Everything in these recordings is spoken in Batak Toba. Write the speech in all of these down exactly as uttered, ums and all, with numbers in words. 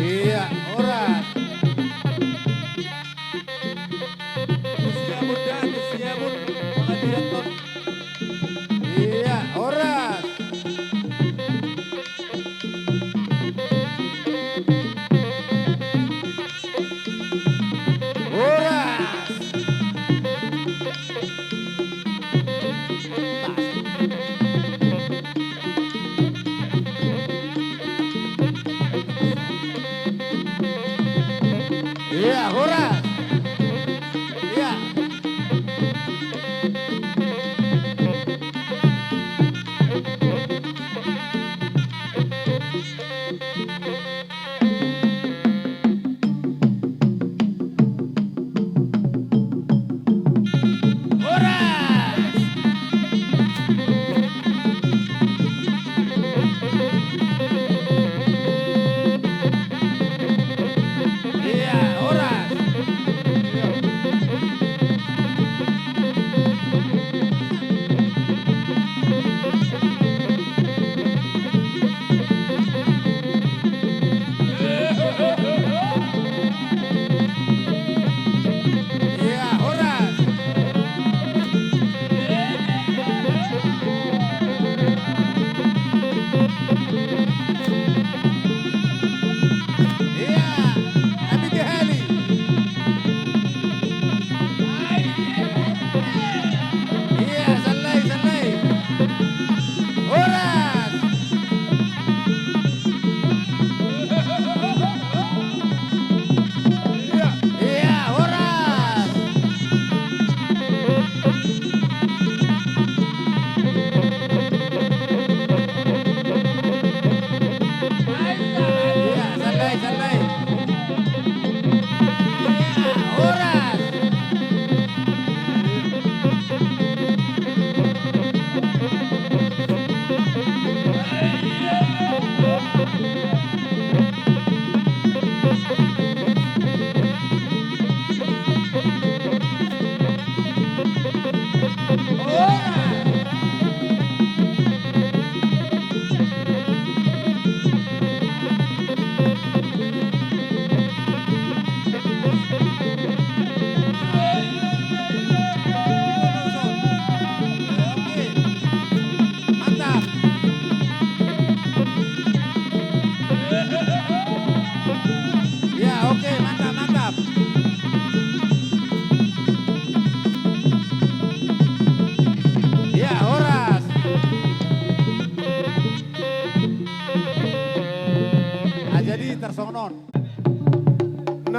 Ia, horas. Siap, udah, siap, udah. Ia, horas. Horas. Ia, horas. Ia. Horas! Ia, horas!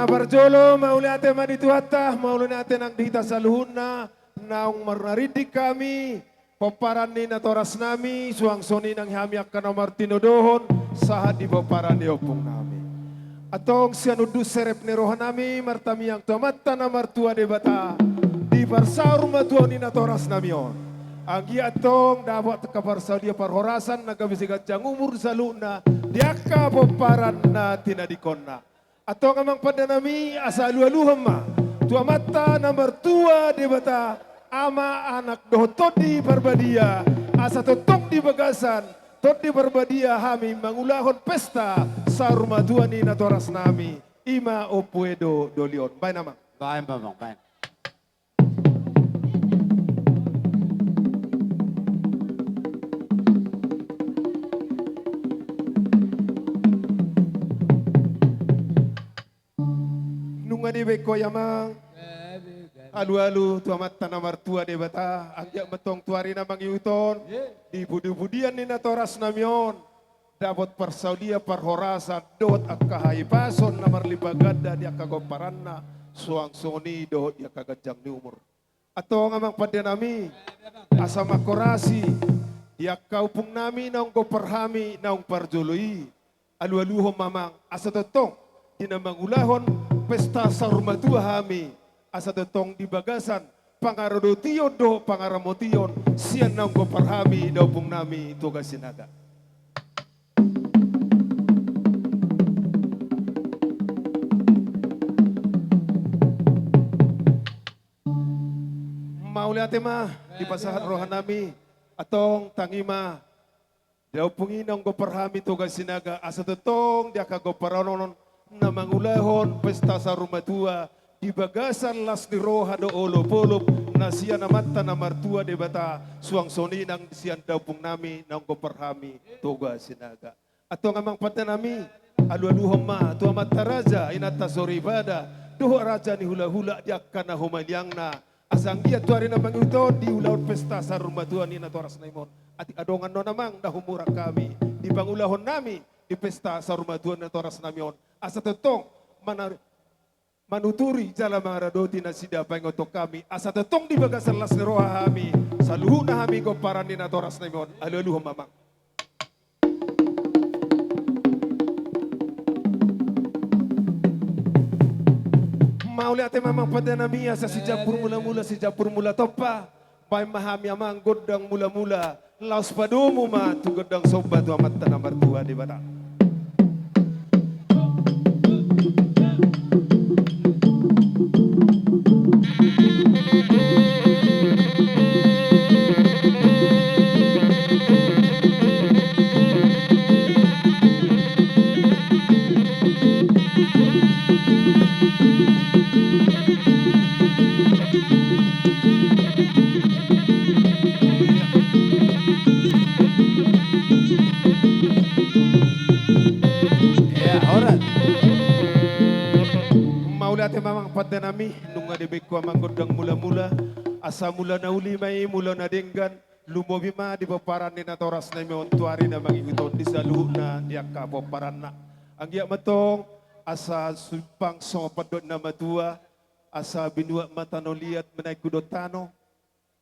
Parjolo mauliate ma di Tuhanta, mauliate nang di hita saluhutna, naung marnarindik hami pomparan ni natorasnami, suang songon i nang hami angka na martinodohon sahat di pomparan ni ompungnami. Antong sian unduk serep ni rohanami martangiang tu Amanta na martua Debata di parsaur matua ni natorasnami on. Anggiat antong dapot angka parsaulian parhorasan na gabe siganjang umur saluhutna di angka pomparan na tinadingkonna. Antong amang pandenami, asa alualuhon ma tu Amanta na martua Debata, Ama, Anak dohot Tondi Parbadia, asa tongtong di bagasan Tondi Parbadia hami mangulahon pesta saur matua ni natorasnami, i ma Ompu Edo doli on. Baen amang. Baen amang, baen. Nunga dibaen ho i amang. Alualu tu Amanta na martua Debata, anggiat ma antong tu ari na mangihut on, di pudipudian ni natorasnami on, dapot parsaulian parhorasan dohot angka hahipason na marlipat ganda di angka pomparanna, suang songon i dohot di angka ganjang ni umur. Antong amang pandenami, asa mangkorasi di angka ompungnami naung gompar hami naung parjolo i, alualuhon ma amang, asa tongtong di na mangulahon pesta saur matua hami, asa tongtong di bagasan pangaradotion dohot pangaramotion sian naung gompar hami da ompungnami Toga Sinaga. Mauliate ma dipasahat rohanami. Antong tangi ma da ompung i naung gompar hami Toga Sinaga, asa tongtong di angka gomparan on na mangulahon pesta saur matua di bagasan las ni roha dohot olopolop na sian Amanta na martua Debata, suang songon i nang sian da ompungnami naung gompar hami Toga Sinaga. Antong amang pandenami, alualuhon ma tu amanta raja, inanta soripada, dohot raja ni hulahula di angka na humaliangna, asa anggiat tu ari na mangihut on diulahon pesta saur matua ni natorasnami on. Atik adong annon amang na humurang hami di pangulahonnami di pesta saur matua ni natorasnami on, asa tongtong manar- manuturi jala mangaradoti nasida paingothon hami, asa tongtong di bagasan las ni roha hami saluhutna hami gomparan ni natorasnami on. Alualuhon ma amang. Mauliate ma amang pandenami, asa sijampur mulamula sijampur mula tompa. Baen ma hami amang gondang mulamula, laos padomu ma tu gondang somba tu Amanta na martua Debata. Iya, horas. Mauliate ma amang pandenami, nunga dibaen ho amang gondang mulamula, asa mula na uli ma i mula na denggan, lumobi ma di pomparan ni natorasnami on tu ari na mangihut on di saluhutna di angka pomparanna. Anggiat ma antong asa simpang songon pandok ni na matua, asa binuat ma tano liat menaik hudon tano,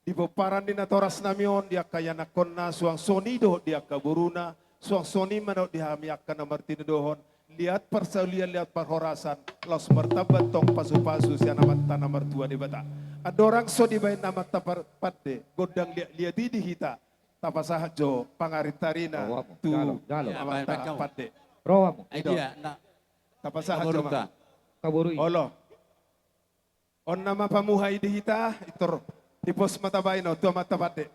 di pomparan ni natorasnami on di angka ianakhonna, suang songon i dohot di angka boruna, suang songon i ma dohot di hami angka na martinodohon, liat parsaulian liat parhorasan, laos martamba antong pasupasu sian Amanta na martua Debata. Andorang so dibaen Amanta par-, pande gondang liatliat i di hita, tapasahat jo pangarintarina tu Amanta pande. Rohamu. Tapasahat jo amang. Olo. On nama pamuhai di hita, intor hipos ma tabaen on tu Amanta pande.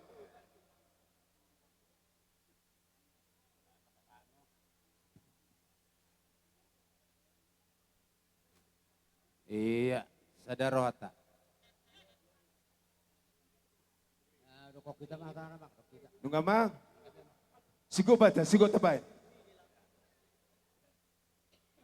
Iya, sada rohanta. Nunga ma. Sigot baca, sigot tabaen.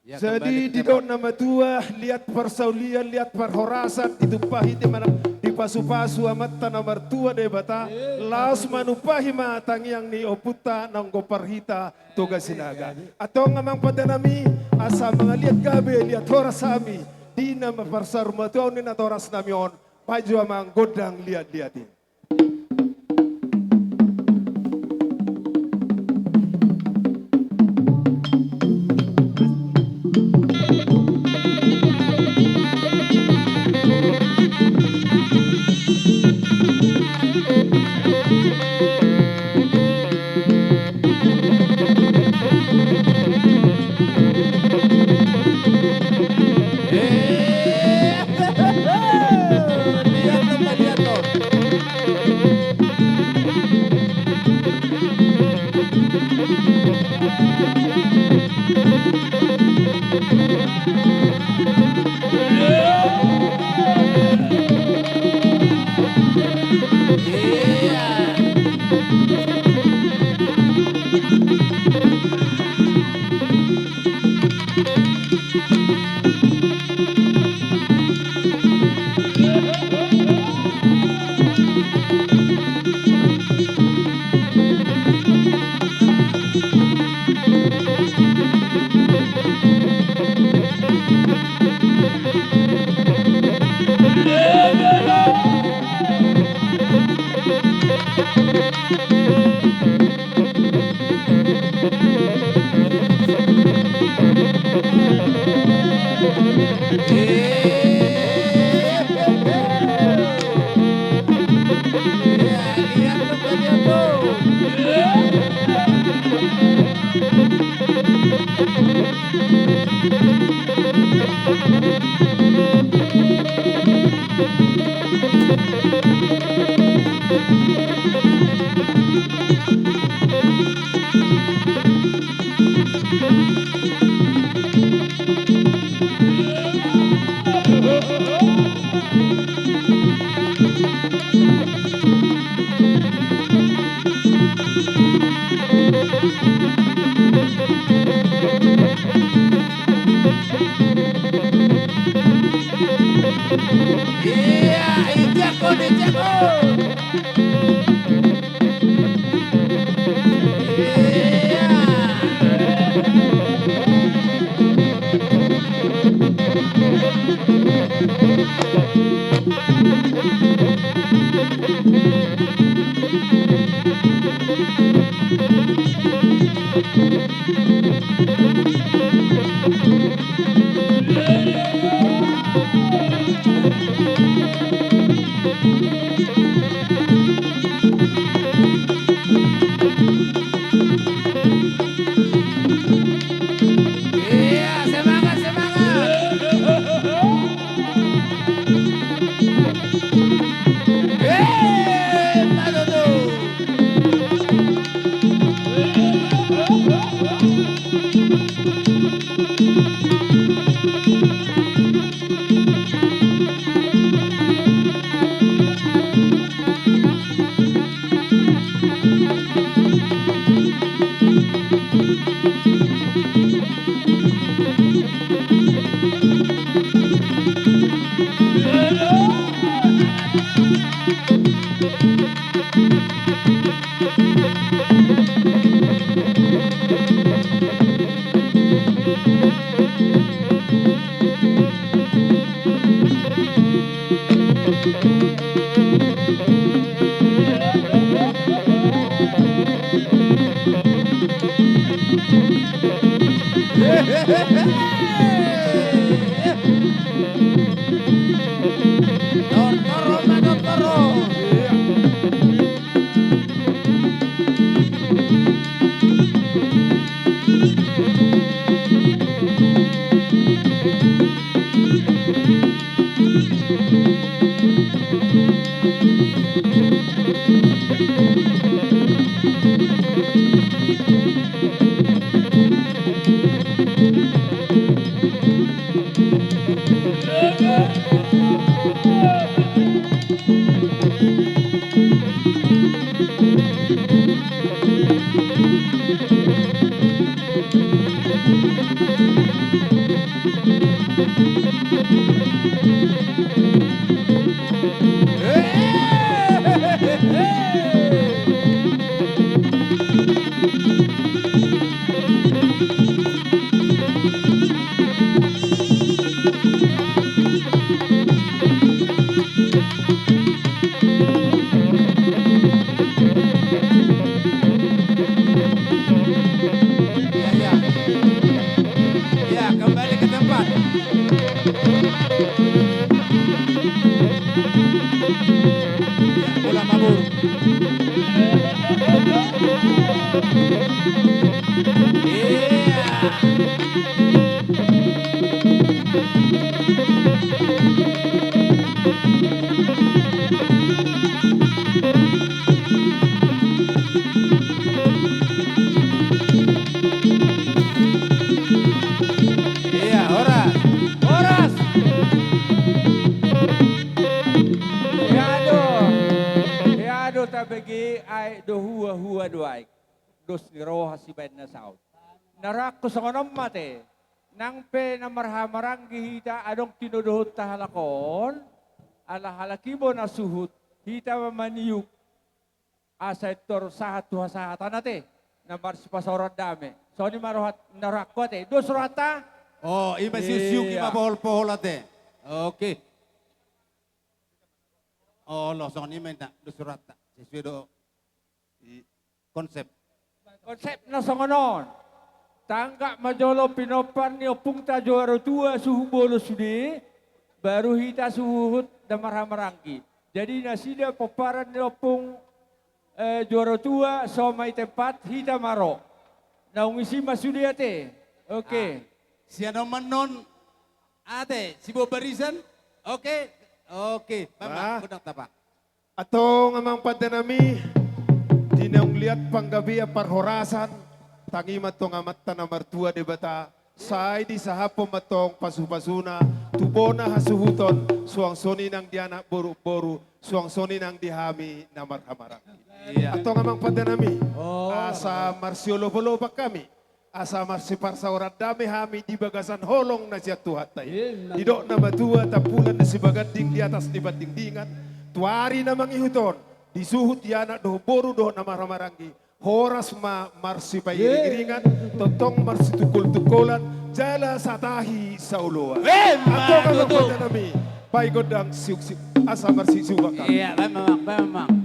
Jadi didok na matua, liat parsaulian, liat parhorasan, ditumpahi di mana, dipasupasu Amanta na martua Debata, laos manumpahi ma tangiang ni ompunta naung gompar hita Toga Sinaga. Antong amang pande nami, asa mangaliat gabe liat horas hami di na parsaurmatuaon ni natorasnami on, pajo amang gondang liatliat i. Iya, semangat, semangat. Eh, Pak Dudung. Tortor, Oma, tortor. Iya, iya. Iya, kembali ke tempat. Iya, bola mabur. Iya. Iya, horas. Horas. Hea do. Hea do tabege aek do hua, hua do aek. Dos ni roha sibaen na saut. Na rohangku songon on ma ate. Nang pe na marhahamaranggi hita adong tinodohonta halak on, ala halak i bo na suhut, hita ma maniuk. Asa intor sahat tu hasahatan ate. Na marsipasaoran dame. Songon i ma rohat, na rohangku ate. Dos rohanta? O, i ma siuksiuk, i ma pohol-pohol ate. Oke. Olo, songon i ma inna, dos rohanta. Sesuai do i konsep. Konsepna songon on. Tanggap ma jolo pinompar ni ompungta juara tua suhut bolon sude, baru hita suhut na marhahamaranggi. Jadi nasida pomparan ni ompung, eh, juara tua, so ma i tempat, hita ma ro. Naung isi ma sude ate. Oke. Ah, sian on ma non ate, siboan barisan. Oke. Oke, bang, bang, bah, godang tapa. Antong amang pande nami, di naung liat panggabean parhorasan, tangi ma antong Amanta na martua Debata, sai disahaphon ma antong pasupasuna, tu bona hasuhuton, suang songon i nang di anak boru, boru, suang songon i nang di hami na marhahamaranggi. Iya. Antong amang pande nami, oh, asa marsiolopolopan hami, asa marsiparsaoran dame hami di bagasan holong na sian Tuhanta i. Didok na matua, tampulan ni sibaganding di atas ni pandingdingan, tu ari na mangihut on, disuhut i anak dohot boru dohot na marhahamaranggi, horas ma marsipairingiringan, tongtong marsitungkoltungkolan, jala satahi saoloan. Antong amang pande nami, bahen gondang siuksiuk, asa marsiuksiuk hami. Iya, bahen ma amang, bahen ma amang.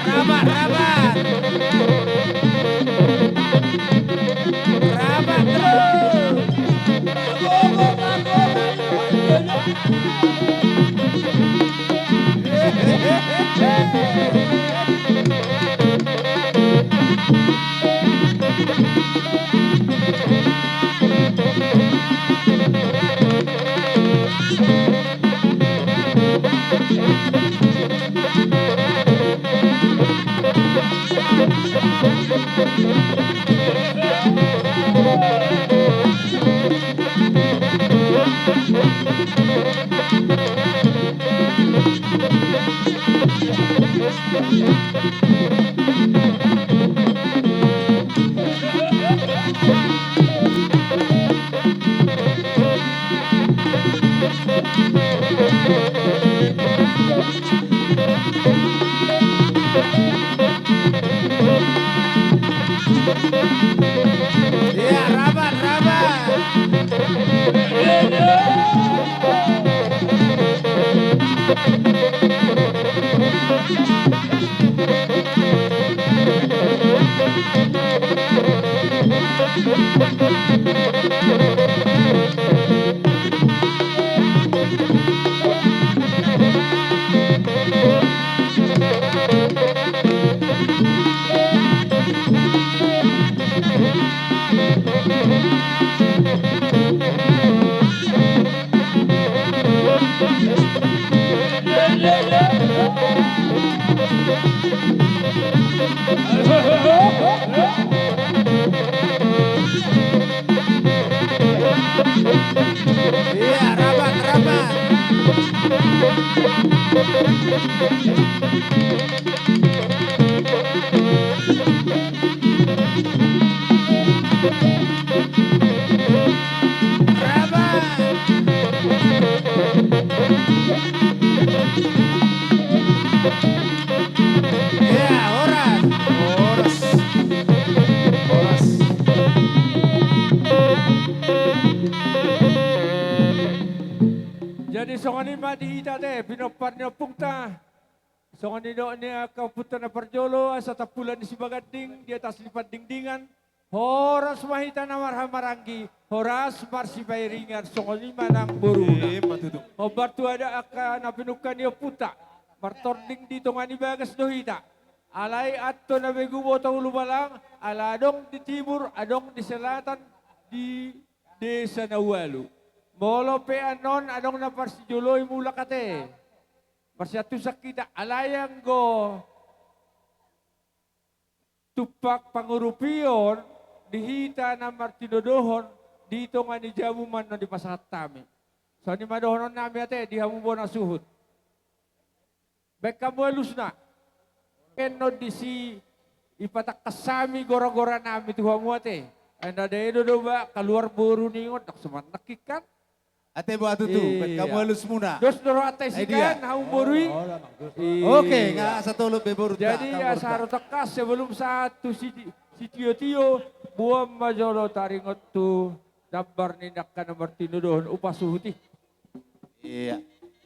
Rapat, rapat. Rapat terus. Iya, rapat, rapat. Iya, rapat, rapat. Rapat. Iya, horas. Horas. Horas. Jadi songon i ma di hita ate, pinompar ni ompungta. Songon nidok ni angka ompunta na parjolo, asa tampulan ni sibaganding di atas ni pandingdingan. Horas ma hita na marhahamaranggi, horas marsipairingan, songon i ma nang boruna. Ima tutu. Hombar tu adat angka na pinungka ni ompunta, martording di tonga ni bagas do hita. Alai antong na begu boto ulubalang, ala adong di timur, adong di selatan, di desa na ualu. Molo pe annon adong na parsijoloi mulak ate. Marsiantusan hita, alai anggo tumpak pangurupion di hita na martinodohon, di tonga ni jabu ma annon dipasahat hami. Songon i ma dohonon nami ate di hamu bona suhut. Baen hamu alusna. Annon disi ipatangkas hami gora-gora nami tu hamu ate. Ai na daedo do ba kaluar boru ni on, ndang so manangkingkan. Ate, boha tutu, baen hamu alusmuna. Dos do rohanta i sian hamu boru i. Oke, nga asa tolop be boru. Jadi asa ro tangkas, sebelum sahat tu siti-, sitio-tio, boan ma jolo taringot tu jambar ni angka na martinodohon, upa suhut i. Iya.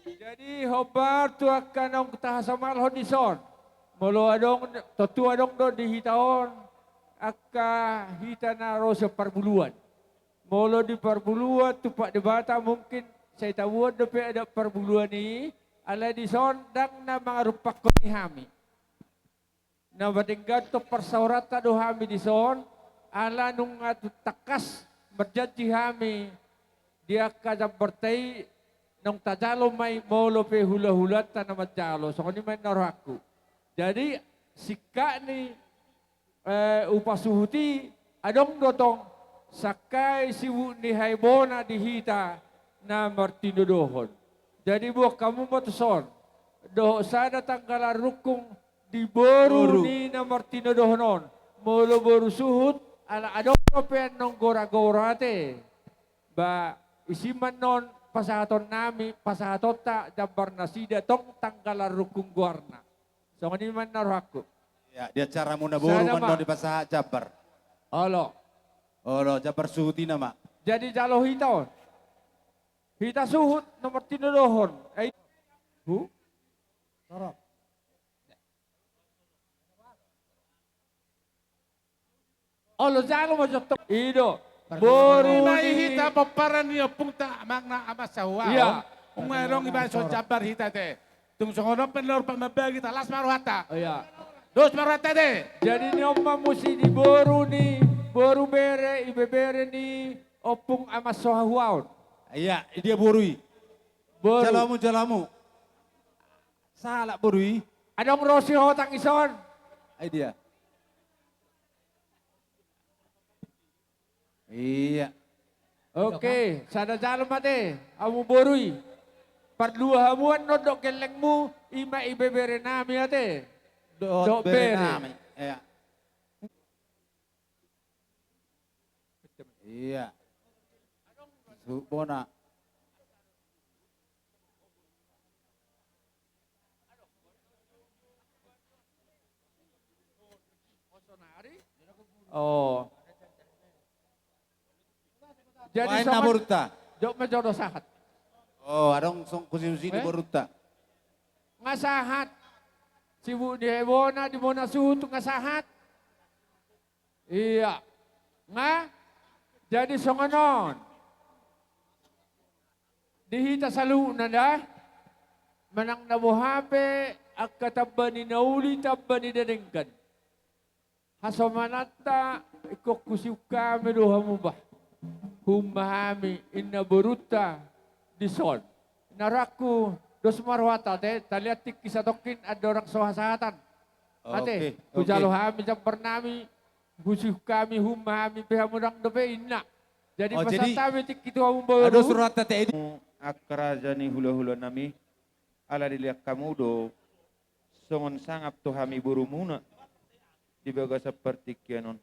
Jadi hombar tu angka naung tahasamalhon dison. Molo adong, tontu adong do di hita on angka hita na ro sian parbuluan. Molo di parbuluan tumpak Debata mungkin sai taboan dope adat parbuluan i, alai dison ndang na mangarumpakkon i hami. Na madenggan tong parsaoranta do hami dison, ala nunga tangkas marjanji hami di angka jambarta i, naung tajalo ma i molo pe hula-hulanta na manjalo, songon i ma inna rohangku. Jadi singkat ni eh, upa suhut i, adong do tong sangkai sibuk ni haibona di hita na martinodohon. Jadi boan hamu ma tuson dohot sada tanggalan rungkung di boru ni na martinodohon on. Molo boru suhut, ala adong dope annon gora-gora ate. Ba isi ma annon pasahaton nami, pasahatonta jambar nasida tong tanggalan rungkung goarna. Songon i ma inna rohangku. Ya, di acara muna boru ma annon dipasahat jambar. Olo. Olo, jambar suhut i nama. Jadi jalo hita on. Hita suhut na martinodohon. Ai. Hu? Olo, jalo ma jontong. I do. Boru ni ma i hita pomparan ni ompungta, amangna Ama Sahuaon. Iya. Nunga adong ibaen son jambar hita ate. Tung songon on pe na rupa mambagi, las ma rohanta. Iya. Dos ma rohanta ate. Jadi ni on ma muse di boru ni, boru bere, ibebere ni ompung Ama Sahuaon. Iya, i dia boru i. Boru. Jalo hamu, jalo hamu. Sahalak boru i. Adong ro sihotang dison. Ai dia. Iya. Oke, sada jalo ma ate, hamu boru i. Pardua hamu annon dohot gellengmu, i ma ibebere nami ate. Dohot bere nami. Iya. Iya. Suhut bona. Oh. Jadi songon na boruta. Jok ma jolo sahat. Oh, adong songon husi-husi di boruta. Nga sahat. Sibuk di haibona, di bona suhut nga sahat. Iya. Nga, jadi songon on. Di hita saluhutna da, manang na boha pe angka tamba ni na uli, tamba ni na denggan. Hasomalanta ingkon husiuk hami do hamu bah. Hun ma hami inna borunta dison. Inna rohangku, dos ma rohanta ate, taliat tingki satongkin andorang so hasahatan. Ate, hujalo hami jambar nami, husiuk hami, hun ma hami pe hamu, ndang dope inna. Jadi pasahat hami tingki tu hamu boru. Dos rohanta ate. Angka raja ni hulahula nami, ala dilehon hamu do songon sangap tu hami borumuna di bagasan partingkian on.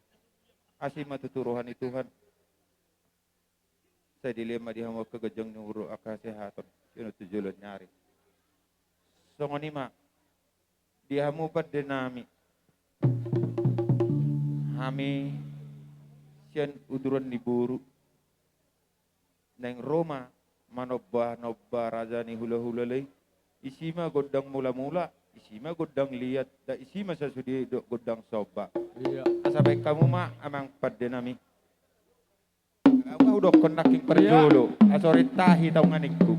Asi ma tutu roha ni Tuhan. Sai dilehon ma di hamu angka ganjang ni umur, angka hasehaton sian on tu joloan ni ari. Songon i ma di hamu pande nami. Hami sian uturan ni boru naeng ro ma manomba-nomba raja ni hulahula i. Isi ma gondang mulamula, isi ma gondang liat, da isi ma sasude dohot gondang somba. Iya. Asa baen hamu ma amang pande nami. Au ma hudokkon nangkin parjolo, asa rintahi taunga ningku.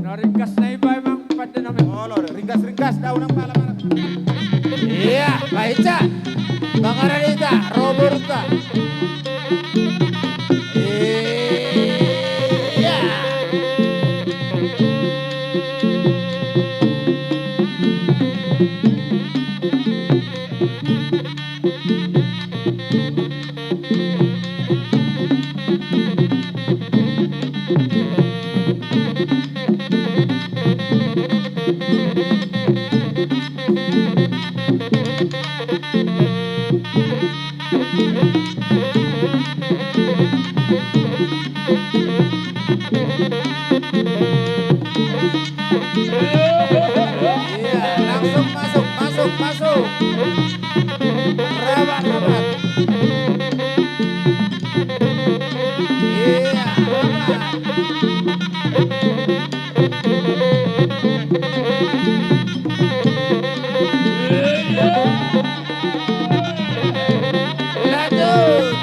Na ringgas na iba amang pande nami. Olo, ringgas-ringgas daun nang pala-pala. Ia, baen sa. Mangaradei ta, ro borunta. Ia. Iya, langsung masuk, masuk, masuk. Rapat, rapat. Iya, rapat. Lanjut.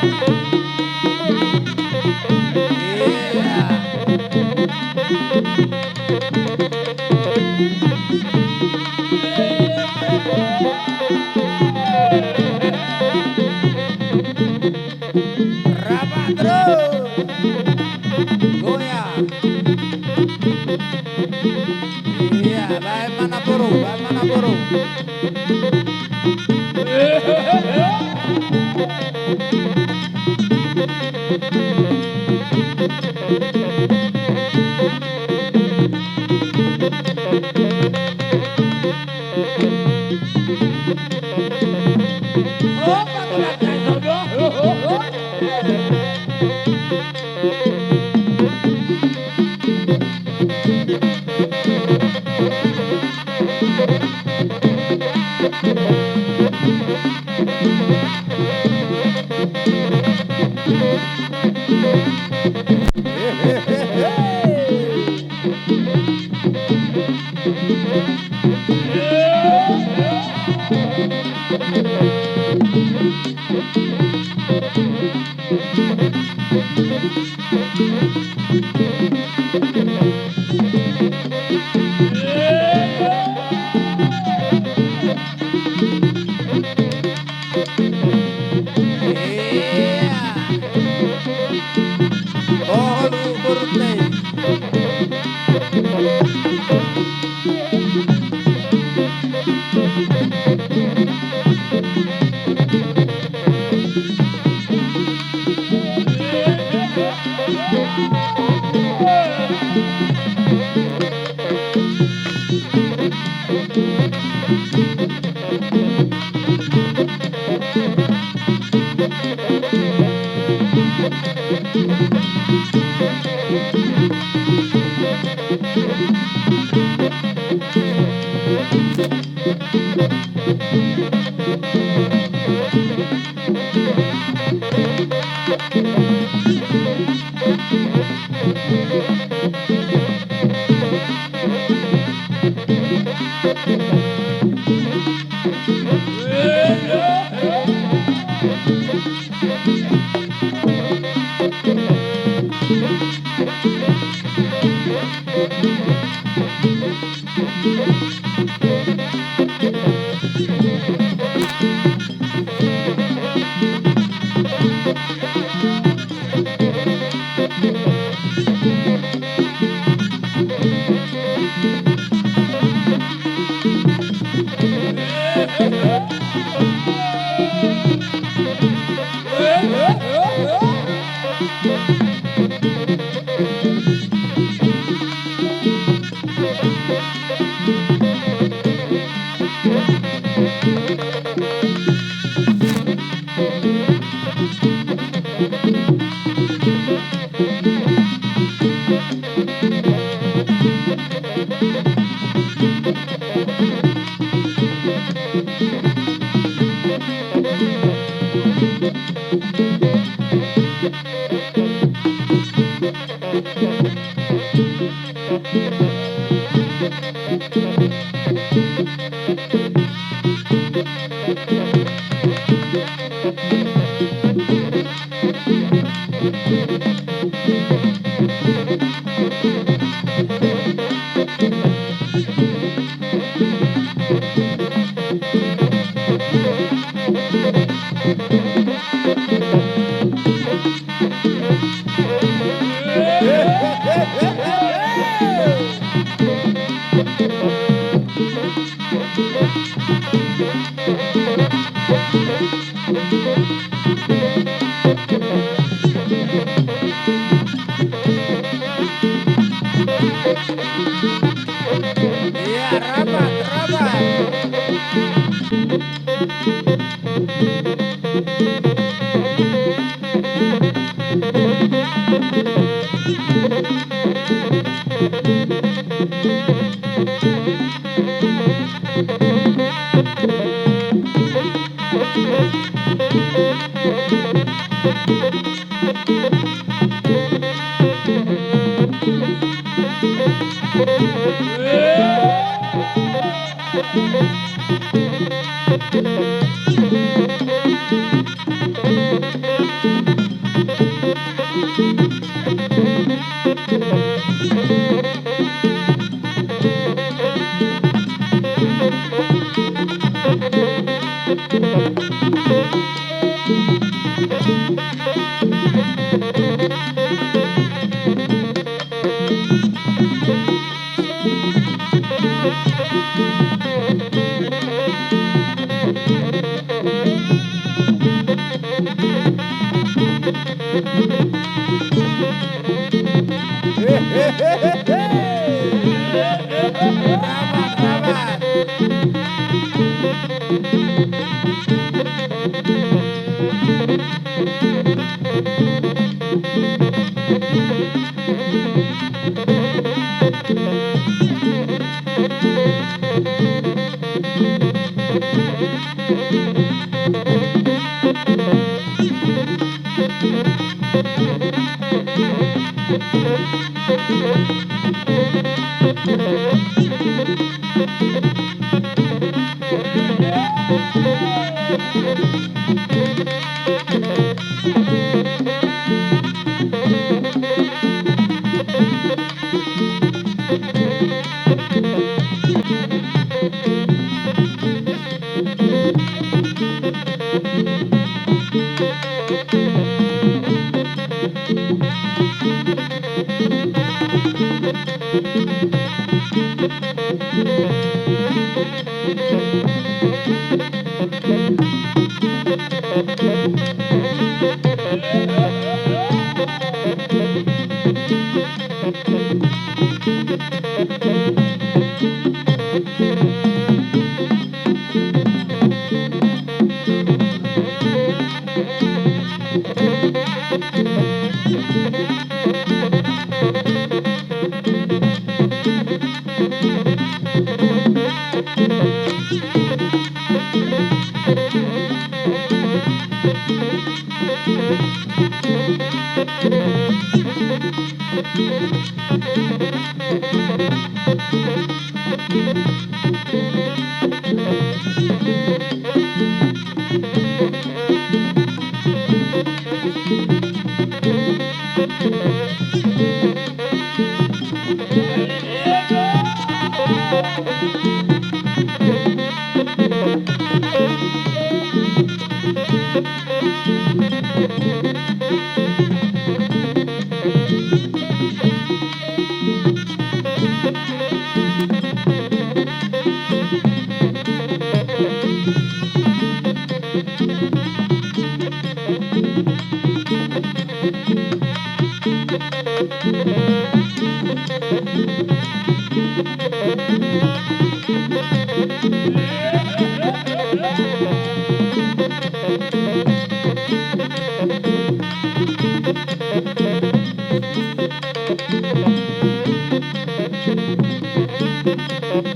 Iya. Rapat terus. Goyang. Iya, baen ma na boru, baen ma na boru.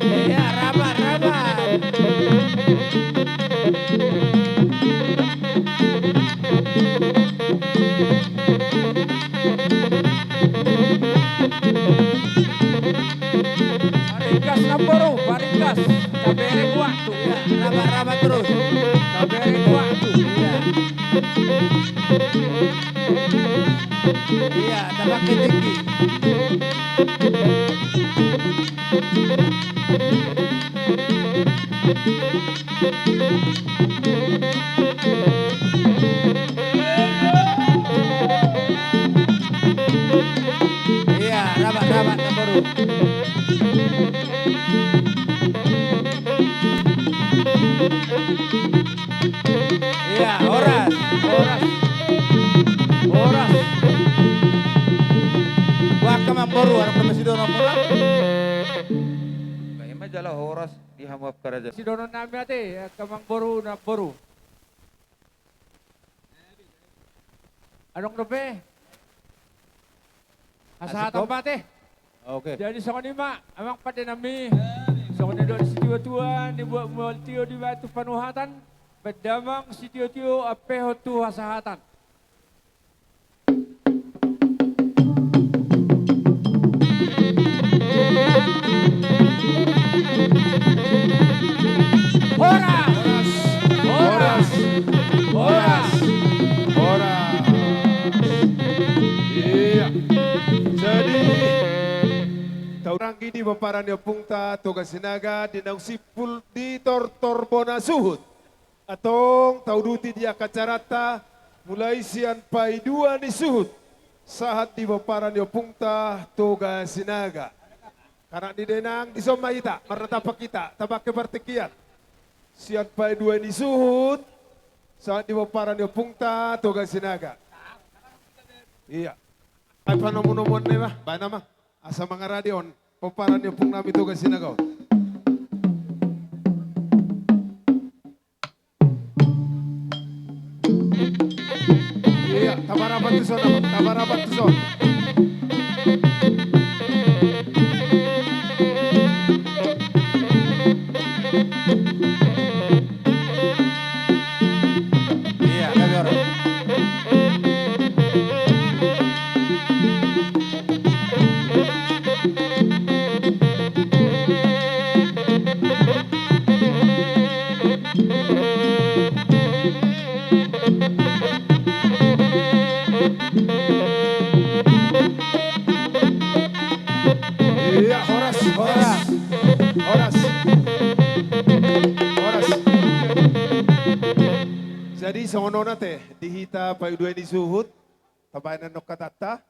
Iya, rapat, rapat. Paringkas, namboru, paringkas. Tabereng waktu. Iya, rapat, rapat terus. Tabereng waktu. Iya. Iya, tapakai tinggi. Iya, rapat, rapat, namboru. Iya, horas, horas. Horas. Bah, amangboru, adong na sidohonon nami? Ima jala horas di hamu angka raja. Sidohonon nami ate, amangboru, namboru. Adong dope hasahatan? Asik, Bob. Pate. Oke. Jadi songon i ma, amang pande nami. Songon i do di situatua, ni buat mual tio di batu panuhatan. Pande amang sitiotio, ampehon tu hasahatan. Horas! Horas! Horas! Horas! Iya. Jadi, tauranggi di pomparan ni ompunta Toga Sinaga, di naung simpul di tortor bona suhut. Antong tauduti di angka acaranta, mulai sian paidua ni suhut sahat di pomparan ni ompunta Toga Sinaga. Karena di denang, dison ma hita, marnatapa hita, tabangke partingkian. Sian paidua ni suhut sahat di pomparan ni ompunta Toga Sinaga. Iya. Ai panomunomuan nai ma, baen ma. Asa mangarade on pomparan ni ompung nami Toga Sinaga on. Iya, taparapat tu son, taparapat tu son. Iya, gabe ora. Iya, horas, horas. Horas. Horas. Jadi songon on ate, di hita paidua ni suhut, tabaen annon hatanta,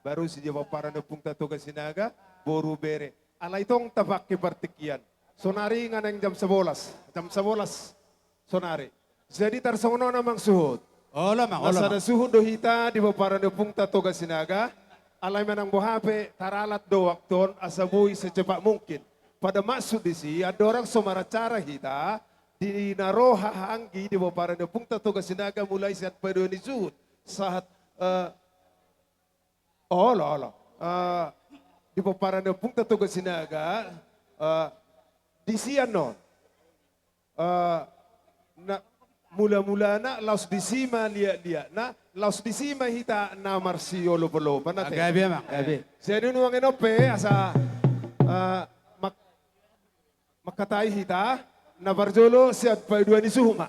baru si di pomparan ni ompungta Toga Sinaga, boru bere. Alai tong tabangke partingkian. Sonari nga naeng jam sabolas, jam sabolas sonari. Jadi tarsongon on amang suhut. Olo amang, olo amang. Sada suhut do hita di pomparan ni ompungta Toga Sinaga. Alai manang boha pe taralat do waktu on asa boi secepat mungkin. Pada maksud disi, andorang so maracara hita, di na ro haha anggi di pomparan ni ompungta Toga Sinaga mulai sian paidua ni suhut sahat, eh, olo, olo. Eh, di pomparan ni ompungta Toga Sinaga, eh, disi annon. Eh, na, mula-mulana laos disi ma liat-liatna, laos disi ma hita na marsiolop-olopan ate. Gabe amang, gabe. Jadi nuaeng on pe asa, eh, mak-, mangkatai hita, na parjolo sian paidua ni suhut ma.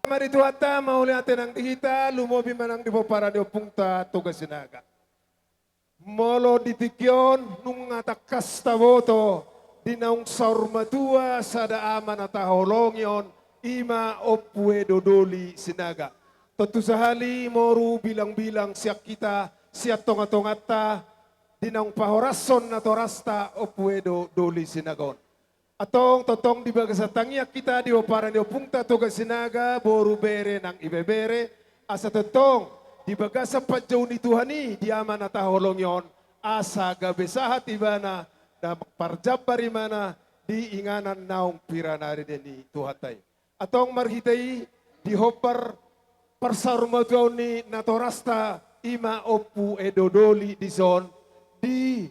Mari Tuhanta, mauliate nang di hita, lumobi ma nang di pomparan ni ompungta Toga Sinaga. Molo di tingki on nunga tangkas taboto di naung saur matua sada ama na taholongi on, i ma Ompu Edo Doli Sinaga. Tontu sahali moru bilang-bilang sian hita, sian tonga-tonganta, di naung pahorashon natorasta Ompu Edo Doli Sinaga on. Antong tongtong di bagasan tangiang hita di pomparan ni ompungta Toga Sinaga, boru bere nang ibebere, asa tongtong di bagasan panjou ni Tuhan i di ama na taholongi on, asa gabe sahat ibana, na parjambar ibana di inganan naung pira na nidea ni Tuhanta i. Antong marhite i di hombar parsaurmatuaon ni natorasta i ma Ompu Edo Doli dison, di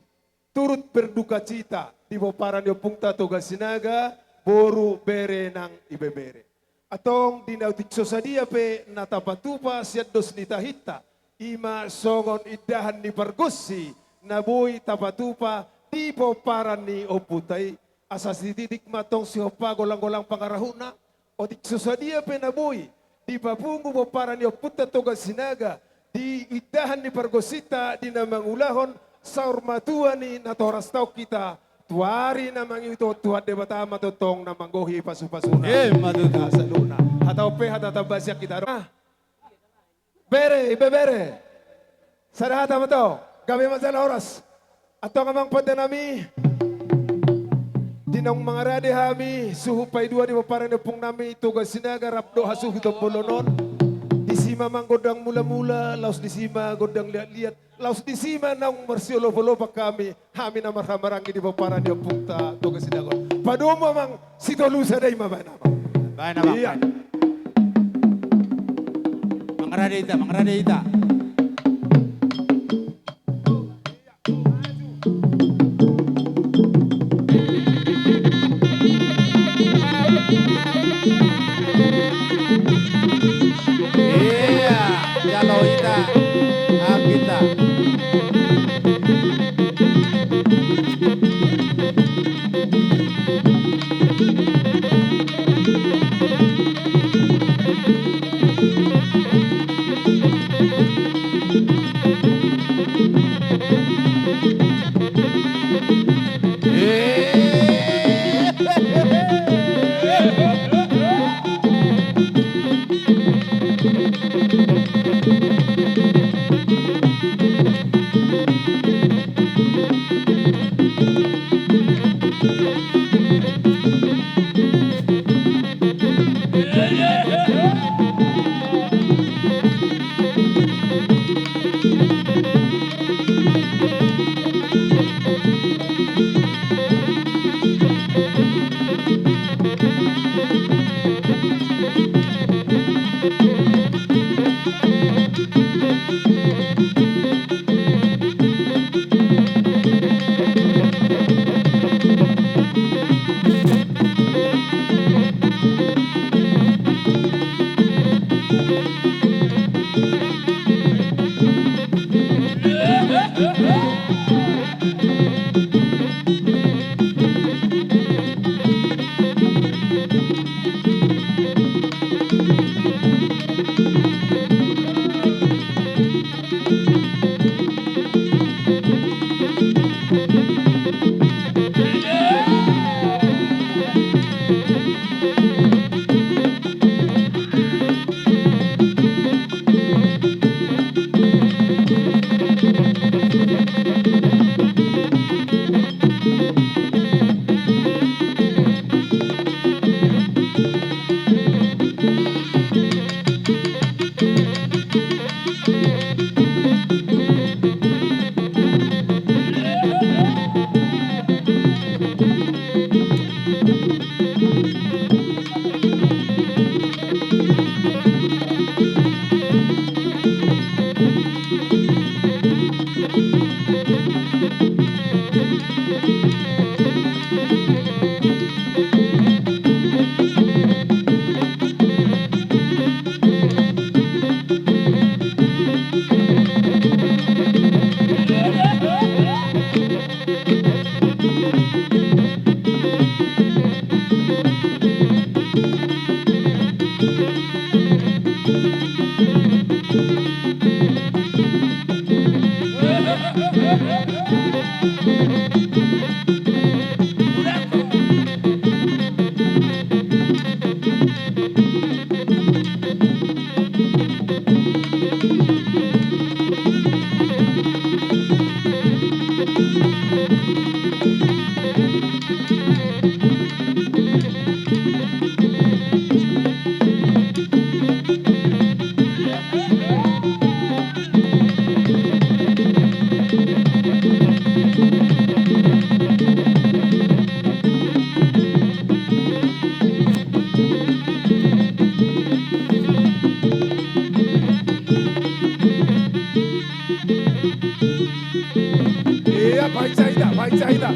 turut berdukacita di pomparan ni ompungta Toga Sinaga, boru bere nang ibebere. Antong di na otik so sadia pe na tapatupa sian dos ni tahinta, i ma songon indahan ni pargonsi na boi tapatupa di pomparan ni ompunta i, asa sititik ma antong sihompa golang-golang pangarahutna. Otik so sadia pe na boi dipapungu pomparan ni ompunta Toga Sinaga, di indahan ni pargonsinta di na mangulahon saur matua ni natorasta on hita, tu ari na mangihut on Tuhan Debata ma tongtong na manggohi pasu-pasuna. Emma tutu. Saluhutna. Hata on pe hata tamba sian hita do. Ah. Bere, ibebere. Sada hata ma tong, gabe ma jala horas. Antong amang pande nami, di naung mangarade hami suhut paidua di pomparan ni ompung nami Toga Sinaga rap dohot hasuhuton bolon on. Disi ma amang gondang mula-mula, laos disi ma gondang liat-liat, laos disi ma naung marsiolop-olopan hami, hami na marhamaranggi di pomparan ni ompungta Toga Sinaga on. Padomu amang, sitolu sada i ma baen amang. Baen amang. Iya. Baen. Mangrade hita, mangrade hita. Ia, jalo hita, angka hita. Ia, baen saida, baen saida.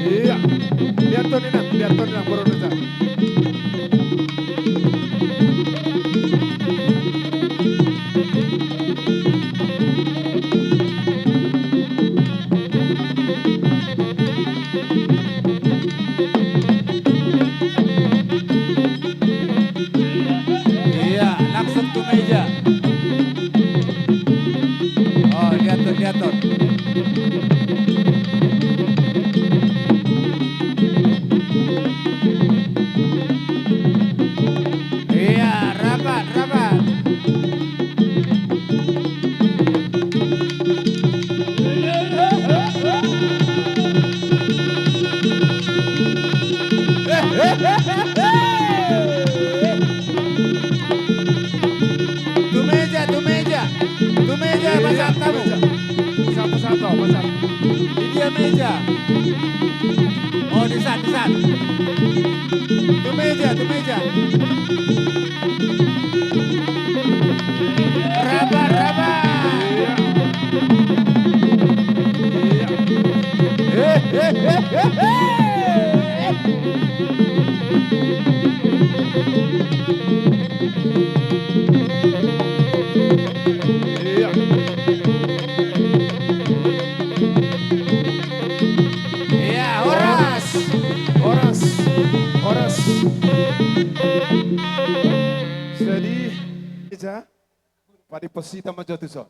Ia, lihat tu inang, lihat tu inang, baru nasa. Ia, langsung tu meja. Oh, lihat tu, lihat tu. Ia, rapat, rapat. Tu meja, tu meja. Tu meja, ia, pasahat hamu. Pasahat, pasahat, pasahat. Di dia meja. Oh, di sana, di sana. Tu meja, tu meja. Raba, raba. Iya, horas. Horas. Horas. Jadi, ija, padi pos hita ma jo tu son.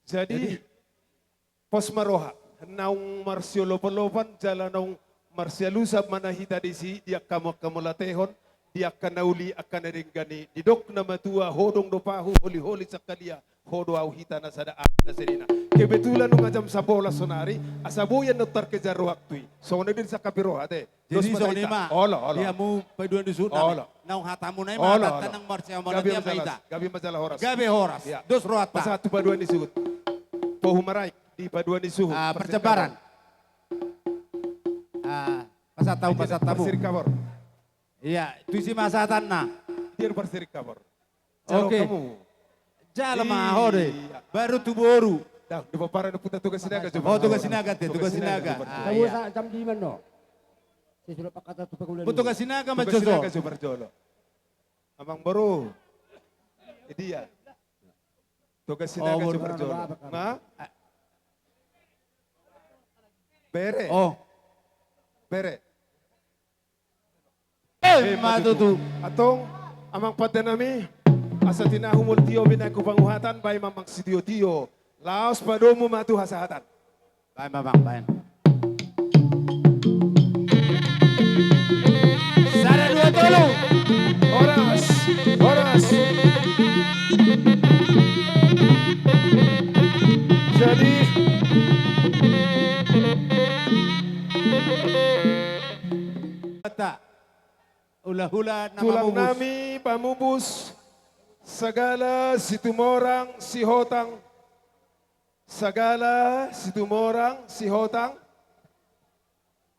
Jadi, pos ma roha, naung marsiolopolopan jala naung marsialusan ma na hita disi, di angka, angka mauliatehon, di angka na uli, angka na denggan i, didok na matua, hodong do pahu, holiholi sangkalia, ho do au hita na sada, ahu na sadina. Kebetulan nunga jam sabolas sonari, asa boi annon tarkejar waktu i. Songon i do disangkapi roha, ate. Jadi, dos ma songon i hita ma. Olo, olo. Di hamu paduan ni suhut nami. Olo. Naung hatamu nai ma. Olo, hata olo. Nang marsiamola. Gabe ma jala, horas. Gabe ma jala, horas. Gabe horas. Iya. Dos rohanta. Pasahat tu paduan ni suhut. Pahu maraik di paduan ni suhut. Ah, parjambaran. Ah, pasahat hamu, pasahat hamu. Parsirip kabor. Iya, tu isi ma sahatanna. Dia parsirip kabor. Jalo hamu. Oke. Jalo ma ho do i. Iya. Baru tu boru. Dah, di pomparan ni Ompunta Toga Sinaga jo. Oh, Toga Sinaga, ate, Toga Sinaga. Ah, iya. Jam lima no. Sesudah pakata tu pangula. Toga Sinaga ma jo. Toga Sinaga jo parjolo. Amangboru. Idia. Toga Sinaga jo parjolo. Oh, boru. Ma? Bere. Oh. Bere. Eh, eh, ma tutu. Antong, amang pande nami, asa tinahu molo tio binahen tu panguhatan, baen ma amang sitiotio. Laos padomu ma tu hasahatan. Baen ma, amang, baen. Sada, dua, tolu. Horas, horas. Jadi, Bata. Hulahula na mamupus. Tulang nami pamupus, Sagala Situmorang Sihotang. Sagala Situmorang Sihotang.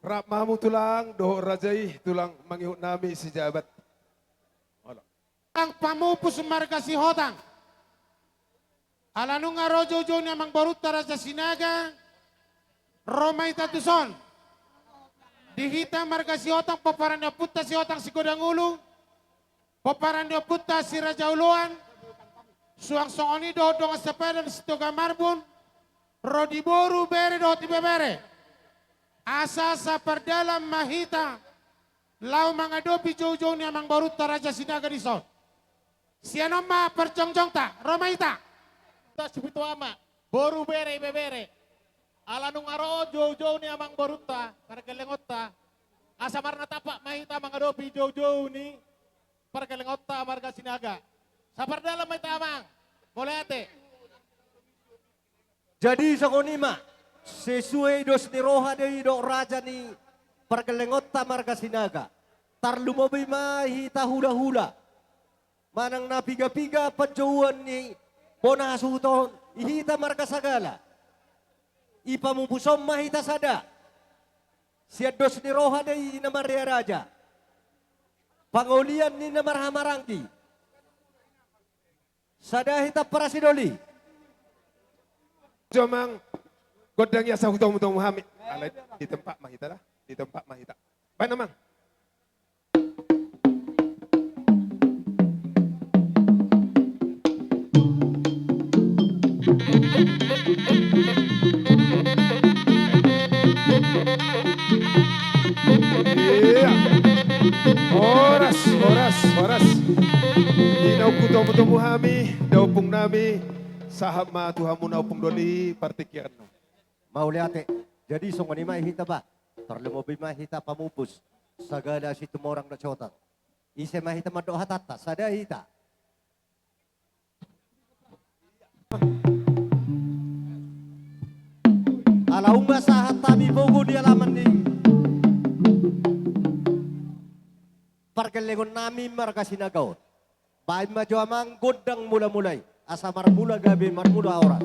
Rap ma hamu tulang, dohot raja i, tulang mangihut nami sijabat. Olo. Tulang pamupus marga Sihotang. Ala nunga ro joujou ni amangborunta Raja Sinaga, ro ma hita tuson. Di hita marga Sihotang, pomparan ni ompunta Sihotang Sigodang Ulu, pomparan ni ompunta Si Raja Oloan, suang songon i dohot dongan sapadan Sitoga Marbun, ro di boru, bere dohot ibebere. Asa sapardalan ma hita, laho mangadopi joujou ni amangborunta Raja Sinaga dison. Sian on ma parjongjongta, ro ma hita. Sipitu ama, boru, bere, ibebere. Ala nunga ro joujou ni amangborunta, pargellengonta. Asa marnatampak ma hita mangadopi joujou ni pargellengonta marga Sinaga. Sapardalan ma hita, amang. Mauliate. Jadi songon i ma, sesuai dos ni roha do i dohot raja ni pargellengonta marga Sinaga. Tarlumobi ma hita hulahula manang na pigapiga panjouon ni bona hasuhuton i hita marga Sagala. I pamupus on ma hita sada. Sian dos ni roha do i na marria raja. Pangolian ni na marhahamaranggi. Sada hita parasidoli. Jo amang, gondang i asa hutomutomu hami. Alai ditempak ma hita lah, ditempak ma hita. Baen amang. Iya. Horas, horas, horas. Di naung hutomutomu hami, da ompung nami, sahat ma tu hamu na ompung doli partingkian. Mauliate. Jadi songon i ma hita ba. Tarlumobi ma hita pamupus Sagala Situmorang Sihotang. Ise ma hita mandok hatanta, sada hita. Ala umba sahat hami pogu di alaman ni pargellengon nami marga Sinaga on. Baen ma jo amang gondang mulamula i, asa marmula gabe marmula horas.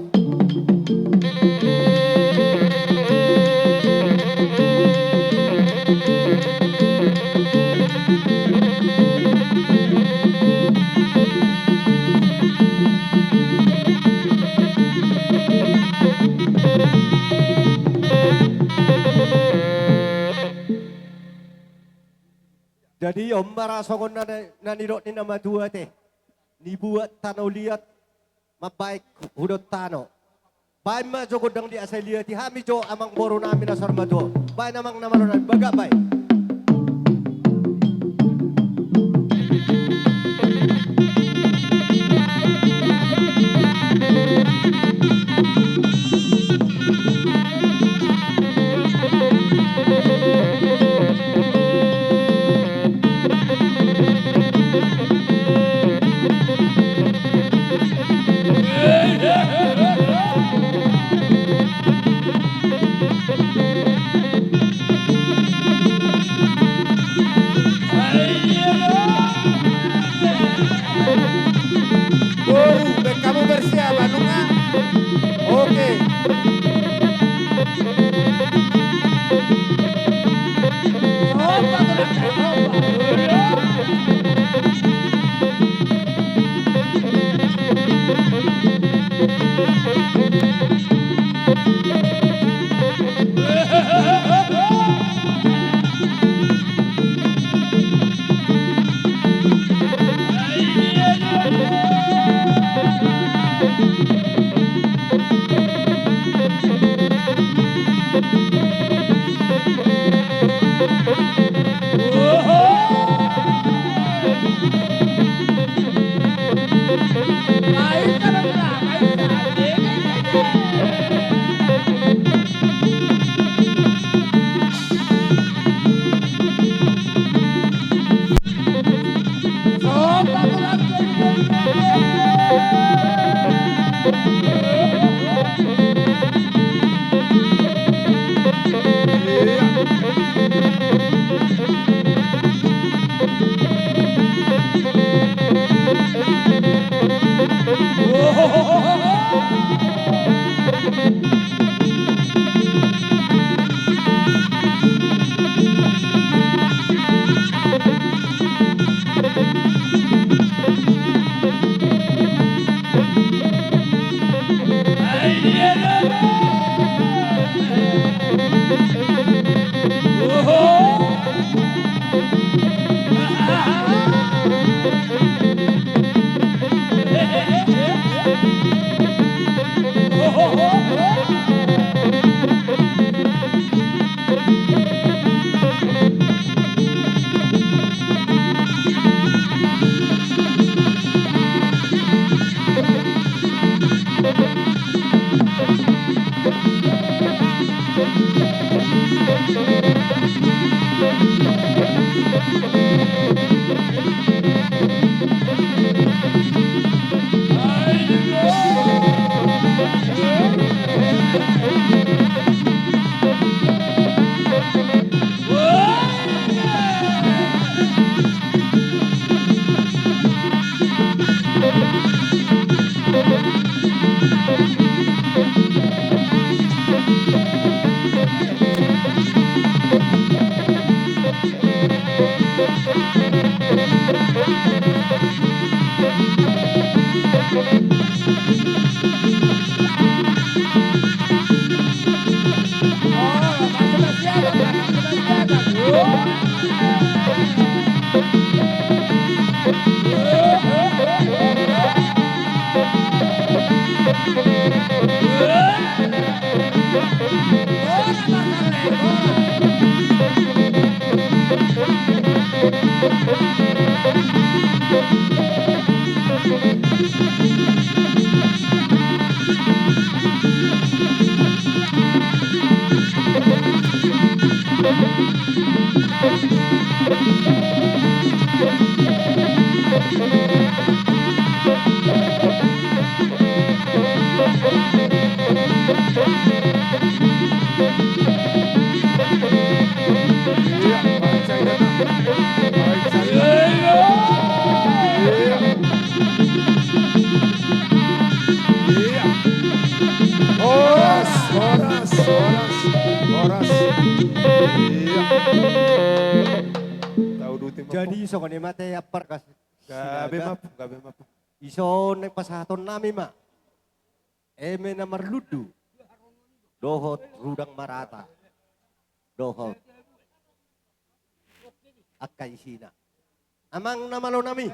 Tong ma ra songon na, na nidok ni na matua te. Nibuat tano liat mambahen hudon tano. Bahen ma jo gondang di asa iliati hami jo amangboru nami na saur matua on. Bahen amang na malo nami bagak bahen. Boru, bahen hamu bersiap, nunga. Oke. Horas, horas, horas, horas. Iya. Tau dute ma. Jadi songon i ma te ampar kas. Gabe ma, gabe ma. Ison naeng pasahaton nami ma eme na marlundu dohot rudang marata dohot angka isina. Amang na malo nami.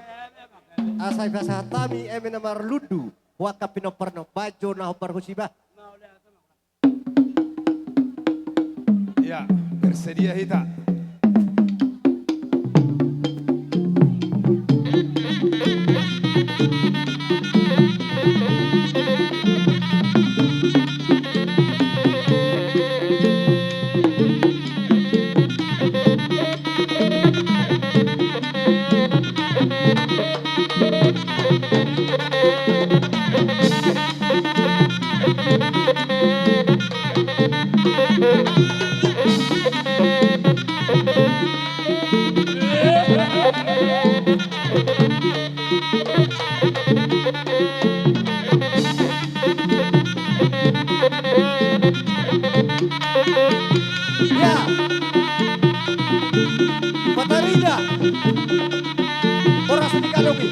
Asa ipasahat hami eme na marlundu. Huangka pinomparna bajo na hombar husiba. Ya, bersedia hita. Ya. Patarida. Horas ni kalogi.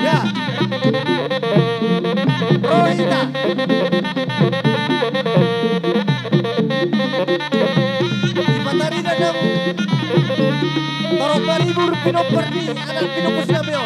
Ya. Ro hita. Di patarida nang torop baribur pinompar ni anak pinompar sinamio.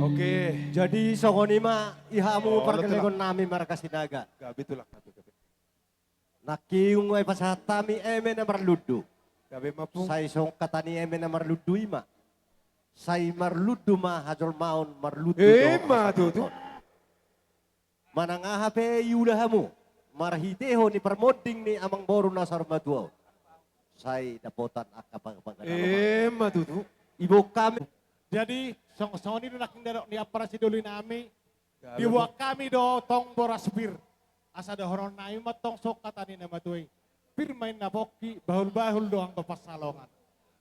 Oke. Jadi songon i ma di hamu pargalegon nami marga Sinaga. Gabe, Tulang, gabe, gabe. Nangkin nunga dipasahat hami eme na marlundu. Gabe ma, Pung. Sai songon hata ni eme na marlundu i ma. Sai marlundu ma hajolmaon, marlundu do hasangaphon. Ima tutu. Manang aha pe diula hamu marhitehon ni parmonding ni amangboru na saur matua on, sai dapotan angka pangalaman. Ima tutu. Diboan hami. Jadi songon i do nangkin didok ni ampara sidoli nami. Diboan hami do tong boras pir. Asa dohonon nami ma tong songon hata ni na matua i: Pir ma inna pongki, bahul-bahul do anggo pansalongan.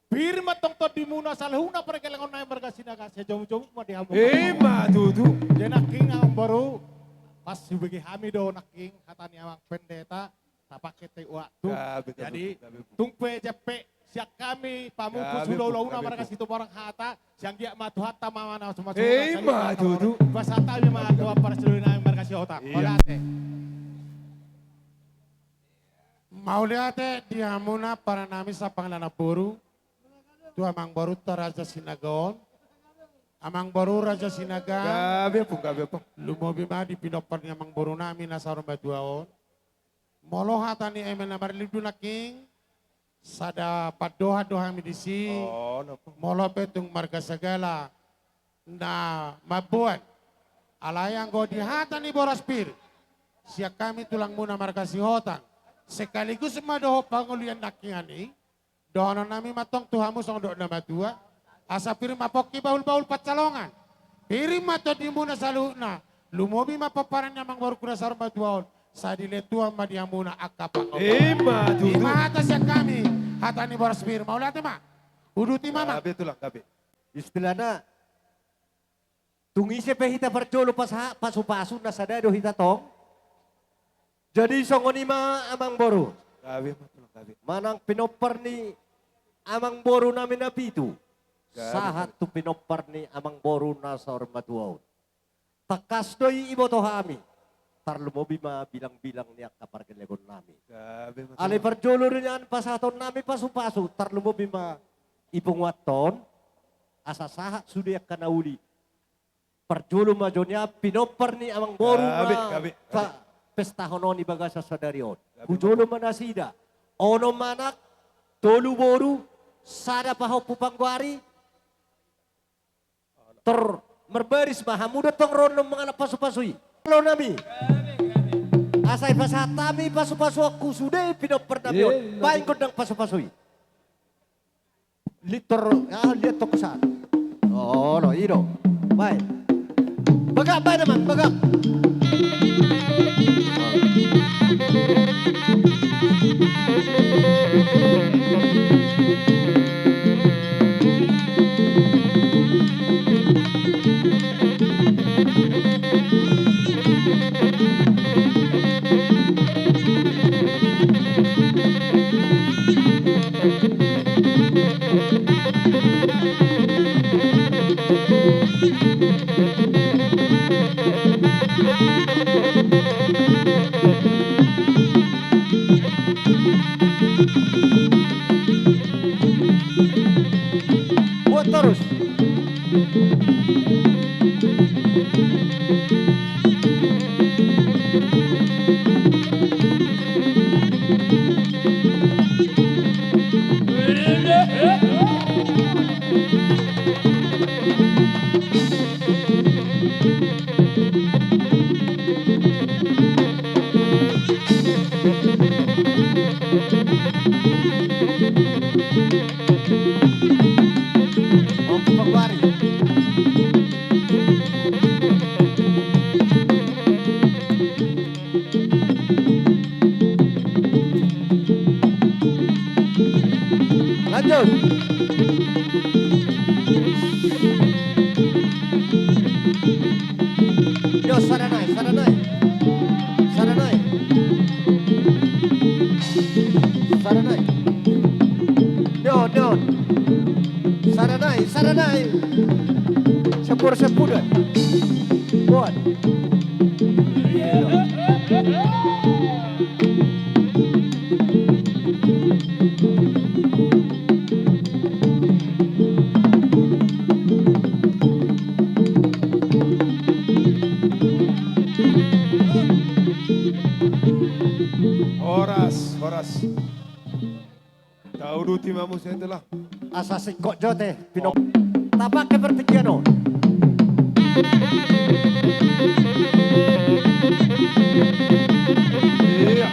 Pir ma tong tondimuna saluhutna pargalegon nami marga Sinaga, sai jomuk-jomuk ma di hamu. Ima tutu. Jadi nangkin amangboru, pas hubege hami do nangkin hata ni amang pendeta, tapake te waktu. Gabe, gabe. Jadi tung pe jempek sian hami pamupus, gabe, ulaulauna, gabe, marga Situmorang hata, sai anggiat ma Tuhanta ma na sumasu. Ima tutu. Pasahat hami ma tu ampara sidoli nami marga Sihotang. Mauliate. Mauliate di hamuna ampara nami sampang anak boru, tu amangborunta Raja Sinaga on. Amangboru Raja Sinaga. Gabe, Pung, gabe, Pung. Lumobi ma di pinompar ni amangboru nami na saur matua on. Molo hata ni eme na marlundu nangkin, sada pandohan do hami disi. Molo pe tung marga Sagala na mamboan. Alai anggo di hata ni boras pir sian hami tulangmuna marga Sihotang, sekaligus ma dohot pangolian nangkiningan i, dohonon nami ma tong tu hamu songon dok na matua: Asa pir ma pongki, bahul-bahul pansalongan. Pir ma tondimuna saluhutna. Lumobi ma pomparan ni amangborungku na saur matua on. Sai dilehon Tuhan ma di hamuna angka pangalaman. Ima tutu. Ima hata sian hami, hata ni boras pir. Mauliate ma. Uduti ma, Amang. Gabe, Tulang, gabe. Istilahna, tung ise pe hita parjolo pasahat pasupasu, na sada do hita tong. Jadi songon i ma, amangboru. Gabe ma, Tulang, gabe. Manang pinompar ni amangboru nami na pitu, gabe, sahat tu pinompar ni amangboru na saur matua on. Tangkas do i diboto hami. Tarlumobi ma bilangbilang ni angka pargalegon nami. Gabe ma, Tulang. Alai parjolo do nian pasahaton nami pasupasu, tarlumobi ma dipunguathon, asa sahat sude angka na uli. Parjolo ma jo nian pinompar ni amangboru, gabe, na, gabe, gabe, tapestahon on di bagasan sadari on. Gabe ma. Hujolo ma nasida. Onom anak, tolu boru, sada pahompu panggoari. Tor marbaris ma hamu do tong ro onom mangalap pasupasu i. Olo nami. Asa dipasahat hami pasupasuonku sude pinompar nami on. Baen gondang pasupasu i. Litor, ah, lihat toko sana. Olo, i do. Baen. Bagak, baen, Amang, bagak. Buat torus. Ompu Paguari. Lanjut. Yo, sada nai, sada nai. Sada nai. Sada nai. Neon, neon. Sada nai, sada nai. Sepur, sepur. Buat. Horas, horas. Tauduti ma muse, Tulang. Asa singkop jo te, pino. Tapake partingkian on. Iya.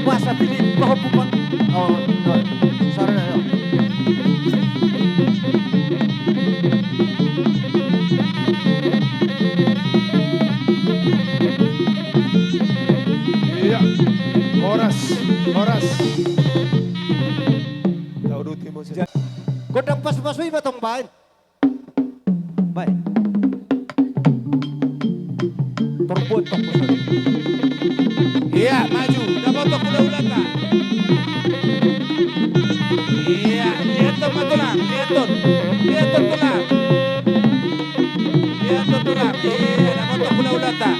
Masa pilih bahwa bukan. Oh, oh. Sorry, yo. Iya. Horas, horas. Tauduti muse. Gondang pasu-pasu i ma tong, baen. Baen. Torbuat tong pasu. Iya, maju. Dapothon hula-hulanta. Iya, liathon ma, Tulang, liathon. Liathon, Tulang. Liathon, Tulang. Iya, dapothon hula-hulanta.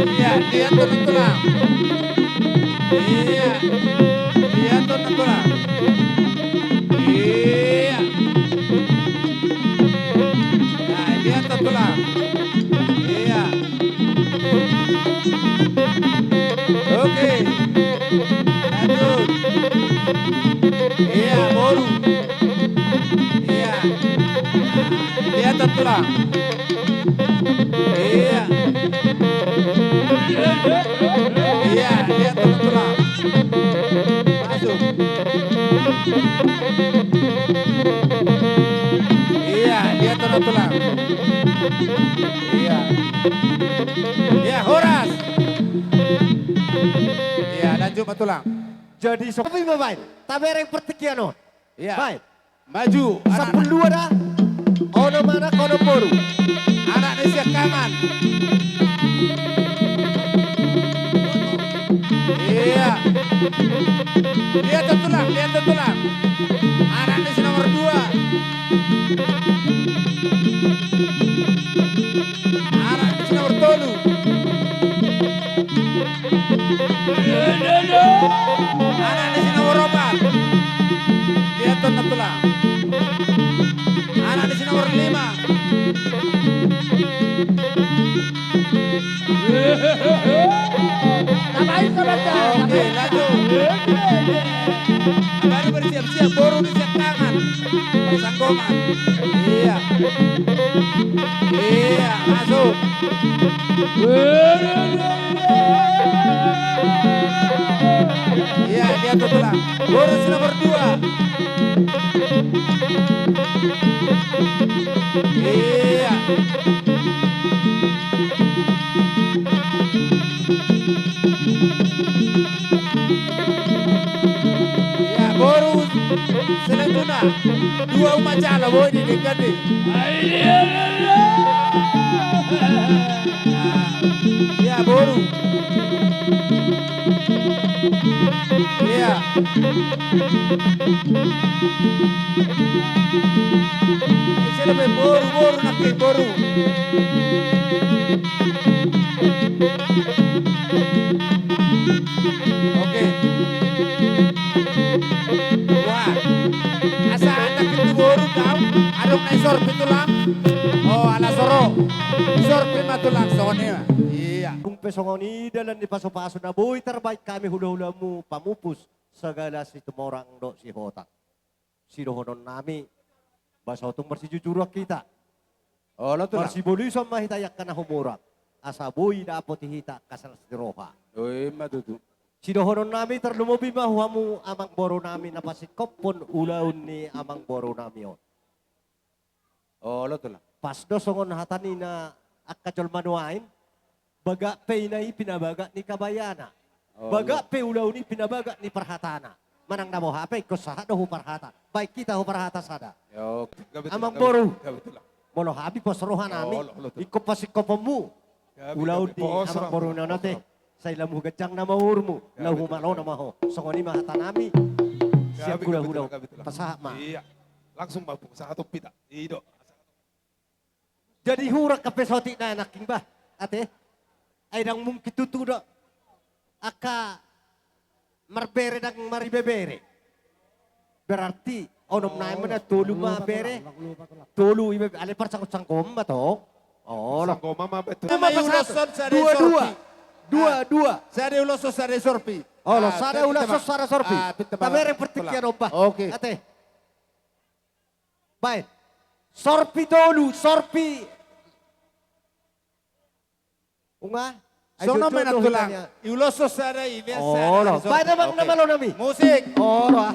Iya, liathon, Tulang. Iya. Liathon, Tulang. Iya. Nah, liathon, Tulang. Iya. Oke. Lanjut. Iya, boru. Iya. Liathon, Tulang. Iya. Iya, liathon, Tulang. Masuk. Iya, liathon, Tulang. Iya. Iya, horas. Iya, lanjut ma, Tulang. Jadi, so, tapi, baen. Tabereng partingkian on. Iya. Baen. Maju, anak. Sampulu dua da. Onom anak, onom boru. Anak ni Siangkangan. Iya. Liathon, Tulang, liathon, Tulang. Anak ni si nomor dua. Anak ni si nomor tolu. Anak ni si nomor opat. Liathon, Tulang. Anak ni si nomor lima. Oke, lanjut. Baru bersiap-siap, boru ni Siangkangan. Pasang goma. Iya. Iya, masuk. Iya, liathon, Tulang. Boru si nomor dua. Iya. Iya, boru selanjutna. Dua uma jala, boi, di denggan di. Iya, boru. Iya. Ise dope boru, boru nangkin, boru. Oke. Wah. Asa anak itu boru tau. Adong na isor pe, Tulang. Oh, ala soro. Isor pe ma, Tulang, songon i ma. Iya. Dung pe songon i dalan ni pasu-pasu na boi tarbaen hami hula-hulamu pamupus. Sagala Situmorang dohot Sihotang. Sidohononnami, asa tung marsijujuran hita. Olo, Tulang. Marsibolusan ma hita i angka na humurang. Asa boi dapot hita angka salas ni roha. O, i ma tutu. Sidohonon nami tarlumobi ma tu hamu amangboru nami na pasingkophon ulaon ni amangboru nami on. Olo, Tulang. Pas do songon hata ni na angka jolma nuaeng, bagak pe ina i pinabagak ni kabayana. Olo. Bagak pe ulaon i pinabagak ni parhatana. Manang na boha pe ingkon sahat do huparhata. Baen hita huparhata sada. Yo, gabe, Tulang, amangboru. Gabe, Tulang. Molo hami pos roha nami. Olo, olo, Tulang. Ingkon pasingkophonmu. Gabe, ulaon gabe, ni pos roha, amangboru nami on, pos roha. Sai lam huganjang nama umurmu. Gabe, Tulang. Laho malo nama ho. Songon i ma hata nami. Gabe, gabe, Tulang, gabe, Tulang. Sian hulahula. Pasahat ma. Iya. Langsung ma, Bung, sahat tu hita. I do. Jadi hurang hape saotik na nangkin, bah. Ate. Ai ndang mungkin tutu do. Angka marbere ndang maribebere. Berarti onom nai ma na tolu ma bere. Tolu iba ale parsanggoman ma tong. Olo. Sanggoman ma betul. Dua, dua. Dua, dua. Sada ulos, sada sorpi. Olo, sada ulos, sada sorpi. Tabereng partingkian on, bah. Oke. Ate. Baen. Sorpi tolu, sorpi. Unga. Songon i ma, Tulang. Iuloshon sada, ilean sada. Olo. Baen, amang na malo nami. Musik. Olo, ah.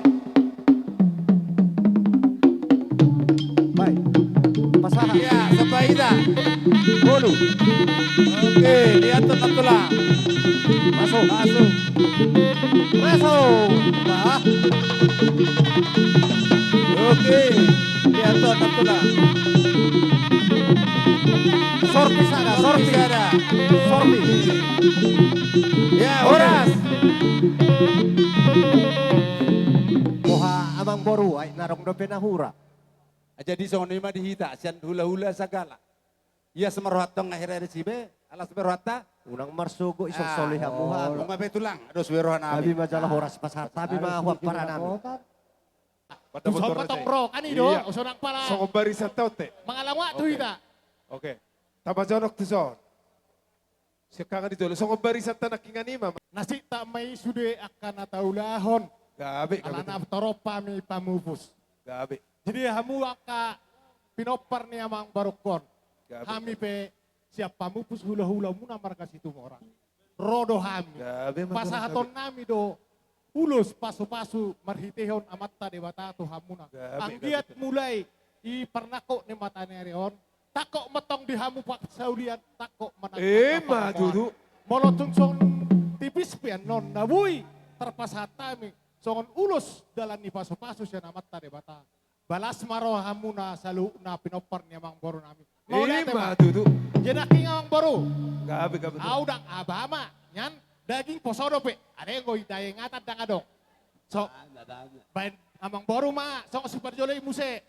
Baen. Pasahat. Iya, sampai ita. Bolu. Oke, lihat, Tulang. Masuk. Masuk. Masuk. Bah. Oke. Lihat, Tulang. Sorpi sada, sorpi. Sorpi sada. Sorpi. Ya, horas. Boha, amangboru, ai na adong dope na hurang. Jadi songon i ma di hita, sian hulahula sagala. Ia so marroha tong akhirnya di sibe, alas be rohanta. Unang marsogo, ison soli hamu ha. Unang be, Tulang, dos be roha nami. Tabi ma jala horas pasahat, tabi ma huampara nami. Songon tong ro, kan i do, songon pala. Songon barisan tau te. Mangalangak tu hita. Oke. Tama jonok tu son. Siangkangan di jolo, songon barisan ta nangkiningan i ma. Nasida ma i sude angka na taulahon. Gabe, gabe. Alana torop hami pamupus. Gabe. Jadi hamu angka pinompar ni amangborungkon. Gabe, gabe. Hami pe sian pamupus hulahulamuna marga Situmorang. Ro do hami. Gabe, amangboru, gabe. Pasahaton nami do ulos pasupasu marhitehon Amanta Debata tu hamuna. Gabe, gabe. Anggiat mulai i parnangkok ni mataniari on, tangkok ma tong di hamu parsaulian, tangkok ma nang. Ima tutu. Molo tung songon tipis pe annon na boi tarpasahat hami songon ulos dalan ni pasupasu sian Amanta Debata. Balas ma rohamuna saluhutna pinompar ni amangboru nami. Mauliate ma. Ima tutu. Jadi nangkin, amangboru. Gabe, gabe, gabe. Au ndang abama nian daging poso dope. Adong do i, daging ata ndang adong. So, baen amangboru ma songon siparjolo i muse.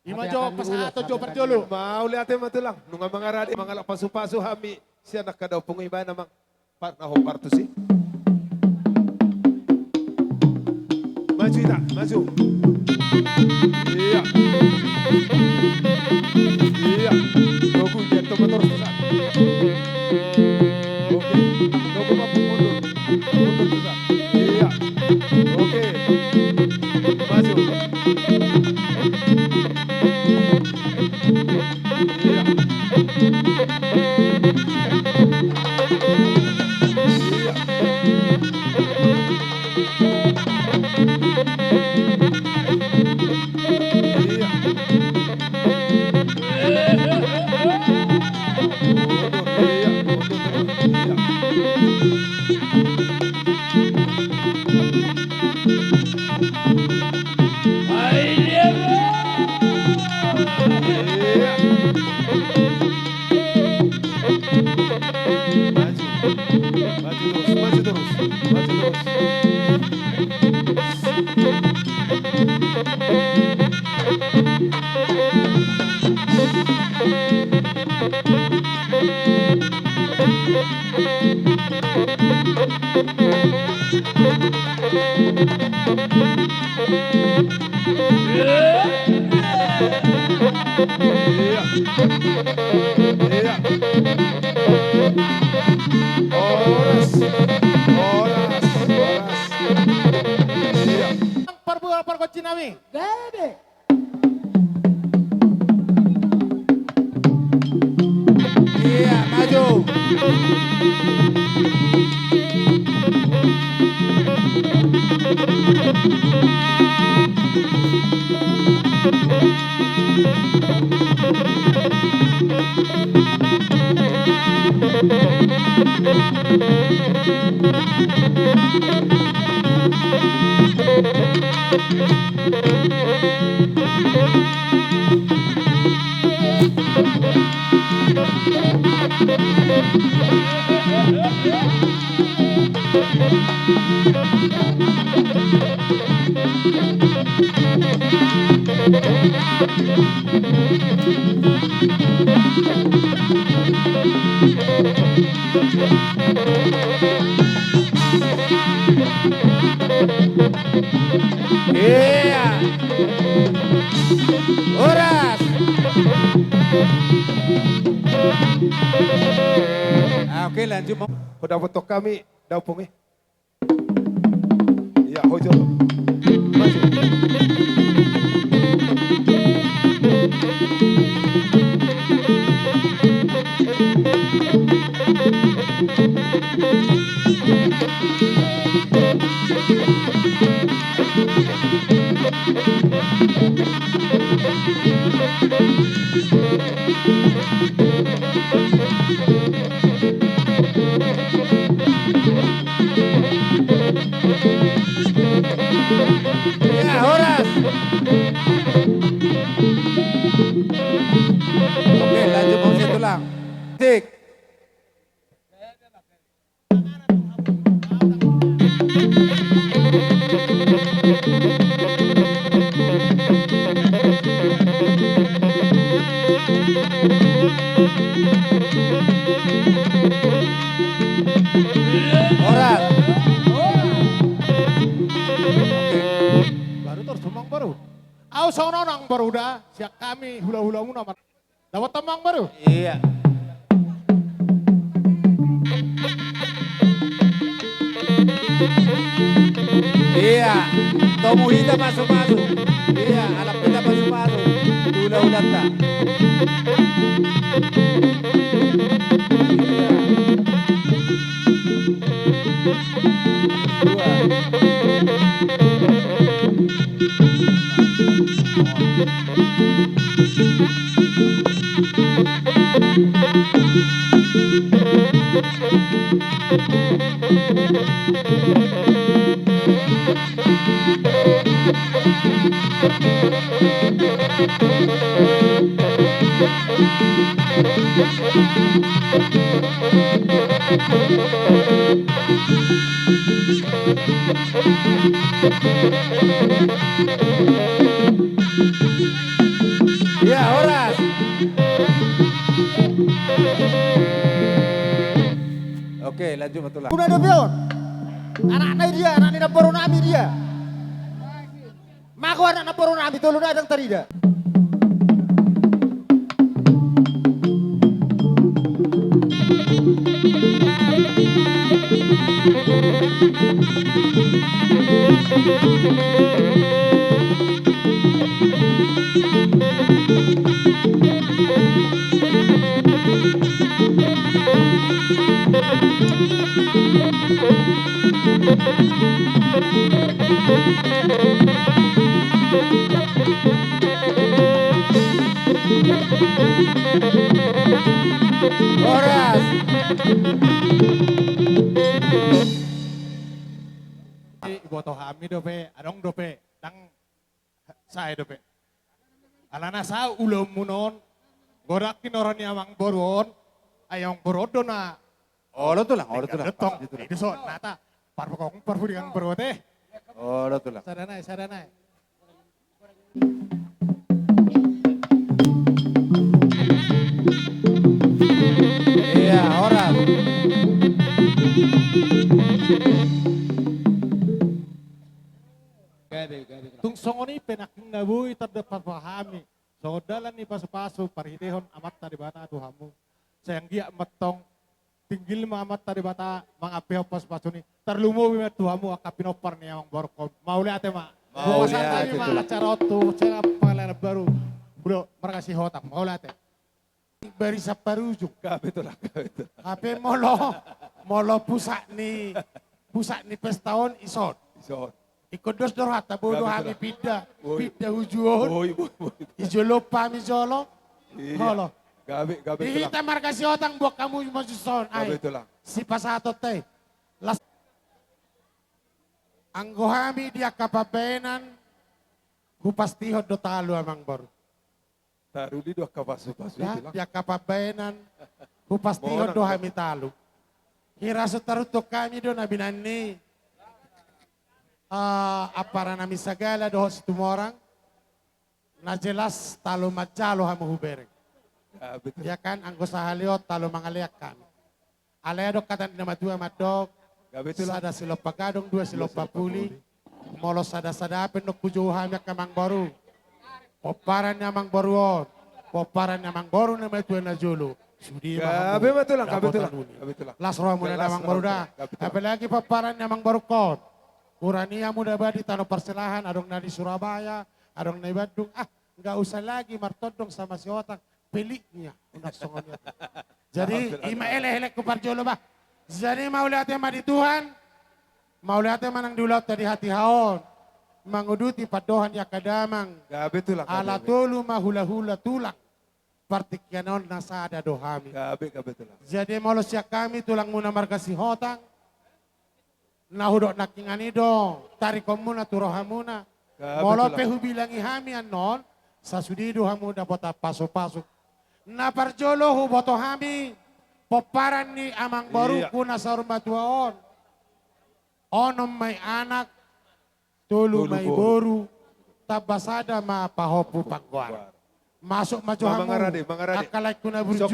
Ima jo pasahaton jo parjolo. Mauliate ma, Tulang. Nunga mangarade, mangalap pasupasu hami sian angka da ompung i, baen, amang. Par na hombar tusi. Maju hita, maju. Iya. Iya. Togu dia, togu torus, Tulang. Oke. Togu ma, mundur. Mundur, Tulang. Iya. Oke. Maju. Maju terus, maju terus, maju terus. Iya. Iya. Horas. Horas. Horas. Iya. Parbual pargonsi nami. Gabe. Iya, maju. Iya. Horas. Ah, oke, lanjut, Mam. Hudapothon hami, da ompung i. Iya, hojo. Maju. Ya, horas. Oke, lanjut, Bang Setulang. Tik. Horas. Oke. Baru terus, Amangboru. Au songon on, Amangboru, da. Sian hami hulahulamuna, Amang. Dapot, Amangboru. Iya. Iya. Tomu hita pasupasu. Iya, alap hita pasupasu. Hulahulanta. Iya. Dua. Iya, horas. Oke, lanjut, Matulang. Guna dope on. Anakna i dia, anak ni namboru nami dia. Mago anak namboru nami, tolu nai ndang tarida. Horas. Iboto hami dope, adong dope, ndang sae dope. Alana sae ulaonmuna on, godang tinorna ni amangboru on, ai amangboru on do na. Olo tulang, olo tulang. Tong, pas di tulang. Di son, nata, parpukong, parpudingan, parbote. Olo tulang. Sada nai, sada nai. Iya, horas. Gabe, gabe. Tung songon i pe nangkin na boi tardapat hami. Songon dalan ni pasupasu, parhitehon Amanta Debata tu hamu. Sai anggiat ma antong, tinggil ma Amanta Debata, mangampe hon pasupasuna i, tarlumobi ma tu hamu angka pinompar ni amangborungkon. Mauliate ma. Mauliate. Boasa tadi ma tulang. Acara on tu, sena pangalanan baru. Budo, marga Sihotang, mauliate. Barisan Parujung. Gabe tulang, gabe tulang. Hape molo, molo pusat ni, pusat ni pesta on, ison. Ison. Ingkon dos do rohanta, boi do hami pinda, pinda hu jolo on. Boi, boi, boi. Di jolo hami jolo. Iya. Molo. Gabe, gabe, Tulang. Di hita marga Sihotang, buat hamu mojison. Gabe, Tulang. Ai sipasahatonta i. Las. Anggo hami di angka pambahenan, hupastihon do talu, Amangboru. Taruli do angka pasupasu i, Tulang. Di angka pambahenan, hupastihon do hami talu. Hira so taruntuk hami do na binanni, eh, ampara nami Sagala dohot Situmorang. Na jelas talu manjalo hamu hubereng. Ya, betul. Ya kan, anggo sahali on talu mangalean hami. Alai adong hata ni na matua mandok, gabe, Tulang. Sada silompa gadong, dua silompa puli. Molo sada-sada pe nunga hujou hami angka Amangboru, pomparan ni Amangboru on, pomparan ni Amangboru na matua na jolo. Sude ma hamu. Gabe ma, Tulang, gabe, Tulang. Gabe, Tulang. Las rohamuna da, Amangboru, da. Gabe, Tulang. Apalagi pomparan ni Amangboru on. Hurani hamu da ba di tano parselahan, adong na di Surabaya, adong na di Bandung. Ah, nggak usah lagi martondong sama Sihotang, peliknya. Unang songon i. Jadi, ima elek-elekku parjolo, bah. Jadi, mauliate ma di Tuhan, mauliate ma nang di ulaonta di hatiha on, manguduti pandohan ni angka damang. Gabe, Tulang, gabe. Ala tolu ma hula-hula, Tulang. Partingkian on na sada do hami. Gabe, gabe, Tulang. Jadi, molo sian hami tulangmuna marga Sihotang, na hudok nangkiningan i do tarikonmuna tu rohamuna. Gabe, Tulang. Molo pe hubilangi hami annon, sasude do hamu dapotan pasupasu. Na parjolo huboto hami pomparan ni Amangboruku, iya, na saur matua on. Onom ma i anak, tolu ma i boru, tamba sada ma pahompu panggoaran. Masuk ma jo hamu, mangarade, mangarade, angka laengku na burju.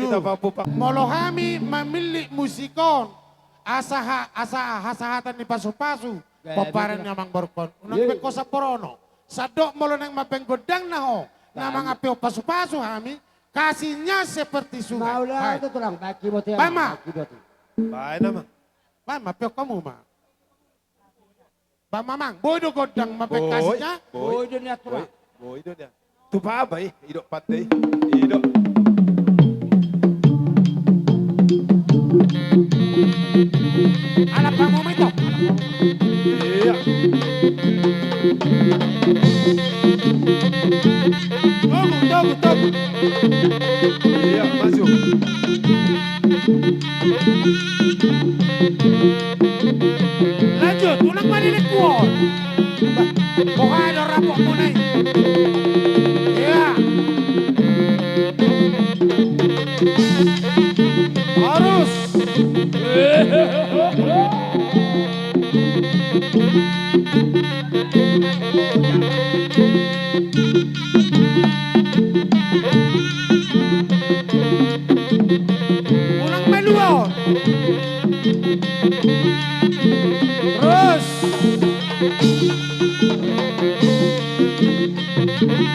Molo hami mamillit musik on, asa ha-, asa hasahatan ni pasupasu, pomparan ni Amangboruku on. Unang baen ho samborono. Sandok molo naeng mambaen gondang na ho, na mangampehon pasupasu hami, kasihnya seperti sungai. Baen ma. Baen, Amang. Baen ma, pehon hamu ma. Bang Mamang, boi do gondang mambaen kasihnya? Boi. Boi do nian, Tulang. Boi do nian. Tupa ba i, idok pande i. Idok. Alap hamu ma ito. Iya. Togu, togu, togu. Iya, maju. Lanjut, ulang ma di lingkuon. Boha do rapotmuna i? Iya. Harus. Ulang malua on. Terus.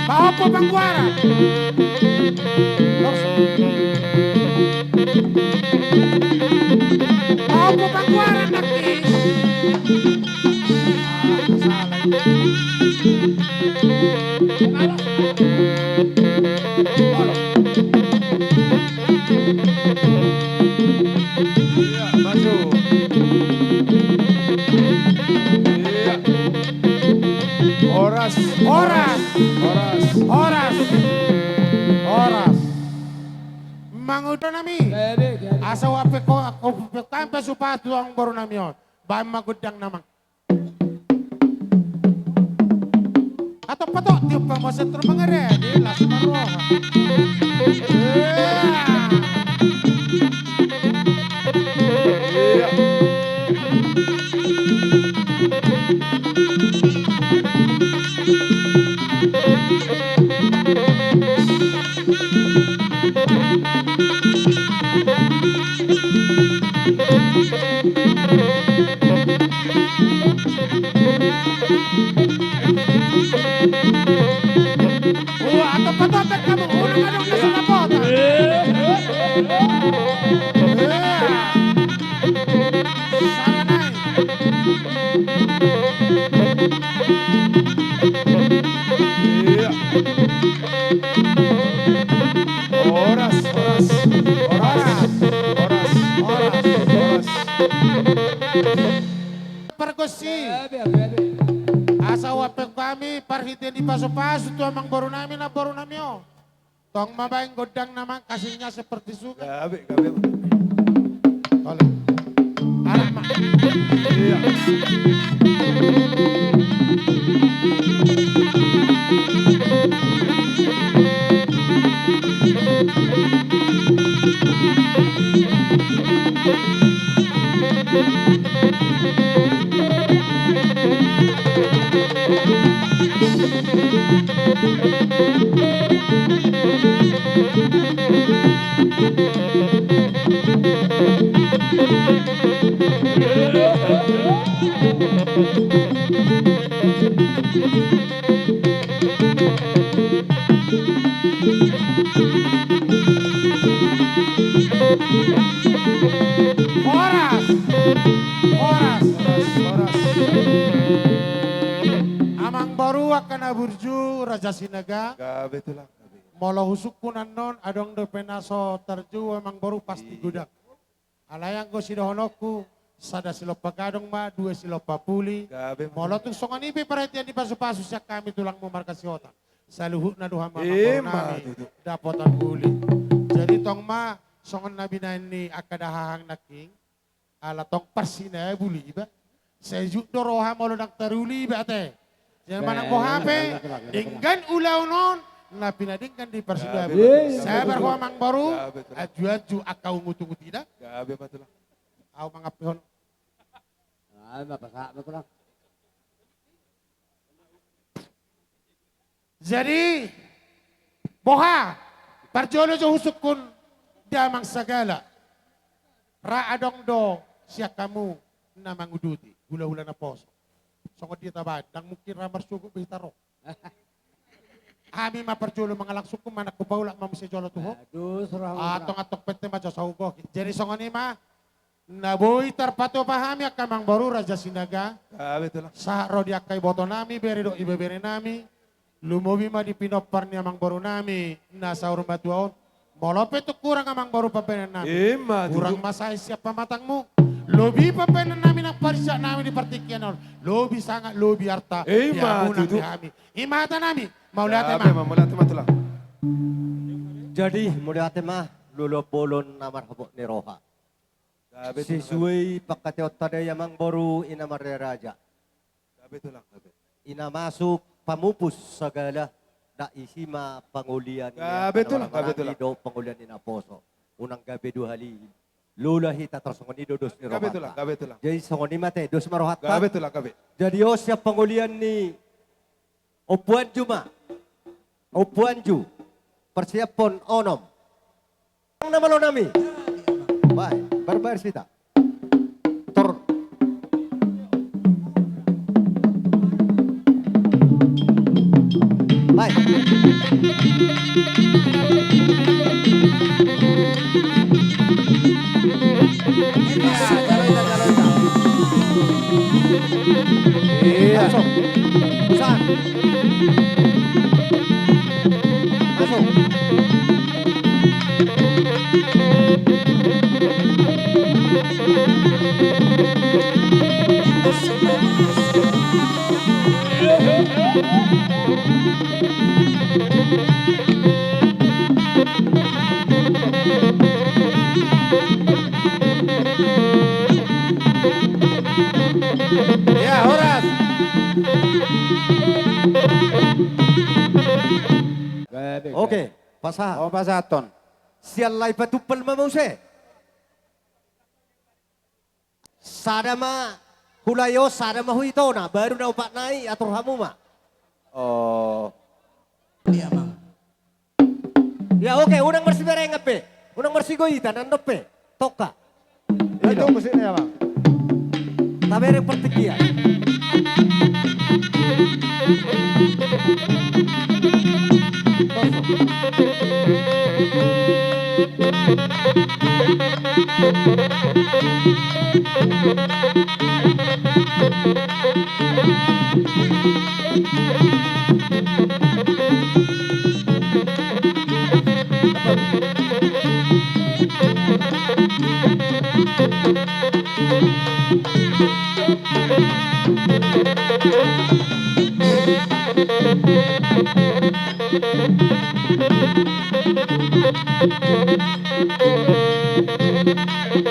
Pahompu panggoaran. Terus. Pahompu panggoaran nangkin. Iya, masuk. Iya. Horas. Horas. Horas. Horas. Horas. Mangudo nami. Asa uampe ko, ko, ko, tampe supasu amangboru nami on. Baen ma gondang na mang. Atau patok tiup pang masa terus mengeredi, las maroha. Iya. Iya. Wah, atau patok hamu, ulang adong na sulapotan. Iya. Saranai. Iya. Horas, horas, horas, horas, horas, horas. Pargonsi. Asa uampe hami parhite ni pasupasu tu amangboru nami, namboru nami on. Tong ma baen gondang nama kasihnya seperti sungai. Gabe, gabe. Tole. Arak ma. Iya. Horas. Horas. Horas. Amangboru angka na burju, Raja Sinaga. Gabe tulang, gabe. Molo husungkun annon, adong dope na so tarjou, amangboru, pasti godang. Alai anggo sidohononku, sada silompa gadong ma, dua silompa puli. Gabe ma. Molo tung songon i pe parhatian ni pasupasu sian hami tulangmu marga Sihotang, saluhutna do hamu amangboru nami dapotan uli. Jadi tong ma songon na binaen ni angka dahahang nangkin, ala tong parsinabul iba. Sejuk do roha molo ndang taruli iba ate. Jadi manang boha pe, denggan ulaon on na pinadenggan di parsinabul. Sabar ho amangboru, anjuanju angka ungutungut i da. Gabe ma tulang. Au mangampehon. Ai ma pasahat ma tulang. Jadi boha, parjolo jo husungkun damang sagala. Ra adong do sian hamu na manguduti hulahula naposo. Songon dia tabaen, ndang mungkin ra marsogot be hita ro. Hami ma parjolo mangalangkungkun, manang hupaulak ma muse jolo tu ho. Antong antong pette ma jo saugohi. Jadi songon i ma na boi tarpatupa hami angka amangboru Raja Sinaga. Sahat ro di angka iboto nami, bere dohot ibebere nami. Lumobi ma di pinompar ni amangboru nami na saur matua on. Molo pe tung hurang amangboru pambahenan nami, hurang ma sae sian pamatangmu. Lobi pambahenan nami nang parinsak nami di partingkian on, lobi sangap, lobi arta di hamu nang di hami. I ma hata nami. Mauliate ma. Mauliate ma tulang. Jadi mauliate ma, lolo bolon na marhabot ni roha. Sesuai pangkataionta da i amangboru, ina marraja. Ina masuk pamupus sagala, na isi ma pangolian ni angka na mangalanggi dohot pangolian ni naposo. Unang gabe dua hali lola hita tarsongon i do dos ni rohanta. Jadi songon i ma ate, dos ma rohanta. Jadi on sian pangolian ni Ompu Anju ma. Ompu Anju, parsiaphon onom. Na malo nami. Bae, barbar sita. Tor. Bae. Iya. Langsung. Busan. Masuk. Iya, horas. Oke, pasahat. Oh, pasahathon. Sian lae patumpal ma muse. Sada ma hulai on, sada ma hu itona, baru na opat nai atur hamu ma. Oh. Iya, Mang. Ya, oke, unang marsiberengan pe. Unang marsigoitan, andon pe. Tongka. Itu musiknya, Mang. Tabereng partingkian.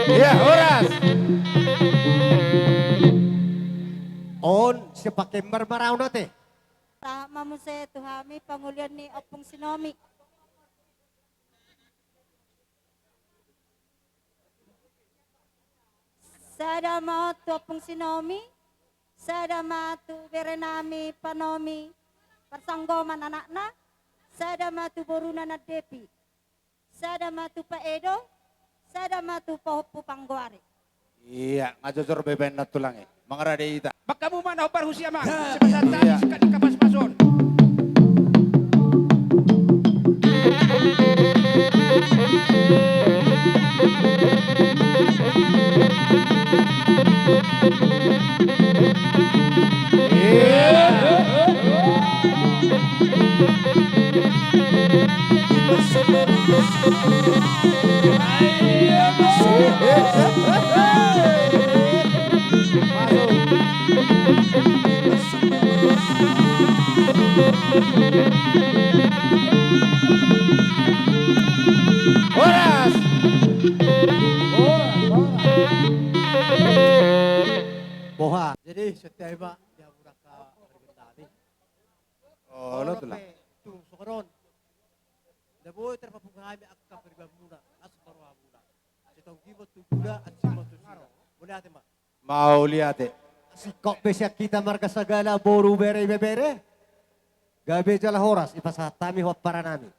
Ia, horas. On, siapa kembar maraun ate? Sahat ma muse tu hami pangolian ni Ompung Sinomi. Sada ma on tu Ompung Sinomi, sada ma tu berenami Panomi, parsanggoman anakna, sada ma tu boruna Nandepi, sada ma tu Pa Edo, sada ma tu pahompu panggoari. Ia, nga jojor be baen na tulang i. Mangarade hita. Bangkamu ma na hombar husi amang. Ia. Sipasahat hami sikat ni kapas-pason. Horas. Boha. Jadi, setia ma dia budak ka bergendali. Olo, tulang. Tung songon on. Nda boi tarpapungu hami angka paribanmuna, las ma rohamuna. Sitonggi ma tu buda, asi ma tu sina. Mauliate ma. Mauliate. Singkop be sian hita marga Sagala, boru, bere, ibebere. Gabe jala horas, dipasahat hami pomparan nami.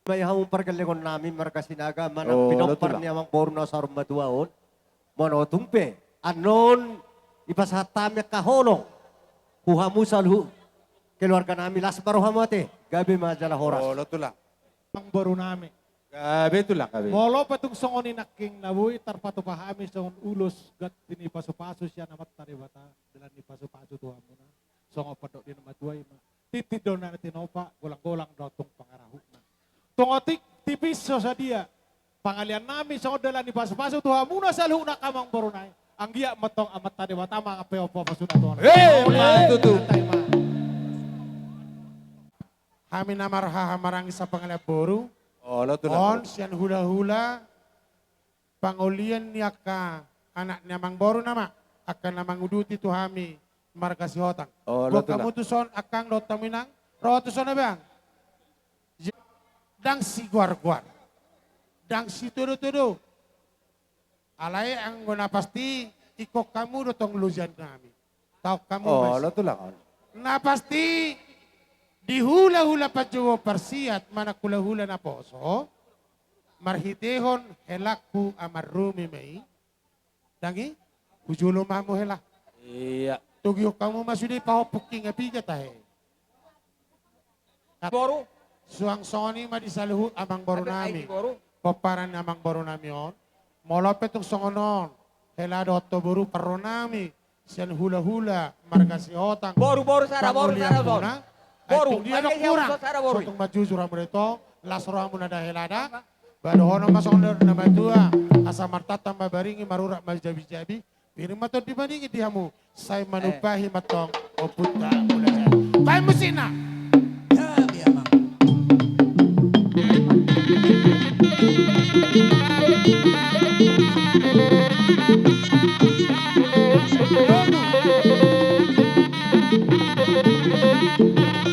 Mai hamu pargellengonnami marga Sinaga, manang pinompar ni amangboru na saur matua on. Molo tung pe annon dipasahat hami angka holong tu hamu saluhut keluarganami, las ma rohamu ate, gabe ma jala horas. Olo, tulang. Amangborunami. Gabe, tulang, gabe. Molo pe tung songon i nangkin na boi tarpatupa hami songon ulos ganti ni pasupasu sian Amanta Debata, dalan ni pasupasu tu hamuna. Songon pandok ni na matua i ma. Tintin do na tinopa, golang-golang do tung pangarahutna. Tung otik tipis so sadia pangaliannami songon dalan ni pasupasu tu hamuna saluhutna angka amangboru nai. Anggiat ma tong Amanta Debata mangampe ompung pasuna tu hamuna. Emma tutu. Hami na marhaha maranggi sapangalian boru. Olo, tulang. On sian hula-hula pangolian ni angka anak ni amangboru nama, angka na manguduti tu hami marga Sihotang. Olo, tulang. Hamu tuson angkang dohot hamu inang, ro tuson abang. Ndang sigoar-goar, ndang sitodo-todo. Alai anggo na pasti ingkon hamu do tong loja nami. Taon hamu. Olo, tulang. Na pasti di hula-hula panjouon parsiat manang hula-hula naposo, marhitehon helangku Amang Rumi ma i. Ndang i? Hujolo ma hamu hela. Ia. Togihon hamu ma sude pahompu king apiga tahe. Boru. Suang songon i ma di saluhut amangboru nami. Pomparan ni amangboru nami on. Molo pe tung songon on, hela dohot ho boru parro nami sian hula-hula marga Sihotang. Boru, boru, sada boru, sada boru. Ai tung dia do kurang. So tung manjujur hamu da i tong, las rohamuna da hela da. Ba dohonon ma songon na matua, asa martantang ma baringi, marurat ma jabi-jabi. Pir ma tondi madingin di hamu, sai manumpahi ma tong ompunta Mulajadi. Baen musikna.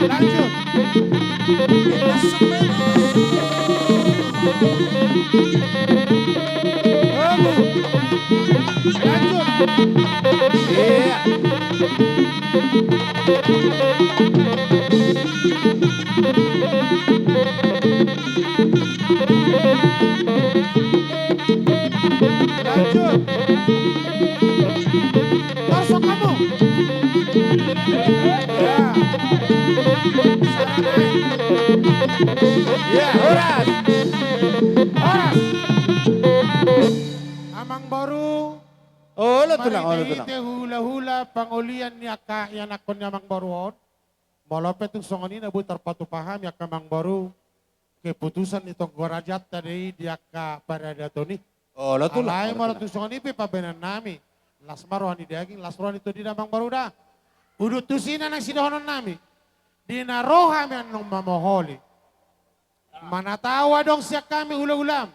Lanjut. Lanjut. Torsok hamu. Ya, horas. Horas. Amangboru. Olo, tulang, olo, tulang. Marhite-hite hula-hula pangolian ni angka ianakhon ni amangboru on. Molo pe tung songon i na boi tarpatupa hami angka amangboru, keputusan ni tonggo rajanta do i di angka paradaton i. Olo, tulang. Alai molo tung songon i pe pambaenan nami, las ma roha ni daging, las roha ni tondi da amangboru da. Udut tusi na nang sidohonon nami. Di na ro hami annon mamoholi. Manatau adong sian hami hulahulam,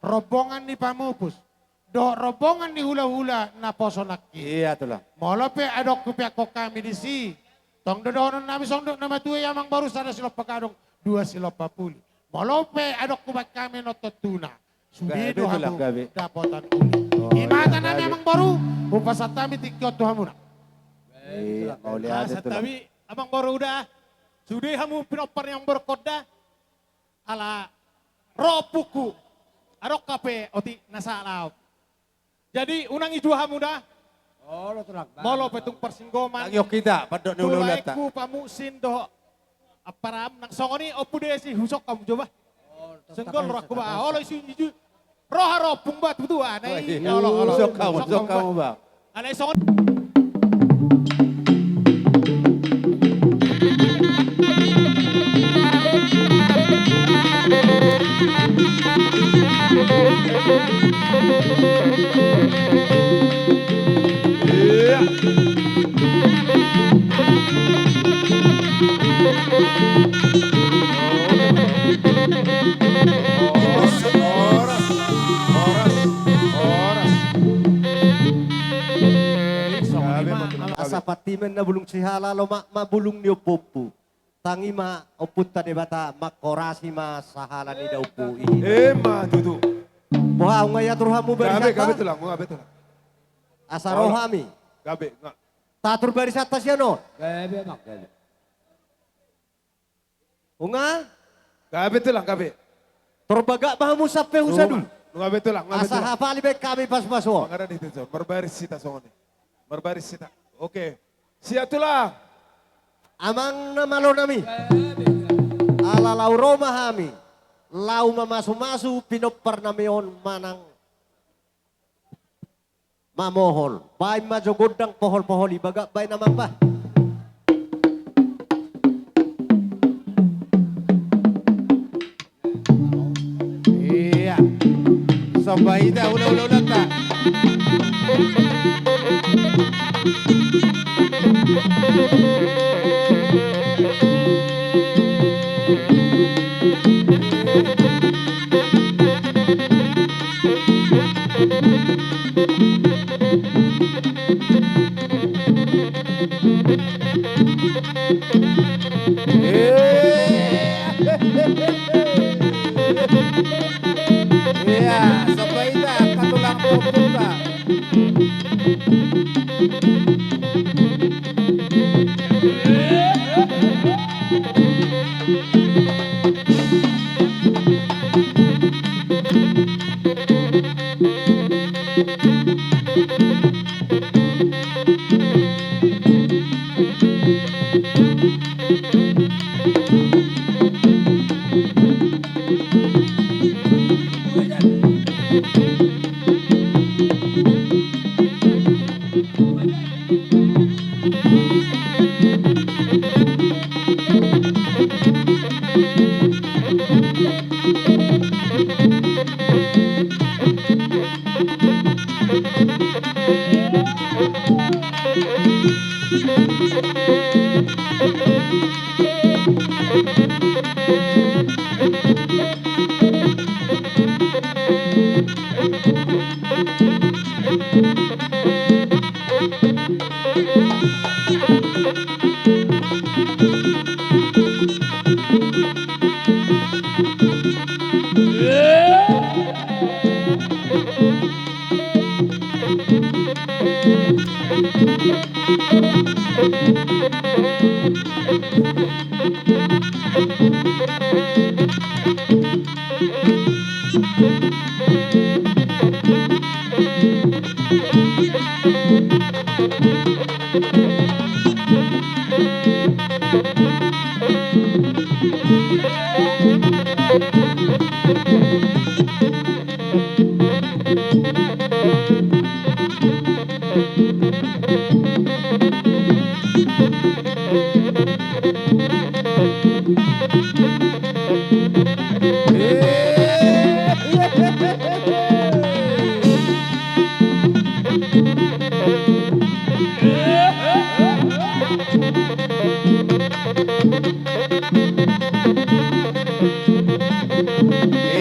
rombongan ni pamupus dohot rombongan ni hulahula naposo nangkin. Ia, Tulang. Molo pe adong hupeakkon hami disi, tong do dohonon nami songon dok na matua i, amang boru, sada silompa gadong, dua silompa puli. Molo pe adong hubaen hami annon tontuna, sude do hamu dapotan uli. Gabe, Tulang, gabe. Oh, ia, gabe. Ima hata nami, amang boru, hupasahat hami tingki on tu hamuna. Gabe, Tulang. Iya, mauliate, Tulang. Pasahat hami, amang boru, da. Sude hamu pinompar ni amang boru on da. Ala ro ompungku, adong hape otik na sahat laho. Jadi unang ijua hamu da. Olo, Tulang. Molo pe tung parsinggoman, tangion hita, pandok ni hulahulanta, tulaengku, pamusim dohot amparam, nang songon i Ompu Desi, husok hamu jo bah. Olo, Tulang. Songgol rohakku bah. Olo, isu iju. Roha ro ompung bah, tutu, ah, na i. Wah, iya. Olo, olo. Husok hamu, husok hamu bah. Alai songon. Iya. Horas, horas, horas. Jadi songon i ma, Tulang. Asa pantimen na bulung sihala, lomak ma bulung ni ompompu. Tangi ma Ompunta Debata, manghorasi ma sahala ni daompu i. Ima tutu. Boha, nunga diatur hamu barisanta? Gabe, gabe, Tulang, gabe, Tulang. Asa ro hami. Gabe, nga. Tatur barisanta sian on. Gabe, Amang, gabe. Nunga? Gabe, Tulang, gabe. Tor bagak ma hamu sampe husadun. Nunga, nunga be, Tulang, nunga be, Tulang. Asa hapali baen hami pasupasu on. Mangarade hita, Tulang. Marbaris hita songon i. Marbaris hita. Oke. Siap, Tulang. Amang na malo nami. Ala laho ro ma hami laho mamasumasu pinompar nami on manang mamohol. Baen ma jo gondang pohol-pohol i, bagak baen, Amang, bah. Iya. Somba hita hulahulanta. Iya, somba hita, angka tulang pongki, Pak.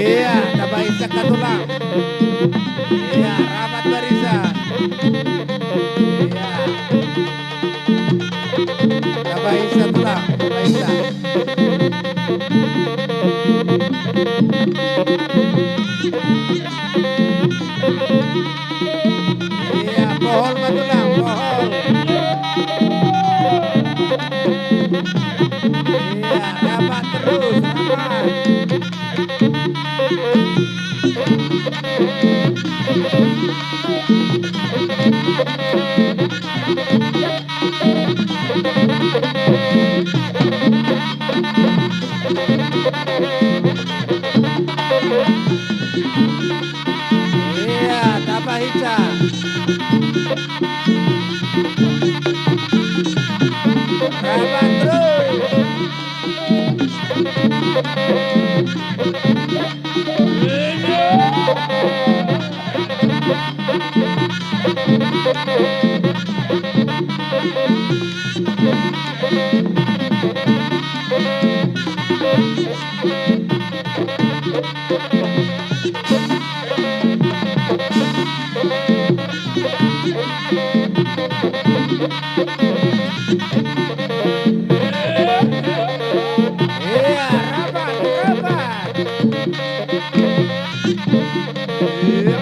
Ia, tamba hinsa tulang. Ia, rapat barisan. Ia. Tamba hinsa tulang, tamba hinsa. Ia, pohol ma tulang, pohol. Ia, rapat terus, rapat. Ia, tamba hinsa. Rapat terus. Ia, rapat, rapat. Ia.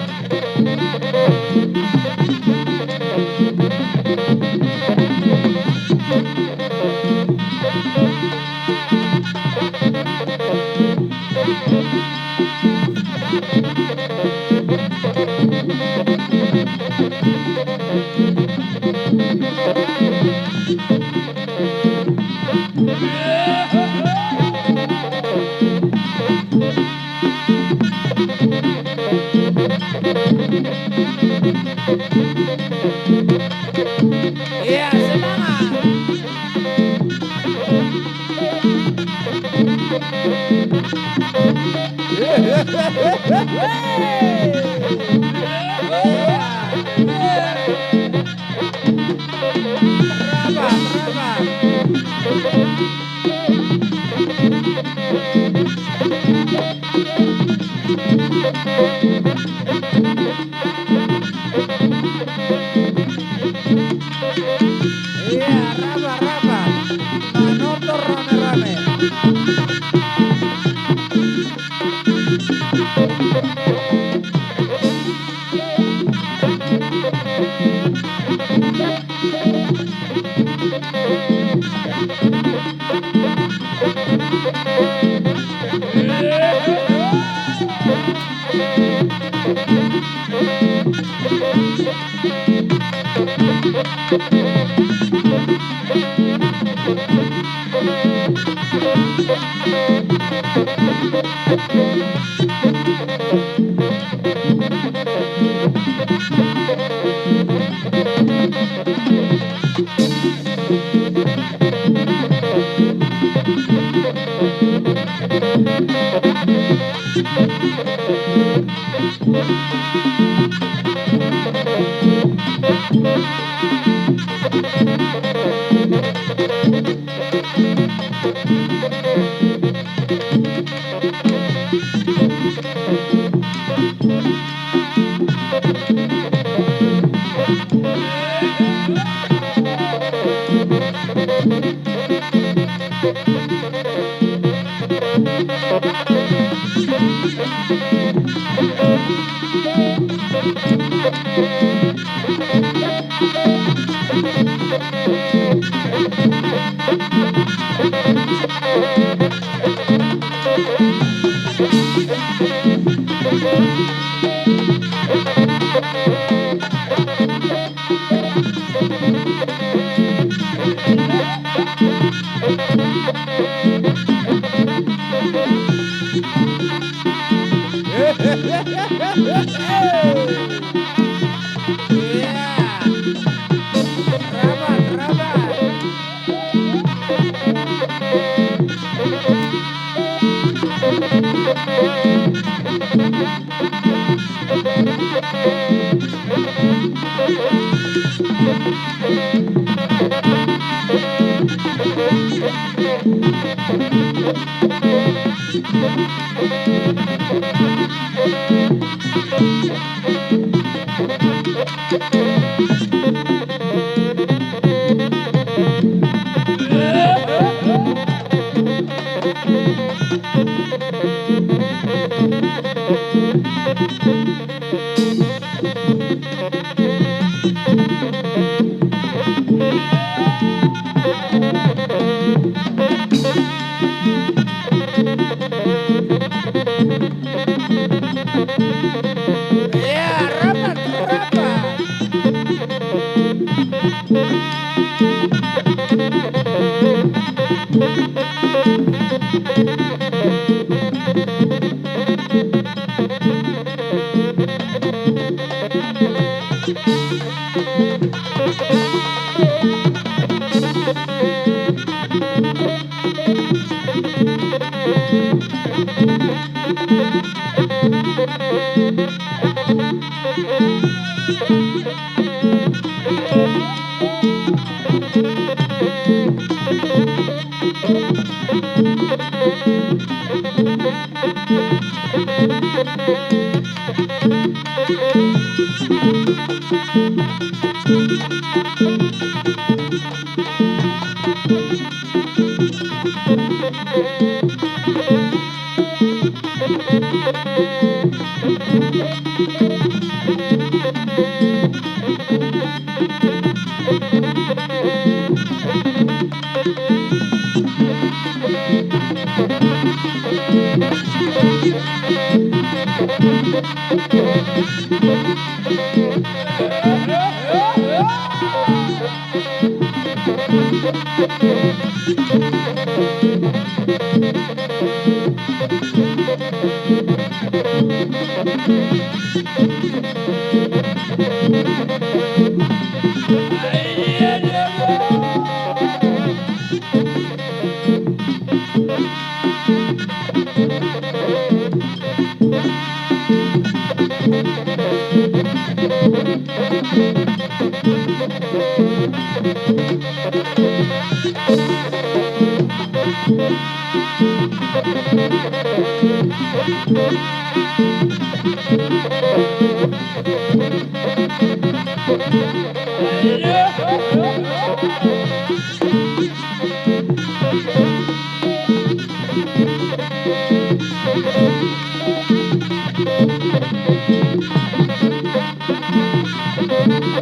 Ia, semangat. Rapat, rapat. Ia, rapat, rapat. Manortor rame-rame.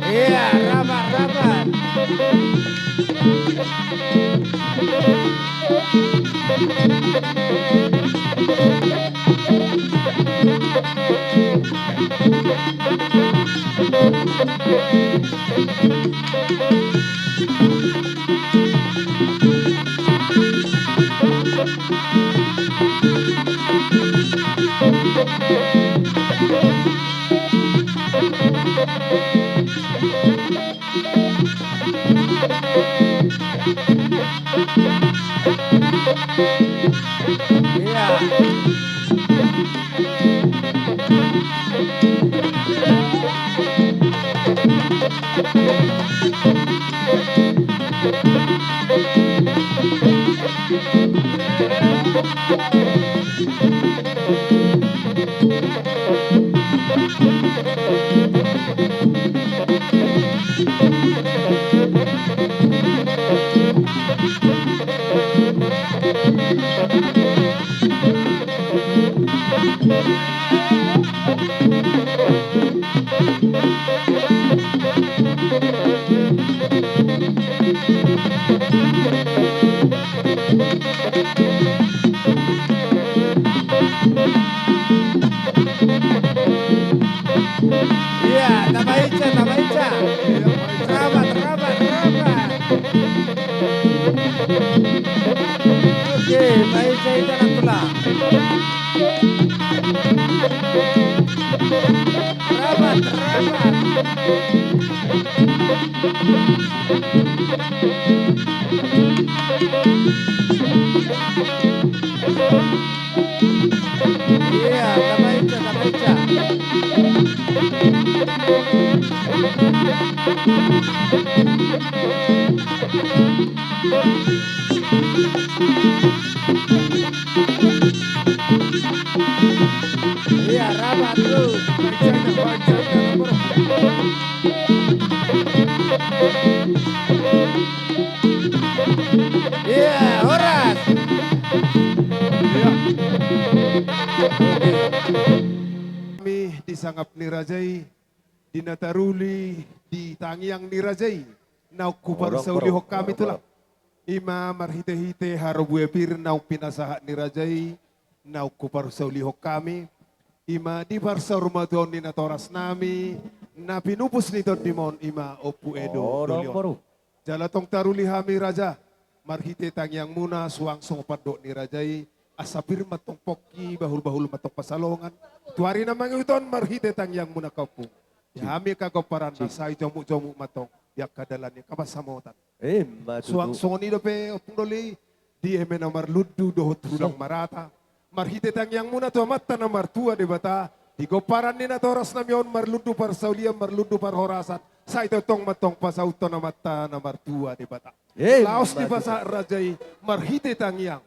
Ia, rapat, rapat. Ia, tama ica, tama ica. Rapat, rapat, rapat. Oke, baik, saya jalan pulang. Rapat, rapat. Ia, tama ica, tama ica. Iya, horas. Iya. Hami di sangap ni raja i, di na taruli di tangiang ni raja i, naung huparsaulihon hami tulang. Ima marhite-hite harbue pir naung pinasahat ni raja i, naung huparsaulihon hami. Ima di parsaurmatuaon ni natorasnami, na pinupus ni tondimon, ima Ompu Edo doli on. Jala tong taruli hami raja, marhite tangiangmuna suang songon pandok ni raja i, asa pir ma tong pongki, bahul-bahul ma tong pansalongan. Tu ari na mangihut on marhite tangiangmuna angka ompung. Di hami angka gomparanna sai jomuk-jomuk ma tong di angka dalan ni angka pansamotan. Ima tutu. Suang songon i dope ompung doli, di eme na marlundu dohot tulang marata. Marhite tangiangmuna tu Amanta na martua Debata, di gomparan ni natorasnami on marlundu parsaulian, marlundu parhorasan, sai tongtong ma tong pasauthon Amanta na martua Debata. Laos dipasahat raja i marhite tangiang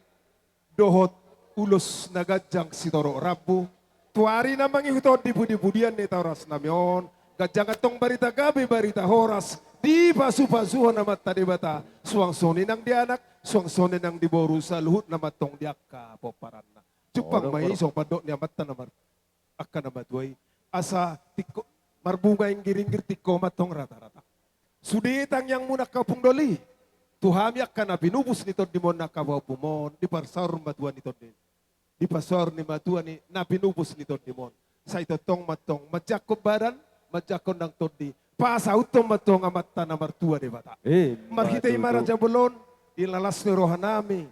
dohot ulos na ganjang sitorop rambu, tu ari na mangihut on di pudi-pudian ni natorasnami on, ganjang antong barita gabe, barita horas, dipasu-pasuhon Amanta Debata, suang songon i nang di anak, suang songon i nang di boru, saluhutna ma tong di angka pomparanna. Jumpang ma i songon pandok ni amanta na mar-, angka na matua i, asa tingko, marbunga inggir-inggir tingko ma tong rata-rata. Sude tangiangmuna angka ompung doli, tu hami angka na pinupus ni tondimon, angka pahompumon, di parsaurmatuaon ni tondi, di parsaur ni matua ni na pinupus ni tondimon. Sai tongtong ma tong manjangkon badan, manjangkon nang tondi, pasauthon ma tong Amanta na martua Debata. Ima tutu. Marhite i ma raja bolon, di na las ni rohanami,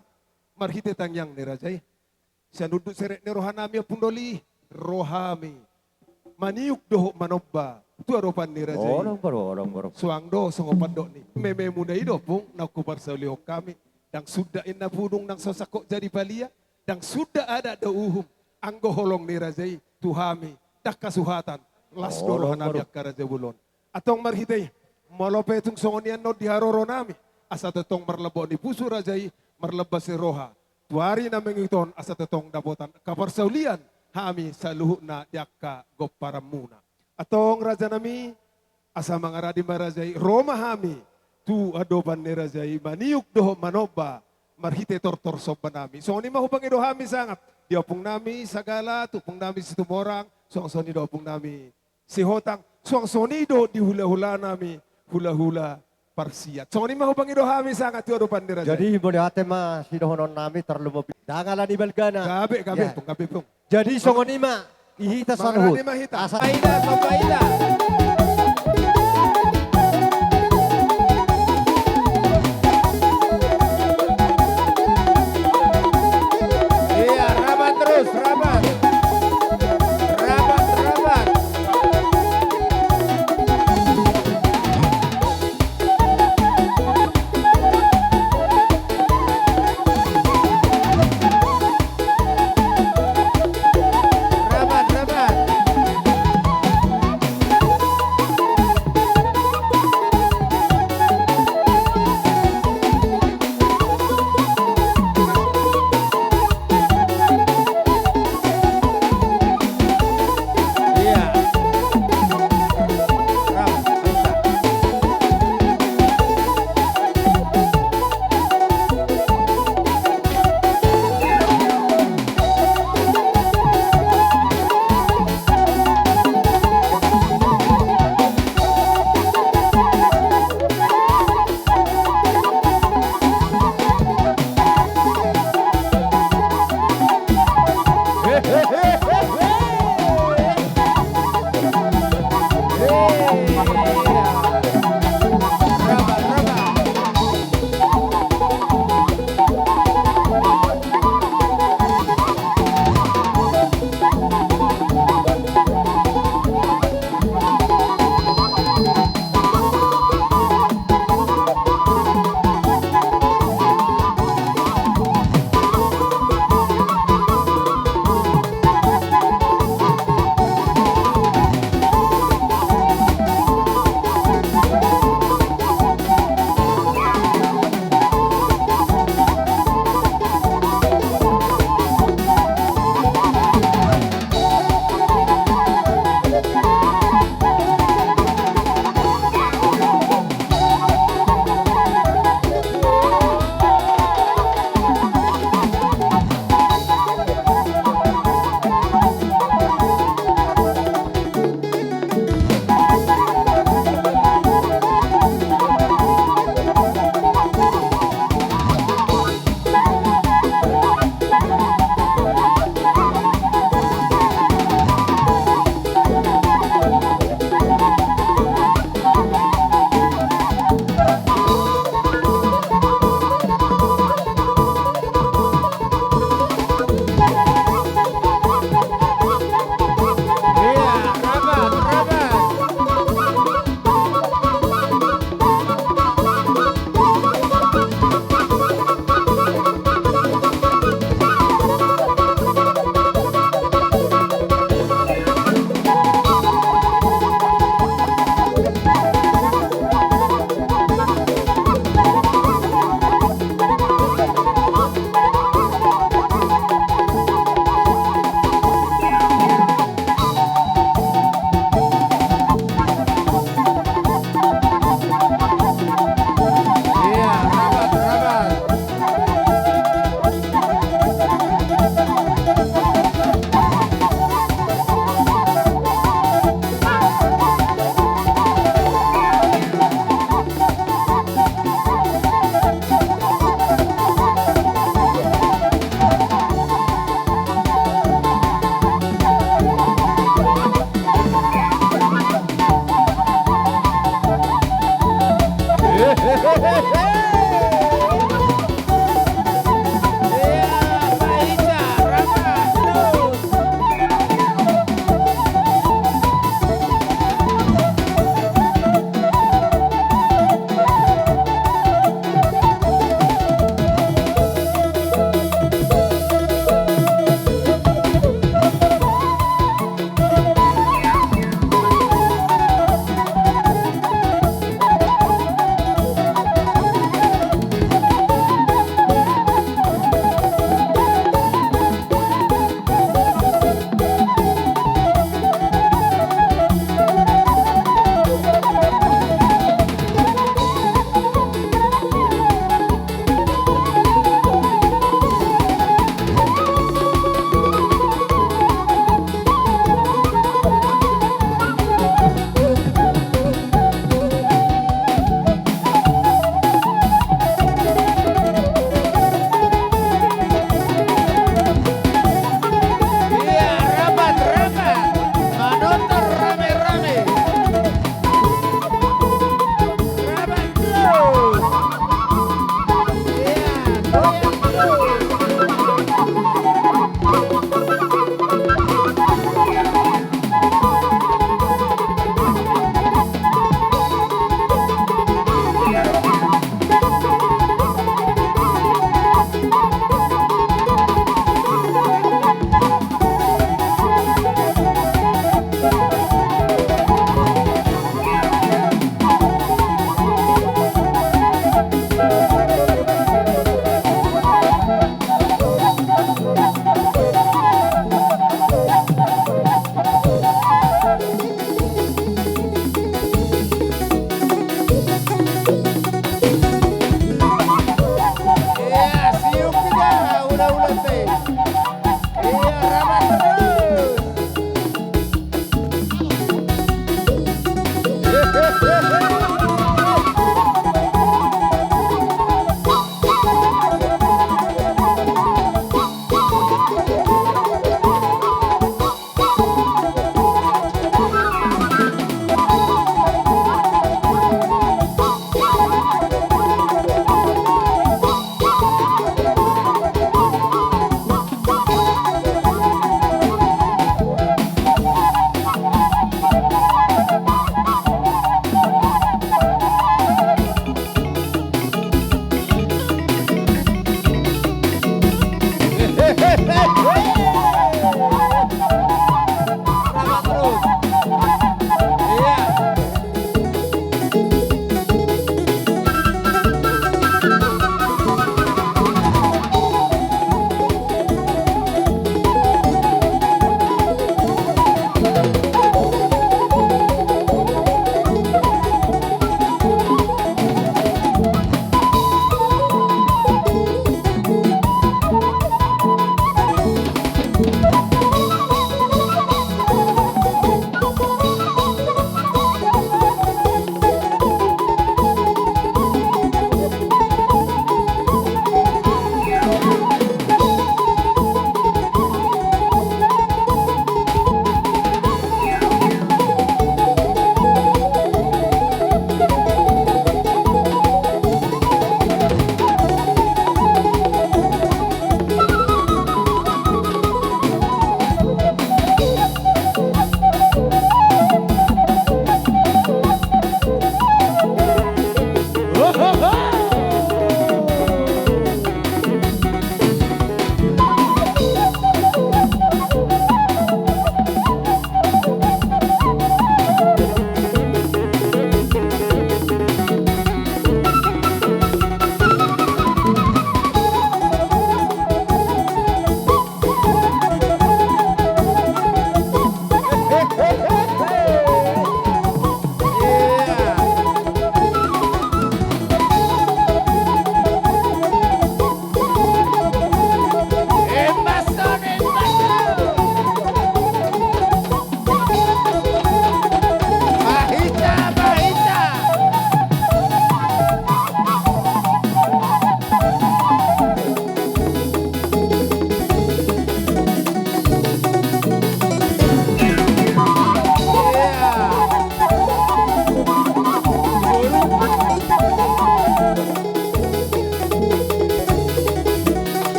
marhite tangiang ni raja i, sian unduk serep ni rohanami ompung doli, ro hami maniuk dohot manomba tu adopan ni raja i. Suang do songon pandok ni mememuna i do ompung, naung huparsaulihon hami. Ndang suda inna punung nang so sangkot jadi palia, ndang suda adat dohot uhum, anggo holong ni raja i tu hami, ndang hasuhatan, las do rohanami angka raja bolon. Antong marhite i, molo pe tung songon i annon di haroronami, asa tongtong marlambok ni pusu raja i, marlambas ni roha, tu ari na mangihut on asa tongtong dapotan angka parsaulian hami saluhutna di angka gomparanmuna. Antong rajanami, asa mangaradi ma raja i, ro ma hami tu adopan ni raja i maniuk dohot manomba marhite tortor sombanami. Songon i ma hupangido hami sangap di ompungnami Sagala, tu ompungnami Situmorang, suang songon i do ompungnami Sihotang, suang songon i do di hula-hulanami, hula-hula parsiat. Songon i ma hupangido hami sangap tu adopan ni raja i. Jadi mauliate ma sidohononnami, tarlumobi ndang ala ni balgana. Gabe, gabe ompung, gabe ompung. Jadi songon i ma, i hita saluhut. Mangaradi ma hita. Asa paida, paida. Iya, rapat terus, rapat. Rapat, rapat. Rapat, rapat.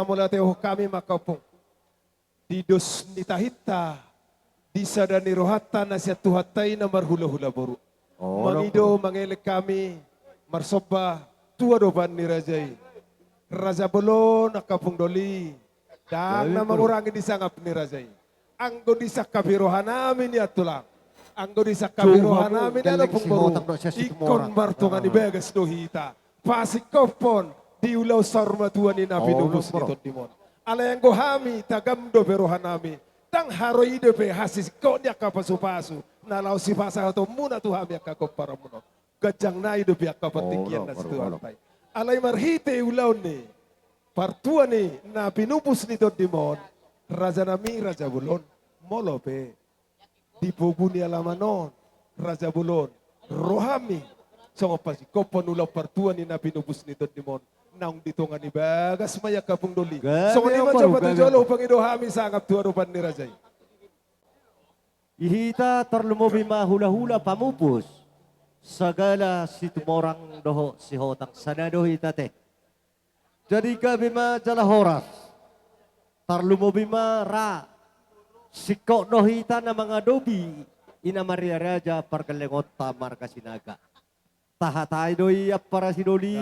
Mauliate hami ma angka ompung. Di dos ni tahinta, di sada ni rohanta na sian Tuhanta i na marhulahula boru. Mangido mangelek hami, marsomba tu adopan ni raja i. Raja bolon angka ompung doli. Ndang na mangurangi di sangap ni raja i. Anggo disangkapi rohanami nian tulang. Anggo disangkapi rohanami nian ompung boru. Ingkon martonga ni bagas do hita. Pasingkophon di ulaon saur matua ni na pinupus ni tondimon. Alai anggo hami tagam dope rohanami. Ndang haroro i dope hasisingkop ni angka pasupasu. Na laho sipasahatonmuna tu hami angka pomparanmuna on. Ganjang nai dope angka partingkian na situan tai. Alai marhite ulaon ni partua ni na pinupus ni tondimon, rajanami raja bolon, molo pe di pogu ni alaman on, raja bolon, rohami songon pasingkophon ulaon partua ni na pinupus ni tondimon, naung di tonga ni bagas ma i angka ompung doli. Songon i ma jolo tu jolo hupangido hami sangap tu adopan ni raja i. Di hita tarlumobi ma hulahula pamupus, sagala Situmorang dohot Sihotang sada do hita te. Jadi gabe ma jala horas. Tarlumobi ma ra singkop do hita na mangadopi i na marria raja pargellengonta marga Sinaga. Tahatai do i ampara sidoli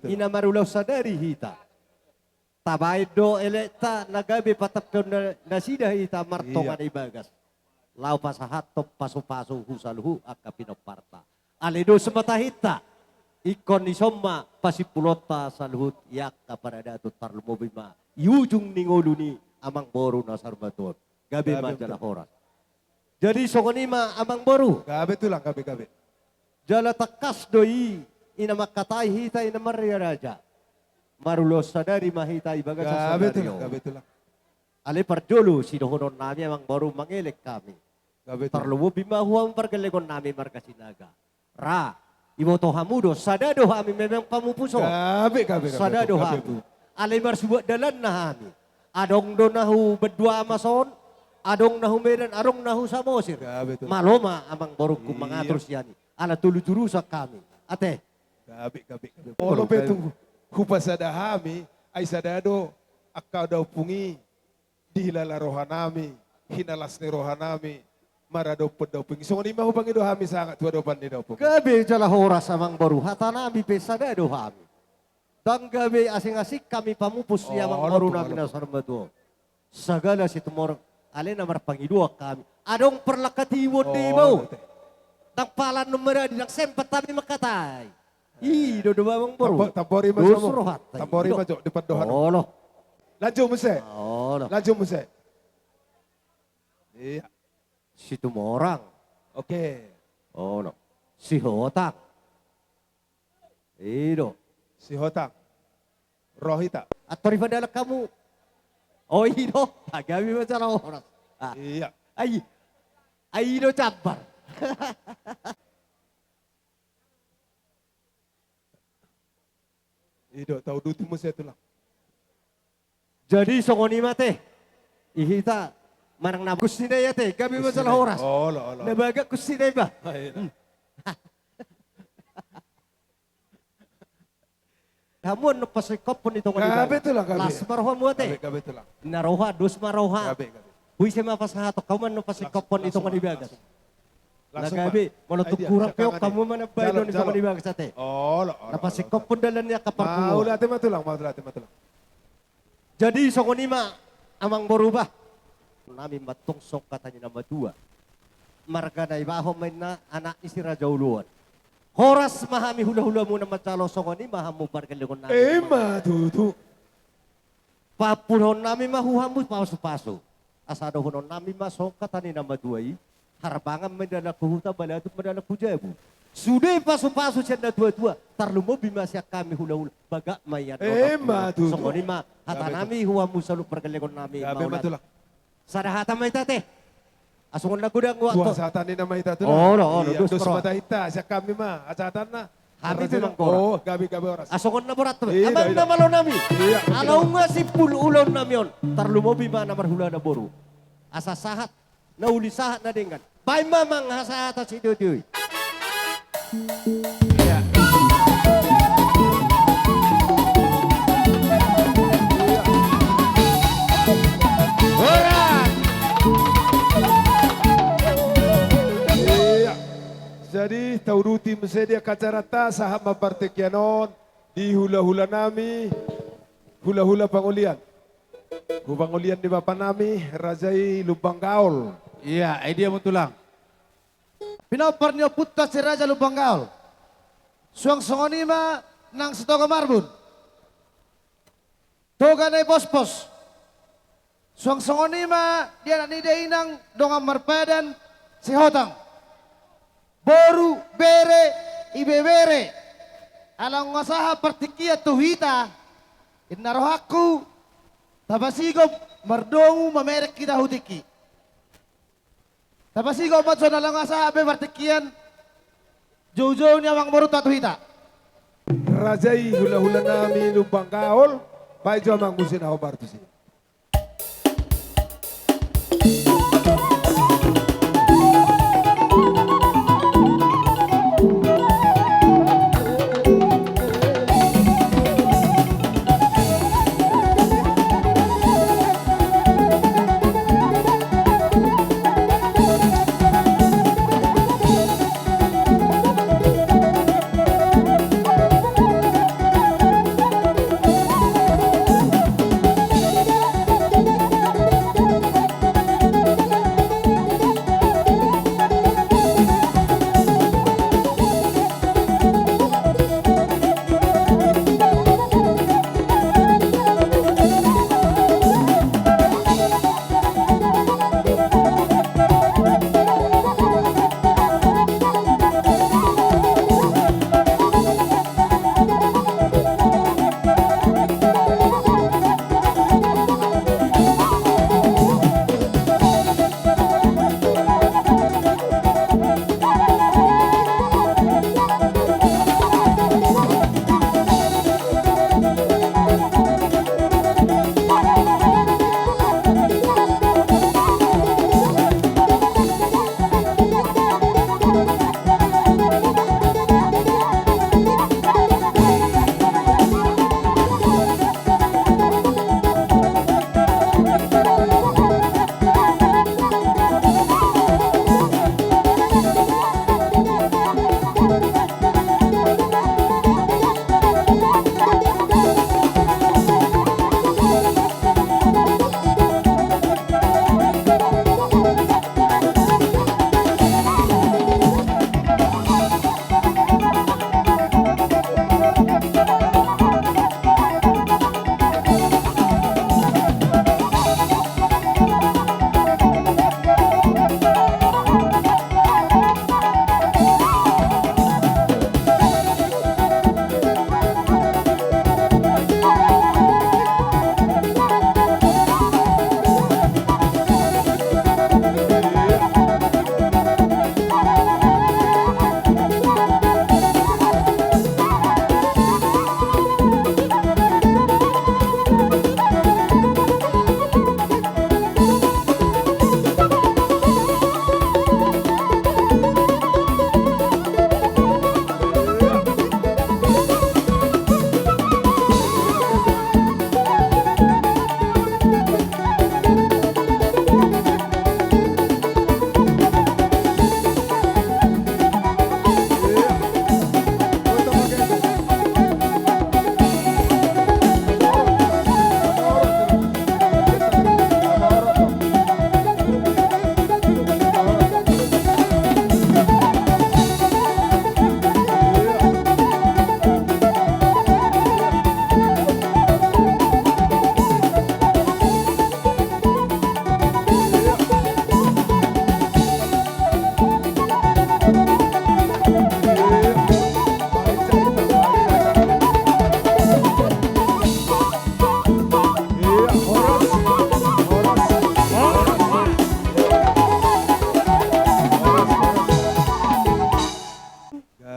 i na marulaon sadari hita. Tabaen do elekta na gabe patampeon nasida hita martonga ni bagas. Laho pasahathon pasupasu hu saluhut angka pinomparta. Alai dos ma tahinta. Ingkon dison ma pasimpulonta saluhut i angka paradaton tarlumobi ma i ujung ni ngolu ni amangboru na saur matua on. Gabe ma jala horas. Jadi songon i ma amangboru. Gabe tulang, gabe, gabe. Jala tangkas do i, i na mangkatai hita i na marria raja. Marulaon sadari ma hita di bagasan sadari on. Gabe tulang, gabe tulang. Alai parjolo sidohononnami amangboru mangelek hami. Gabe tulang. Tarlumobi ma huham pargellengonnami marga Sinaga. Ra, iboto hamu do, sada do hami memang pamupus on. Gabe, gabe, gabe. Sada do hami. Alai marsubat dalanna hami. Adong do na hu Bandua Amas on, adong na hu Medan, adong na hu Samosir. Gabe tulang. Malo ma amangborungku mangatur sian i. Ala tolu jurusan hami. Ate. Gabe, gabe, gabe. Olo pe tu hupasada hami, ai sada do angka daompung i. Dihilala rohanami, hinalas ni rohanami, maradophon daompung i. Songon i ma hupangido hami sangap tu adopan ni daompung i. Gabe jala horas amangboru, hatanami pe sada do hami. Ndang gabe asing-asing hami pamupus ni amangborunami na saur matua on. Sagala Situmorang, alai na marpangidoan hami. Adong parlangkat i bonde i mau. Ndang pala annon maradi, ndang sempat hami mangkatai. I do do amangboru. Tambori ma jo. Dos rohanta. Tambori ma jo di pandohan. Olo. Lanjut muse. Olo. Lanjut muse. Iya. Situmorang. Oke. Olo. Sihotang. I do. Sihotang. Rohita. Ator i padalan hamu. O i do. Gabe ma jala horas. Iya. Ai. Ai i do jambar. I do, tauduti muse tulang. Jadi songon i ma te. Di hita manang na bagak kunsi na i ate, gabe ma jala horas. Olo, olo. Na bagak kunsi na i ba. Hamu annon pasingkophon di tonga ni bagas. Gabe tulang, gabe. Las ma rohamu ate. Gabe, gabe tulang. Na roha, dos ma roha. Gabe, gabe. Huise ma pasahaton hamu annon pasingkophon di tonga ni bagas. Na gabe, molo tung hurang pe on hamu ma na baen on di tonga ni bagas ate. Olo, olo. Na pasingkophon dalan ni angka parpunguan. Mauliate ma tulang, mauliate ma tulang. Jadi songon i ma amangboru bah. Nami ma tong songon hata ni na matua. Marga Naibahon ma inna anak ni si Raja Uluan. Horas ma hami hulahulamuna manjalo songon i ma hamu pargellengonnami. Ima tutu. Pampuhononnami ma hu hamu pasupasu. Asa dohononnami ma songon hata ni na matua i. Harbangan ma dalan hu huta, balatuk ma dalan hu jabu. Sude pasupasu sian natuatua, tarlumobi ma sian hami hulahula, bagak ma i annon. Ima tutu. Songon i ma hatanami hu hamu saluhut pargellengonnami. Gabe ma tulang. Sada hata ma hita ate. Asa songon na godang waktu. Tua hata ni nama hita tulang. Olo, olo, dos ma roha. Dos ma hita, sian hami ma hasahatanna. Hami pe manggora. O, gabe, gabe horas. Asa songon na borat tu. Amang na malonami. Ala nunga simpul ulaonnami on. Tarlumobi ma na marhulahula boru. Asa sahat na uli, sahat na denggan. Baen ma amang hasahatan sitiotio i. Iya. Iya. Ruti muse di angka acaranta, sahat ma partingkian on di hula-hula nami, hula-hula pangolian. Hu pangolian ni bapa nami, raja i Lumban Gaol. Ia, ai dia ma tulang. Pinompar ni ompunta si Raja Lumban Gaol. Suang songon i ma nang si Toga Marbun. Toga Naipospos. Suang songon i ma di anak ni dainang dongan marpadan Sihotang. Boru, bere, ibebere. Ala nunga sahat partingkian tu hita, ninna rohangku, tapasigop mardomu mamereng hita hu tingki. Tapasigop ma jo na laho sahat be partingkian, joujou ni amangborunta tu hita. Raja i hula-hula nami Lumban Gaol, baen jo amang muse na hombar tusi.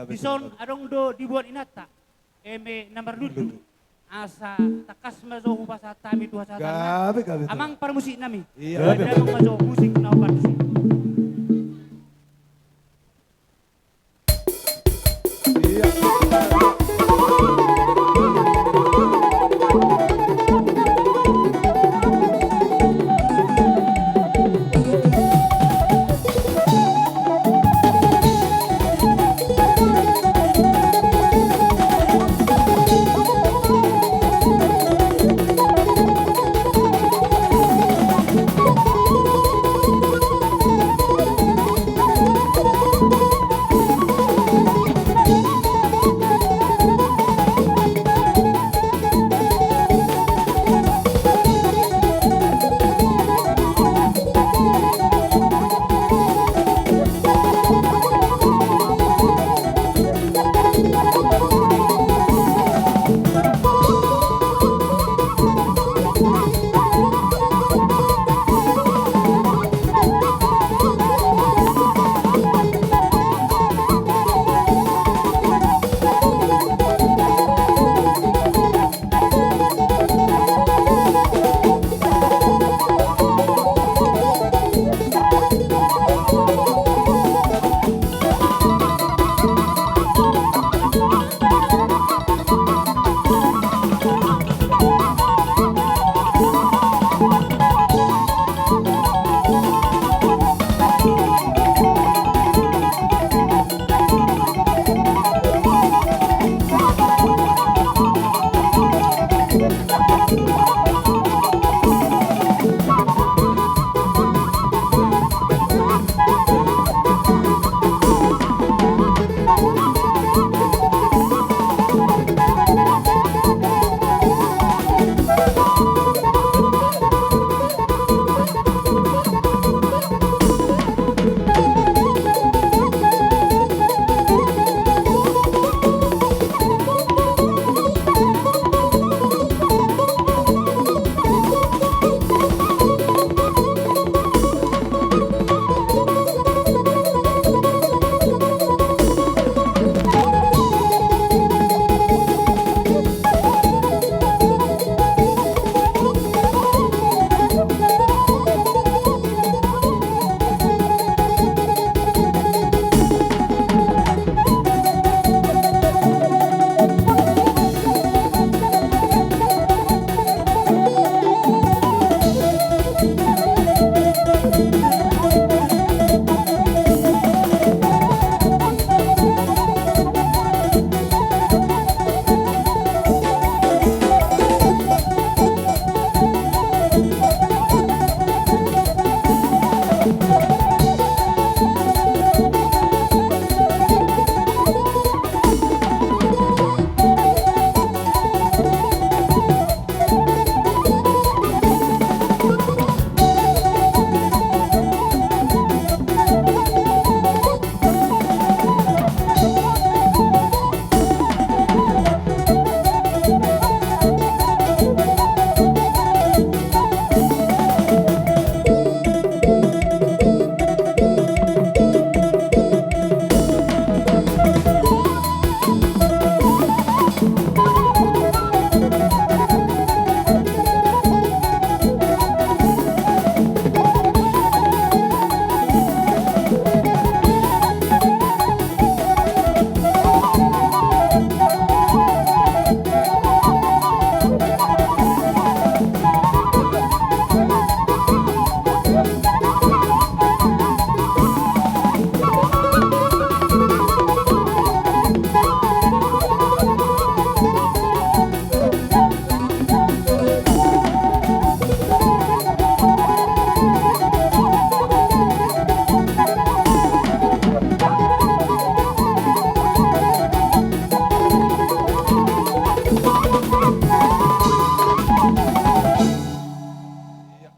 Dison adong do dibuat inanta eme na marlundu. Asa tangkas ma jo hupasahat hami tu hasahatan. Gabe, gabe, amang parmusik nami. Ia, gabe. Damang ma jo musik na hombar tusi. Ia.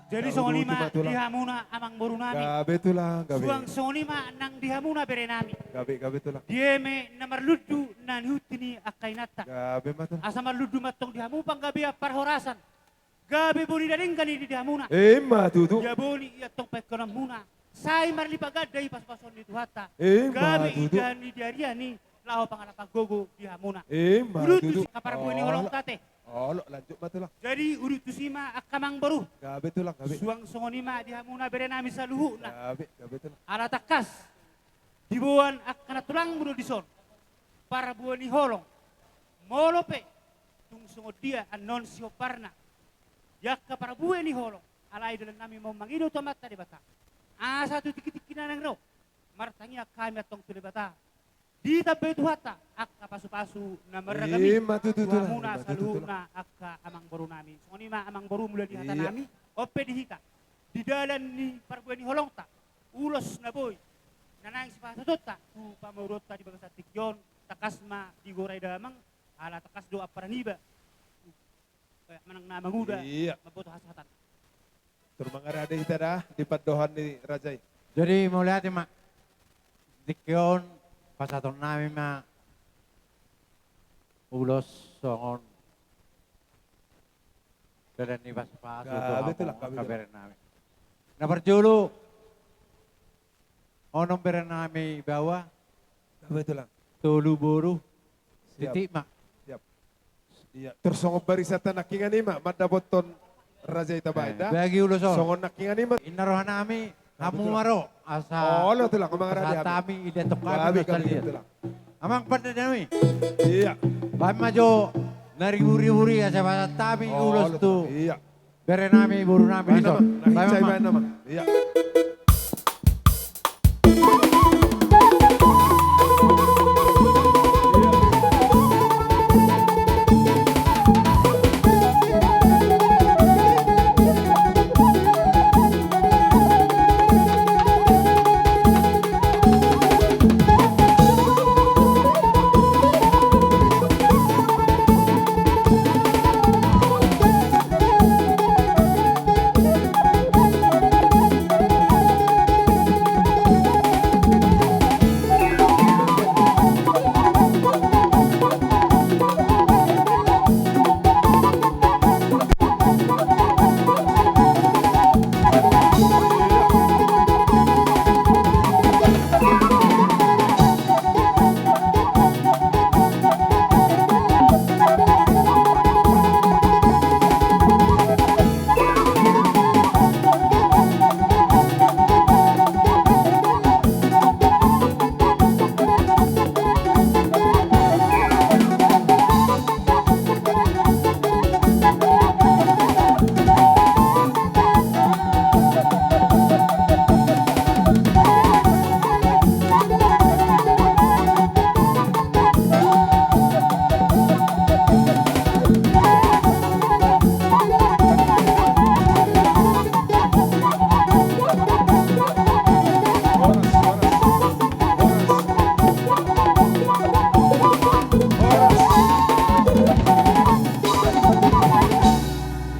Jadi songon i ma di hamuna amangboru nami. Gabe tulang, gabe. Suang songon i ma nang di hamuna bere nami. Gabe, gabe tulang. Dia ma na marlundu na nihut ni angka inanta. Gabe ma tulang. Asa marlundu ma antong di hamu panggabean parhorasan. Gabe boni na denggan i di hamuna. Ima tutu. Ia boni i antong pangkataion muna. Sai marlipat ganda i pasupasu ni Tuhanta. Ima tutu. Gabe indahan ni di arian i laho pangalapan gogo di hamuna. Ima tutu. Uduan tusi angka parbue ni holongta ate. Olo, lanjut ma tulang. Jadi uduan tusi ma angka amangboru. Gabe tulang, gabe. Suang songon i ma di hamuna bere nami saluhutna. Gabe, gabe tulang. Ala tangkas diboan angka nantulangmu do dison parbue ni holong. Molo pe tung songon dia annon sihomparna di angka parbue ni holong, alai dalan nami ma mangido tu Amanta Debata asa tu tingki-tingki na naeng ro martangiang hami antong tu Debata, ditambai Tuhanta angka pasupasu na marragam i. Ima tutu tulang. Tu hamuna saluhutna angka amangboru nami. Songon i ma amangboru mula di hata nami. On pe di hita di dalan ni parbue ni holongta, ulos na boi na naeng sipasahatonta tu pamoruonta di bagasan tingki on, tangkas ma digorai damang, ala tangkas do ampara niba manang na manguda mamboto hasahatan. Tor mangarade hita da di pandohan ni raja i. Jadi mauliate ma. Tingki on pasahaton nami ma ulos songon dalan ni pasupasu tu hamu angka bere nami. Na parjolo onom bere nami baoa. Gabe tulang. Tolu boru. Siap. Titik ma. Siap. Ia tor songon barisanta nangkiningan i ma mandapothon raja i tabaen da. Bagi ulos on. Songon nangkiningan i ma. Inna roha nami. Hamu ma ro asa. Olo tulang, mangarade hami. Pasahat hami, ida tong hami. Gabe, gabe tulang. Amang pande nami. Ia. Baen ma jo na ribur-ribur i asa pasahat hami ulos tu. Olo tulang. Ia. Bere nami, boru nami dison. Baen ma, baen ma. Ia.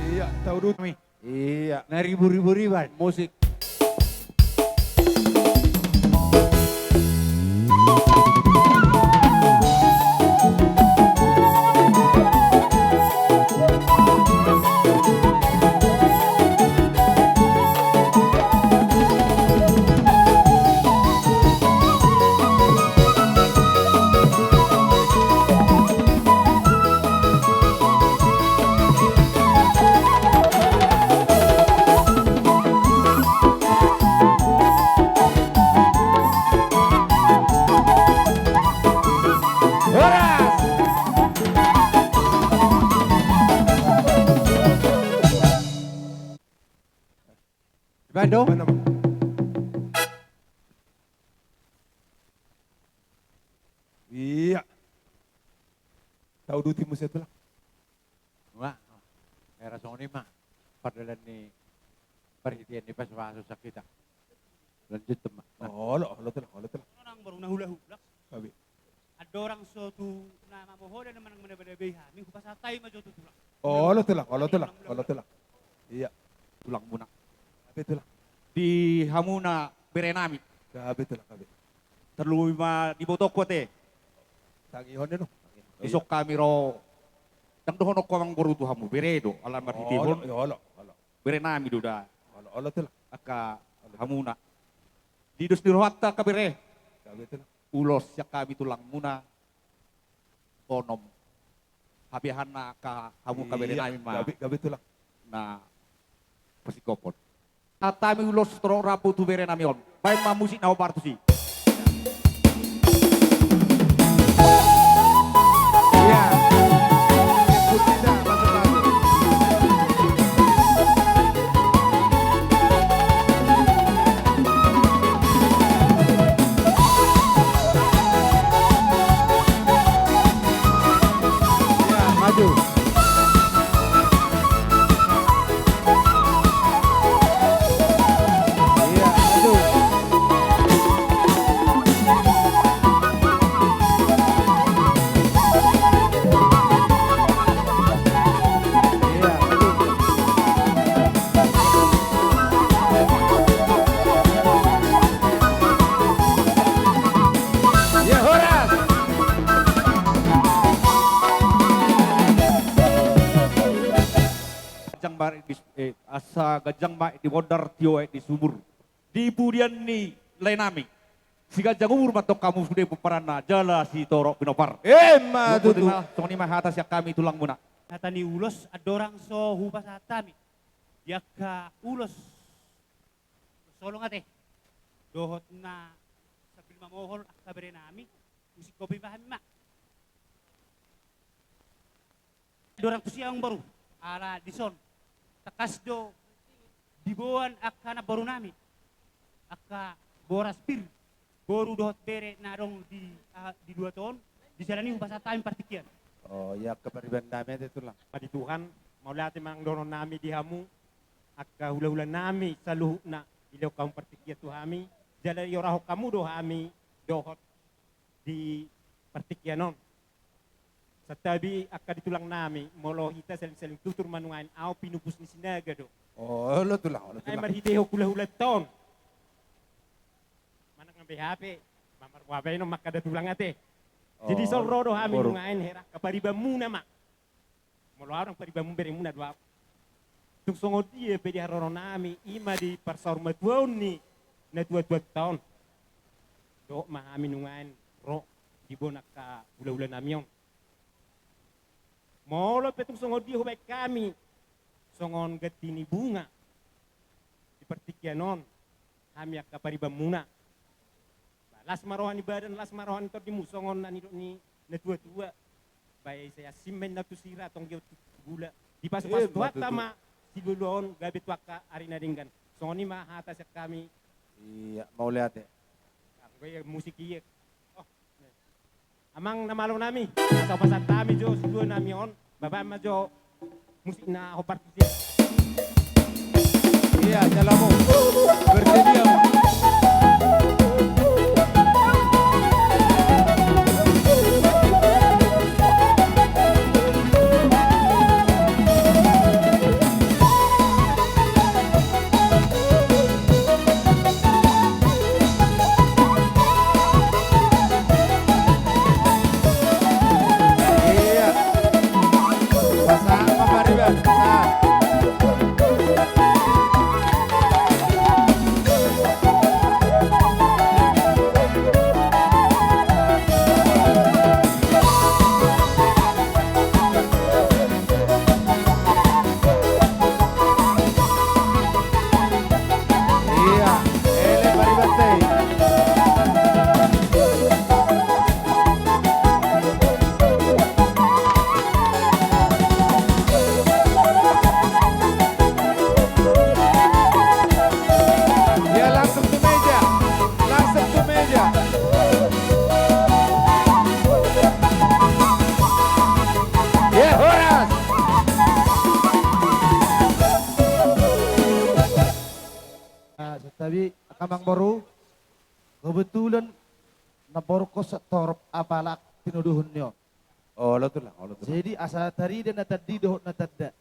Ia, tau dut. Ia. Na ribur-ribur i baen. Musik. Horas. Dibaen do? Ia. Tau duti muse tulang. Wah, era songon i ma. Pardalan ni parhitean ni pasupasu sian hita. Lanjut ma. Olo, olo tulang, olo tulang. Nang baru na hula-hula. Gabe. Andorang so tu na mamohon manang manabei hami, hupasahat hami ma jo tu tulang. Olo tulang, olo tulang, olo tulang. Ia, tulang muna. Betul lah. Di hamuna berenami. Ya, betul lah, betul. Tarlumobi ma di ibotongku ate. Tangihon do. Dison hami ro. Ndang dohononku amangboru tu hamu, bere do, ala marhitehon. Olo, olo, olo. Berenami do da. Olo, olo, betul lah. Angka hamuna. Di dos ni rohanta angka bere. Ya, betul lah. Ulos sian hami tulangmuna. Onom. Habeahanna angka hamu angka berenami ma. Gabe, gabe tulang. Na pasingkophon. Hami ulos torop rambu tu berenami on. Baen ma musik na hombar tusi. Iya. Iya, maju. Iya, maju. Iya, maju. Ya, horas. Ganjang ma di, eh, asa ganjang ma di bondar, tio aek di sumur. Di pudian ni laenami. Siganjang umur ma tong hamu sude pomparanna jala sitorop pinompar. Emma tutu. Songon i ma hata sian hami tulangmuna. Hata ni ulos andorang so hupasahat hami. Di angka ulos. Solong ate. Dohot na sambil mamohol angka berenami. Musik kopi ma hami ma. Andorang tusi amangboru, ala dison. Tangkas do diboan angka namborunami. Angka boras pir, boru dohot bere na adong di, ah, di luat on, di siala ni i hupasahat hami partingkian. Oh, ia angka paribanannami ate tulang. Padi Tuhan, mauliate manang dohononnami di hamu, angka hulahulanami saluhutna dilehon hamu partingkian tu hami, jala diorahon hamu do hami dohot di partingkian on. Santabi angka di tulangnami, molo hita salingsaling tutur ma nuaeng, ahu pinupus ni Sinaga do. Oh, olo tulang, olo tulang. Ai marhitehon hulahulanta on. Manang na beha pe, mamar babaen on mangkada tulang ate. Jadi, oh, son ro do hami boru nuaeng hera angka paribanmuna ma. Molo ahu ndang paribanmu, beremuna do ahu. Tung songon dia pe di haroronnami, i ma di parsaurmatuaon ni natuatuanta on. Dohot ma hami nuaeng ro diboan angka hulahulanami on. Molo pe tung songon dia hubaen hami songon ganti ni bunga di partingkian on, hami angka paribanmuna. Ba, las ma roha ni badan, las ma roha ni tondimu, songon na nidok ni natuatua. Bae sai asing ma inna tu sira, tonggi tu gula. Dipasupasu Tuhanta ma silualuaon gabe tu angka ari na denggan. Songon i ma hata sian hami. Iya, mauliate. Anggo ia musik i. Oh. Amang na malonami, asa hupasahat hami jo siluanami on, baen ma jo musik na hombar tusi. Iya, jalamu. Bersedia. Iya, ele pariban te. Iya, langsung tu meja. Langsung tu meja. Ya, horas. Nah, santabi, angka amangboru, kebetulan namborungkon satorop apala tinodohon ni on. Olo tulang, olo tulang. Jadi asa tarida na tandi dohot na tanda.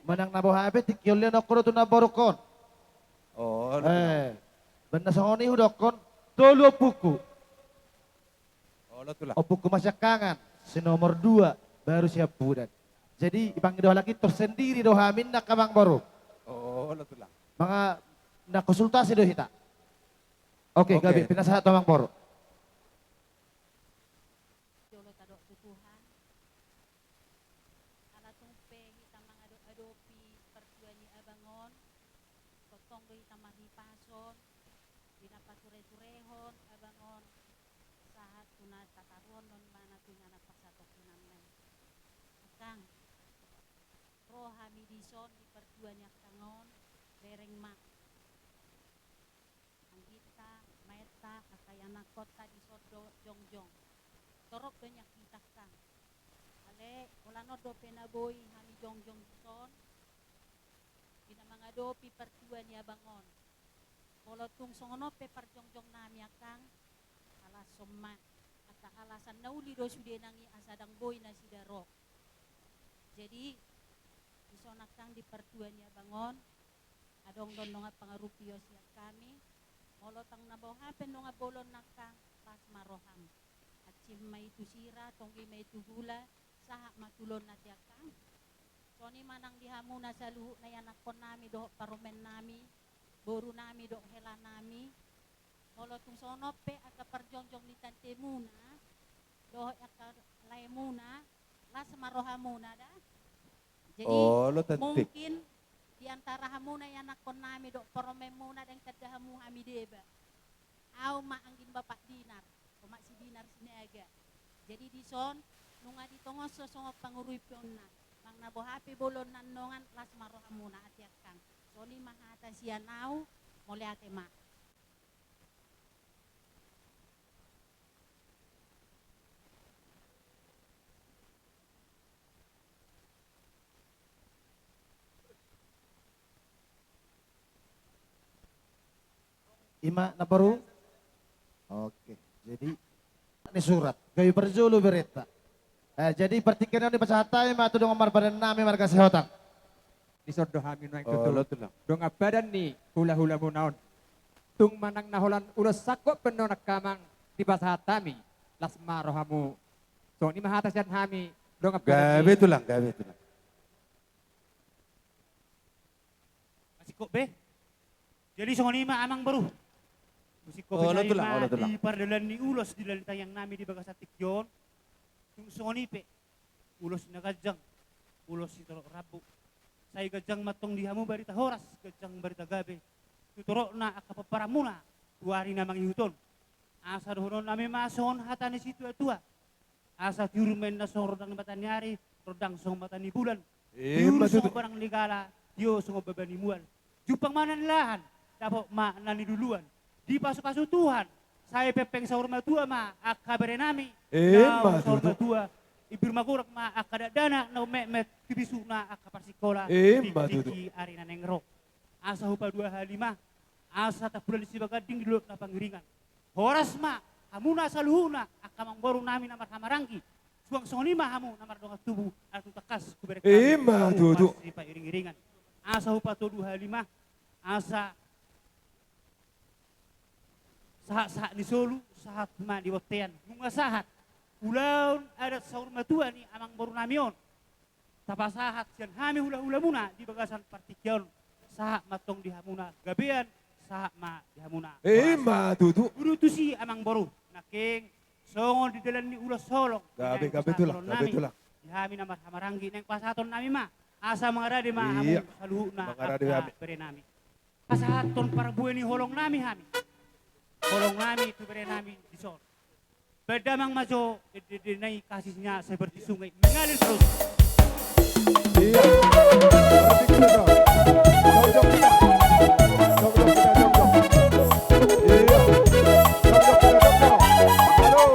Manang na boha pe tingki on lehonon do tu namborungkon. Oh, olo, tulang. Eh, baen na songon i hudokkon, tolu ompungku. Olo, tulang. Ompungku masiangkangan, si nomor dua, baru siampudan. Jadi, ipangido halak i tersendiri do hami ninna angka amangboru. Olo, tulang. Manga na konsultasi do hita. Oke, oke. Gabe, pinasahat tu amangboru. Jolo tadok tu Tuhan. Ala tung pe hita mangadop-adopi partua ni abang on, tongtong do hita marhipason di na pature-turehon abang on, sahat tu na tataruhon on, manang tu inganan pasahathononnami. Angkang, ro hami dison di partua ni angkang on, bereng ma. Angginta, maenta, angka ianakkonta dison do jongjong. Torop do nian hita angkang. Alai, holan on dope na boi hami jongjong dison, di na mangadopi partua ni abang on. Molo tung songon on pe parjongjongnami angkang, alashon ma, angka alasan na uli do sude nang i asa ndang boi nasida ro. Jadi, dison angkang di partua ni abang on, adong do dongan pangarupion sian hami, molo tung na boha pe dongan bolon angkang, las ma roham. Hansit ma i tu sira, tonggi ma i tu gula, sahat ma tu ulaon na tiakang. Songon i ma nang di hamuna saluhutna ianakkonnami dohot parumaennami, borunami dohot helanami. Molo tung songon on pe angka parjongjong ni tantemuna dohot angka laemuna, las ma rohamuna da. Jadi, olo, tante, mungkin di antara hamuna ianakkonnami dohot parumaenmuna ndang tanda hamu hami deba. Au ma anggin bapak Dinar, omak si Dinar Sinaga. Jadi dison, nunga ditongon so songon pangurupionna. Manang na boha pe bolon na nongan, las ma rohamuna ate angkang. Songon i ma hata sian au, mauliate ma. I ma na boru. Oke, jadi ni surat gabe parjolo berenta. Eh, jadi partingkian on dipasahat hami ma tu dongan marpadanan nami marga Sihotang. Dison do hami nuaeng tutu, olo, tulang, dongan padan ni hulahulamuna on. Tung manang na holan ulos sangkop pe on angka amang dipasahat hami, las ma rohamu. Songon i ma hata sian hami dongan padan ni. Gabe, tulang, gabe, tulang. Masingkop be. Jadi songon i ma amangboru. Masingkop be, olo, tulang, olo, tulang, di pardalan ni ulos di dalan tangiang nami di bagasan tingki on. Tung songon i pe ulos na ganjang, ulos sitorop rambu. Sai ganjang ma antong di hamu barita horas, ganjang barita gabe tu toropna angka pomparanmuna tu ari na mangihut on. Asa dohonon nami ma songon hata ni situatua: Asa tiur ma inna songon rondang ni mata ni ari, rondang songon mata ni bulan. Ima tutu. Tiur songon barang ni gala, tio songon baba ni mual. Jumpang ma na nilahan, dapot ma na niluluan. Dipasupasu Tuhan, sai pengpeng saur matua ma angka bere nami. Ima tutu. Naung saur matua, imbur magorak ma angka dakdanak naung metmet tu bisukna angka parsingkola. Ima tutu. Di tingki ari na naeng ro. Asa hupaduahon hami ma, asa tampulan ni sibaganding di dolok na pangiringan. Horas ma hamuna saluhutna angka amangboru nami na marhahamaranggi. Suang songon i ma hamu na mardongan tubu, ala tung tangkas hubereng hami. Ima tutu. Sipairing-iringan. Asa hupatuduhon hami ma, asa sahat-sahat ni solu, sahat ma di bontean. Nunga sahat ulaon adat saur matua ni amangboru nami on. Tapasahat sian hami hulahulamuna di bagasan partingkian on, sahat ma antong di hamuna gabean, sahat ma di hamuna. Ima tutu. Boru tusi amangboru, nangkin songon di dalan ni ulos holong, gabe, gabe tulang, gabe tulang, di hami na marhahamaranggi naeng pasahaton nami ma, asa mangarade ma hamu saluhutna, mangarade angka hami, bere nami. Pasahathon parbue ni holong nami hami. Holong nami tu bere nami dison. Pada mang majo, dede na i kasihnya seperti sungai mengalir terus. Iya. Berarti kita dong. Dong, dong, kita. Dong, dong, kita, dong, dong. Iya. Dong, dong, kita, dong, dong. Halo.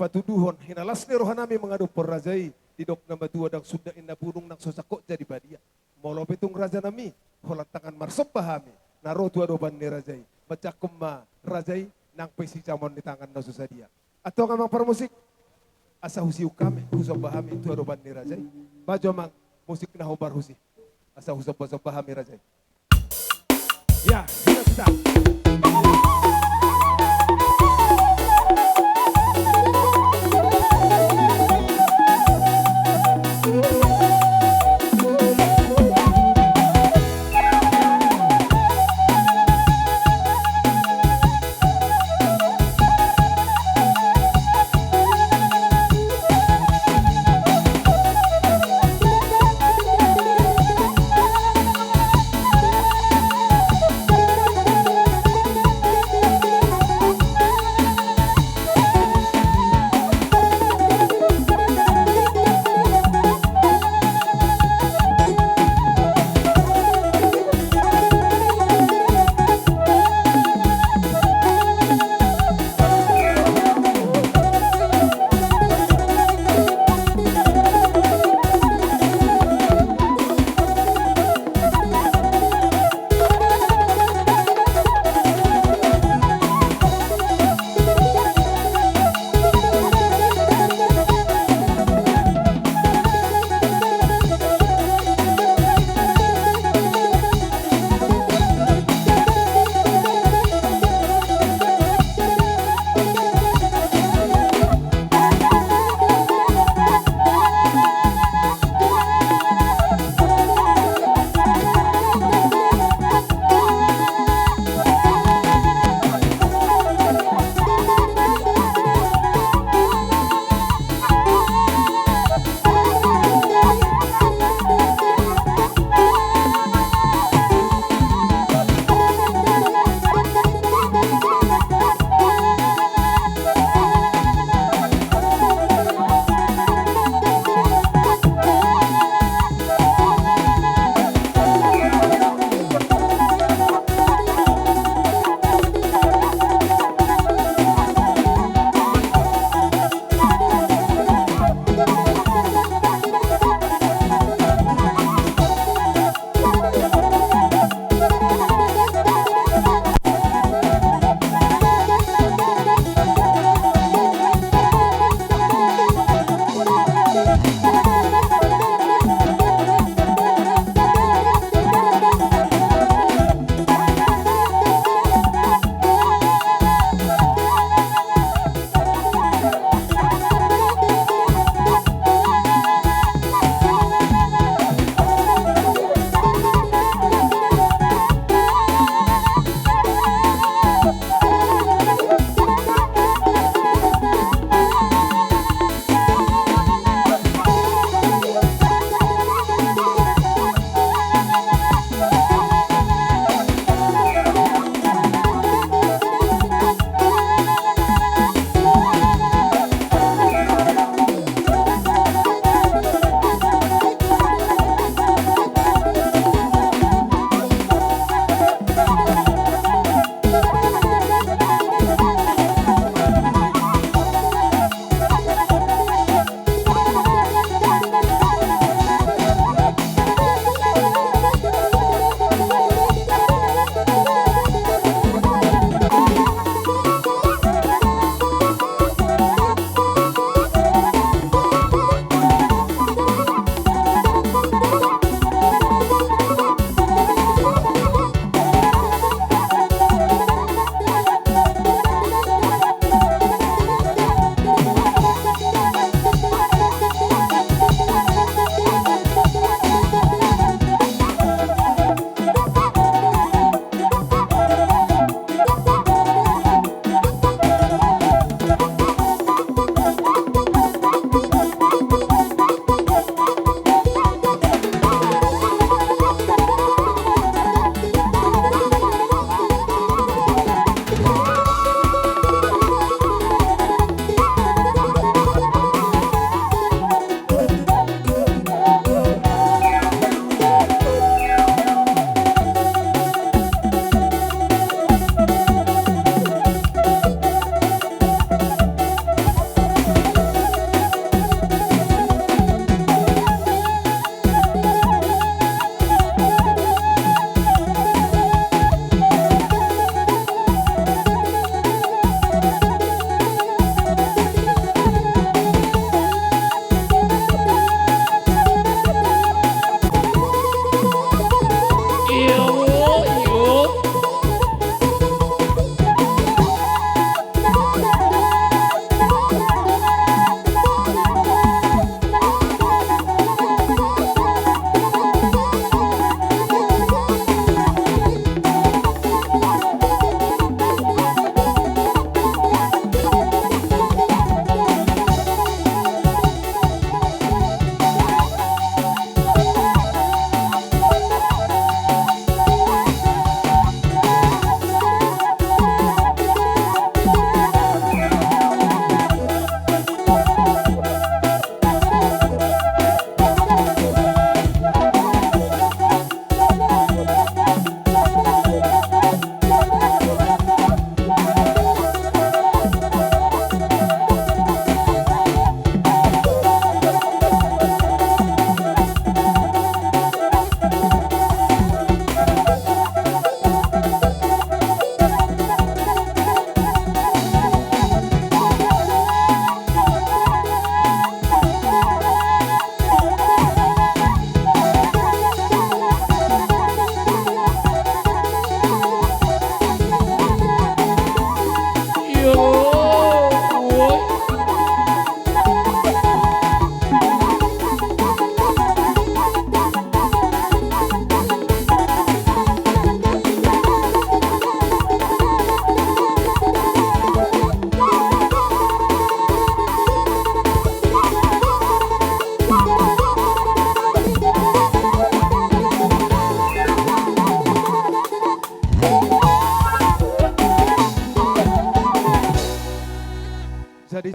patuduhon hinalas ni rohanami mangadophon raja i, didok na matua ndang sundat inna punung nang so sangkot jadi badia. Molo pe tung rajanami, holan tangan marsomba hami, na ro tu adopan ni raja i, manjangkon ma raja i nang pe sijamon ni tangan na so sadia. Antong amang parmusik, asa husiuk hami, husomba hami tu adopan ni raja i. Maju amang, musik na hombar husi, asa husombasomba hami raja i. Ya, hilang kita.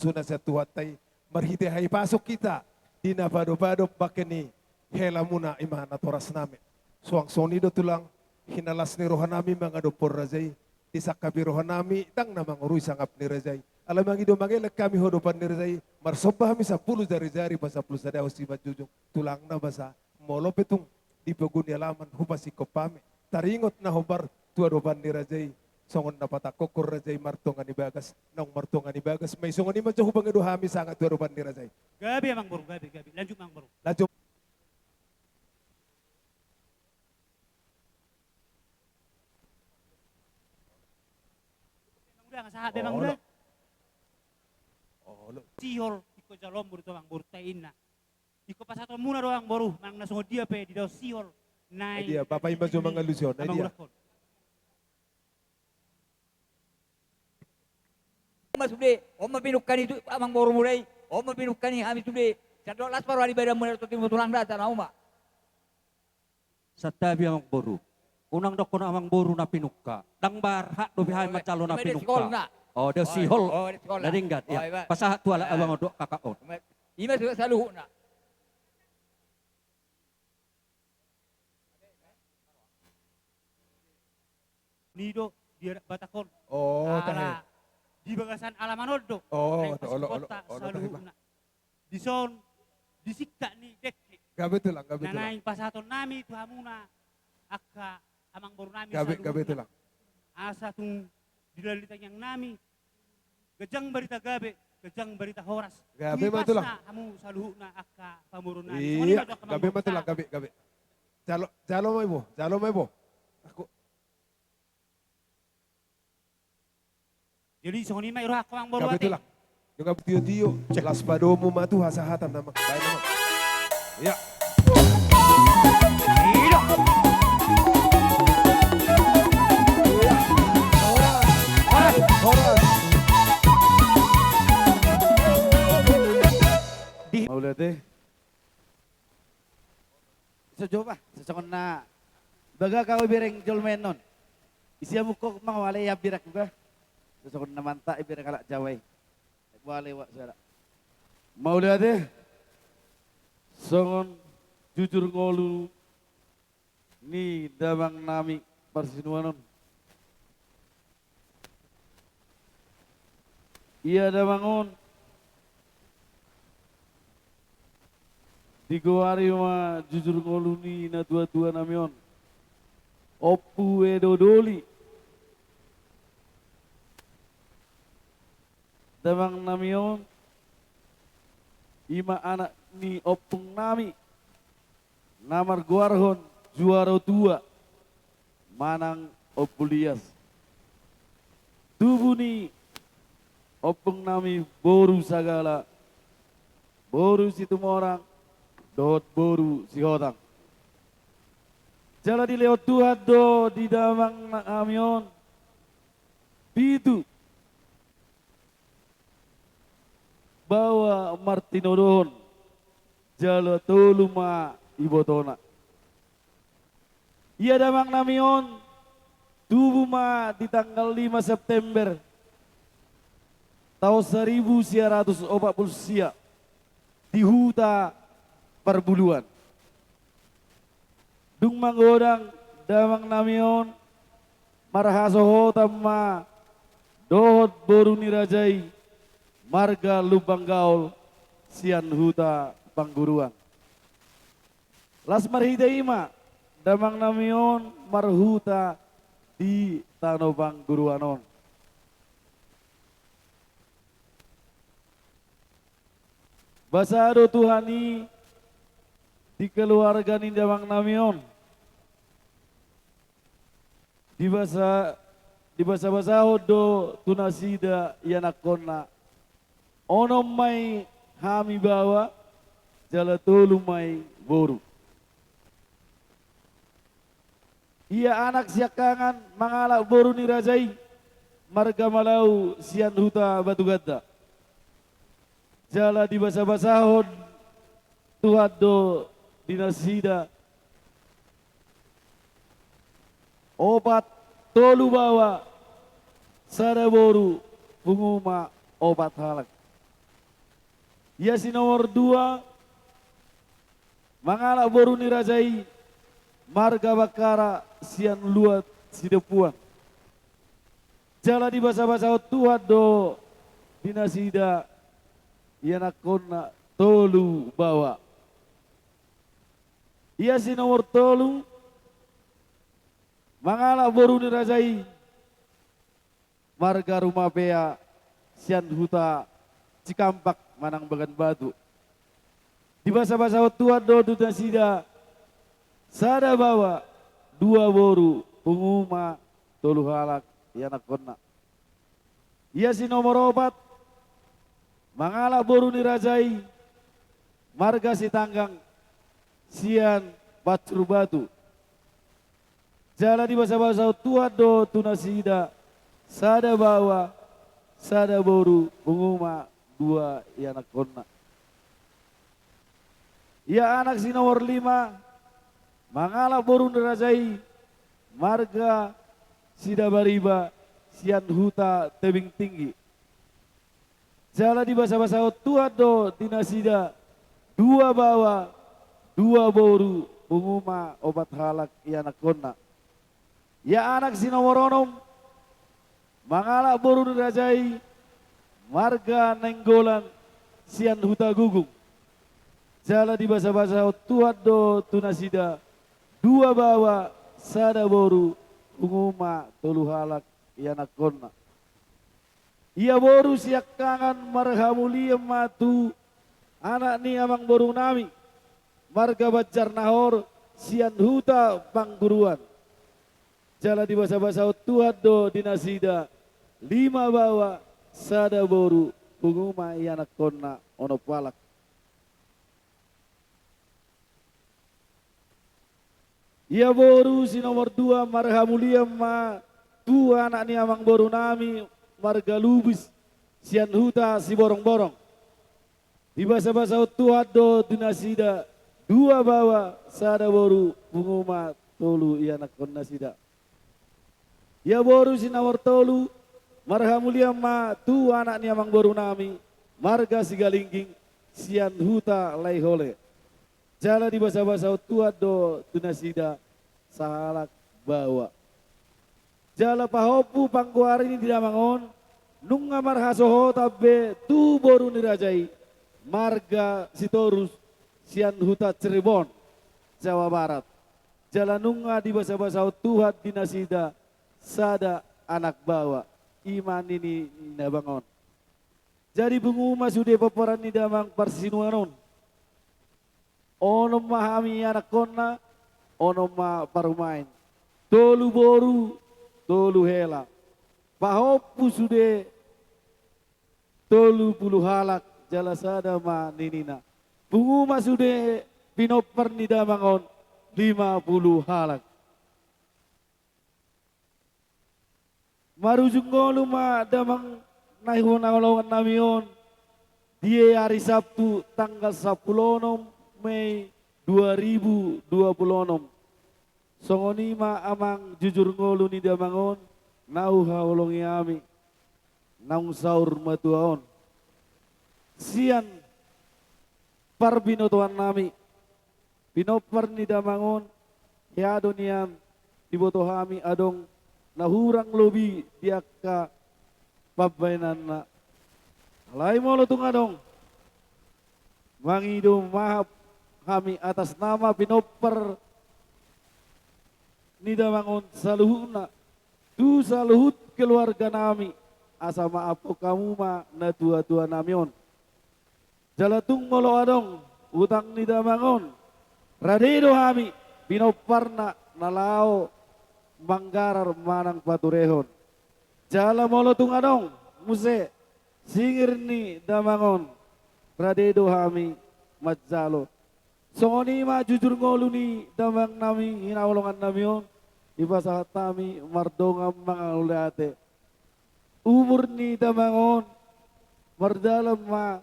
tu na sian Tuhanta i, marhite hahipason hita di na padopadop bangke ni helamuna, i ma natorasnami. Suang songon i do tulang, hinalas ni rohanami mangadophon raja i, disangkapi rohanami ndang na mangorui sangap ni raja i. Alai mangido mangelek hami ho adopan ni raja i, marsomba hami sampulu jarijari pasampulu sadahon simanjujung, tulang na basa. Molo pe tung di pogu ni alaman hupasingkop hami, taringot na hombar tu adopan ni raja i, songon na patangkokhon raja i martonga ni bagas, naung martonga ni bagas ma i. Songon i ma jo hupangido hami sanga tu adopan ni raja i. Gabe amangboru, gabe, gabe. Lanjut amangboru. Lanjut. Amangboru, asa be amangboru. Olo. Olo. Sihol, ingkon jaloonmu do tu amangboru ta inna. Ingkon pasahatonmuna do amangboru, manang na songon dia pe didok sihol. Nai dia, bapak ima jo mangalusi on, nai dia. Amangboru. Ima sude, on ma pinungka ni tu, amangboru mulai, on ma pinungka ni hami sude. Sandok las parwali badanmu na totimu tulang data na uma. Santabi amangboru. Unang dokkon amangboru na pinungka. Ndang berhak dope hami manjalo na pinungka. O, da sihol. Na denggan, ia. Pasahat tu halak abang on dohot kakak on. Ima sude saluhutna. Ni do di adat Batak on. O, tahe. Di bagasan alaman on do. O, olo, olo, olo, tahe. Dison, di singkat ni dengke. Gabe tulang, gabe tulang. Na naeng pasahatonnami tu hamuna angka amangborunami. Gabe, gabe tulang. Asa tung di lali tangiangnami, ganjang barita gabe, ganjang barita horas. Gabe ma tulang. Hamu saluhutna angka pamoruonnami. Ia, gabe ma tulang, gabe, gabe. Jalo, jalo ma ibo, jalo ma ibo. Aku. Jadi songon i ma i rohangku amangboru ate. Gabe tulang. Nunga tio-tio, las padomu ma tu hasahatan nama. Baen nama. Ia. Horas, horas. Mauliate. Asa jo bah, songon na bagak au ibereng jolma i annon. Isi amuk ho mangawale i ambirak juga. Songon na mantap ibereng halak Jawa i. Wale wak sada. Mauliate. Songon jujur ngolu ni damangnami parsinuan on. Ia damang on digoari ma jujur ngolu ni natua-tua nami on, Ompu Edo Doli. Damangnami on, ima anak ni ompungnami na margoarhon Juaro Tua manang Ompu Lias. Tubu ni ompungnami boru Sagala, boru Situmorang dohot boru Sihotang. Jala dilehon Tuhan do di damangnami on pitu baoa martinodohon, jala tolu ma ibotona. Ia damangnami on tubu ma di tanggal lima September taon saribu sia ratus opat pulu sia di huta Parbuluan. Dung magodang damangnami on marhasohotan ma dohot boru ni raja i marga Lumban Gaol sian huta Pangguruan. Las marhite i ma damangnami on marhuta di tano Pangguruan on. Basa do Tuhan i di keluarga ni damangnami on. Dibasa, dibasa-basahon do tu nasida ianakhonna, onom ma i hami baoa, jala tolu ma i boru. Ia anak siangkangan mangalap boru ni raja i marga Malau sian huta Batuganda. Jala dibasa-basahon Tuhan do di nasida opat, tolu baoa, sada boru, pungu ma opat halak. Ia si nomor dua, mangalap boru ni raja i, marga Bakkara sian Luat Sidempuan. Jala dibasabasahon Tuhan do di nasida ianakhonna tolu baoa. Ia si nomor tolu, mangalap boru ni raja i, marga Rumapea sian huta Cikampak manang Bagan Batu. Dibasabasahon Tuhan do di nasida sada baoa, dua boru, pungu ma tolu halak ianakhonna. Ia si nomor opat, mangalap boru ni raja i, marga Sitanggang sian Pansur Batu. Jala dibasabasahon Tuhan do tu nasida sada baoa, sada boru, pungu ma dua ianakhonna. Ia anak si nomor lima, mangalap boru ni raja i, marga Sidabariba sian huta Tebing Tinggi. Jala dibasabasahon Tuhan do di nasida dua baoa, dua boru, pungu ma opat halak ianakhonna. Ia anak si nomor onom, mangalap boru ni raja i, marga Nainggolan sian huta Gugum. Jala dibasabasahon Tuhan do tu nasida dua baoa, sada boru, pungu ma tolu halak ianakhonna. Ia boru siangkangan marhamulian ma tu anak ni amangborunami, marga Banjarnahor sian huta Pangguruan. Jala dibasabasahon Tuhan do di nasida lima baoa, sada boru, pungu ma ianakhonna onom halak. Ia boru si nomor dua marhamulian ma tu anak ni amangborunami, marga Lubis sian huta Siborongborong. Dibasabasahon Tuhan do di nasida dua baoa, sada boru, pungu ma tolu ianakhon nasida. Ia boru si nomor tolu marhamulian ma tu anak ni amangborunami, marga Sigalingging sian huta Laihole. Jala dibasabasahon Tuhan do tu nasida sahalak baoa. Jala pahompu panggoari ni damang on, nunga marhasohotan be tu boru ni raja i, marga Sitorus sian huta Cirebon, Jawa Barat. Jala nunga dibasabasahon Tuhan di nasida sada anak baoa, i ma nini ni damang on. Jadi pungu ma sude pomparan ni damang parsinuan on. Onom ma hami anakhonna, onom ma parumaen. Tolu boru, tolu hela. Pahompu sude tolu pulu halak, jala sada ma ninina. Pungu ma sude pinompar ni damang on, lima pulu halak. Marujung ngolu ma damang na hinaholongan nami on, di ari Sabtu tanggal sampulu onom Mei dua ribu dua pulu onom. Songon i ma amang jujur ngolu ni damang on, na huhaholongi hami, naung saur matua on. Sian parbinotoan nami, pinompar ni damang on, hea do nian diboto hami adong na hurang lobi di angka pambahenanna. Alai molo tung adong, mangido maaf hami atas nama pinompar ni damang on saluhutna, tu saluhut keluarga nami, asa maaphon hamu ma natuatua nami on. Jala tung molo adong utang ni damang on, rade do hami pinomparna na laho manggarar manang paturehon. Jala molo tung adong muse singir ni damang on, rade do hami manjalo. Songon i ma jujur ngolu ni damang nami hinaholongan nami on, dipasahat hami mardongan mangauliate. Umur ni damang on mardalan ma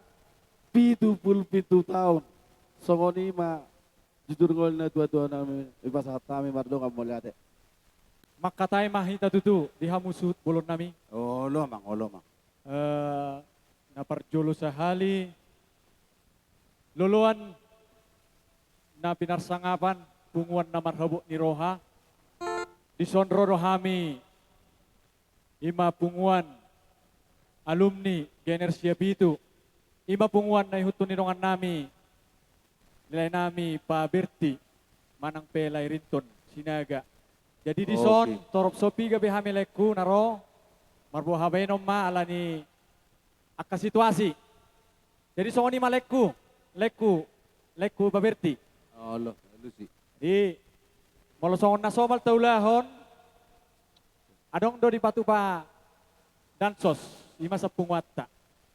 pitu pulu pitu taon. Songon i ma jujur ngolu ni natuatua nami, dipasahat hami mardongan mauliate. Mangkatai ma hita tutu di hamu suhut bolon nami. Olo amang, olo amang. Eh, na parjolo sahali, Loloan na pinarsangapan, punguan na marhabot ni roha. Dison ro do hami, i ma punguan alumni Gener Siapitu, i ma punguan na ihuthon ni dongannami, laenami Pa Berti, manang pe Lairinton Sinaga. Jadi dison, oke, torop so piga pe hami laengku na ro, marboha baenon ma ala ni angka situasi. Jadi songon i ma laengku, laengku, laengku Pa Berti. Olo, alusi. Jadi, molo songon na somal taulahon, adong do dipatupa dansos, i ma sampung wanta.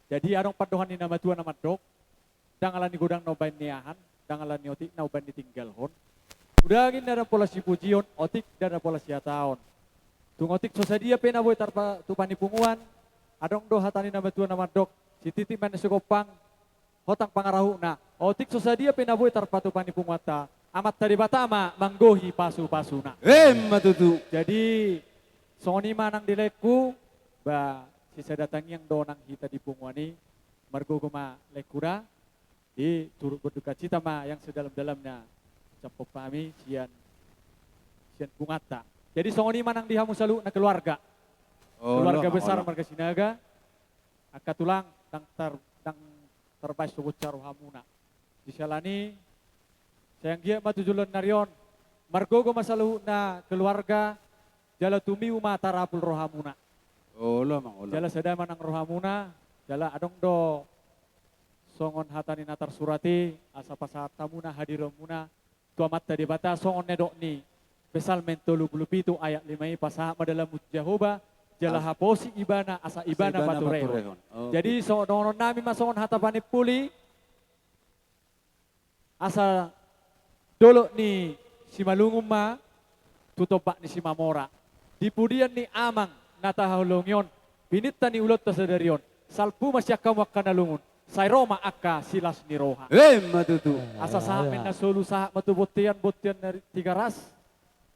Jadi adong pandohan ni na matua na mandok, ndang ala ni godang na umbaen ni ahan, ndang ala ni otik na umbaen ni tinggalhon. Uda angin na ndang pola sipujion, otik ndang na pola sihataon. Tung otik so sadia pe na boi tarpatupa ni punguan, adong do hata ni na matua na mandok, sititi ma na sigompang, hotang pangarahutna, otik so sadia pe na boi tarpatupa ni punguanta, Amanta Debata ma manggohi pasupasuna. Emma tutu. Jadi, songon i ma nang di laengku, ba, sisada tangiang do nang hita di punguan i, margogo ma laengku da, di turut berdukacita ma yang sedalam-dalamnya, ucaphon hami sian, sian punguanta. Jadi songon i ma nang di hamu saluhutna keluarga. Olo, keluarga besar, olo, marga Sinaga, angka tulang, ndang tar-, ndang tarbaen so bonsa rohamuna. Di siala ni, sai anggiat ma tu joloan ni ari on, margogo ma saluhutna keluarga, jala tumibu ma tarapul rohamuna. Olo, amang, olo. Jala sada ma nang rohamuna, jala adong do songon hata ni na tarsurat i, asa pasahat hamuna hadirianmuna tu Amanta Debata, songon na nidok ni Psalmen tolu pulu pitu ayat lima i, pasahat ma dalanmu tu Jahowa, jala, as-, haposi Ibana, asa, asa Ibana, Ibana paturehon, paturehon. Oke. Jadi, so, dohononnami ma songon hata panimpuli, asa dolok ni Simalungun ma tu tombak ni Simamora. Di pudian ni amang na tahaholongi on, pininta ni ulaonta sadari on, salpu ma sian hamu angka na lungun, sai ro ma angka silas ni roha. Emma tutu. Asa sahat ma i na solu, sahat ma tu bontean, bontean na Tigaras,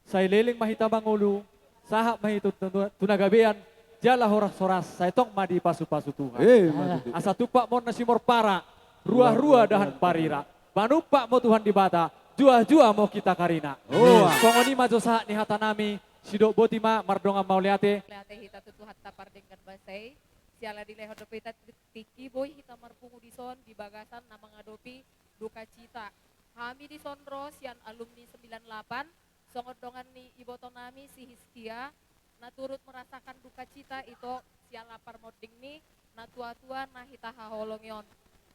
sai leleng ma hita mangolu, sahat ma hita tu, tu, tu na gabean, jala horas-horas, sai tong ma dipasupasu Tuhan. Emma tutu. Asa tumpak ma on na simorpara, ruah-ruah dahan parira. Manumpak ma Tuhan Debata, juah-juah ma hita karina. Olo. Songon i ma jo sahat ni hatanami, sidok boti ma, mardongan mauliate. Mauliate hita tu Tuhanta pardenggan basa i, siala dilehon dope hita tingki boi hita marpungu dison di bagasan na mangadopi dukacita. Hami dison ro sian alumni sembilan delapan, songon dongan ni ibotonami si Hiskia, na turut merasakan dukacita ito siala parmonding ni natua-tua na hita haholongi on.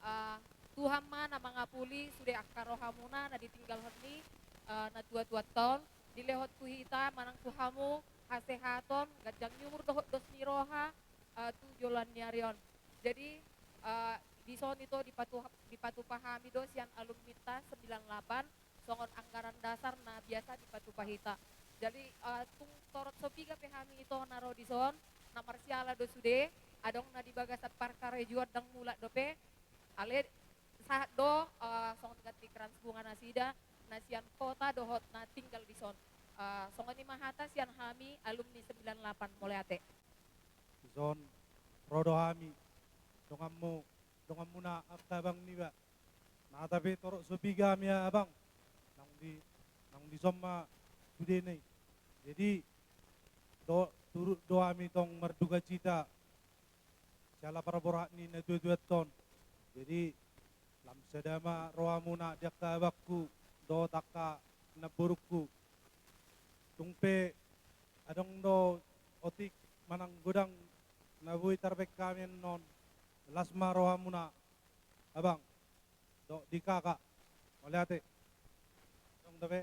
Ah, Tuhan ma na mangapuli sude angka rohamuna na ditinggalhon ni, ah, natua-tuanta on, dilehon tu hita manang tu hamu hasehaton, ganjang ni umur dohot dos ni roha, ah, tu joloan ni ari on. Jadi, ah, dison ito dipatu-, dipatupa hami do sian alumninta sembilan delapan, songon anggaran dasar na biasa dipatupa hita. Jadi, eh, tung torop so piga pe hami ito na ro dison, na marsiala do sude, adong na di bagasan parkarejoan ndang mulak dope, alai sahat do, eh, songon ganti krans bunga nasida, na sian kota dohot na tinggal dison. Eh, songon i ma hata sian hami alumni sembilan delapan, mauliate. Dison, ro do hami, donganmu, donganmuna angka abang niba. Nata pe torop so piga hami abang, naung di, naung dison ma sudena i. Jadi, do, turut do hami tong mardukacita, siala parborat ni natua-tuanta on. Jadi, lam sada ma rohamuna di angka abangku, dohot angka namborungku. Tung pe, adong do otik manang godang na boi tarbaen hami annon, las ma rohamuna, abang, dohot di kakak, mauliate. Adong dope.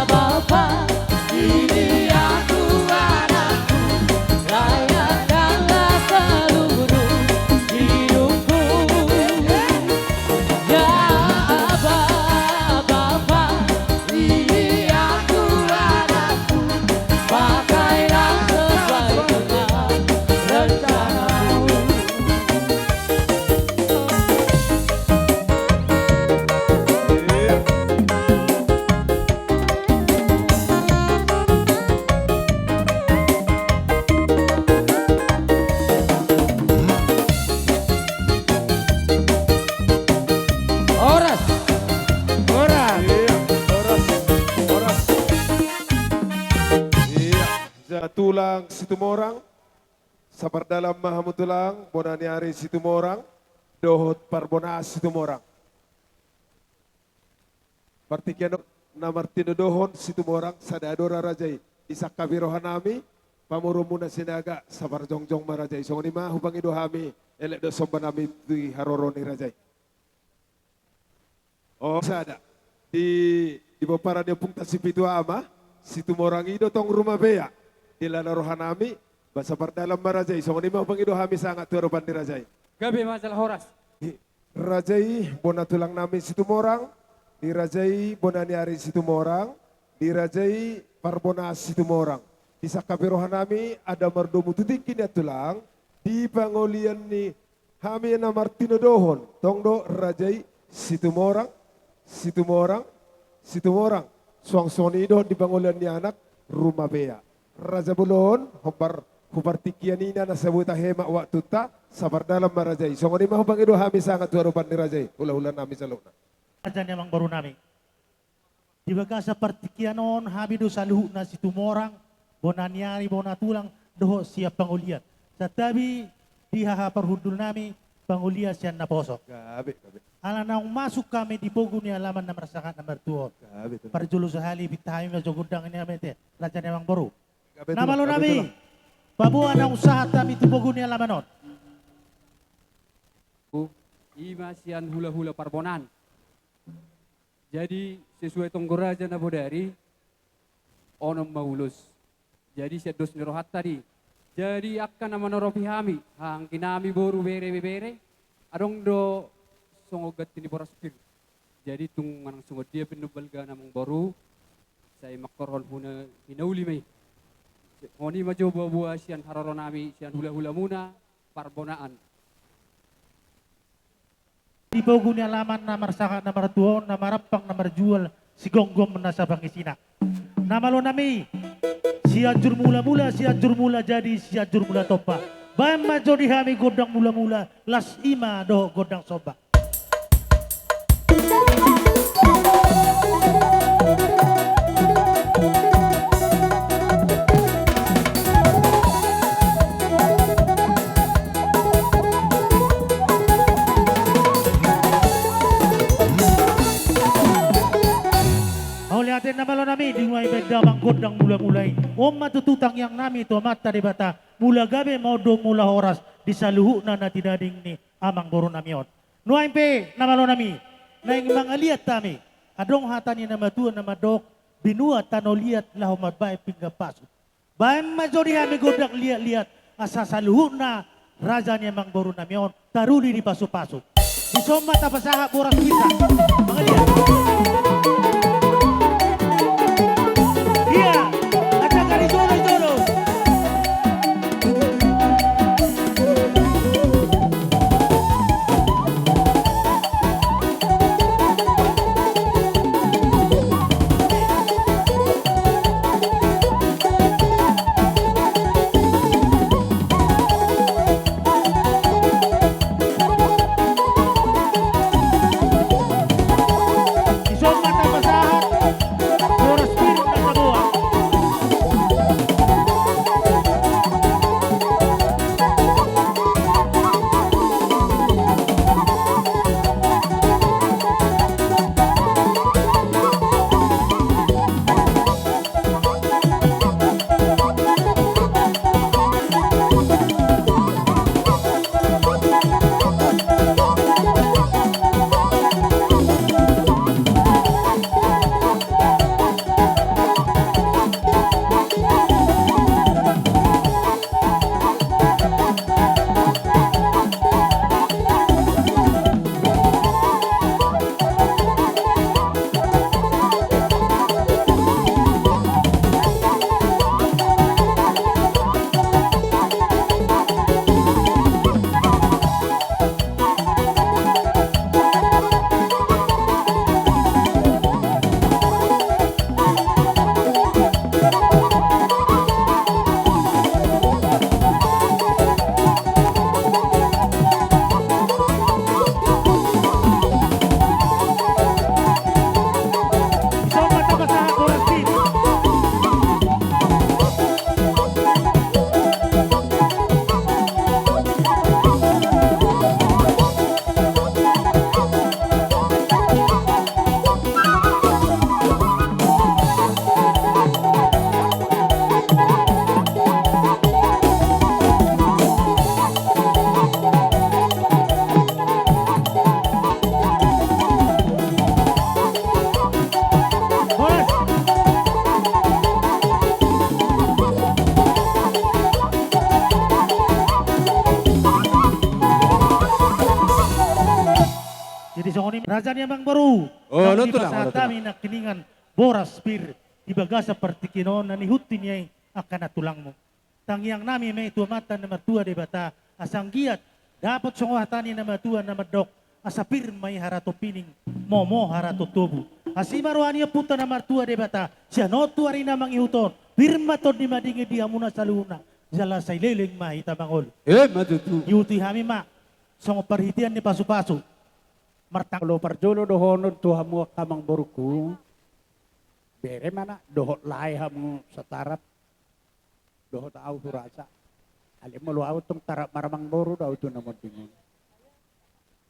Bapa, ini aku anakku, layankanlah seluruh hidupku. Ya Bapa, ini aku anakku, pakailah sesuai dengan rencanamu. Horas. Horas. Iya, horas. Horas. Iya, ja tulang Situmorang. Sapardalan ma hamu tulang, bona ni ari Situmorang dohot parbonaan Situmorang. Partingkian on na martinodohon Situmorang, sada do ra raja i. Disangkapi rohanami, pamoruonmuna Sinaga, saparjongjong ma raja i. Songon i ma hupangido hami, elek do sombanami di haroro ni raja i. O sada, di, di pomparan ni ompungta Sipitu Ama, Situmorang i do tong Rumapea. Di lana rohanami, ba sapardalan ma raja i. Songon i ma hupangido hami sangap tu adopan ni raja i. Gabe ma jala horas. Di raja i, bona tulangnami Situmorang, di raja i, bona ni ari Situmorang, di raja i, parbonaan Situmorang. Disangkapi rohanami, adong mardomu tu tingki nian tulang, di pangolian ni hami na martinodohon, tong do raja i Situmorang, Situmorang, Situmorang. Suang songon i dohot di pangolian ni anak Rumapea. Raja bolon, hombar hu partingkian i na, na sai boi tahemat waktunta, sapardalan ma raja i. Songon i ma hupangido hami sangap tu adopan ni raja i, hulahulanami saluhutna. Raja ni amangborunami. Di bagasan partingkian on hami do saluhutna Situmorang, bona ni ari, bona tulang, dohot sian pangolian. Santabi di haha parhundulnami, pangolian sian naposo. Gabe, gabe. Ala naung masuk hami di pogu ni alaman na marsangap na martua on. Gabe, tulang. Parjolo sahali pinta hami ma jo gondang ni hami ate, raja ni amangboru. Gabe, tulang. Na malonami, gabe, tulang. Paboa naung sahat hami tu pogu ni alaman on. I ma sian hulahula parbonaan. Jadi sesuai tonggo raja na bodari, onom ma ulos. Jadi sian dos ni rohanta do i. Jadi angka na manoropi hami, haha angginami, boru, bere, ibebere, adong do songon ganti ni boras pir. Jadi tung manang songon dia pe nuaeng balgana amangboru, sai mangkorhon huna hinauli ma i. Songon i ma jo boaboa sian haroronami, sian hulahulamuna, parbonaan. Di pogu ni alaman na marsangap na martua on, na marampang na marjual, sigomgom na sapangisina. Na malonami, Sianjur Mulamula, Sianjur Mula Jadi, Sianjur Mula Tompa. Baen ma jo di hami gondang mulamula, las i ma dohot gondang somba. Mauliate na malonami, di nuaeng baen damang gondang mulamula i. On ma tutu tangiangnami tu Amanta Debata, mula gabe ma on do mula horas di saluhutna na tinading ni amangborunami on. Nuaeng pe na malonami, naeng mangaliat hami, adong hata ni na matua na mandok, binua tano liat laho mambaen pinggan pasu. Baen ma jo di hami gondang liat-liat, asa saluhutna raja ni amangborunami on taruli di pasupasu. Dison ma tapasahat boras pir. Mangaliat. Ia, aca gari jolo-jolo. Jadi songon i ma raja ni amangboru. Oh, nang dipasahat hami nangkiningan boras pir di bagasan partingkian on na nihut ni i angka na tulangmu. Tangiang nami ma i tu Amanta na martua Debata, asa anggiat dapot songon hata ni na martua na mandok, asa pir ma i harato pining, momo harato tobu. Asi ma roha ni Ompunta na martua Debata sian on tu ari na mangihut on, pir ma tondi madingin di hamuna saluhutna, jala sai leleng ma hita mangolu. Ima tutu. Ihuti hami ma songon parhitean ni pasupasu. Martang- Olo, parjolo dohonon tu hamu angka amangborungku. Bere ma na dohot lae hamu satarap. Dohot ahu hurasa. Alai molo ahu tong tarap maramangboru do ahu tu na monding on.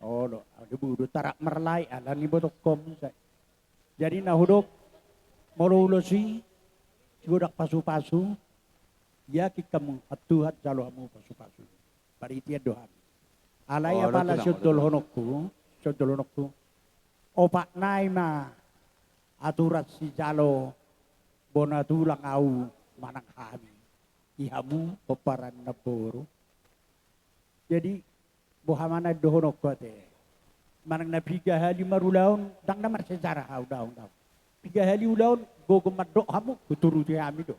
Olo, ahu di budu tarap marlae ala ni botongkom sai. Jadi na hudok, molo ulos i sigodang pasupasu, yakin hamu, Tuhan jalo hamu pasupasu. Parhitean do hami. Alai apala siondolhononku, siondolhononku. Opat nai ma aturan sijalo bona tulang ahu manang hami. I hamu pomparan namboru. Jadi boha ma na dohononku ate. Manang na piga hali marulaon, ndang na marsejarah ahu, daong, daong. Piga hali ulaon gogo mandok hamu, huturuti hami do.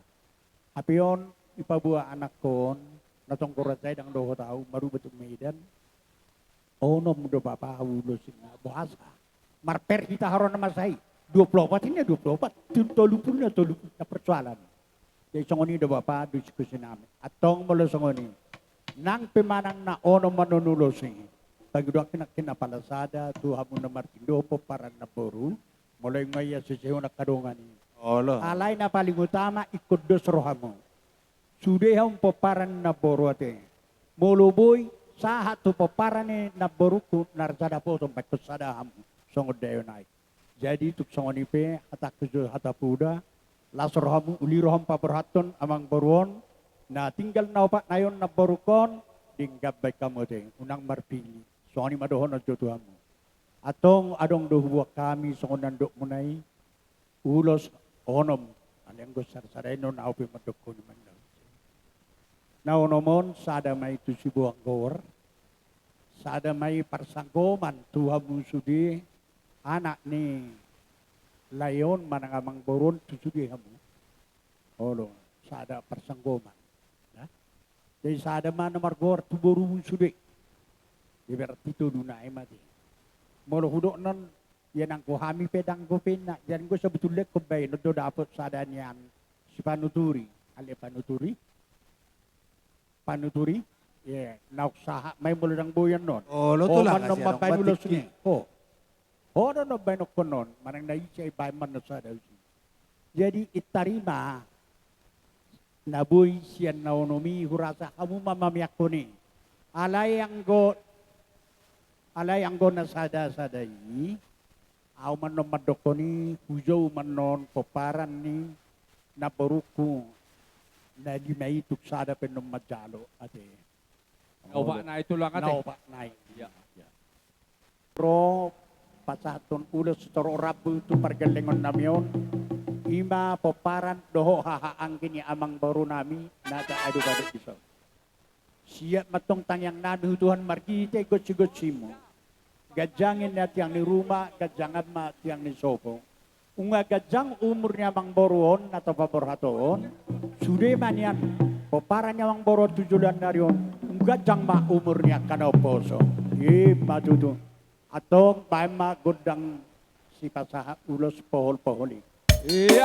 Hape on, dipaboa anakkon, na tonggo raja i ndang dohot ahu, marubat tu Medan. Onom do bapa ulos i, boasa? Marper hita haroro na masa i. Dua pulu opat i na dua pulu opat. Tolu pulu na tolu pulu, ndang persoalan. Jadi songon i do bapa, diskusi nami. Antong molo songon i. Nang pe manang na onom annon ulos i. Pangidoanki nangkin apala sada, tu hamu na marpindo pomparan namboru. Molo i nunga ia sesehon angka dongan i. Olo. Alai na paling utama ingkon dos rohamu. Sude hamu pomparan ni namboru ate. Molo boi, sahat tu pomparan ni namborungku na raja dapoton, baen sada hamu songon dainang i. Jadi tung songon i pe, hatangku jo hata poda, las rohamu, uli rohamu paborhathon amangboru on, na tinggal na opat nai on namborungkon, denggan baen hamu ate, unang marpilih. Songon i ma dohonon jo tu hamu. Antong adong do huboan hami songon na nidokmuna i, ulos onom, alai anggo sada-sada i non ahu pe mandokkon i ma. Na onom on sada ma i tu siboan goar, sada ma i parsanggoman tu hamu sude, anak ni lae on manang amangboru on tu sude hamu. Olo, sada parsanggoman. Ya. Jadi sada ma na margoar tu borumu sude. Jadi berarti tolu nai ma ate. Molo hudok non, ia nanggo hami pe ndang gopenna. Jadi anggo sebetulna ingkon baenon do dapot sada nian sipanuturi. Ale panuturi. Panuturi. Ia, naung sahat ma i molo ndang boi annon. Olo, ho tulang, ma annon mambaen ulos i. Ho. Ho do annon baenonhon on, manang na ise i baen ma annon sada usi. Jadi i tarima na boi sian na onom i hurasa hamu ma mamiangkon i. Alai anggo, alai anggo na sada-sada i, ahu ma annon mandokkon i, hujou ma annon pomparan ni namborungku na lima i tung sada pe annon manjalo ate. Na opat nai tulang ate. Na opat nai. Ia. Ro pasahathon ulos sitorop rambu tu pargellengon nami on, ima pomparan dohot haha anggi ni amangboru nami na taadop-adop dison. Siap ma antong tangiang nami tu Tuhan marhite gonsi-gonsimu. Ganjang ma tiang ni ruma, ganjang ma tiang ni sopo. Nunga ganjang umur ni amangboru on na tapaborhat on, sude ma nian pomparan ni amangboru on tu joloan ni ari on, nunga ganjang ma umur ni angka na umposo. Ima tutu. Antong baen ma gondang sipasahat ulos pohol-pohol i. Ia.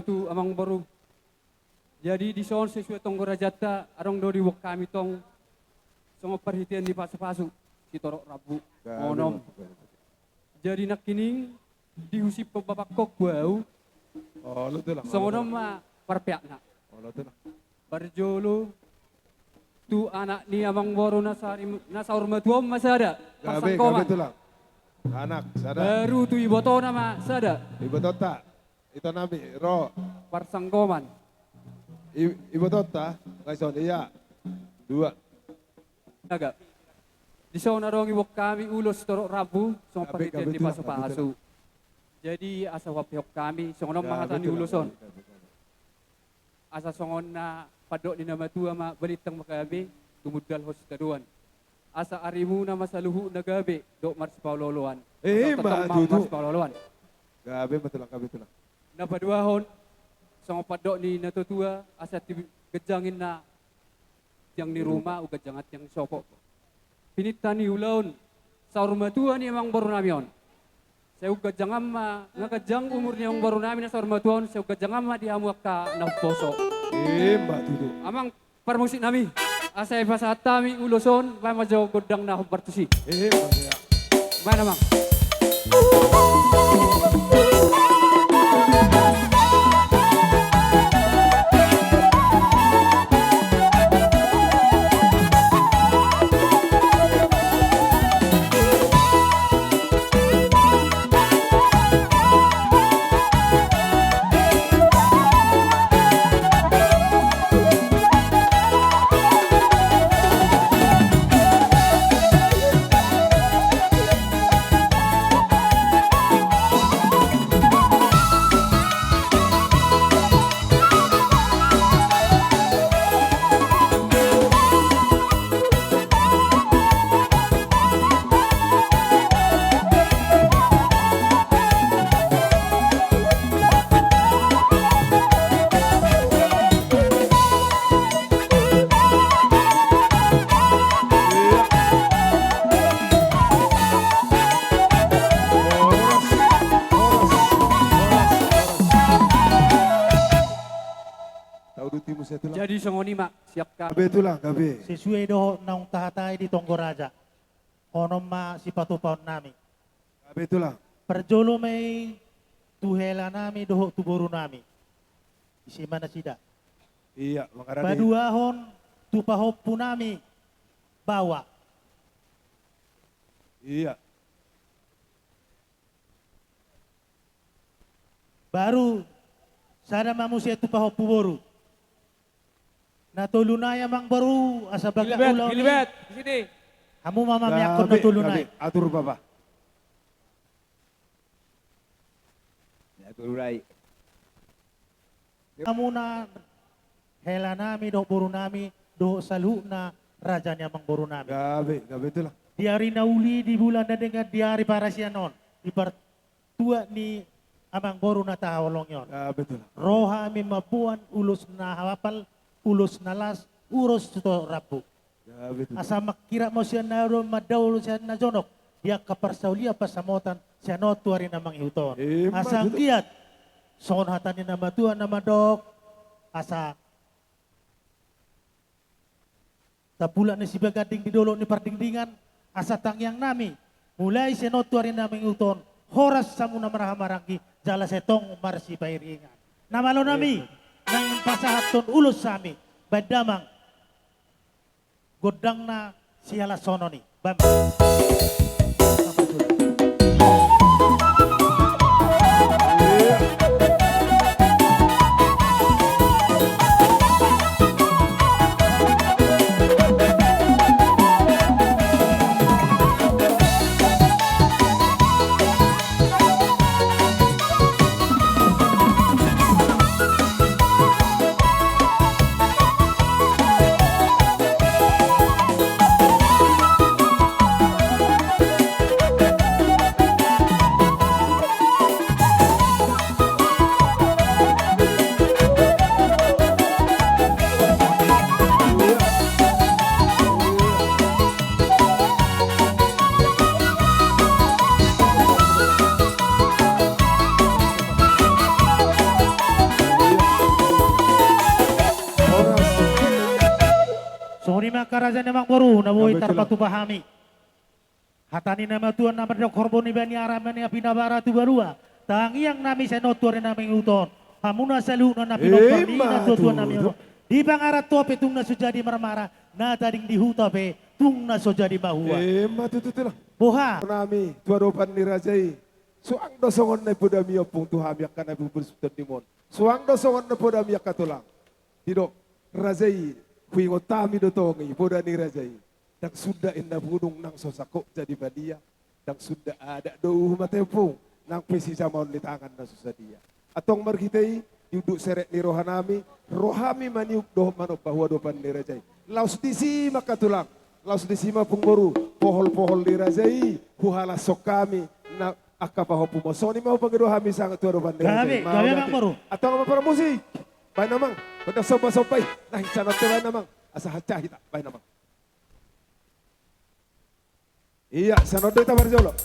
tu amangboru. Jadi dison sesuai tonggo rajanta, adong do diboan hami tong songon parhitean ni pasupasu sitorop rambu. Onom. Jadi nangkining dihusip pembapak kok wau. Songon on ma parpeakna. Parjolo tu anak ni amangboru na saur matua on ma sada. Gabe, gabe tulang. Anak sada. Baru tu ibotona ma sada. Ibotonta. Ito nami ro. Parsanggoman. Ibotonta. Ngai son ia. Dua. Naga. Dison adong diboan hami ulos sitorop rambu songon parhitean ni pasupasu. Jadi asa huampehon hami songon on ma hata ni ulos on. Asa songon na pandok ni na matua ma balintang ma gabe, tumundalhon sitadoan. Asa arimuna ma saluhutna gabe dohot marsipaolooloan. Ima tutu. Gabe ma tulang, gabe tulang. Na paduahon songon pandok ni na tuatua, asa ganjang ninna tiang ni ruma, umganjang tiang ni sopo. Pininta ni ulaon saur matua ni amangboru nami on, sai umganjang ma, nga ganjang umur ni amangboru nami na saur matua on, sai umganjang ma di hamu angka na umposo. Ima tutu. Amang parmusik nami, asa dipasahat hami ulos on, baen ma jo gondang na hombar tusi. Ima tutu. Baen amang. Jadi songon i ma sian hami. Gabe tulang, gabe. Sesuai dohot naung tahatai di tonggo raja, onom ma sipatupaon nami. Gabe tulang. Parjolo ma i tu hela nami dohot tu boru nami. Ise ma nasida? Ia, mangarade. Paduahon tu pahompu nami baoa. Ia. Baru sada ma muse tu pahompu boru. Na tolu nai amangboru, asa bagas ulaon i. Hamu ma mameakkon na tolu nai. Atur bapa. Atur urai. Hamuna hela nami dohot boru nami dohot saluhutna raja ni amangboru nami. Gabe, gabe tulang. Di ari na uli, di bulan na denggan, di ari parasian on, di partuat ni amangboru na tahaholongi on. Gabe tulang. Ro hami mamboan ulos na hapal, ulos na las, ulos sitorop rambu. Asa mangkirap ma sian na adong, mandao sian na jonok di angka parsaulian pansamotan sian on tu ari na mangihut on. Asa anggiat songon hata ni na matua na mandok, asa tapulak ni sibaganding di dolok ni pardingdingan, asa tangiang nami mulai sian on tu ari na mangihut on, horas hamu na marhahamaranggi, jala sai tong marsipairingan. Na malo nami naeng pasahathon ulos hami baen damang gondang na sialahonon i. Bam. Raja ni amangboru, na boi tarpatupa hami. Hata ni natuatua na mandok horbo ni baniara, baniara pinabara tu banua. Tangiang nami sian on tu ari na mangihut on. Hamuna saluhutna na pinomparni natuatua nami on. Di pangaranto pe tung na so jadi marmara, na tading di huta pe tung na so jadi mahua. Ima tutu, tulang. Boha? Nami tu adopan ni raja i. Suang do songon na nipodami ompung tu hami angka na bubur suton di mon. Suang do songon na nipodami angka tulang. Didok raja i, huingot hami do tong i poda ni raja i. Ndang suda inna budung nang so sangkop jadi badia. Ndang suda adat do uhum ate ompung, nang pe sijamaon ni tangan na so sadia. Antong marhite i, di unduk serep ni roha nami, ro hami maniup dohot manomba hu adopan ni raja i. Laos disi ma angka tulang, laos disi ma ompung boru, pohol-pohol ni raja i huhalashon hami, na angka pahompu ma on. Songon i ma hupangido hami sahat tu adopan ni raja i. Gabe, gabe amangboru. Antong amang parmusik. Baen amang, gondang somba-somba i. Nah, sian on pe baen amang. Asa hanca hita, baen amang. Iya, sian on do hita parjolo. Iya.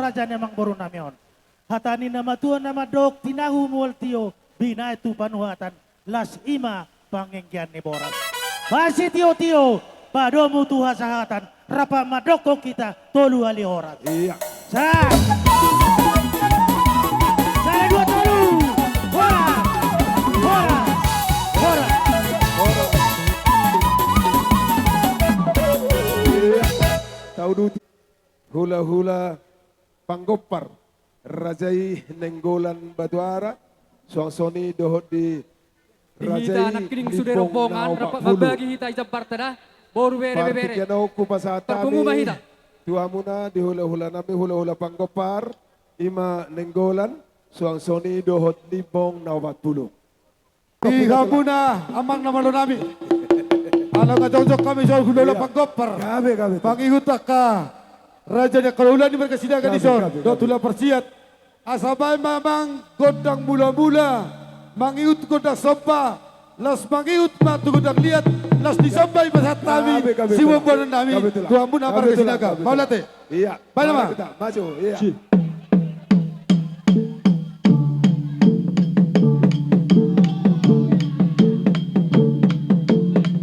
raja ni amangboru nami on. Hata ni na matua na mandok, tinahu mual tio, binahen tu panuhatan, las i ma panganggian ni boras. Ba sitiotio, padomu tu hasahatan, rap mandokkon hita tolu hali horas. Iya. Sa. Sada dua tolu. Horas. Horas. Horas. Horas. Iya. Tauduti. Hulahula Panggompar, Raja i Nainggolan Batuara, suang songon i dohot di Raja i Limbong na opat pulu. Di hita nangkining sude rombongan, rap mambagi hita i jambarta da, boru bere ibebere. Partingkian on hupasahat hami tu hamuna di hulahula nami, hulahula Panggompar, i ma Nainggolan, suang songon i dohot Limbong na opat pulu. Di hamuna amang na malo nami. Ala nga jongjong hami songon hulahula Panggompar. Gabe, gabe. Pangihut angka raja ni angka hulahula ni marga Sinaga dison. Gabe, gabe. Dohot hulahula Parsiat. Asa baen ma amang gondang mulamula. Mangihut gondang somba. Laos mangihut ma tu gondang liat. Laos di somba i pasahat hami. Gabe, gabe, gabe. Sibuanbuanan nami. Gabe, gabe. Tu hamuna marga Sinaga. Gabe, gabe. Mauliate. Iya. Baen ma. Mari kita maju, iya. Si.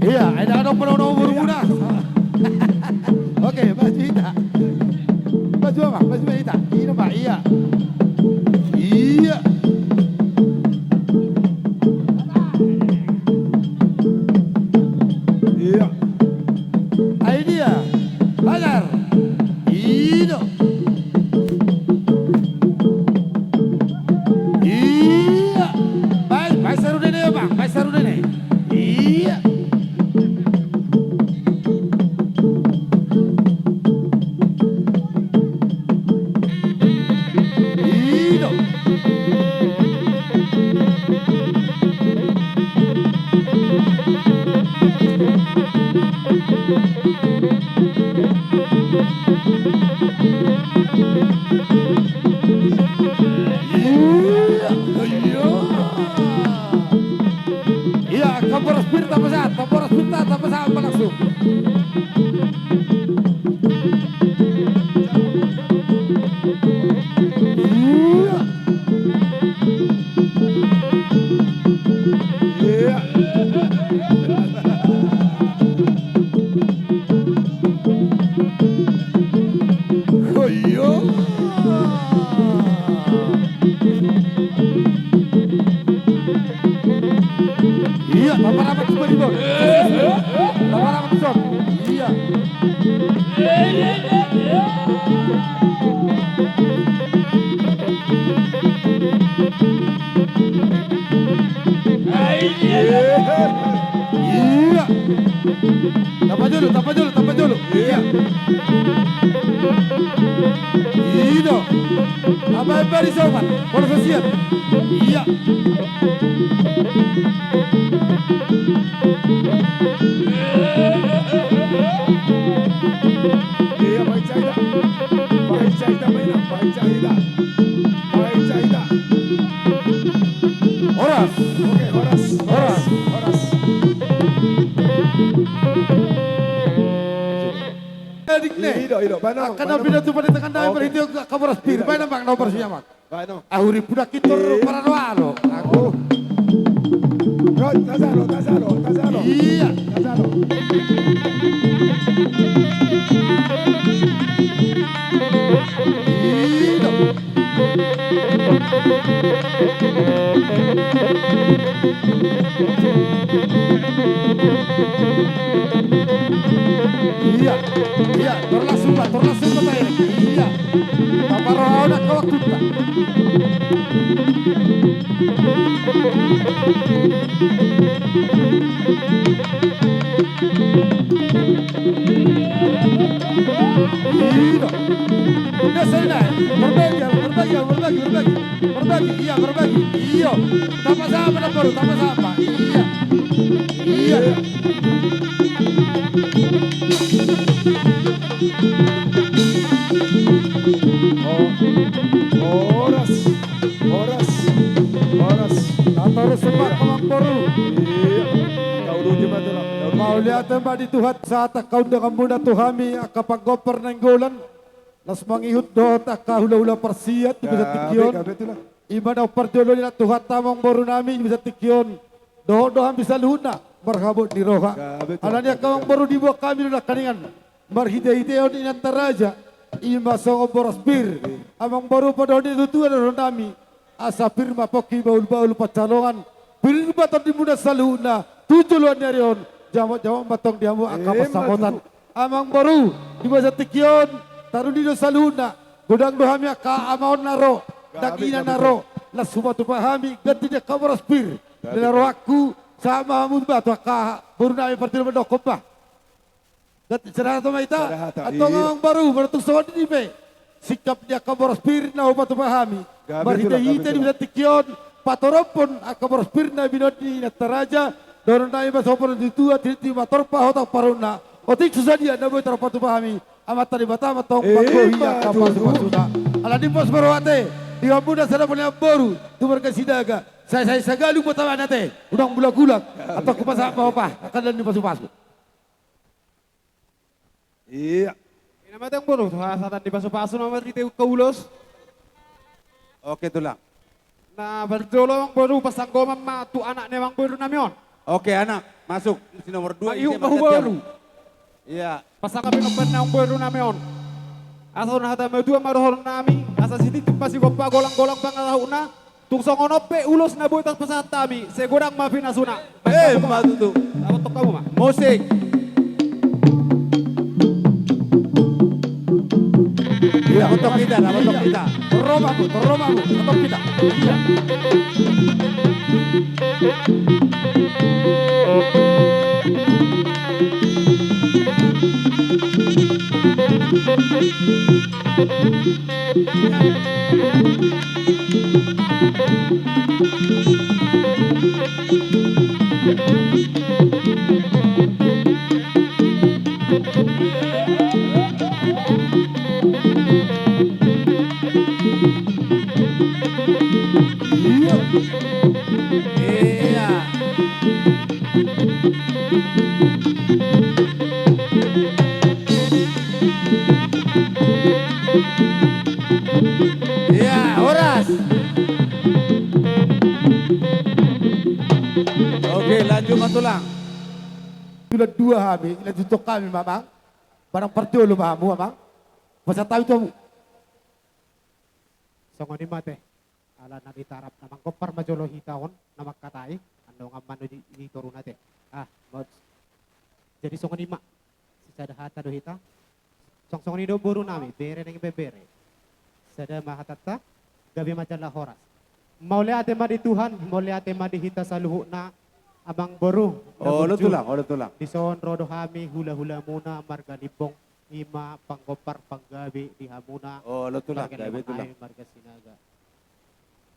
Iya, ai ndang adong manono borumuna. Oke, maju hita. Maju ma, maju ma hita. Ini ma, iya. Iya. Iya. Ai dia. Pagar. Ido. Iya. Baen, baen sarunena, Bang. Baen sarunena. Iya. Ido. Iya, iya. Iya, Kapolres Pirta pesan, Kapolres Pirta pesan langsung. Iya. Iya. Oh, iya. Iya, tambah rapat semua di bawah. Tambah rapat, Bang. Iya. Iya. Tamba jolo, tamba jolo, tamba jolo. Iya. Ido. Tamba, tamba di sopan. Bola sosial. Iya. Iya, baen saida. Baen saida, baen, baen saida. Baen saida. Horas. Oke, horas. Horas. Horas. Edik ne. Ido, ido. Baen, baen. Angka na pinatupa di tangan nami. Oke. Marhite angka boras pir. Ido, ido. Baen, Bang, nomor siamak. Baen, no. Ahu ripudaki tor paralo-alo. Aku. Ro, tasalo, tasalo, tasalo. Iya. Tasalo. Iya. Iya, iya, tor langsung, Pak, tor langsung, Pak, ya. Iya. Bapak roh, anak kau waktu, Pak. Iya. Udah, selesai. Berbagi, berbagi, berbagi, berbagi. Berbagi, iya, berbagi. Iya. Tamba sapa, tamba, tamba sapa. Iya. Iya. Oh. Horas. Horas. Horas. Tator sempat, Amangboru. Iya. Taudut di mata, taudut. Mauliate ma di Tuhan, sahat angka undanganmuna tu hami, angka Panggompar Nainggolan. Laos mangihut dohot angka hulahula parsiat di bagasan tingki on. Ima na parjolo ni Tuhanta, amangboru nami, di bagasan tingki on. Dohot do hami saluhutna marhabot ni roha. Alani i, angka amangboru, diboan hami do nangkiningan marhitehiteon inanta raja, ima songon boras pir. Amangboru, padohon ni natuatua dohonon nami, asa pir ma pongki bahulbahul pansalongan, pir ma tondimuna saluhutna tu joloan ni ari on. Jamotjamot ma tong di hamu angka pansamotan. Amangboru, di bagasan tingki on, taruli do saluhutna. Godang do hami angka amang na ro, dang ina na ro, laos hupatupa hami ganti ni angka boras pir. Di na rohangku, sahat ma hamu tu angka boru nami parjolo, mandokkon ma. Ganti sada hata ma hita. Antong, amangboru, manang tung songon i pe singkap ni angka boras pir na hupatupa hami marhitehite di bagasan tingki on, patorophon angka boras pir na binoan ni inanta raja. Dohonon nami ma songon parhite ni natuatua: Tintin ma torop hotang parutna, otik so sadia na boi tarpatupa hami, Amanta Debata ma tong panggohi angka pasupasuna. Alani i, pos ma roha ate di hamuna sada pali amangboru tu marga Sinaga. Sai sai sagalung ma tama ate, unang bulakbulak. Antong hupasahat ma opa angka daan ni pasupasu. Ia. Ina ma ate, amangboru, tu hasahatan ni pasupasu na marhite angka ulos. Oke, tulang. Na parjolo, amangboru, pasanggoman ma tu anak ni amangboru nami on. Oke, anak, masuk. Si nomor dua, mangihut ma hu, boru. Ia. Pasangap pinomparna amangboru nami on. Asa on hata matua ma dohonon nami, asa sitintin ma sigompa, golanggolang pangarahutna. Tung songon on pe ulos na boi tarpasahat hami, sai godang ma pinasuna. Ima tutu. Dapot hamu ma. Musik. Ia, dapot hita, dapot hita. Torop hamu, torop hamu, dapot hita. Ia. Ia. Ia, horas. Oke, lanjut ma, tulang. Sudah dua hami, lanjut tu hami, amang. Barang parjolo ma hamu, amang. Pasahat hami tu hamu. Songon i ma ate. Ala na di tarap na manggompar ma jolo hita on na mangkatai, andongan ma na di, di toru na ate. Ah, mods. Jadi songon i ma. Sisada hata do hita. Song songon i do boru nami, bere nang ibebere. Sada ma hatanta, gabe ma jala horas. Mauliate ma di Tuhan, mauliate ma di hita saluhutna, amangboru. Olo tulang, olo tulang. Dison ro do hami hulahulamuna marga Limbong. Ima panggompar panggabe di hamuna. Olo tulang, gabe tulang. Marga Sinaga.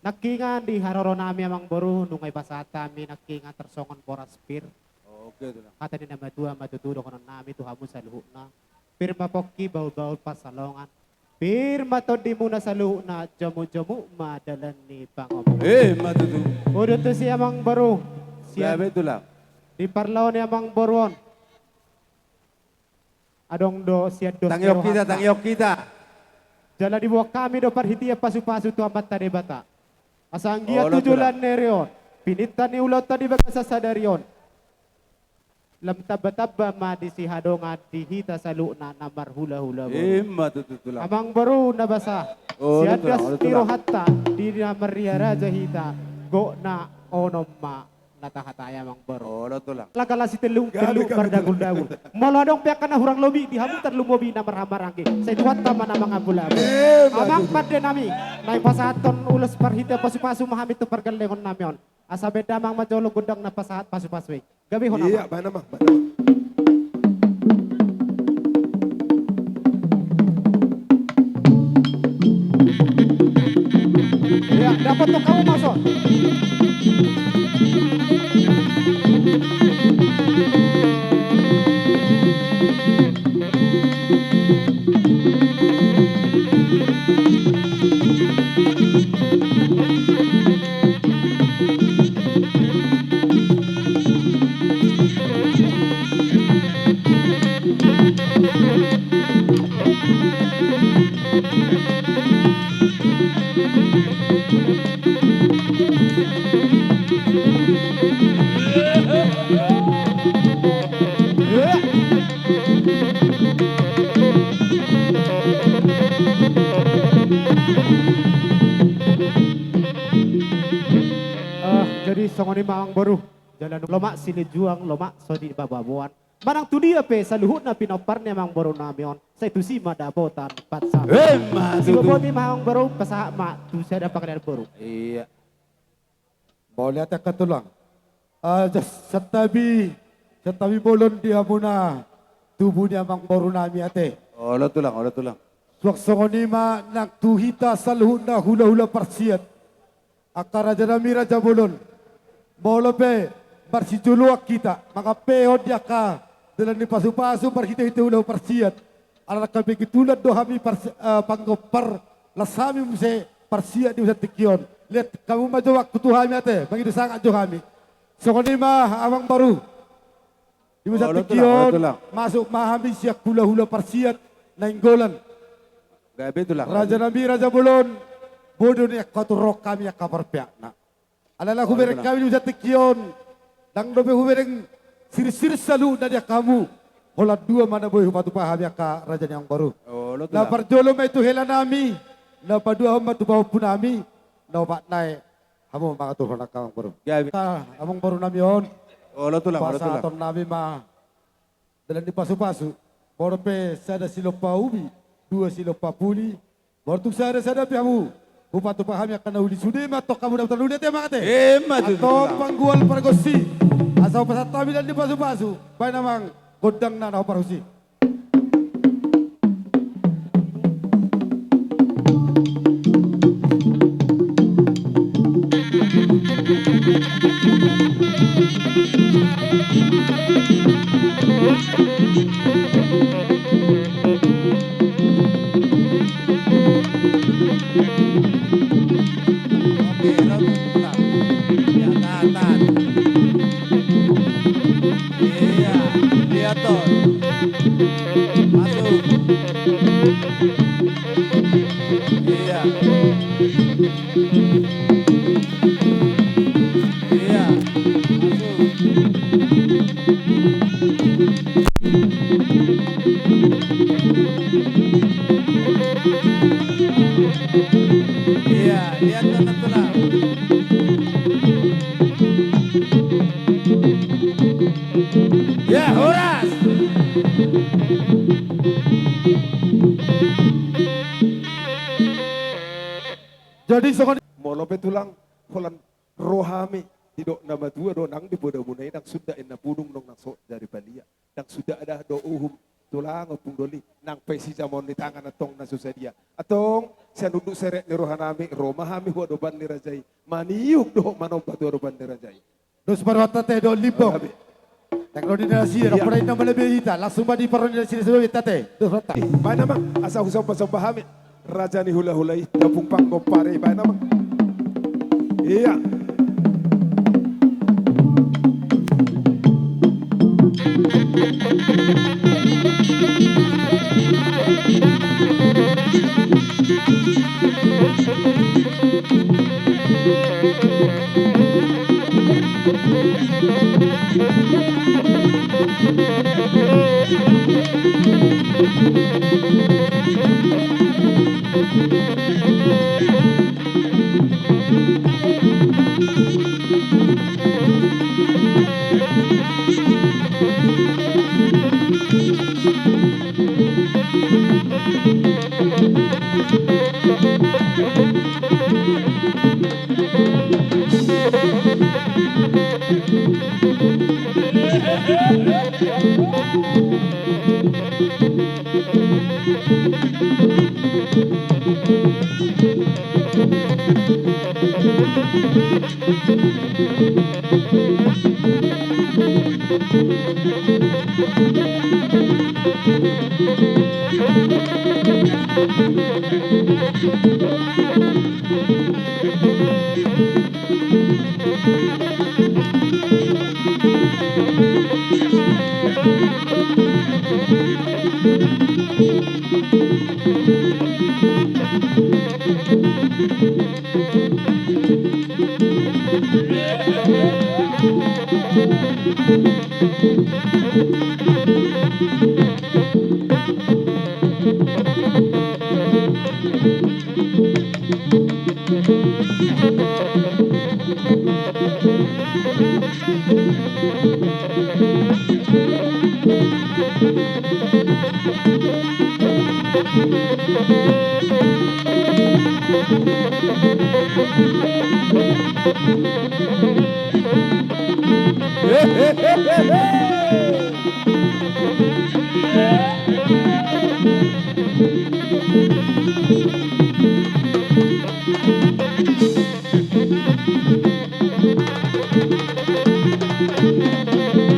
Nangkiningan di haroro nami, amangboru, nunga dipasahat hami nangkiningan tarsongon boras pir. Oke, tulang. Hata ni na matua ma tutu dohonon nami tu hamu saluhutna. Pir ma pongki bahulbahul pansalongan. Pir ma tondimuna saluhutna, jomujomuk ma dalan ni pangomoan. Ima tutu. Uduti si amangboru. Gabe tulang. Di parlao ni amangboru on. Adong do sian dos ni rohanta. Tangiang hita, tangiang hita. Jala diboan hami do parhitean pasupasu tu Amanta Debata. Asa anggiat tu joloan ni ari on, pinangidoan ni ulaonta di bagasan sadari on, lam tambatamba ma disi hadongan di hita saluhutna na marhulahula boru. Ima tutu tulang. Amangboru na basa. Olo tulang, olo tulang. Sian dos ni rohanta di na marria raja hita, gok na onom ma na tahatai, amangboru. Olo tulang. Laka lasi tellung, tellung mardaguldagul. Molo adong pe angka na hurang lobi di hamu tarlumobi na marhahamaranggi, sai Tuhanta ma na mangapulapuli. Ima tutu. Amang pande nami, na dipasahathon ulos parhitean pasupasu ma hami tu pargellengon nami on. Asa bahen damang ma jolo gondang na pasahat pasupasu i. Gabe hona ma. Ia, bahen damang, bahen damang. Ia, dapot hamu ma son. Ah, jadi songon i ma amangboru. Jala lomak silinjuang, lomak so di baboan. Manang tu dia pe saluhutna pinompar ni amangboru nami on, sai tusi ma dapotan pansarian. Emma tutu. Siboboti ma amangboru, pasahat ma tu sada pangalian boru. Iya. Mauliate angka tulang. Ah, jas-, santabi, santabi bolon di hamuna tubu ni amangboru nami ate. Olo tulang, olo tulang. Suang songon i ma nang tu hita saluhutna hulahula parsiat. Angka raja nami raja bolon. Molo pe marsijoloan hita mangampehon di angka dalan ni pasupasu marhitehite hulahula parsiat. Ala nangkin pe tulan do hami parsi-, eh, panggompar, las hami muse parsiat di masa tingki on. Liat hamu ma jo waktu tu hami ate, mangido sangap jo hami. Songon i ma amangboru. Di masa tingki on, olo tulang, olo tulang, masuk ma hami sian hulahula parsiat Nainggolan. Gabe tulang. Raja nami raja bolon, boi do nian haturhon hami angka parpeakna. Alai laho hubereng hami di masa tingki on, ndang dope hubereng sirirsir saluhutna di angka hamu. Holan dua ma na boi hupatupa hami angka raja ni amangboru. Olo tulang. Na parjolo ma i tu hela nami, na paduahon ma tu pahompu nami, na opat nai hamu mangaturhon angka amangboru. Gabe. Angka amangboru nami on. Olo tulang, olo tulang. Pasahaton nami ma dalan ni pasupasu. Molo pe sada silompa ubi, dua silompa puli. Molo tung sada-sada pe hamu hupatupa hami angka na uli, sude ma antong hamu dapotan uli ate amang ate. Emma tutu tulang. Antong panggual pargonsi. Asa hupasahat hami dalan ni pasupasu. Baen amang gondangna na hombar husi. Oke, roti pulang. Ya, tahan, tahan. Iya, lihat tuh. Masuk. Iya. Iya. Masuk. Iya, lihat tuh, tuh, tuh, lah. Ya, horas. Jadi songon i. Molo pe tulang, holan rohami, didok na matua do nang di podamuna i, nang sunda inna pudung, nang so jari palia. Nang sunda ada do uhum, tulang ompung doli, nang pe sijamaon ni tangan antong na so sadia. Antong, sian unduk serep ni rohanami, ro ma hami hu adopan ni raja i, maniuk dohot manomba tu adopan ni raja i. Dos ma rohanta ate, dohot limbong. Oke. Nang ro ni nasida, iya, dohot pura inna male be hita, langsung ma di parro ni nasida, sebab hita ate. Dos rohanta. Baen amang, asa husomba-somba hami. Raja ni hulahula i, ompung panggompar i, baen amang. Iya.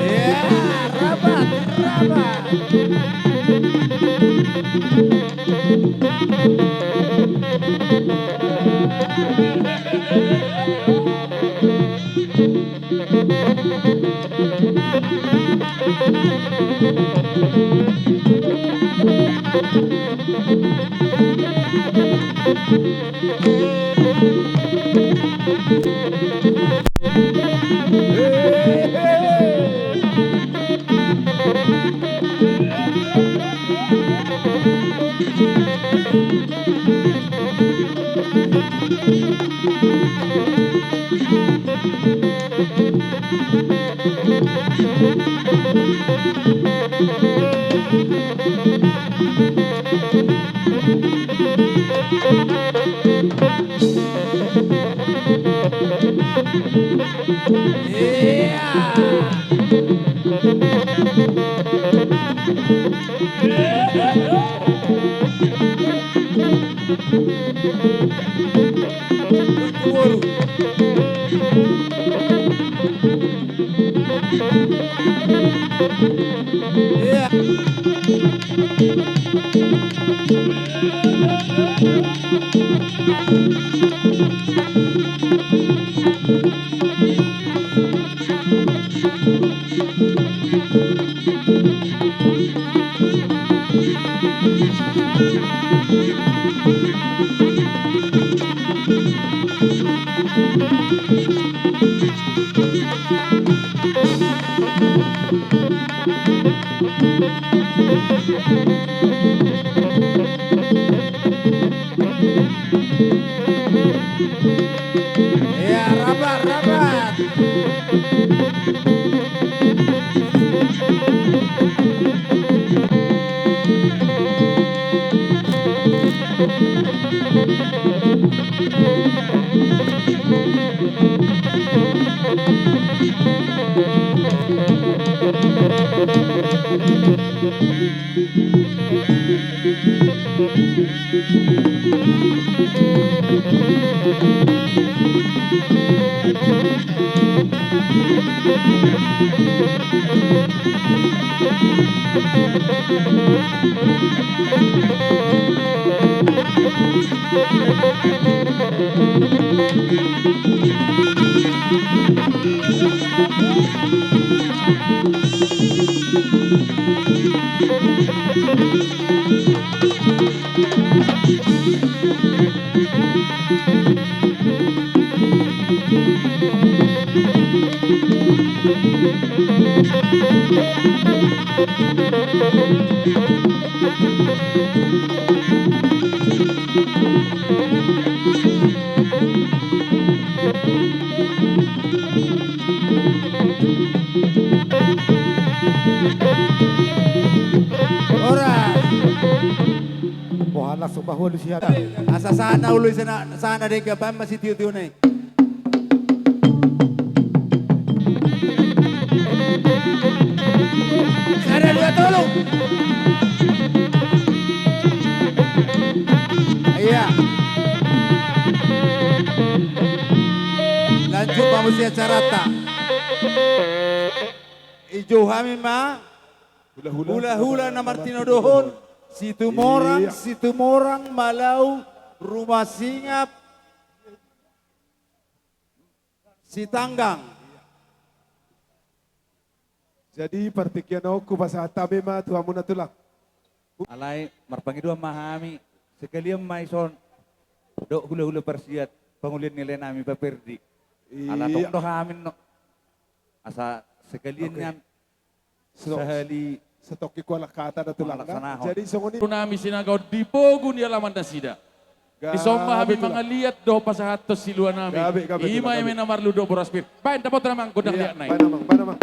Ya, rapat, rapat. Ya, rapat, rapat. Horas. Wah, langsung bahwa lu sihat. Asa sana ulu sana, sana dengke apa masih tiu-tiu nih. Sada, dua, tolu. Iya. Lanjut, Pak Musi, acarata. Ijo hami ma. Hula-hula. Hula-hula na martinodohon. Situmorang, iya. Situmorang, Malau, Rumah Singap, Sitanggang. Jadi partingkian on hupasahat hami ma tu hamuna tulang. Alai marpangidoan ma hami, sekalian ma ison dohot hula-hula parsiat, pangolian ni lae nami Paperdi. Iya. Ala tong do hami no. Asa Sekalian. Oke. Nian. Setok-, sahali setokki kuala kata da tulang na. Jadi songon i. Nami sinaga on di pogu ni alaman nasida. Gabe tulang. Disomba hami mangaliat dohot pasahathon silua nami. Gabe, gabe tulang, gabe. Ima eme na marlu dohot boras pir. Baen dapotan amang gondang liatna i. Baen amang, baen amang.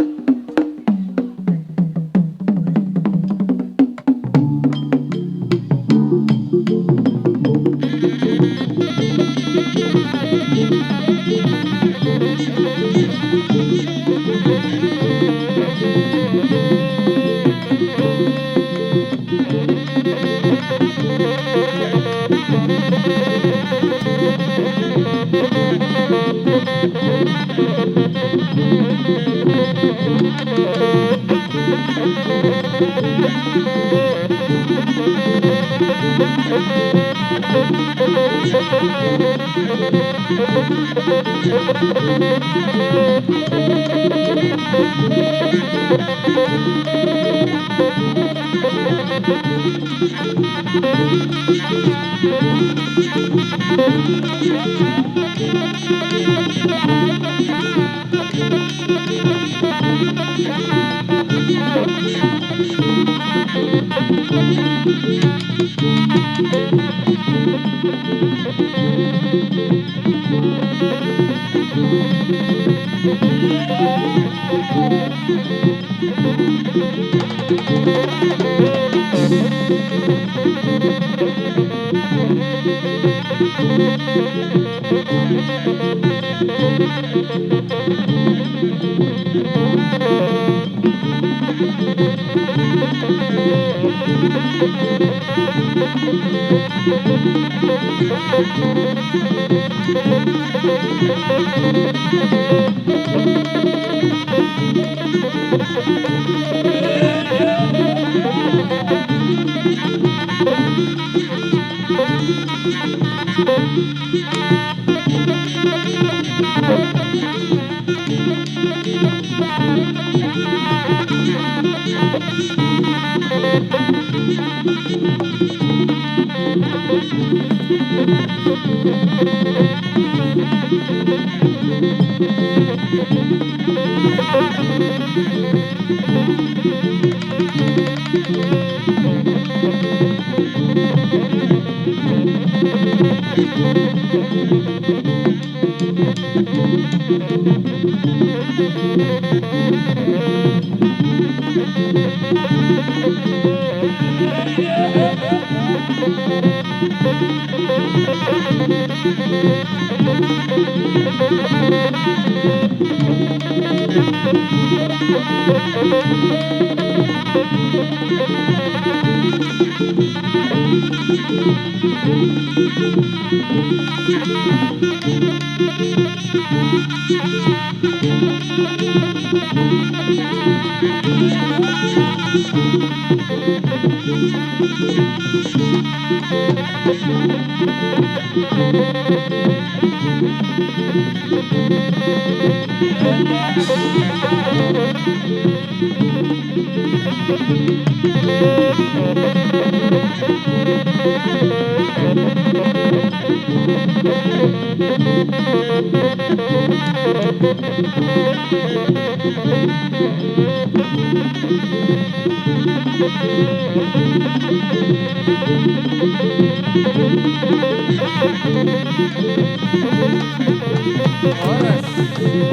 Horas,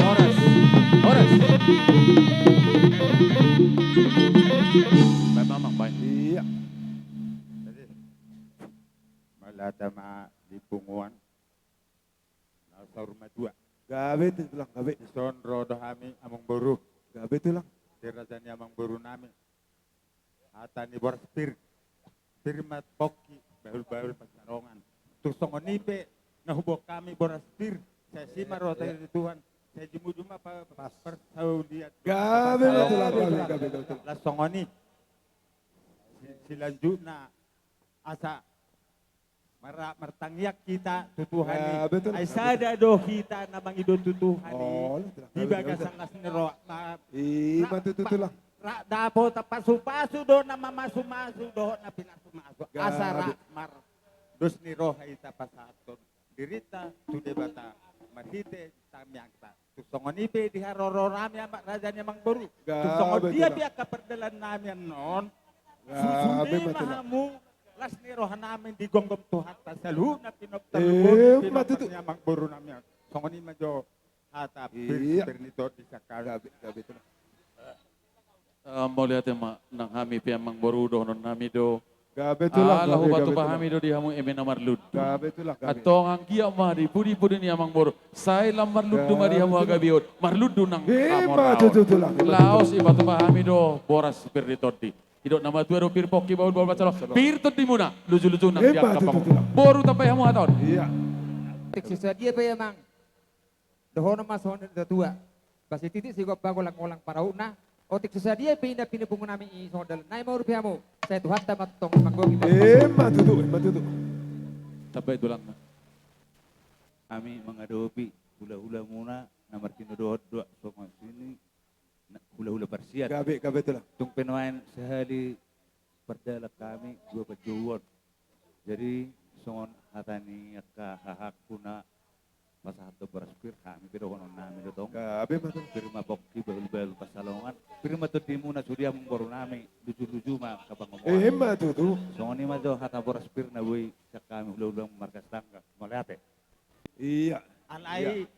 horas, horas. Baen ma amang, baen. Iya. Jadi, mauliate ma di punguan na saur matua. Gabe tulang, gabe. Dison ro do hami amangboru. Gabe tulang. Di raja ni amangboru nami. Hata ni boras pir, pir ma pongki, bahul-bahul pansalongan. Tung songon i pe na huboan hami boras pir, sai asi ma roha ni Tuhan, sai jumujung ma pa-, pa-, parsaulian. Gabe tulang, gabe, gabe, gabe tulang. Laos songon i. Si-, silanjutna asa Mar-, martangiang hita tu Tuhan i. Ya, betul. Ai sada do hita na mangido tu Tuhan i. Oh, betul. Di bagasan las ni roha. Ima tutu, tulang. Ra-, ra-, dapotan pasu-pasu do na mamasumasu dohot na pinasumasu. Asa ra-, mardos ni roha i tapasahathon dirinta tu Debata marhite tangiangta. Tung songon Nipe di haroro nami amak raja ni amang boru. Tung songon dia pe angka pardalan nami annon. Sude ma hamu las ni roha nami digomgom Tuhanta saluhutna pinop tarlumobi pinop ni amang boru nami on. Songon i ma jo hata pir ni tondi sangkal. Gabe, gabe tu. Mauliate ma nang hami pe amang boru dohonon nami do. Gabe tulang. Ala hupatupa hami do di hamu eme na marlundu. Gabe tulang. Antong anggiat ma di pudi-pudi ni amang boru sai lam marlundu ma di hamu hagabeon, marlundu nang hamoraon. Laos ipatupa hami do boras pir ni tondi. Didok na matua do pir pongki bahul-bahul pansalongan. Pir tondimuna luju-luju nang di angka pangomon. Boru tambai hamu hata on. Iya. Tek so sadia pe amang. Dohonon ma songon na tua. Ba sititik sigompa golang-golang parautna. Otik so sadia pe inda pinapungu nami i songon dalan nai ma urupi hamu. Sai Tuhanta ma tong manggohi. Ima tutu, ima tutu. Tambai tulang. Hami mangadopi hula-hula muna na martinodohon dohot songon sini. Hula-hula parsian. Gabe, gabe tulang. Tung pe nuaeng sahali pardalan hami dua panjouon. Jadi songon hata ni angka hahangku na pasahat do boras pir, hami pe dohonon nami do tong. Gabe ma tulang. Pir ma pongki bahul-bahul pansalongan. Pir ma tondimuna sude amang boru nami, luju-luju ma angka pangomon. Ima tutu. Songon i ma jo hata boras pir na boi sian hami hula-hula marga Sitanggang. Mauliate. Iya. Alai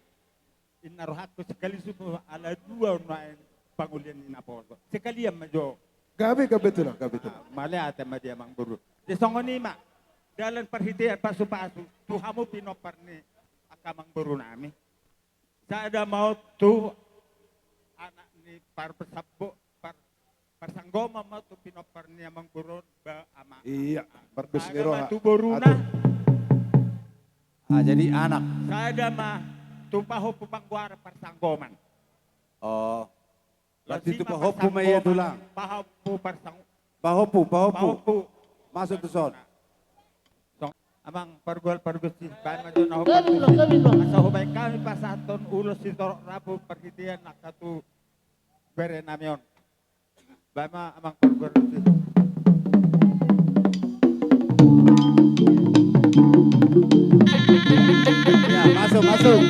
Inna rohangku sekali sumu ala dua nuaeng pangulian ni naposo. Sekalian ma jo. Gabe, gabe tulang, gabe tulang. Mauliate ma di amang boru. Jadi songon i ma. Dalan parhitean pasu-pasu tu hamu pinompar ni angka amang boru nami. Sada ma on tu anak ni par, par, parsanggoman ma tu pinompar ni amang boru on ba ama. Iya, pardus ni roha. Sada ma tu boruna. Jadi anak. Sada ma tu pahompu panggoaran parsanggoman. Oh. Berarti tu pahompu ma ia tulang. Pahompu parsang. Pahompu, pahompu. Masuk tu son. Amang pargual pargonsi, baen ma jo na ho pargonsi. Asa hubaen hami pasahathon ulos sitorop rambu parhitean angka tu bere nami on. Baen ma amang pargual pargonsi. Ya, masuk, masuk.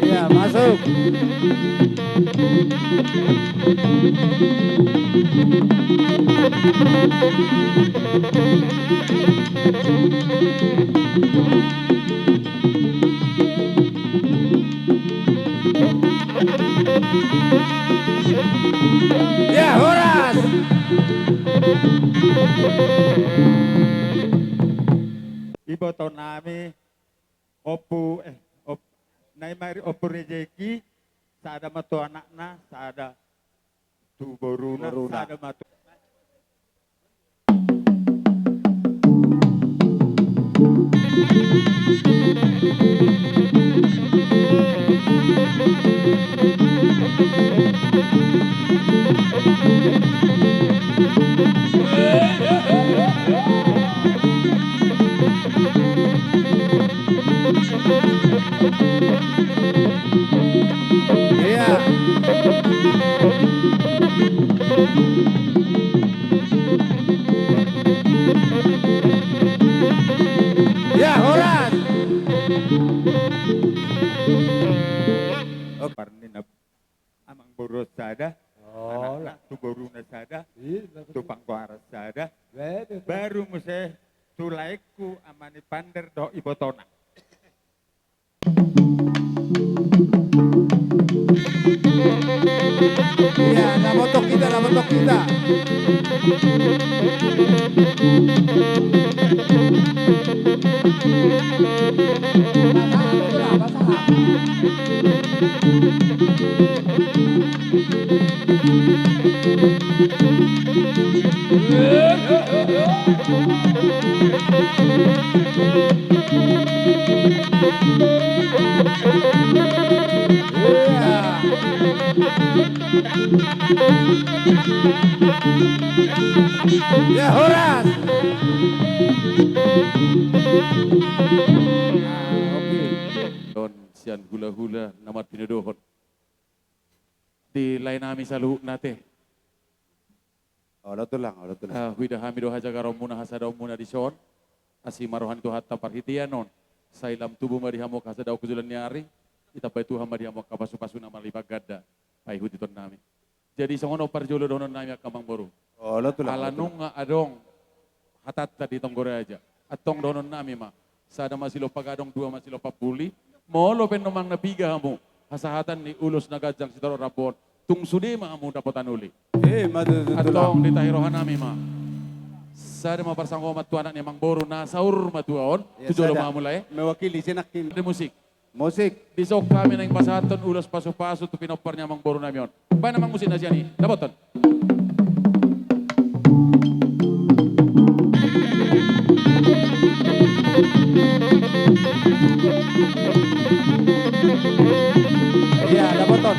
Iya, masuk. Ya, horas. Iboto nami, Ompu, eh, Ompu, na i ma i Ompu Rejeki, sada ma tu anakna, sada tu boruna, sada ma tu. Iya. Ya, horas. Oke. Amang boru sada, anakna tu boruna sada, tu panggoaran sada, baru muse tu laengku ama ni Pander dohot ibotona. Iya, na montok hita, na montok hita. Ya, horas. Ah, oke. Don sian hulahula na martinodohon. Di lae nami saluhutna ate. Olo tulang, olo tulang. Ah, huida hami do hajagaronmuna, hasadaonmuna dison. Asi ma roha ni Tuhanta parhitean on. Sai lam tubu ma di hamu angka hasadaon tu joloan ni ari. Ditambai Tuhan ma di hamu angka pasupasu na marlipat ganda. Paihuthon nami. Jadi songon on parjolo dohonon nami angka amangboru. Olo tulang, olo tulang. Ala nunga adong hatanta di tonggo raja. Antong dohonon nami ma. Sada ma silompa gadong, dua ma silompa puli. Molo pe nuaeng na piga hamu hasahatan ni ulos na ganjang sitorop rambu on, tung sude ma hamu dapotan uli. Eh, ima tutu tulang. Antong ditahi roha nami ma. Sada ma parsanggoman tu anak ni amangboru na saur matua on. Ya, tu jolo sada. Ma hamu lae. Mewakili sinangkin. Di musik. Musik. Dison hami naeng pasahathon ulos pasupasu tu pinompar ni amangboru nami on. Baen amang musik na sian i. Dapothon. Iya, dapothon.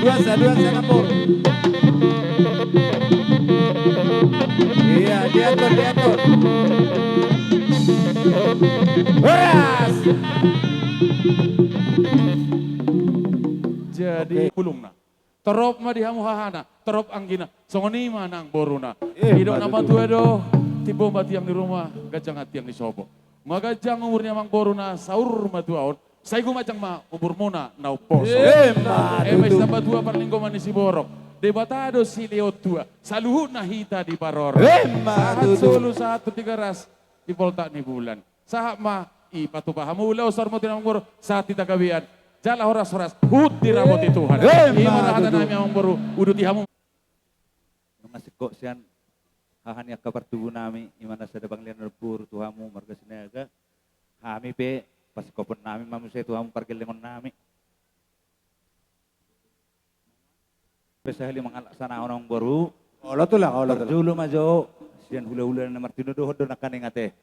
Dua sa, dua sa, kapur. Iya, diatur, diatur. Horas. Jadi, oke. Bulungna. Torop ma di hamu hahana, torop anggina, songon i ma nang boruna. Eh, ima tutu. Didok na matua do, timbo ma tiang ni ruma, ganjang tiang ni sopo. Nunga ganjang umur ni amangboru na saur matua on, sai gumanjang ma umurmuna na umposo. Eh, ima tutu. Eme sitambatua parlinggoman ni siborok, Debata do silehon tua, saluhutna hita diparorot. Eh, ima tutu. Sahat solu, sahat tu Tigaras, di poltak ni bulan. Sahat ma i patupa hamu ulaon saur matua ni amangboru, sahat hita gabean. Jala horas-horas, hut diramoti Tuhan. Eh, ima tutu. Ima do hata nami amangboru, uduti hamu. Nunga singkop sian haha ni angka partubu nami, ima na sada pangalehon na boru tu hamu marga Sinaga. Hami pe pasingkophon nami ma muse tu hamu pargellengon nami. Pe sahali mangalap sana onong boru. Olo tulang, olo tulang. Parjolo ma jo sian hula-hula na martinodohon do nangkaning ate.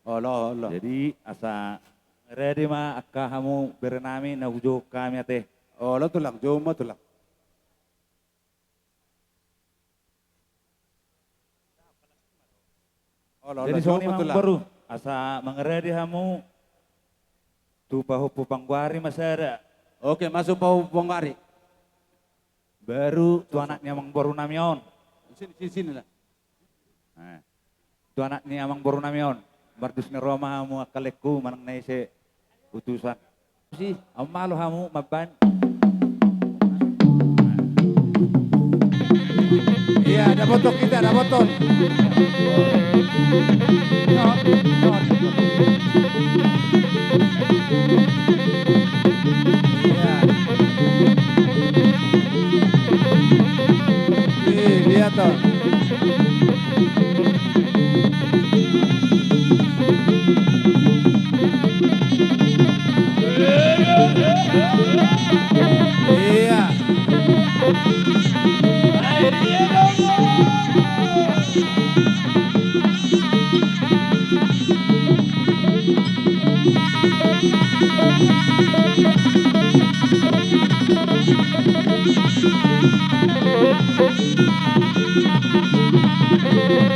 Olo, olo. Jadi asa rade ma angka hamu bere nami na hujou hami ate. Olo tulang, jou ma tulang. Olo, olo, jadi songon i ma tulang. Amangboru, asa mangarade hamu tu pahompu panggoari ma sada. Oke, masuk pahompu panggoari. Baru tu anak ni amangboru nami on. Sini, sini, sini lah. Eh. Tu anak ni amangboru nami on. Mardus ni roha ma hamu angka laengku manang na ise utusan. Si, amu malo hamu mambaen. Iya, dapothon hita, dapothon. Iya. Ih, lihat toh. Iya.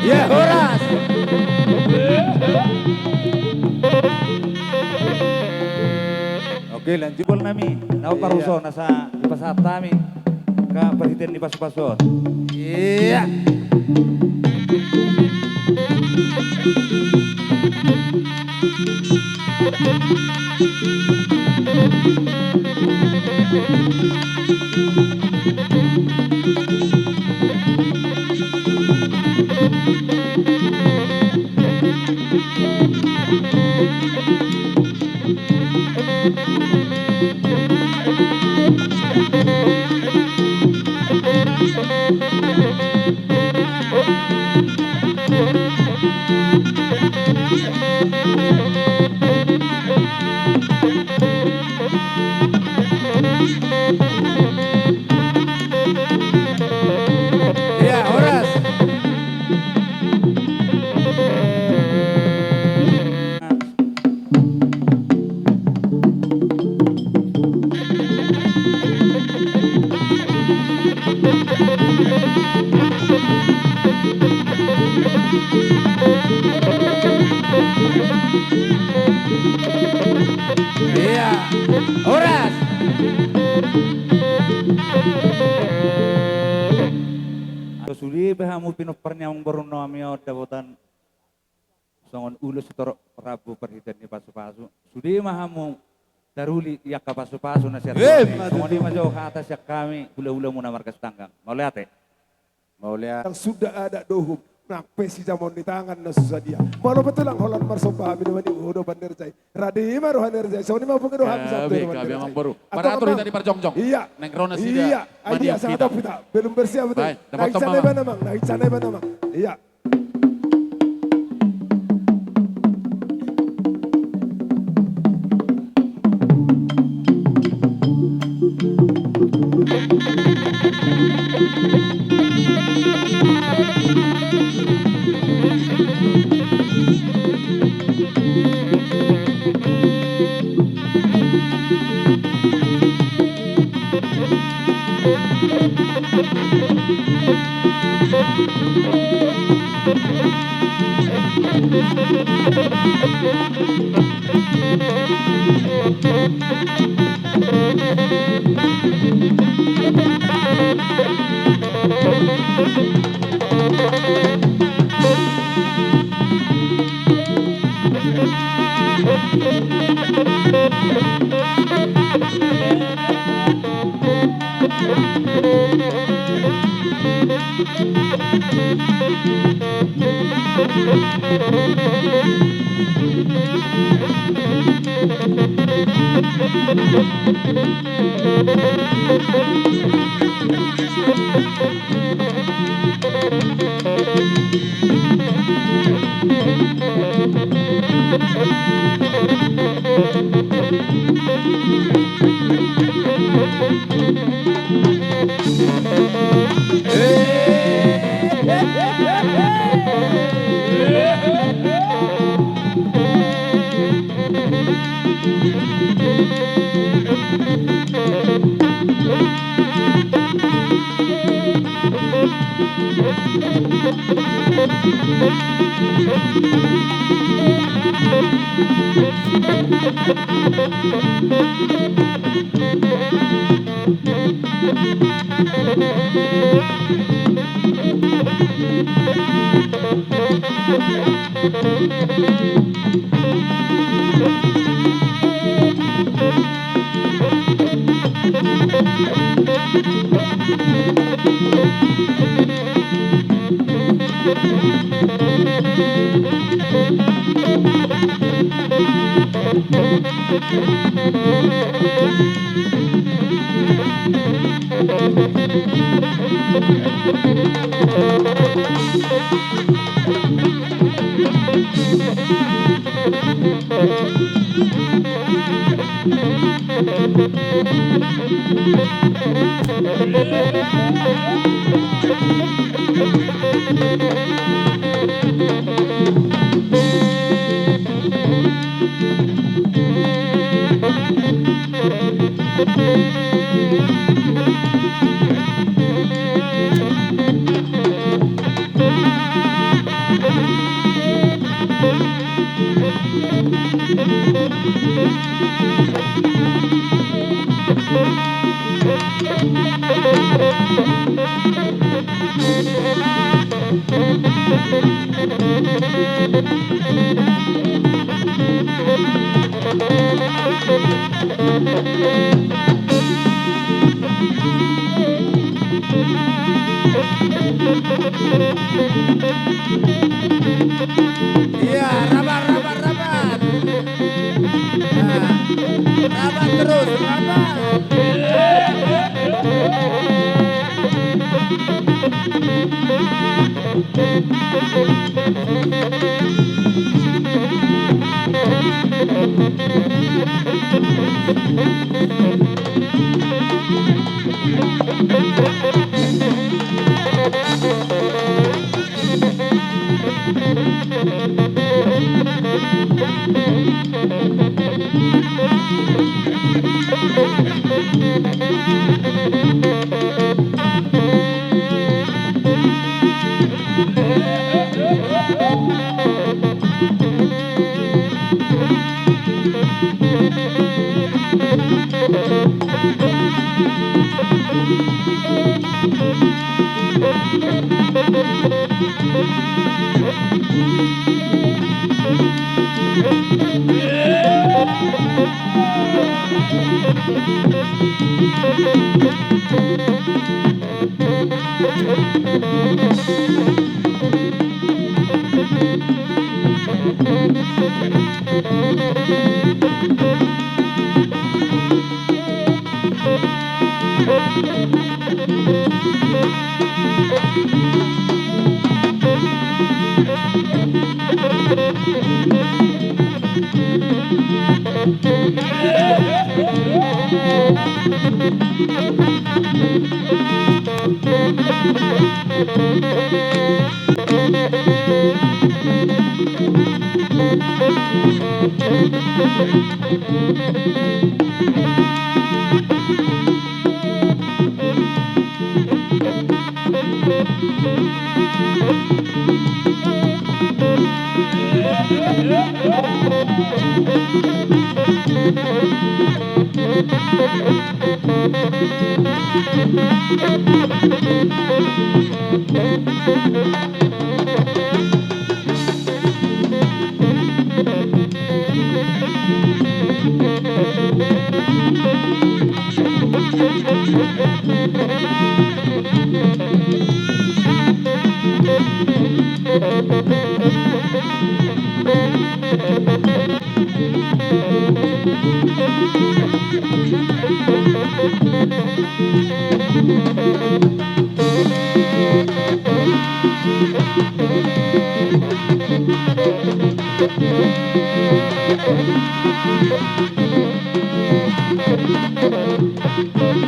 Ya, horas. Oke, lanjut. Bol nami, na paruso, iya, nasa dipasahat hami. Angka parhitean ni pasupasu on. Iya. Ia, horas. Sude pe hamu pinompar ni amangboru nami on dapotan songon ulos sitorop rambu parhitean ni pasupasu. Sude ma hamu taruli di angka pasupasu na sian Tuhan i. Songon i ma jo hata sian hami, hulahula muna marga Sitanggang. Mauliate. Mauliate. Ndang suda adat dohot nang pe sijamoon ni tangan na so sadia. Molo pe tulang holan marsomba hami na mani udo panerjai. Rade ma roha nerjai. Songon i ma pungi roha. Gabe, gabe amangboru. Paratur hita di parjongjong. Ia. Naeng ro nasida. Ia. Ai dia sangat pita. Belum bersiap betul. Naik sana iba namang. Naik sana iba namang. Ia. Iya, rapat, rapat, rapat. Nah, rapat terus, rapat.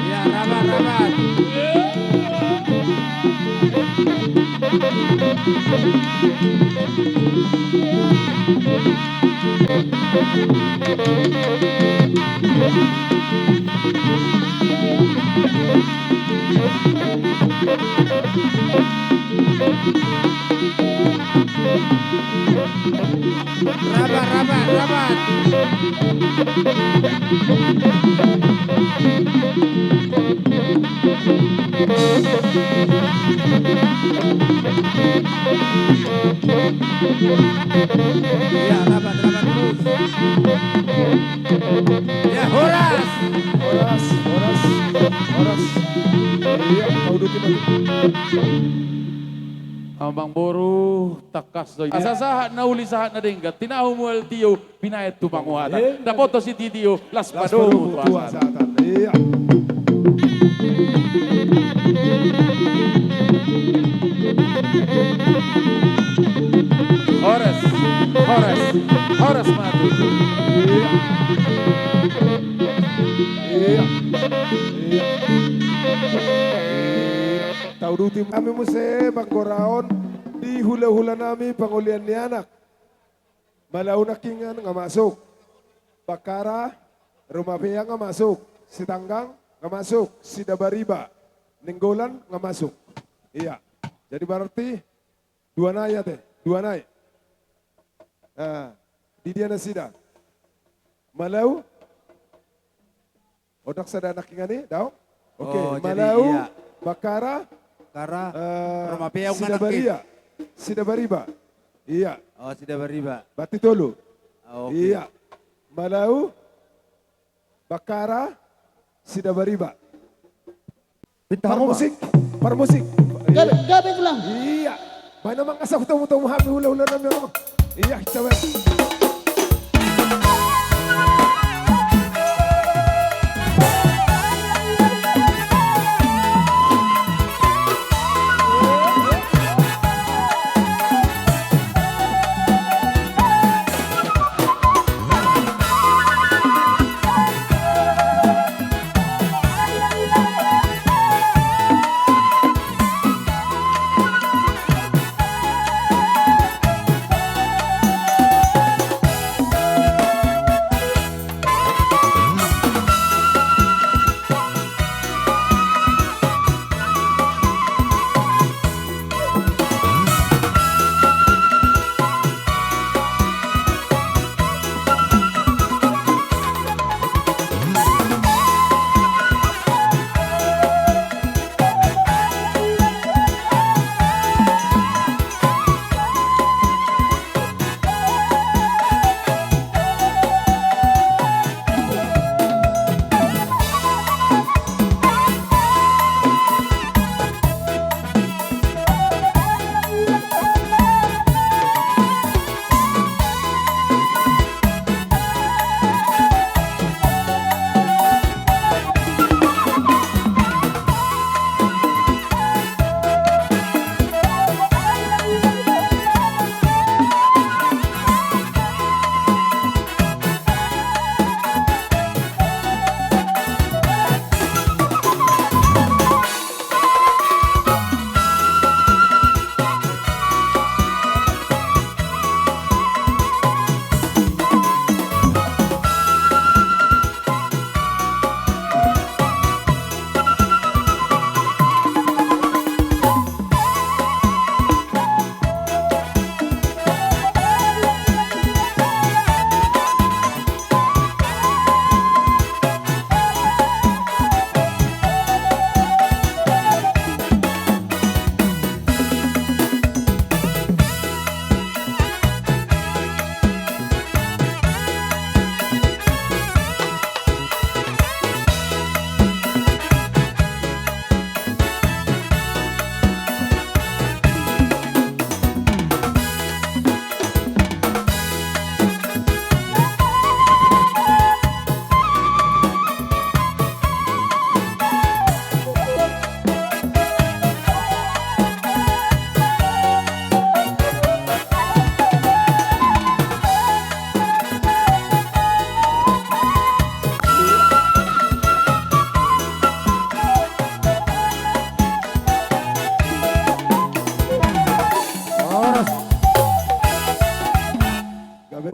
Ya, rapat, rapat. Rapat, rapat, rapat. Ya, rapat, rapat terus. Ya, horas. Horas, horas, horas. Iya, kau duduk, Bang. Amangboru, tangkas do i. Asa sahat na uli, sahat na denggan, tinahu mual tio, binahen tu panguhatan. Denggan. Dapothon sitio, las padomu tu hasahatan. Iya. Horas, horas, horas ma tutu. Iya. Iya. Iya. Iya. Tauduti nami muse manggoraon di hulahula nami pangolian ni anak. Malau nangkiningan nga masuk. Bakkara, Rumapea nga masuk. Sitanggang nga masuk. Sidabariba, Nainggolan nga masuk. Iya. Jadi berarti dua nai ate, dua nai. Nah, di dia nasida? Malau. Odak sada nangkiningan i, daong? Oke, oh, jadi Malau, iya. Bakkara, Bakkara, eh, Rumapea, Sidabaria, Sidabariba. Iya. Oh, Sidabariba. Berarti tolu. Oh, oke. Iya. Malau, Bakkara, Sidabariba. Bintang Roma. Parmusik, parmusik. Gabe, gabe tulang. Iya. Baen ma nga sahutomu-tomu hami hulahula nami on. Iya, coba.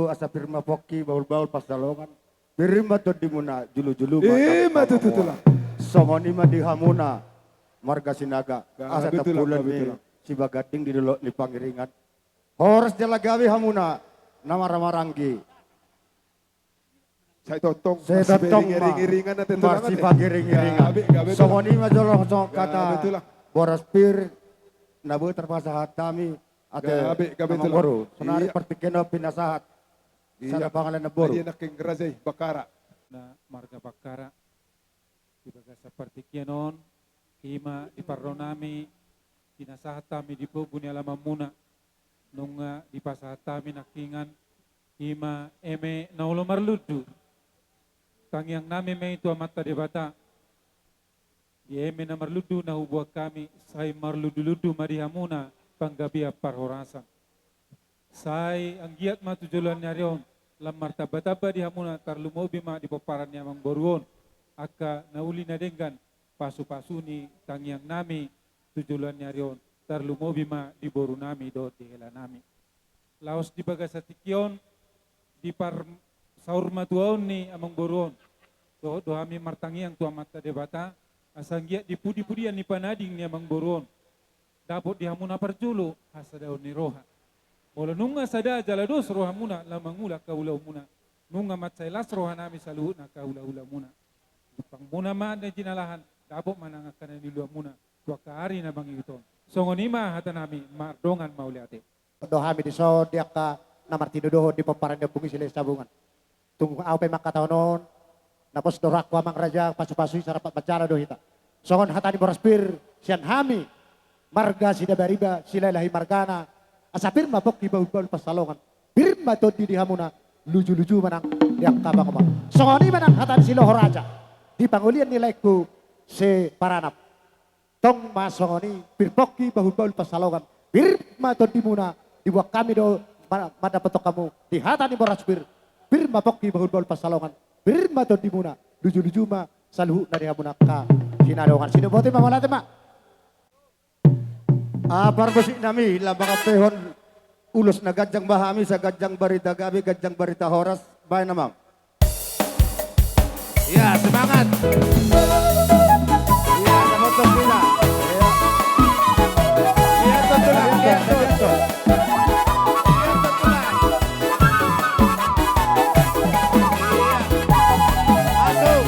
Asa pir ma pongki bahulbahul pansalongan. Pir ma tondimuna, jolojolo ma. Ima tutu, Tulang. Songon i ma di hamuna marga Sinaga. Asa tampulan ni Sibaganding di dolok ni Pangiringan. Horas jala gabe hamuna na marhahamaranggi. Sai tongtong, sai tongtong ma marsipangiringiringan ate. Songon i ma jolo songon hata boras pir na boi tarpasahat hami ate. Amangboru, sonari partingkian on pinasahat sada pangalengan boru. Marga Bakkara. Di bagasan partingkian on, ima di parro nami, pinasahat hami di pogu ni alamanmuna, nunga dipasahat hami nangkiningan, ima eme na olo marlundu. Tangiang nami ma i tu Amanta Debata, di eme na marlundu na huboan hami, sai marlundulundu ma di hamuna panggabean parhorasan. Sai anggiat ma tu joloan ni ari on lam martambatamba di hamuna, tarlumobi ma di pomparan ni amangboru on, angka na uli na denggan, pasupasu ni tangiang nami tu joloan ni ari on, tarlumobi ma di boru nami dohot di hela nami. Laos di bagasan tingki on, di par saur matuaon ni amangboru on, dohot do hami martangiang tu Amanta Debata, asa anggiat di pudipudian ni panading ni amangboru on, dapot di hamuna parjolo hasadaon ni roha. Molo nunga sada jala dos rohamuna laho mangula angka ulaonmuna, nunga mansai las roha nami saluhutna angka hulahulamuna. Jumpangmuna ma na jinalahan, dapot ma nang angka na niluamuna tu angka ari na mangihut on. Songon i ma hata nami, mardongan mauliate. Do hami dison di angka na martinodohon di pomparan ni ompung i Silahisabungan. Tung ahu pe mangkatahon on, na pos do rohangku amang raja, pasupasu i, sai rap manjalo do hita. Songon hata ni boras pir sian hami marga Sidabariba, Silalahi margana, asa pir ma pongki bahulbahul pansalongan, pir ma tondi di hamuna, lujuluju ma nang di angka pangomoan. Songon i ma nang hata ni Siloho Raja di pangolian ni laengku si Paranap. Tong ma songon i, pir pongki bahulbahul pansalongan, pir ma tondimuna, diboan hami do ma-, mandapothon hamu di hata ni boras pir, pir ma pongki bahulbahul pansalongan, pir ma tondimuna, lujuluju ma saluhutna di hamuna angka sinadongan. Sidoboto i ma, mauliate ma. Ah, parmusik nami, lam mangampehon ulos na ganjang ma hami, sai ganjang barita gabe, ganjang barita horas, baen amang. Ya, semangat. Ya, sama-sama kita. Ya. Ya, betul lah, ya, betul. Ya, betul lah. Ya. Masuk.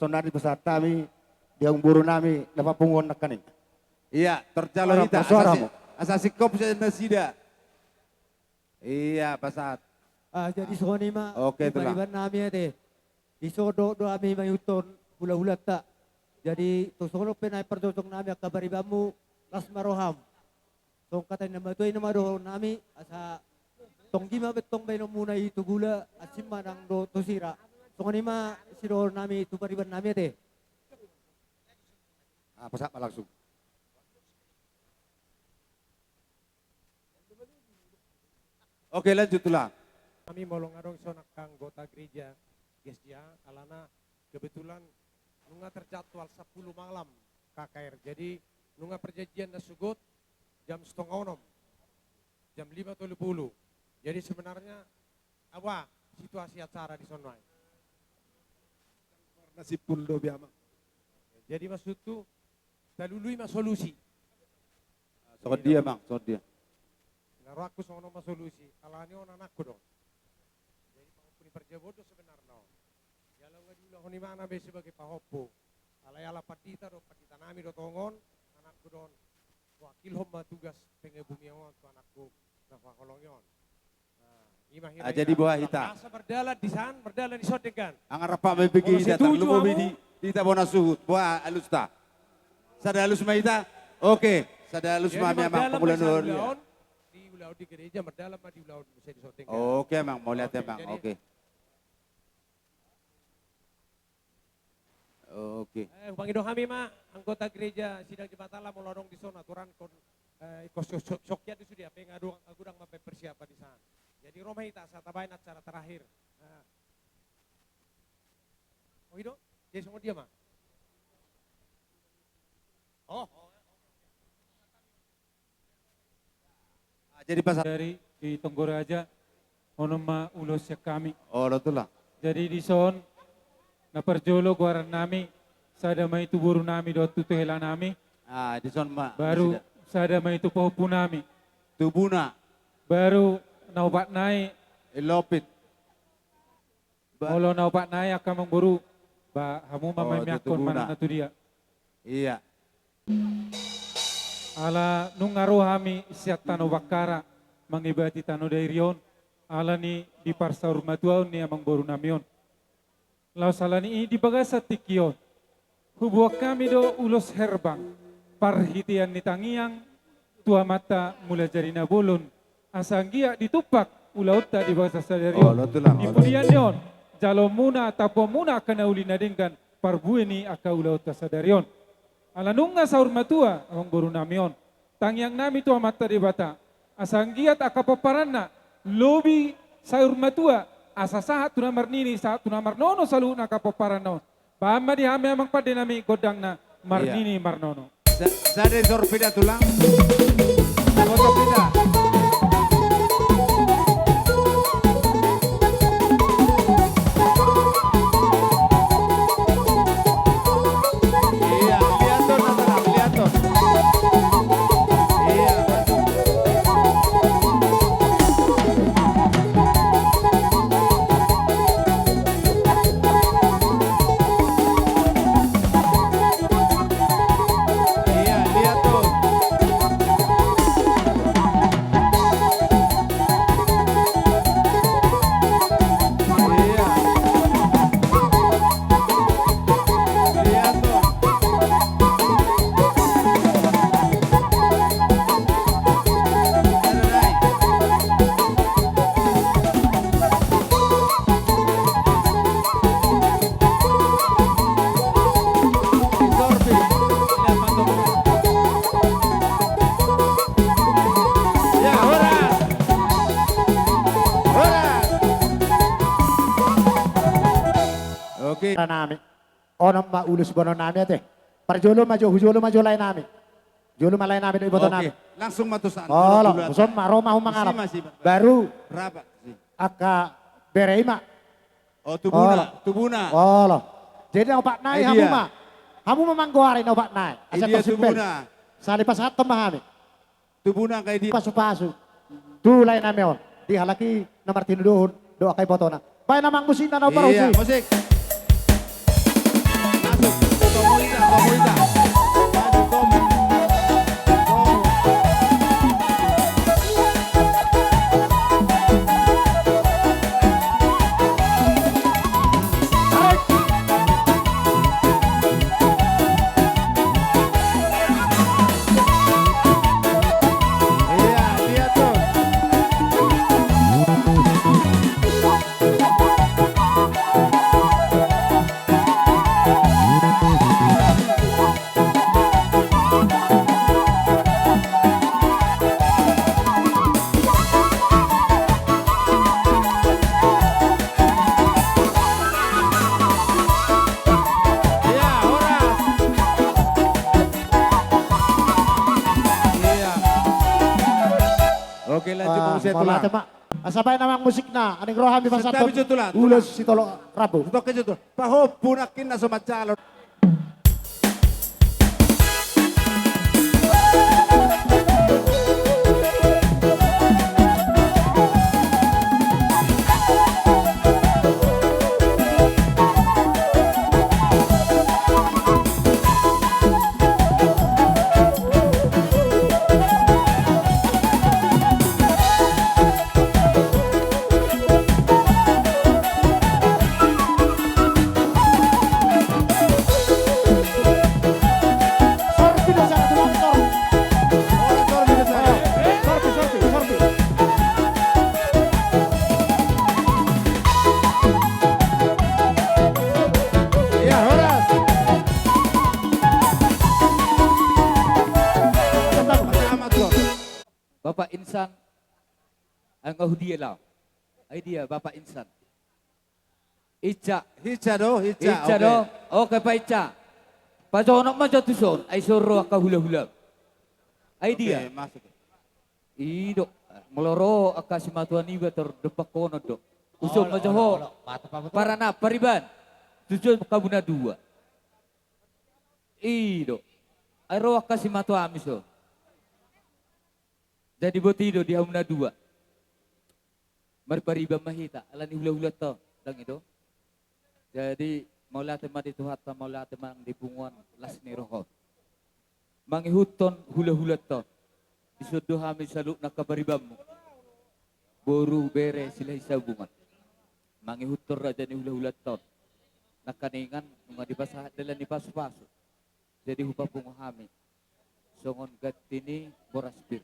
Sonari pasahat hami di amangboru nami na papunguan nangkaning. Iya, tarjalo hita, asa si-, asa singkop sian nasida. Iya, pasahat. Ah, jadi songon i ma, oke, Tulang. Pariban nami ate. Dison do, do hami mangihuthon hulahulanta. Jadi, tung songon on pe na parjojong nami angka paribanmu, las ma roham. Songon hata ni na matua i na ma dohonon nami, asa tonggi ma bentong baenonmuna i tu gula, asing ma nang dohot tu sira. Songon i ma sidohonon nami tu pariban nami ate. Ah, pasahat ma langsung. Oke, lanjut, Tulang. Kami molo nunga adong songon angka anggota gereja, gereja, alana kebetulan nunga terjadwal sampulu malam K K R. Jadi, nunga perjanjian na sogot jam setengah onom. Jam lima tolu pulu. Jadi, sebenarnya, apa situasi acara di sono ai? Nasib pul do biama. Jadi, maksudku, talului ma solusi. Songon dia, Mang, songon dia. Na rohangku songon on ma solusi, alani on anakku do. Jadi pahompu ni parjabu on do sebenarna on. Jala nunga diulahon imana be sebagai pahompu. Alai ala pandita do, pandita nami do tongon, anakku do on. Wakilhon ma tugas pengebumi on tu anakku na paholongi on. Ah, jadi boha hita? Asa mardalan di san, mardalan di son denggan. Angar apa mebege hita tarlumobi di, di hita bona suhut. Boha alusta? Sada alus ma hita? Oke, sada alus ma hami amang pangula ni huria. Di ulaon di gereja, mardalan ma di ulaon muse di soting, ya. Oke, Amang, mauliate, Amang. Oke. Oke. Eh, hupangido hami ma anggota gereja sidang Jemaat Allah molo adong di son aturan kon, eh, ingkon so-, so-, sokian di sude, ape nga adong, godang ma pe persiapan di san. Jadi ro ma hita asa tabaen acara terakhir. Nah. Oh, ido? Jadi songon dia ma. Oh. Ah, jadi pas dari di Tonggoraja, onom ma ulos sian hami. Olo, Tulang. Jadi di son, na parjolo goaran nami, sada ma i tu boru nami dohot tu hela nami. Ah, di son ma. Baru sada ma i tu pahompu nami. Tubuna. Baru na opat nai. Ilopit. Ba- Molo na opat nai angka amangboru, ba hamu ma mamiangkon manang na tu dia. Iya. Ala nunga ro hami sian tano Bakkara, mangibati tano Dairi on, ala ni di parsaurmatuaon ni amangboru nami on. Laos ala ni i di bagasan tingki on. Huboan hami do ulos herbang, parhitean ni tangiang, tu Amanta Mulajadi Na Bolon, asa anggiat ditumpak ulaonta di bagasan sadari on. Olo, Tulang, olo. Di pudian ni on, jaloonmuna, tampuanmuna angka na uli na denggan, parbue ni angka ulaonta sadari on. Ala nunga saur matua, amangboru nami on. Tangiang nami tu Amanta Debata. Asa anggiat angka pomparanna, lobi saur matua, asa sahat tu na marnini, sahat tu na marnono saluhutna angka pomparanna on. Bahen ma di hami amang pande nami gondangna marnini marnono. Sa-, sada di sorpida, Tulang. Foto kita. Iya, lihat tuh, Tulang, lihat tuh. Iya, masuk. Iya, lihat tuh. Iya. Lihat tuh. Oke. Nami. Onom ma ulos boanonnami ate. Parjolo ma jo, hujolo ma jo laenami. Jolo ma laenami dohot ibotonami. Oke, langsung ma tu san. Olo, tuson ma, ro ma hamu mangalap. Baru angka bere i ma. Oh, tubuna, tubuna. Olo. Jadi na opat nai hamu ma. Hamu ma manggoari na opat nai. Asa tubuna. Sali pasahathon ma hami. Tubuna angka i dia. Pasu-pasu. Tu laenami on. Di halak i na martinodohon dohot angka ibotona. Baen amang musikna na uparhusip. Iya, musik. Masuk. Tomu ita, tomu ita. Maju, tomu. Tomu. Oke, lanjut. Asa baen amang musikna, aning ro hami pasahathon ulos sitolop rambu. Pahompu nangkin na so manjalo. Ai nga hudia laho. Ai dia Bapak Insan. Ica. Ica do, Ica. Ica do. Oke. Oke, Pak Ica. Pajonok ma jo tuson, ai so ro angka hulahula. Ai dia. Oke, masuk. I do. Molo ro angka simatua niba tor dompak honon do. Tuson ma jo ho. Olo, olo. Mata pamotor. Parana, Pariban. Tuson hamu na dua. I do. Ai ro angka simatuami so. Jadi boti do di hamu na dua. Marpariban ma hita, ala ni hulahulanta on, dang i do. Jadi, mauliate ma di Tuhanta, mauliate ma di punguan las ni roha on. Mangihuthon hulahulanta on. Dison do hami saluhutna angka paribanmu. Boru, bere, silahi sabungan. Mangihuthon raja ni hulahulanta on. Nangkaningan, nunga dipasahat dalan ni pasupasu. Jadi hupapungu hami. Songon ganti ni boras pir.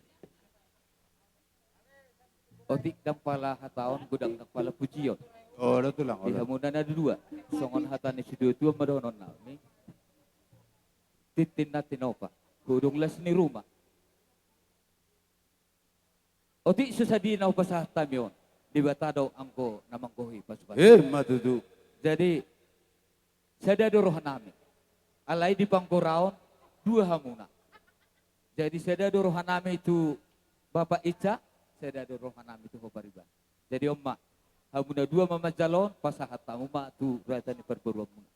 Otik ndang pala hataon, godang ndang pala pujion. Olo, tulang, olo. Di hamu na dua, songon hata ni siduatua ma dohononnami. Tintin na tinopa, hudung las ni ruma. Otik so sadia na hupasahat hami on, Debata do anggo na manggohi pasupasu. Eh, ma tutu. Jadi, sada do rohanami. Alai di panggoraon, dua hamuna. Jadi, sada do rohanami tu Bapak Ica, sada do rohanami tu ho Pariban. Jadi, on ma, hamu na dua ma manjalo on, pasahat hamu ma tu raja ni parboruonmuna.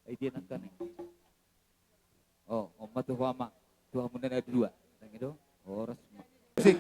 Ai dia nangkaning. O, on ma tu ho ama, tu hamu na dua. Dang i do, horas ma. Musik.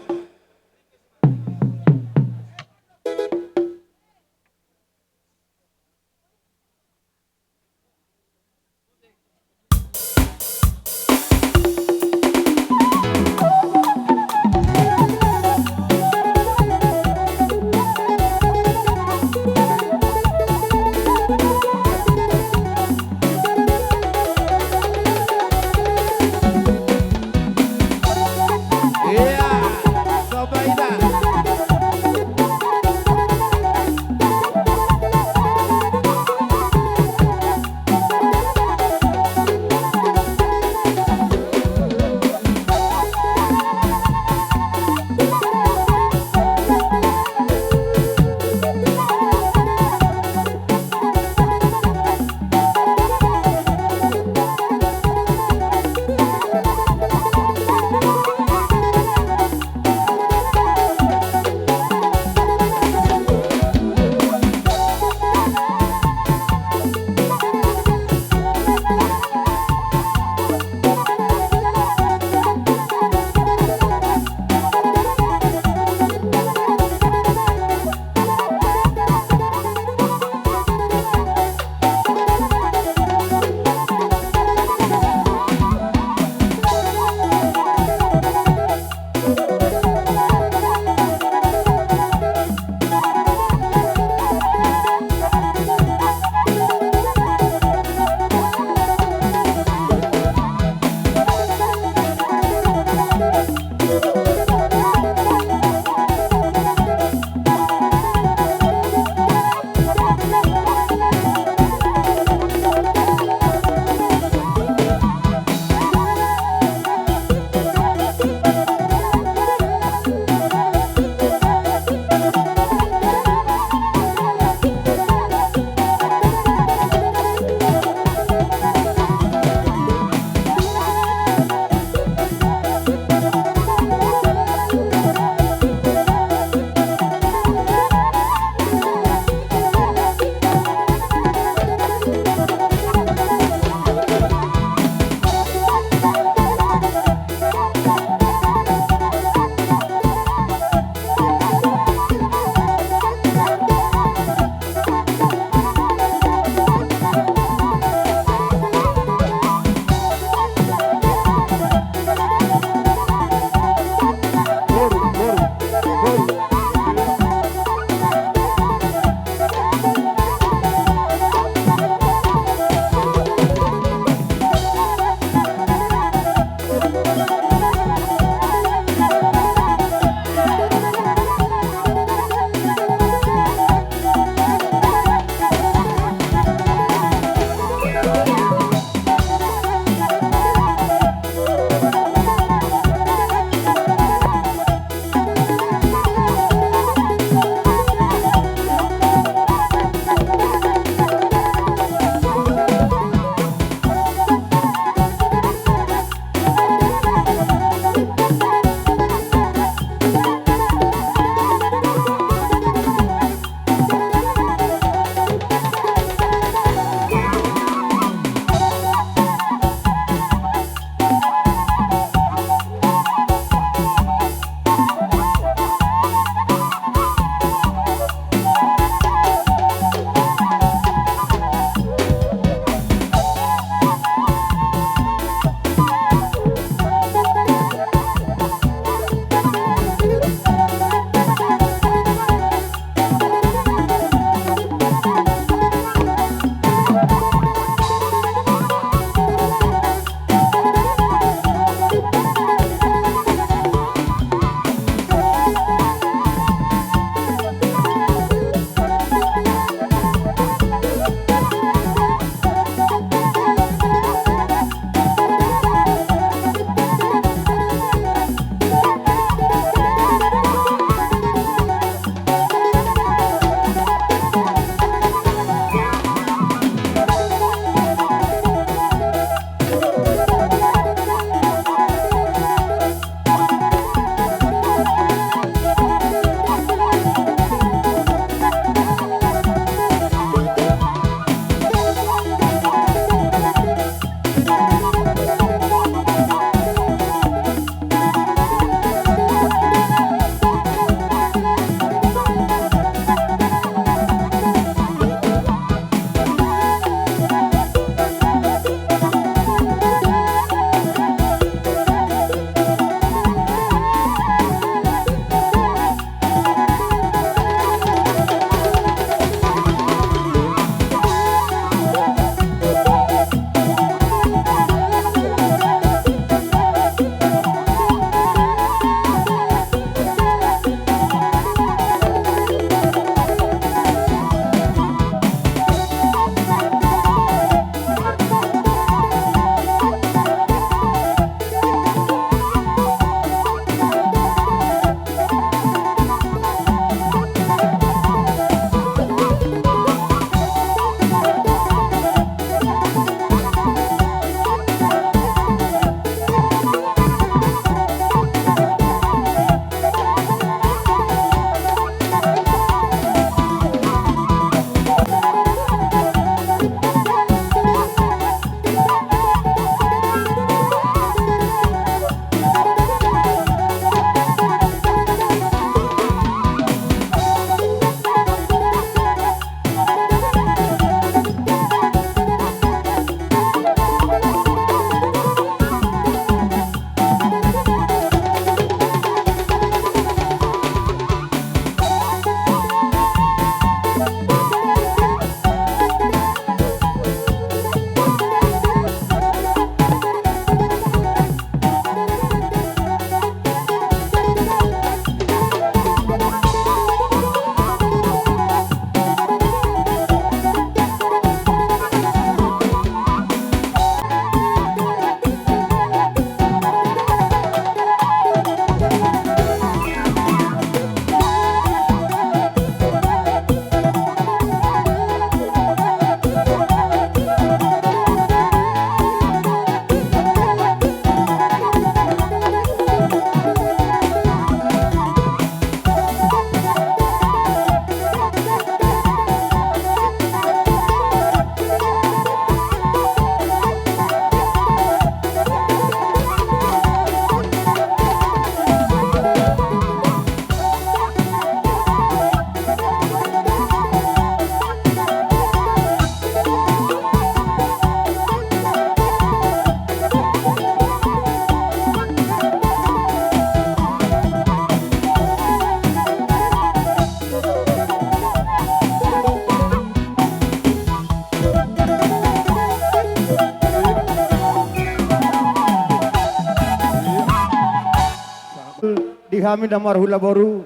hami na marhula boru,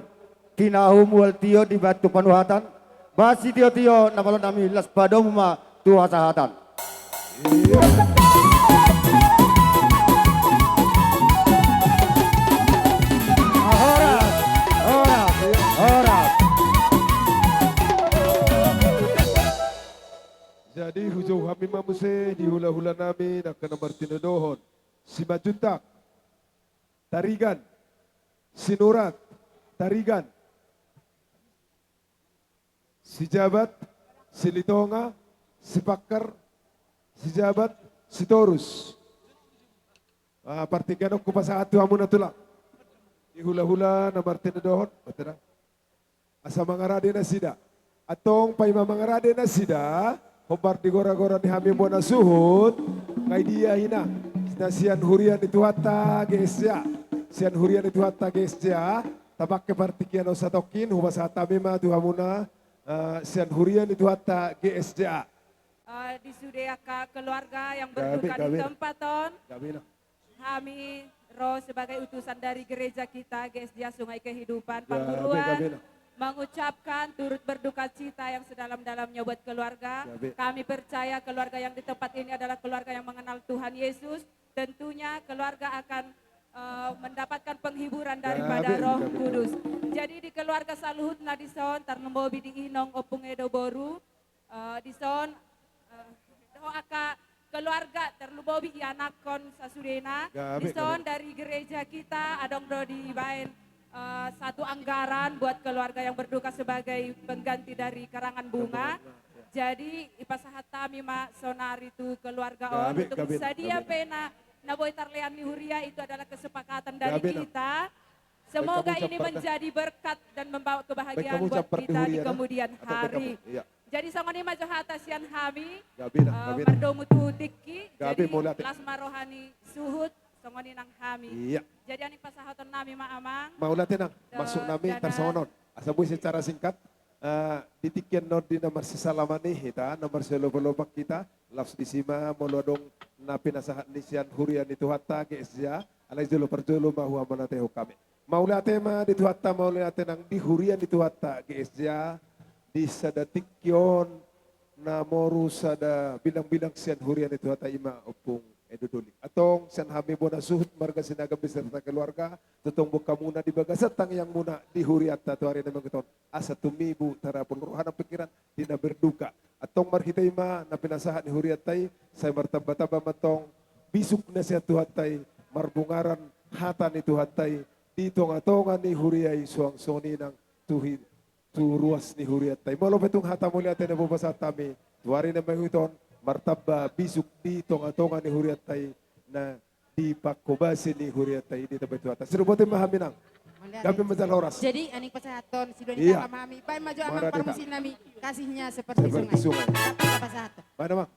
tinahu mual tio di batu panuhatan, basi tio-tio na malo nami las padomu ma tu hasahatan. Horas, horas, horas. Jadi hujou hami ma muse di hula-hula nami na angka na martinodohon. Simanjuntak, Tarigan, Sinurat, Tarigan, Sijabat, Silitonga, Sipangkar, Sijabat, Sitorus. Ah, partingkian on hupasahat tu hamu na tulang. Di hula-hula na martinodohon, bati da. Asa mangarade nasida. Antong paima mangarade nasida, hombar di gora-gora ni hami bona suhut, nga i dia hina, na sian huria ni Tuhanta G S J A. Sian huria ni Tuhanta G S J A, tapangke partingkian on satongkin, hupasahat hami ma tu hamuna, eh, sian huria ni Tuhanta G S J A. Eh, di sude angka keluarga yang berduka di tempat on. Gabe, gabe. Hami ro sebagai utusan dari gereja kita, G S J A Sungai Kehidupan, Pangguruan, mengucapkan turut berduka cita yang sedalam-dalamnya buat keluarga. Kami percaya keluarga yang di tempat ini adalah keluarga yang mengenal Tuhan Yesus. Tentunya keluarga akan, eh, mendapatkan penghiburan daripada Roh Kudus. Jadi di keluarga saluhutna dison, tarlumobi di inong, ompung, edo, boru, eh, dison, eh, dohot angka keluarga, tarlumobi ianakhon sasudena. Dison dari gereja kita adong do dibaen, eh, satu anggaran buat keluarga yang berduka sebagai pengganti dari karangan bunga. Jadi dipasahat hami ma sonari tu keluarga on untuk sadia pe na, na boi tarlean ni huria, itu adalah kesepakatan dari kita. Semoga ini menjadi berkat dan membawa kebahagiaan buat kita di kemudian hari. Jadi songon i ma jo hata sian hami, eh, mardomu tu tingki. Jadi las ma roha ni suhut, songon i nang hami. Jadi on pasahaton nami ma, Amang. Mauliate, Nang. Masuk nami tarsongon on. Asa boi secara singkat, eh, di tingki on di na marsisalaman i hita, na marsiloba-loba hita, laos disi ma molo adong na pinasahat ni sian huria ni Tuhanta G S J A, alai jolo parjolo ma huhamauliatehon hami. Mauliate ma di Tuhanta, mauliate nang di huria ni Tuhanta G S J A, di sada tingki on na moru sada bilang-bilang sian huria ni Tuhanta, i ma Ompung Edo Doli. Antong sian hami bona suhut marga Sinaga beserta keluarga, tongtong boan hamuna di bagasan tangiangmuna di hurianta tu ari na mangihut on. Asa tumibu tarapul roha nang pingkiran di na berduka. Antong marhite i ma na pinasahat ni hurianta i, sai martamba-tamba ma antong bisuk na sian Tuhanta i, marbungaran hata ni Tuhanta i di tonga-tonga ni huria i, suang songon i nang tu hi-, tu ruas ni hurianta i. Molo pe tung hata mauliate na boi pasahat hami tu ari na mangihut on, martamba bisuk di tonga-tonga ni hurianta i na di pangkobasi ni hurianta i, ditamba Tuhanta. Sidok boti ma hami, Nang. Gabe ma jala horas. Jadi, aning pasahathon sidua ni hata ma hami. Baen ma jo, Amang, parmusik nami, Kasihnya Seperti Sungai. Gabe pasahathon. Baen, Amang.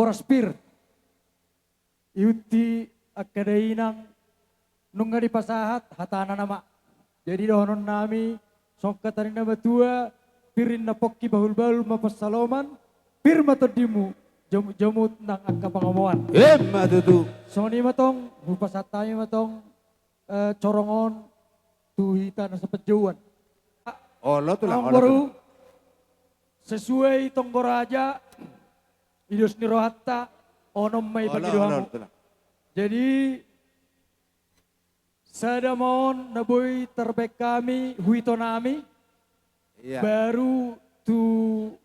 Horas pir. Ihuti angka dainang nunga dipasahat hatana nama. Jadi dohonon nami songon hata ni na matua, pir ninna pongki bahulbahul ma pansalongan, pir ma tondimu, jomutjomut nang angka pangomoan. Emma tutu. Songon i ma tong, hupasahat hami ma tong, eh, corong on tu hita na sapanjouan. Olo tulang, olo tulang. Sesuai tonggo raja, i dos ni rohanta, onom ma i. Olo, olo, olo tulang. Jadi, sada ma on na boi tarbaen hami, huitonami, iya, baru tu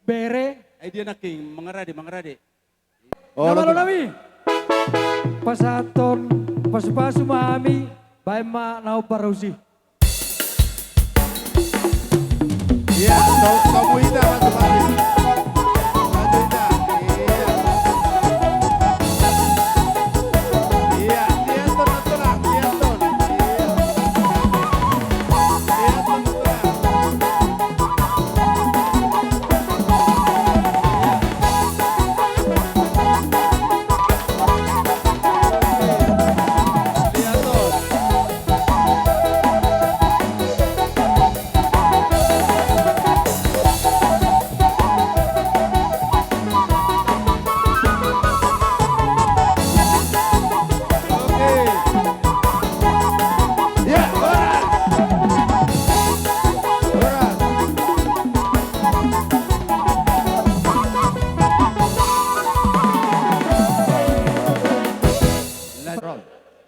bere. Ai dia nangkin, mangarade, mangarade. Olo, na malo tulang. Nami. Pasahathon pasupasu ma hami, baen ma na hombar usi. Iya, so, so muita, Pak Bupati. Pak Duta, iya. Iya, iya, tulang, tulang, iya, tulang. Iya, tulang, tulang.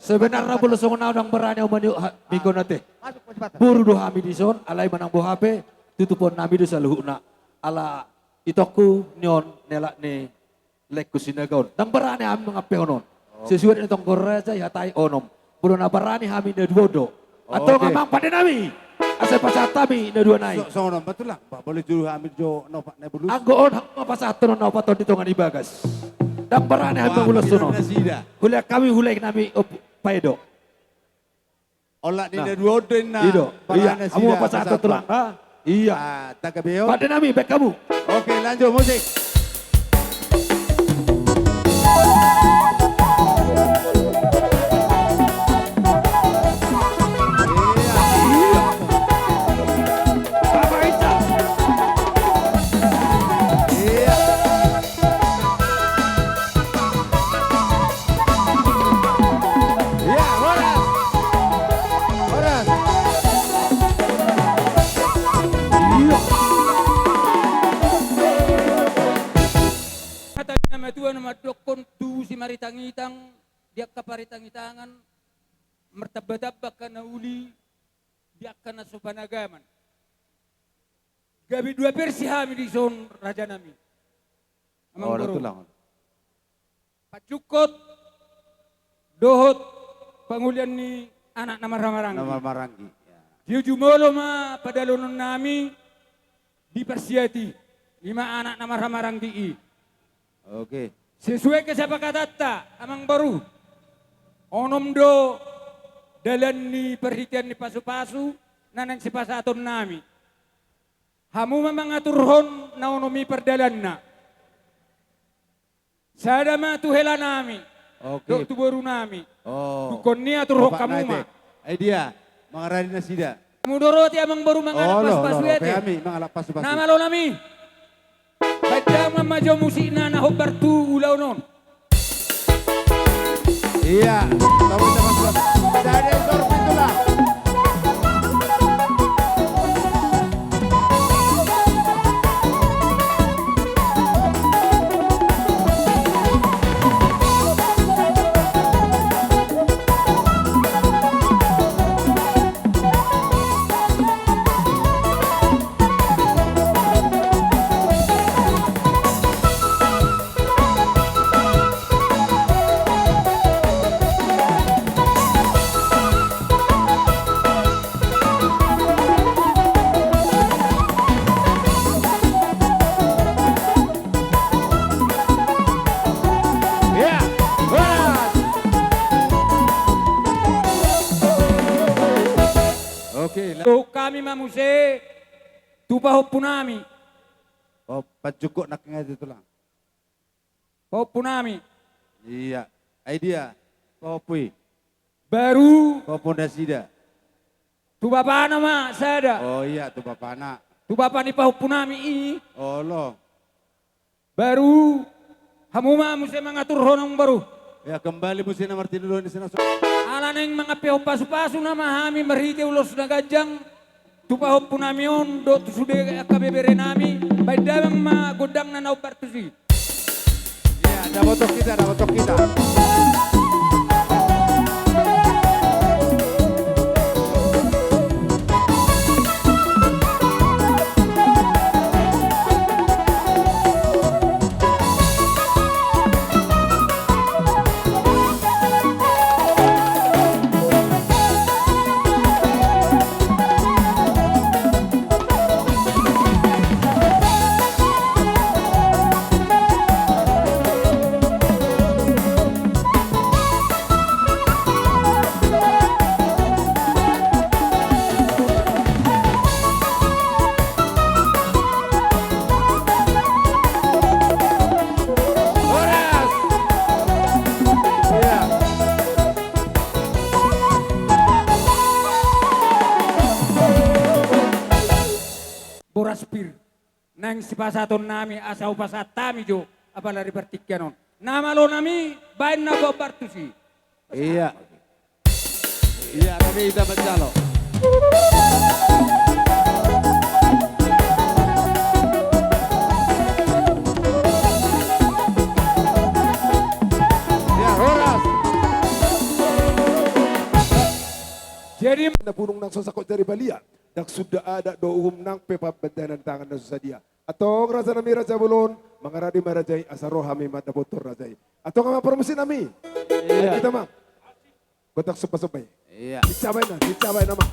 Sebenarna molo songon au ndang barani au maniop ha-, mingkon ate. Boru do hami dison, alai manang boha pe, tutuphon nami do saluhutna. Ala itongku ni on, ni halak ni laengku Sinaga on. Ndang barani hami mangampehon on. Oke. Sesuai dengan tonggo raja, ihatai onom. Molo na barani hami na dua on do. Oke. Antong amang pande nami. Asa pasahat hami na dua nai. So, songon on ma tulang, Pak, boleh julu hami jo na opat na bulus. Anggo on, hami ma pasahathon on na opat on di tonga ni bagas. Ndang barani hami mangulashon on. Wah, nasida. Hulehon hami, hulehon nami, op, paedo. Olat ni na dua on do inna. Ido. Iya, hamu pasahat tulang. Iya. Ah, tagabeon. Pande nami, baen hamu. Oke, lanjut musik. Iya. Apa itu? Iya. Iya, horas. Horas. Iya. Hata ni na matua na mandokkon tu si maritangitang, di angka paritangitangan, martambatamba angka na uli, di angka na so panagaman. Gabe dua versi hami dison raja nami. Amang boru. Olo tulang. Panjukut dohot pangulian ni anak na marhahamaranggi. Na marhahamaranggi, ya. Jumolo ma padalonon nami di parsiat i, i ma anak na marhahamaranggi i. Oke. Sesuai kesepakatanta, amang boru. Onom do dalan ni parhitean ni pasupasu na naeng sipasahaton nami. Hamu ma mangaturhon na onom i pardalanna. Sada ma tu hela nami. Oke. Dohot tu boru nami. Oh. Dungkon ni aturhon hamu ma. Ai dia, mangarade nasida. Mudoroti amang boru mangalap pasupasu i ate. Olo, olo, olo, hami mangalap pasupasu. Na malo nami. Baen damang ma jo musikna na hombar tu ulaon on. Iya, tapi teman-teman. Jadi, Sor Pintula. Iya, horas. Oke, la- Dohot hami ma muse tu pahompu nami. Oh, panjukut nangkin ate tulang. Pahompu nami. Iya. Ai dia. Pahompu i. Baru. Pahompu nasida. Tu bapana ma sada. Oh iya, tu bapana. Tu bapa ni pahompu nami i. Olo. Baru. Hamu ma muse mangaturhon, amang boru. Ya, kembali muse na martinodohon ni sina so. Ala naeng mangampehon pasupasu nama hami marhite ulos na ganjang tu pahompu nami on dohot tu sude angka bebere nami, baen damang ma gondangna na hombar tusi. Iya, dapothon hita, dapothon hita. Horas. Iya. Boras pir. Naeng sipasahaton nami asa hupasahat hami jo apala di partingkian on. Na malo nami baen na hombar tusi. Iya. Iya, tapi hita manjalo. Iya, horas. Jadi na punung nang so sangkot jari balian, ndang suda adat dohot uhum nang pe pambantahanan tangan na so sadia. Antong raja nami raja bolon, mangarade ma raja i asa ro hami mandapothon raja i. Antong amang parmusik nami. Iya. Hita ma. Gotong somba-somba i. Iya. Dicabai na, dicabai na ma.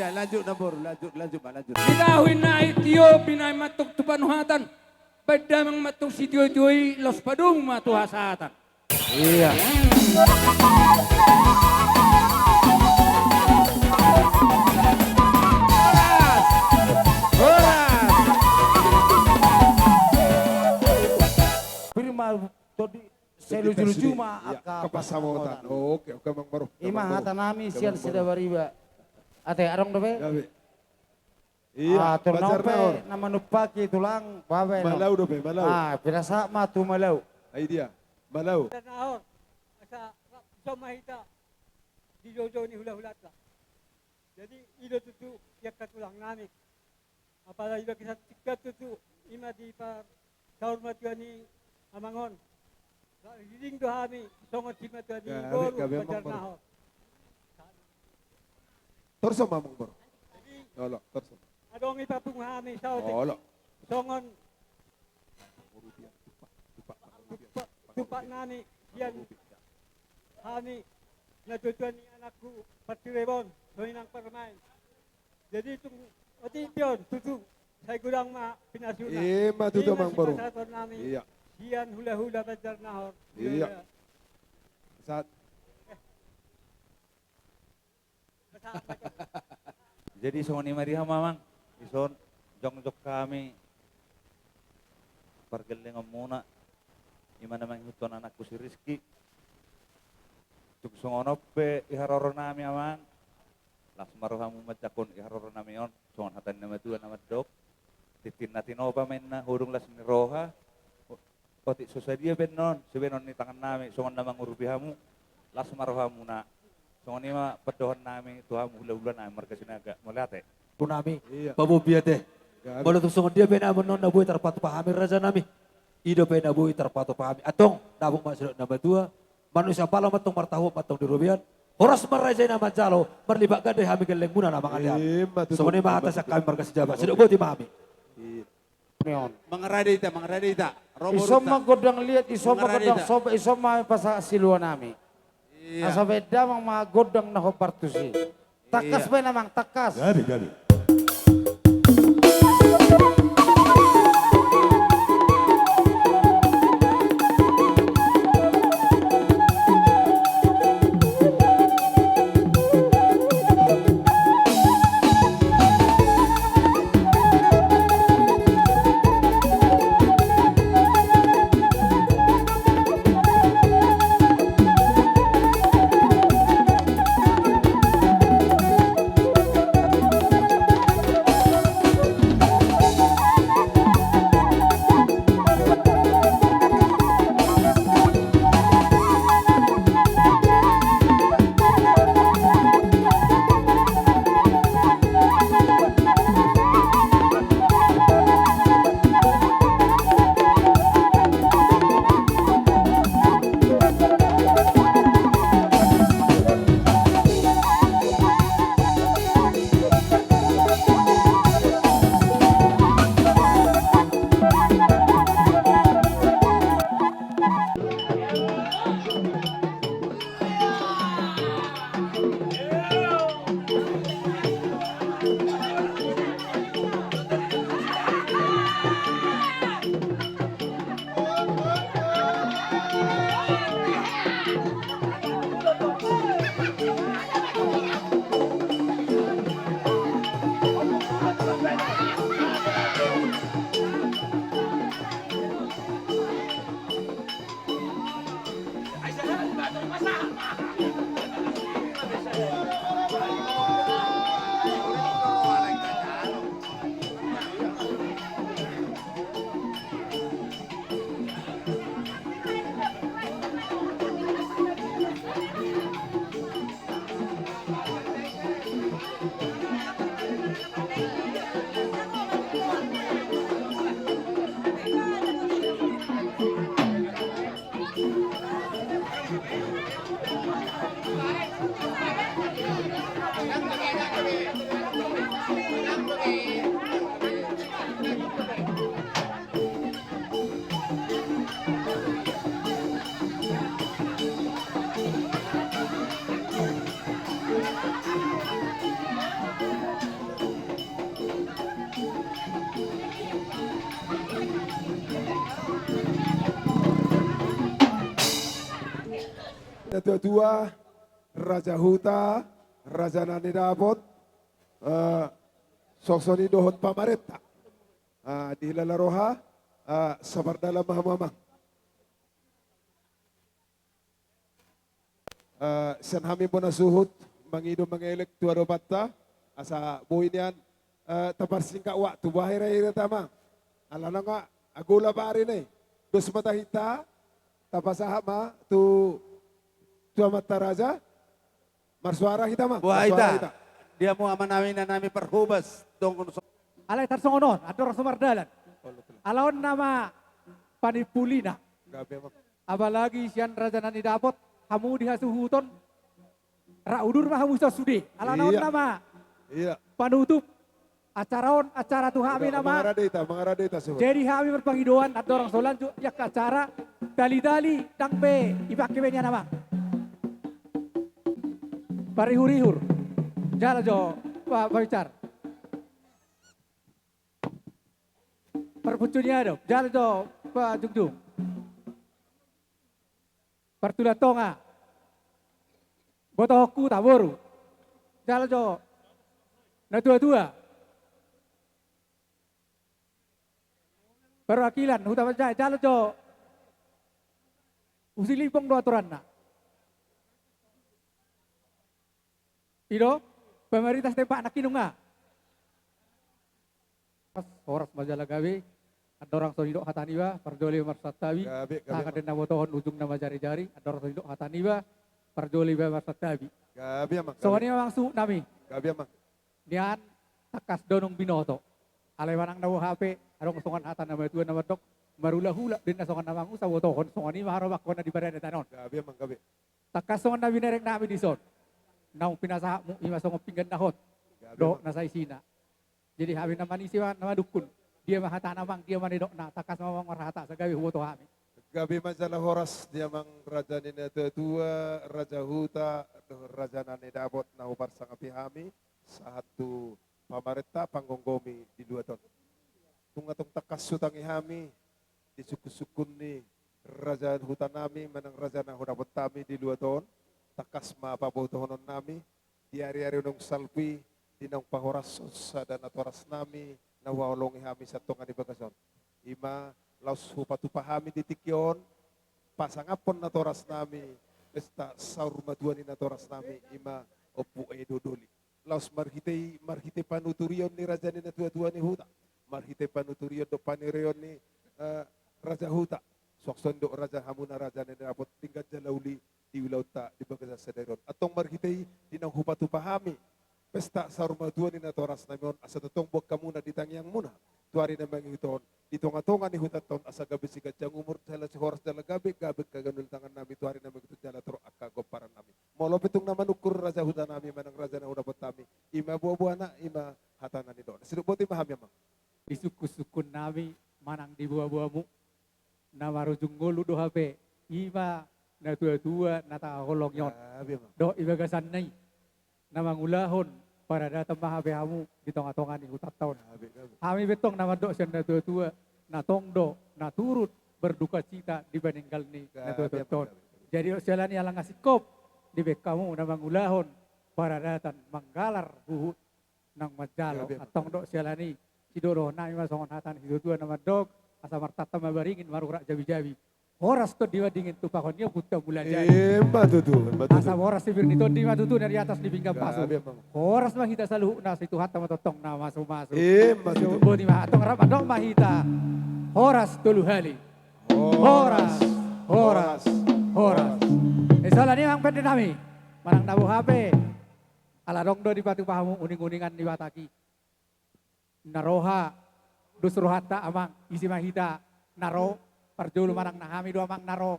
Lanjut, Namboru, lanjut, lanjut, Pak, lanjut. Di tahu inna i tio, binahen ma antong tu panuhatan. Baen damang ma antong sitiotio i, laos padomu ma tu hasahatan. Iya. Horas. Horas. Pir ma tondi. Sai luju-luju ma angka pasamotan. Oke, oke, Amang Boru. Ima hata nami sian Sidabariba. Ate, adong dope? Gabe. Iya, ah, tu Banjar Nahor. Na manumpaki tulang, babe, no. Malau dope, Malau. Ah, pinasahat ma tu Malau. Ai dia, Malau. Banjar Nahor. Asa, ison ma hita di joujou ni hula-hulanta. Jadi, i do tutu i angka tulang nami. Apala iba kisah tingkat tutu, ima di par saur matua ni amang on. Diding do hami songon simatua ni boru Banjar Nahor. Torso ma, Amang Boru. Olo, torso. Adong i papungu hami saotik. Olo. Songon tumpak nami sian hami natuatua ni anakku Parsirebon, songon i nang Parmaen. Jadi tung otik pion tutu sai godang ma pinasuna. Ima tutu, Amang Boru. Sian hula-hula Banjar Nahor. Iya. Sahat. Jadi songon i ma di hamu, Amang. Dison jongjong hami pargellengonmuna. Ima na mangihuthon anakku si Rizky. Tung songon on pe i haroro nami, Amang. Las ma rohamu manjangkon i haroro nami on, songon hata ni na matua na mandok. Tintin na tinopa ma inna, hodung las ni roha. Otik so sadia pe annon sibahenon ni tangan nami songon na mangurupi hamu, las ma rohamuna. Songon i ma pandohan nami tu hamu hula-hula nami marga Sinaga. Mauliate. Punami. Iya. Pabombi ate. Molo tung songon dia pe na annon na boi tarpatupa hami raja nami. I dope na boi tarpatupa hami. Antong, dapot ma sidok na matua. Manusia pala ma antong martahuon ma antong di robean. Horas ma raja i na manjalo, marlipat ganda hami gellengmuna na mangalean. Songon i ma hata sian hami marga Sijabat. Sidok boti ma hami. Mangarade hita, mangarade hita. Ison ma gondang liat, ison ma gondang soba, ison ma pasahat silua nami. Asa baen damang ma gondang na hombar tusi. Tangkas baen, Amang, tangkas. Gabe, gabe. Natua-tua, raja huta, raja na nidapot, eh, songon i dohot pamarenta. Ah, dihilala roha, ah, sabar dalam ma hamu amang. Eh, sian hami bona suhut, mangido mangelek tu adopanta, asa boi nian, eh, taparsingkat waktu, boha hira-hira ta amang. Ala nunga agula bari ni, dos ma tahi ta, tapasahat ma tu, tu amanta raja, marsuara hita ma. Boha marsuara hita. Dia mu amanami na nami parhobas, dong. Alai tarsongon on, andorang so mardalan. Ala on nama panimpulina. Gabe, Amang. Apalagi sian raja na nidapot, hamu di hasuhuton, rap udur ma hamu sude. Alana on nama panutup acara on, acara tu hami nama. Mangarade hita, mangarade hita suhut. Jadi hami marpangidoan, andorang so lanjut di angka acara, tali-tali, ndang be ipake be nian amang. Parihur-ihur. Jala jo, Pak Bicar. Parpuncu ni adop, jala jo, Pak Jungjung. Partulang tonga. Botohonku taboru. Jala jo. Natua-tua. Perwakilan, huta Banjar, jala jo. Usi Limbong do aturanna. I do, pemerintah setempat na kinunga. Horas ma jala gabe, andorang so nidok hata niba, parjolo iba marsantabi. Gabe, gabe, Amang. Tangan den na botohon ujungna manjari-jari, andorang so nidok hata niba, parjolo iba marsantabi. Gabe, Amang, gabe. Songon i ma amang suhut nami. Gabe, Amang. Nian tangkas do nunga binoto. Alai manang na boha pe, adong songon hata na matua na mandok, marhulahula den na songon na mangusa botohon, songon i ma harobakhon na di paradaton on. Gabe, Amang, gabe. Tangkas songon na binereng nami dison. Naung pinasahatmu i ma songon pinggan na hot. Gabe, Amang. Dohot na saisina. Jadi hami na manise ma na madungkun. Dia ma hatana amang, dia ma nidokna, tangkas ma amang marhata, asa gabe huboto hami. Gabe ma jala horas di amang raja ni natua-tua, raja huta, dohot raja na nidapot na huparsangapi hami, sahat tu pamarenta panggomgomi di luat on. Nunga tong tangkas hutangi hami, di sungkun-sungkun ni raja huta nami, manang raja na hudapot hami di luat on, tangkas ma pabotohonon nami, di ari-ari naung salpu i, di naung pahorashon sada natoras nami, na huhaholongi hami sian tonga ni bagas on. I ma laos hupatupa hami di tingki on, pasangaphon natoras nami, pesta saur matua ni natoras nami, i ma Ompu Edo Doli. Laos marhite i, marhite panuturion ni raja ni natua-tua ni huta, marhite panuturion dohot panurion ni, eh, raja huta, suang songon i dohot raja hamuna raja na nidapot, denggan jala uli di ulaonta di bagasan sadari on. Antong marhite i, di naung hupatupa hami pesta saur matua ni natoras nami on, asa tongtong boan hamuna di tangiangmuna tu ari na mangihut on, di tonga-tonga ni hutanta on, asa gabe siganjang umur, jala sihoras jala gabe, gabe angka ganjang tangan nami tu ari na mangihut on jala torop angka pomparan nami. Molo pe tung na manungkun raja huta nami manang raja na hudapot hami, i ma boa-boana, i ma hata na nidokna. Sidok boti ma hami amang. Di sungkun-sungkun nami manang di boa-boamu, na marujung ngolu do hape, i ma natua-tua na tahaholongi on. Gabe, Amang. Dohot di bagasanna i, na mangulahon paradaton ma hape hamu di tonga-tonga ni hutanta on. Gabe, gabe. Hami pe tong na mandok sian natua-tua, na tong do na turut berdukacita di paninggal ni natua-tua on. Gabe, Amang, gabe. Jadi siala ni i ala nga singkop dibaen hamu na mangulahon paradaton manggalar huhut nang manjalo. Gabe, Amang. Antong dohot siala ni i, sidohonon nami ma songon hata ni situatua na mandok, asa martanta ma baringin, marurat jabi-jabi. Horas tondi madingin, tumpahon ni ompunta mulajadi. Ima tutu, ima tutu. Asa horas sipir ni tondi ma tutu na di atas ni pinggan pasu. Gabe, Amang. Horas ma hita saluhutna, sai Tuhanta ma tongtong na masu-masu. Ima tutu. Boti ma, antong rap mandok ma hita. Horas tolu hali. Horas, horas, horas. Horas. Eh, siala ni i amang pande nami. Manang na boha pe, ala adong do dipatupa hamu uning-uningan ni Batak i. Na roha, dos rohanta amang, ise ma hita na ro, parjolo manang na hami do amang na ro.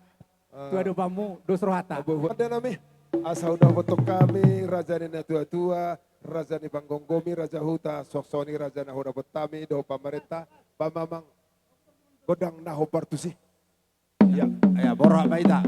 Eh. Tu adopanmu, dos rohanta. Pande nami, asa hudapothon hami, raja ni natua-tua, raja ni panggomgomi, raja huta, suang songon i raja na hudapothon hami, dohot pamarenta, ba amang, gondang na hombar tusi. Ya, ya, borhat ma hita.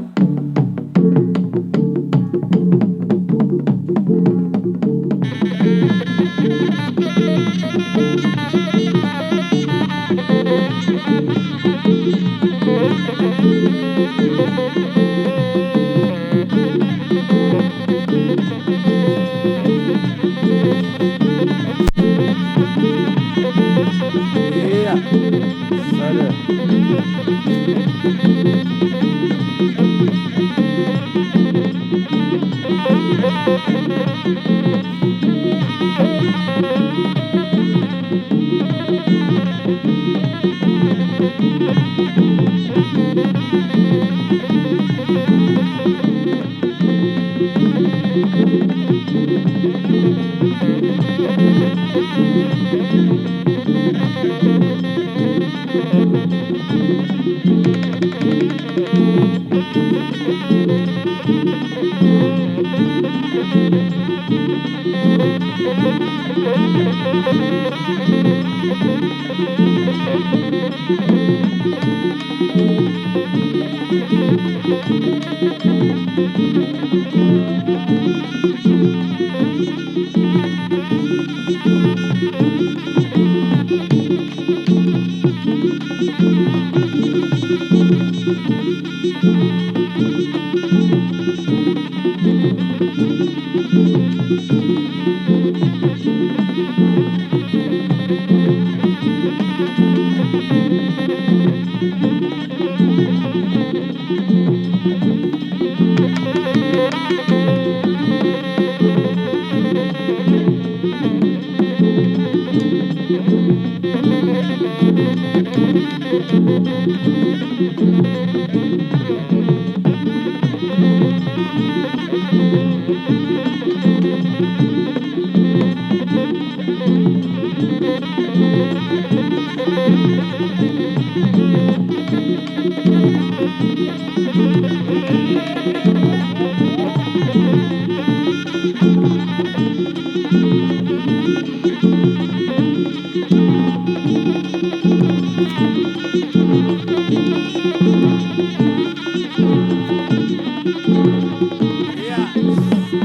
Iya.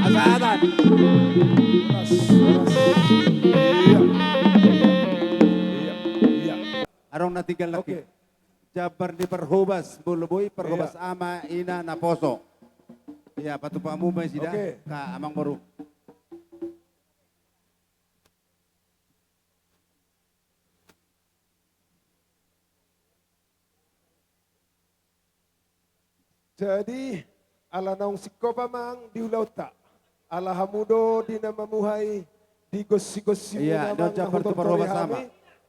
Hasahatan. Horas, horas. Iya. Iya. Iya. Adong na tinggal lagi. Oke. Jambar ni parhobas, molo boi parhobas, iya, ama, ina, naposo. Iya, patupa hamu ma nasida. Oke. Ka amang boru. Jadi, ala naung singkop amang di ulaonta, ala hamu do di na mamuhai di gonsi-gonsi, iya, muna do amang, jambar tu parhobas ama.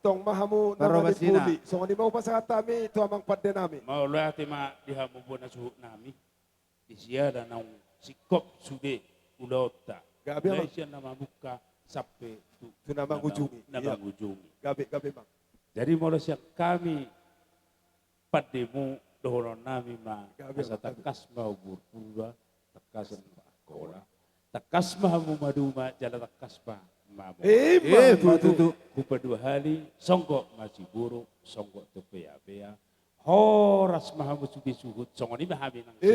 Tong ma hamu na parhobas ina. Songon i ma hupasahat hami tu amang pande nami. Mauliate ma di hamu bona suhut nami. Di siala naung singkop sude ulaonta. Gabe, amang. Mulai sian na mamungka sampe tu, tu na mangujungi. Na mangujungi. Gabe, gabe, amang. Jadi molo sian hami pandemu dohonon nami ma, gabe, amang, asa tangkas ma umur tua, tangkas ma angka hola, tangkas ma hamu maduma, jala tangkas ma mamora. Ima tutu. Hupaduahali, songgop ma siborok, songgop tu peapea. Horas ma hamu sude suhut, songon i ma hami nang suhut.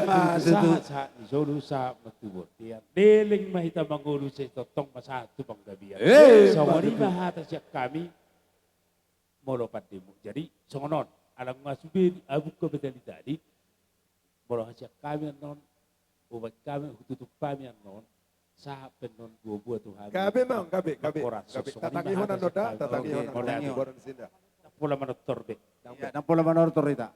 Ima tutu. Sahat-sahat ni solu, sahat ma tu bontean. Leleng ma hita mangolu, sai tongtong ma sahat tu panggabean. Ima tutu. Songon i ma hata sian hami molo pandemu. Jadi songon on, ala nunga sude dibuka be tadi-tadi, molo sian hami annon, obat hami, hututup hami annon, sahat pe annon buabua tu hami. Gabe, amang, gabe, gabe. Mangkorashon. Gabe. Songon i ma hata sian hami. Tatangihon annon, tatangihon annon. Oke, mauliate. Boru ni sinda. Ndang pola manortor be. Iya, ndang pola manortor hita.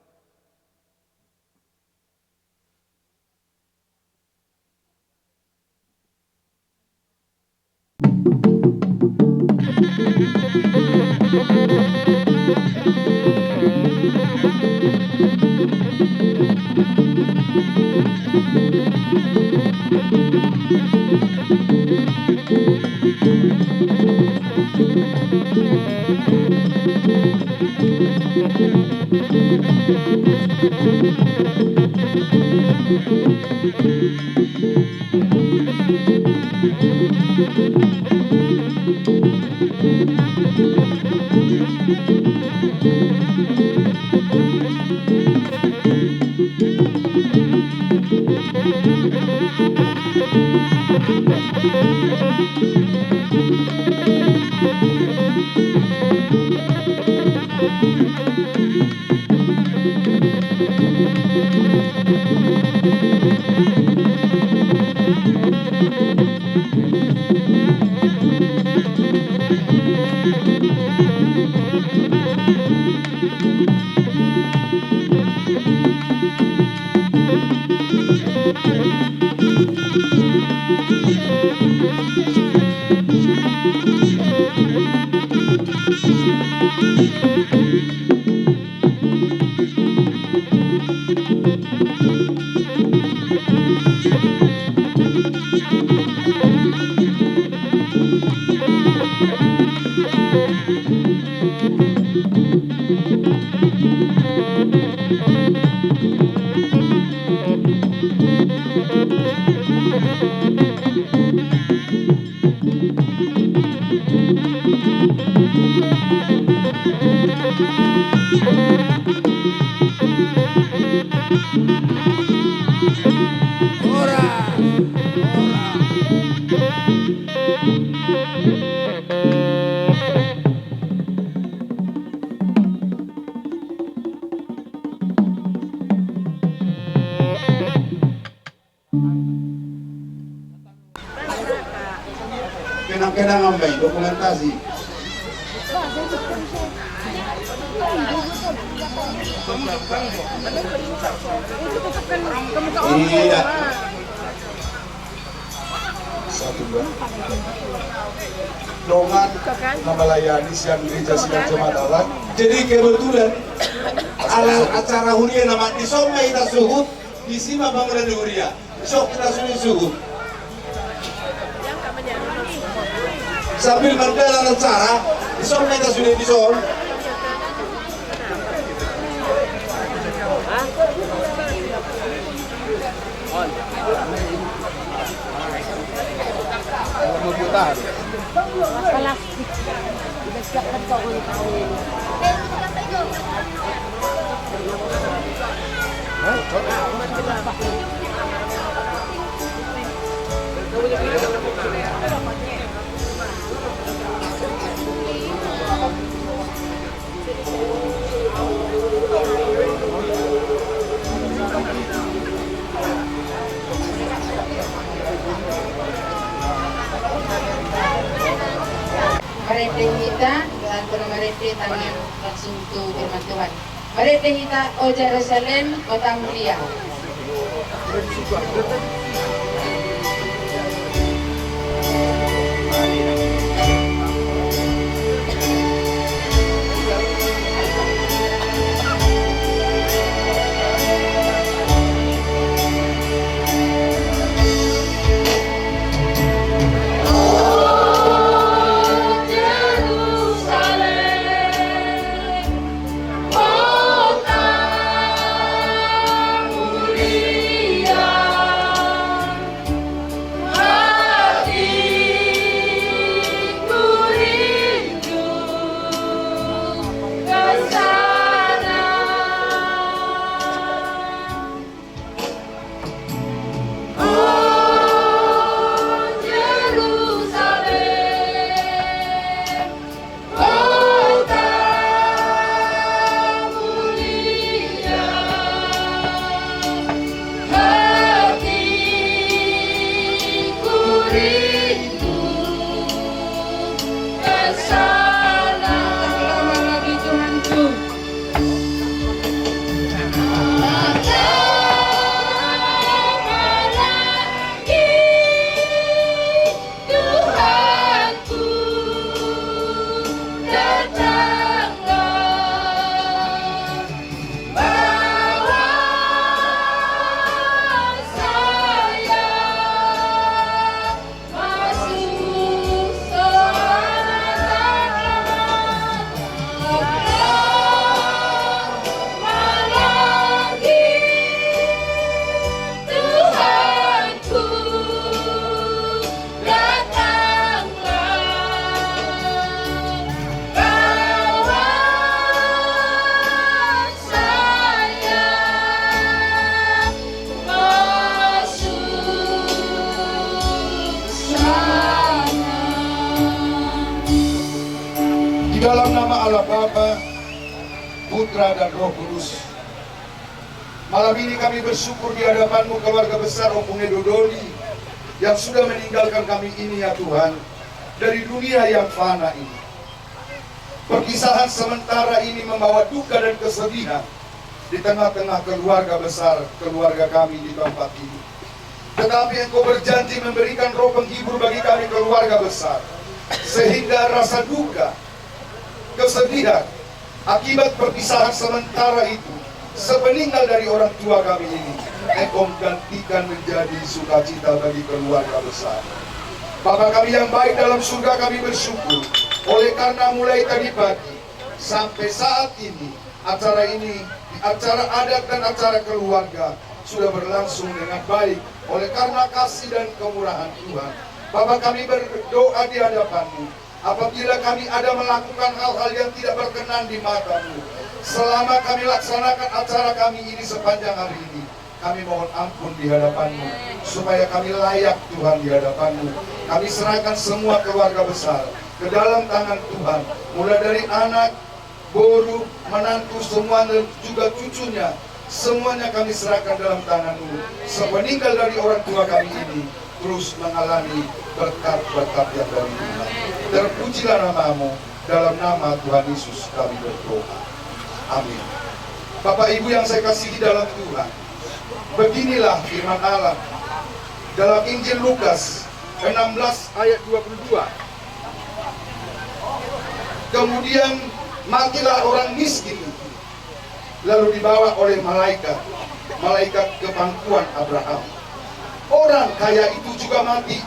Kenang-kenangan ma i, dokumentasi. Iya. Satu, dua. Dongan na melayani sian gereja sian jemaat Allah. Jadi kebetulan ala acara huria nama dison ma hita suhut. Disi ma bangunan ni huria. Dison hita sude suhut. Sambil mardalan acara, dison ma hita sude dison. Marende hita, dan marende tangan langsung tu firman Tuhan. Marende hita, o Jerusalem, kota mulia. Di dalam nama Allah Bapa, Putra, dan Roh Kudus. Malam ini kami bersyukur di hadapan-Mu, keluarga besar Ompu Edo Doli, yang sudah meninggalkan kami ini, ya Tuhan, dari dunia yang fana ini. Perpisahan sementara ini membawa duka dan kesedihan di tengah-tengah keluarga besar keluarga kami di tempat ini. Tetapi Engkau berjanji memberikan roh penghibur bagi kami keluarga besar, sehingga rasa duka, kesedihan akibat perpisahan sementara itu, sepeninggal dari orang tua kami ini, Engkau gantikan menjadi sukacita bagi keluarga besar. Bapa kami yang baik dalam surga, kami bersyukur oleh karena mulai tadi pagi sampai saat ini, acara ini, acara adat dan acara keluarga sudah berlangsung dengan baik oleh karena kasih dan kemurahan Tuhan. Bapa kami berdoa di hadapan-Mu, apabila kami ada melakukan hal-hal yang tidak berkenan di mata-Mu selama kami laksanakan acara kami ini sepanjang hari ini, kami mohon ampun di hadapan-Mu, supaya kami layak, Tuhan, di hadapan-Mu. Kami serahkan semua keluarga besar ke dalam tangan Tuhan, mulai dari anak, boru, menantu, semuanya, juga cucunya, semuanya kami serahkan dalam tangan-Mu. Sepeninggal dari orang tua kami ini, terus mengalami berkat-berkat yang dari Tuhan. Terpujilah nama-Mu, dalam nama Tuhan Yesus kami berdoa. Amin. Bapak Ibu yang saya kasihi dalam Tuhan, beginilah firman Allah dalam Injil Lukas enam belas ayat dua puluh dua. Kemudian matilah orang miskin itu, lalu dibawa oleh malaikat, malaikat ke pangkuan Abraham. Orang kaya itu juga mati,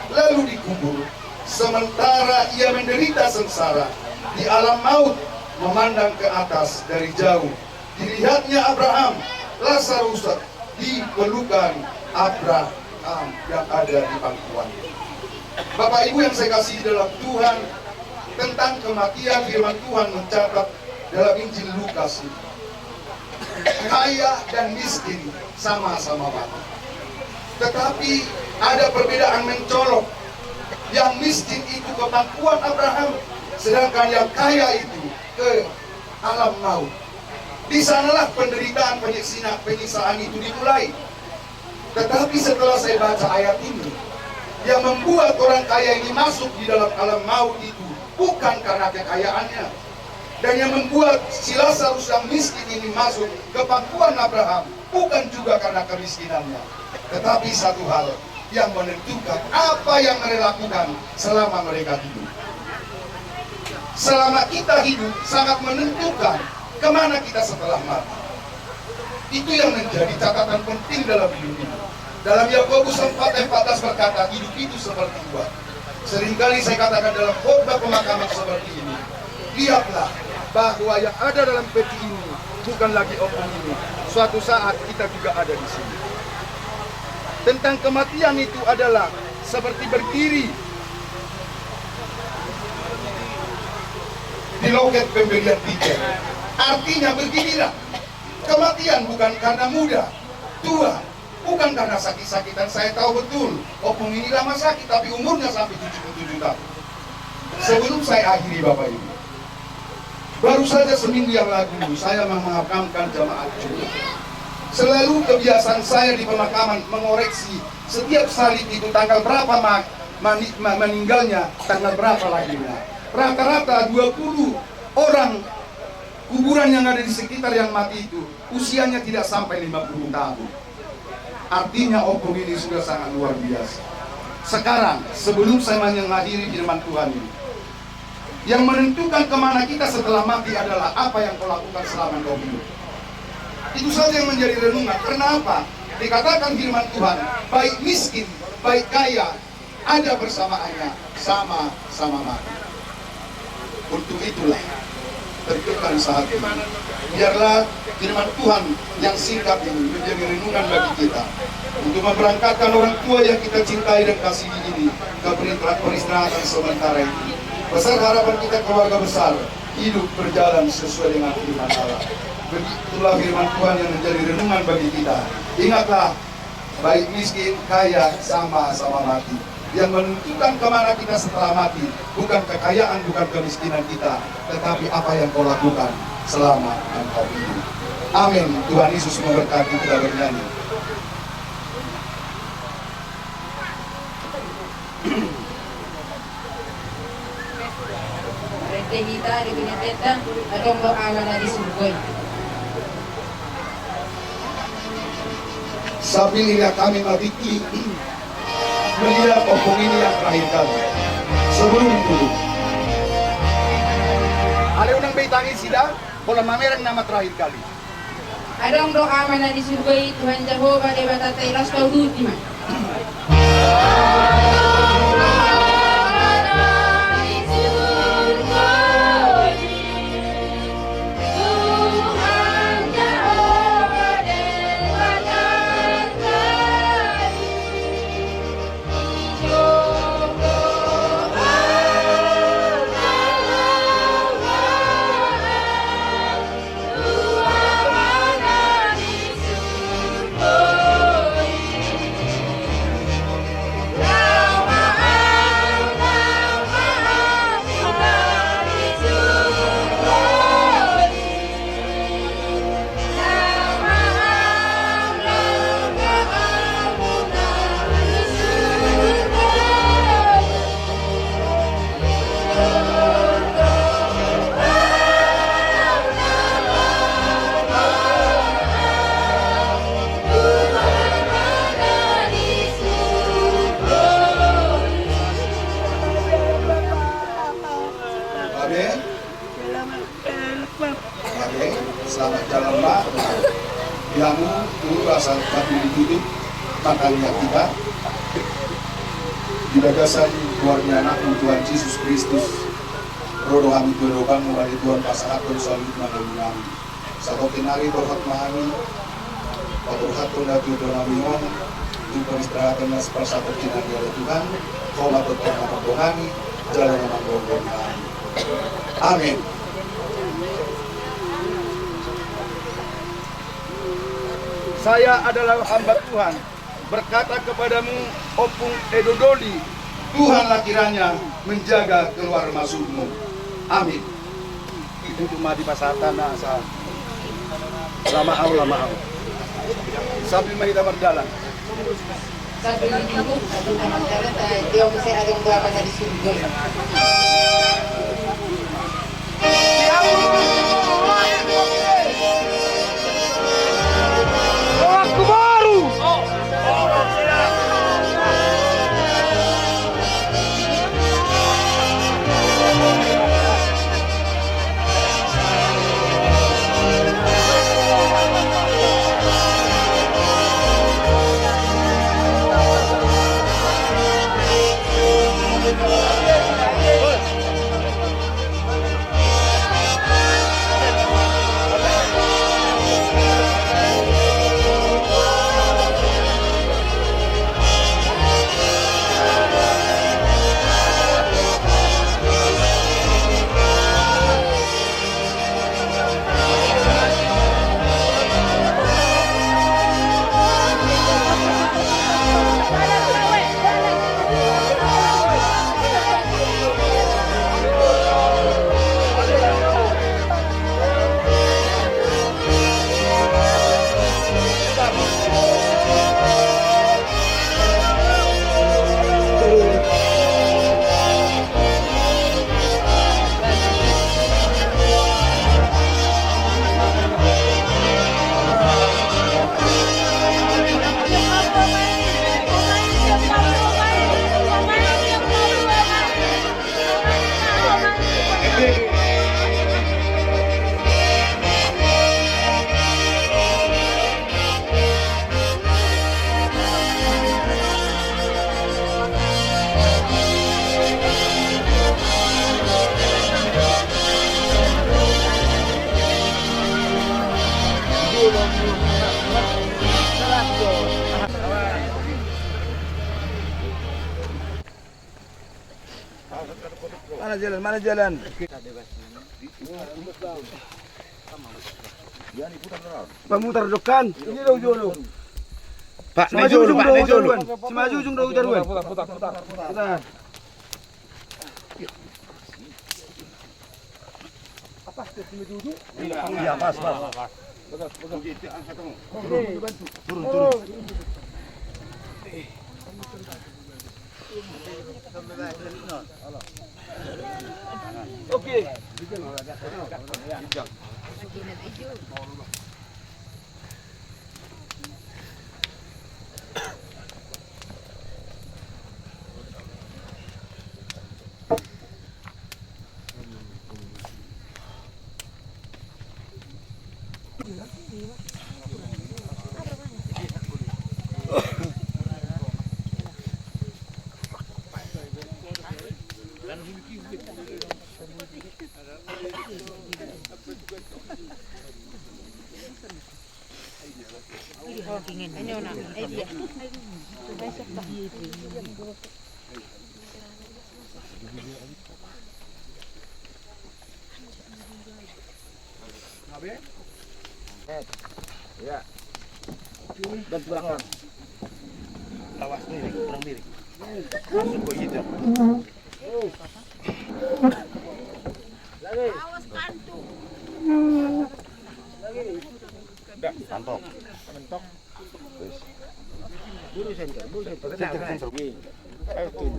lalu dikubur. Sementara ia menderita sengsara di alam maut, memandang ke atas dari jauh, dilihatnya Abraham, Lazarus di pelukan Abraham yang ada di pangkuan. Bapak Ibu yang saya kasihi dalam Tuhan, tentang kematian firman Tuhan mencatat dalam Injil Lukas ini, kaya dan miskin sama-sama mati. Tetapi ada perbedaan mencolok. Yang miskin itu ke pangkuan Abraham, sedangkan yang kaya itu ke alam maut. Di sanalah penderitaan, penyiksina-, penyiksaan itu dimulai. Tetapi setelah saya baca ayat ini, yang membuat orang kaya ini masuk di dalam alam maut itu bukan karena kekayaannya. Dan yang membuat si Lazarus yang miskin ini masuk ke pangkuan Abraham bukan juga karena kemiskinannya. Tetapi satu hal yang menentukan apa yang mereka lakukan selama mereka hidup. Selama kita hidup sangat menentukan kemana kita setelah mati. Itu yang menjadi catatan penting dalam hidup ini. Dalam Yakobus empat ayat empat belas berkata, hidup itu seperti uap. Seringkali saya katakan dalam khotbah pemakaman seperti ini, lihatlah bahwa yang ada dalam peti ini bukan lagi opung ini. Suatu saat kita juga ada di sini. Tentang kematian itu adalah seperti berdiri di loket pembelian tiket. Artinya bergiliran. Kematian bukan karena muda, tua, bukan karena sakit-sakitan. Saya tahu betul, opung ini lama sakit, tapi umurnya sampai tujuh puluh tujuh tahun. Sebelum saya akhiri, Bapak Ibu, baru saja seminggu yang lalu saya memakamkan jamaah Jumat. Selalu kebiasaan saya di pemakaman mengoreksi setiap salib itu tanggal berapa ma-, mani-, ma-, meninggalnya, tanggal berapa lahirnya. Rata-rata dua puluh orang kuburan yang ada di sekitar yang mati itu usianya tidak sampai lima puluh tahun. Artinya, opung ini sudah sangat luar biasa. Sekarang, sebelum saya mengakhiri firman Tuhan ini, yang menentukan kemana kita setelah mati adalah apa yang kau lakukan selama kau hidup. Itu saja yang menjadi renungan. Karena apa? Dikatakan firman Tuhan, baik miskin, baik kaya, ada bersamaannya, sama-sama mati. Untuk itulah, tentukan saat ini. Biarlah firman Tuhan yang singkat ini menjadi renungan bagi kita untuk memberangkatkan orang tua yang kita cintai dan kasihi ini ke peristira-, peristirahatan sementara ini. Besar harapan kita keluarga besar hidup berjalan sesuai dengan firman Allah. Begitulah firman Tuhan yang menjadi renungan bagi kita. Ingatlah, baik miskin, kaya, sama-sama mati. Yang menentukan kemana kita setelah mati, bukan kekayaan, bukan kemiskinan kita, tetapi apa yang kau lakukan selama engkau hidup. Amin. Tuhan Yesus memberkati, kita bernyanyi. Rende hita di binatenda, adong do Ama na di surgo i. Sambil ini kami matingki melihat opung ini yang terakhir kali. Sebelum itu. Ale unang be ditangis ida, pola mamereng nama terakhir kali. Adong do Ama na di surgo i, Tuhan Jahowa Debatanta, ilas tauduti ma. Oke, selamat jalan, Pak. Yang dulu asal tapi ditutup tangannya kita di bagasan keluarnya anak Tuhan Yesus Kristus. Rodo kami berobang mulai Tuhan pasangan pun selalu mengalami. Sabab kenari berhak mahami, paborhat pun datu donami on, di peristirahatan nas persatu kinani oleh Tuhan, kau matut kami, jalan yang manggombong kami. Amin. Saya adalah hamba Tuhan, berkata kepadamu, Ompung Edo Doli, Tuhanlah kiranya menjaga keluar masukmu. Amin. Itu cuma di pasar tanah asal. Lama au, lama au. Sambil ma hita mardalan. Sambil duduk, sambil hita mardalan, eh, dia mesti ada yang berapa tadi suruh. Mana jalan, mana jalan? Pamutar dokan. Ini do jolo. Pak, na jolo, Pak, na jolo. Si maju ujung do ujar. Putar. Iya, pas, pas. Turun, turun. Oke. Ya. Dan belakang. Awas miring, kurang miring. Masuk kok gitu. Awas kantuk. Dah, santok. Santok. Buru senter, buru senter. Senter, senter. Ayo, turun.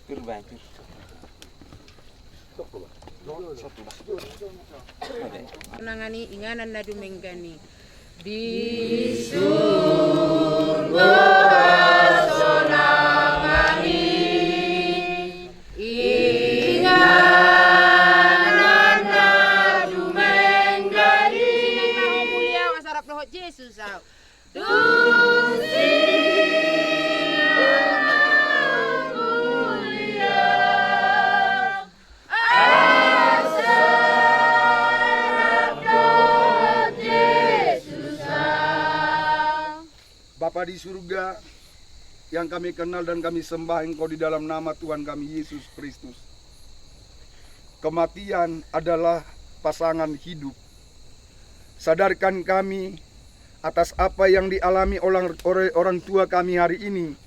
Turun, Bang, turun. Sonangan i inganan na dumenggan i. Di surgo sonangan i. Di surga yang kami kenal dan kami sembah Engkau di dalam nama Tuhan kami Yesus Kristus. Kematian adalah pasangan hidup. Sadarkan kami atas apa yang dialami orang, orang tua kami hari ini,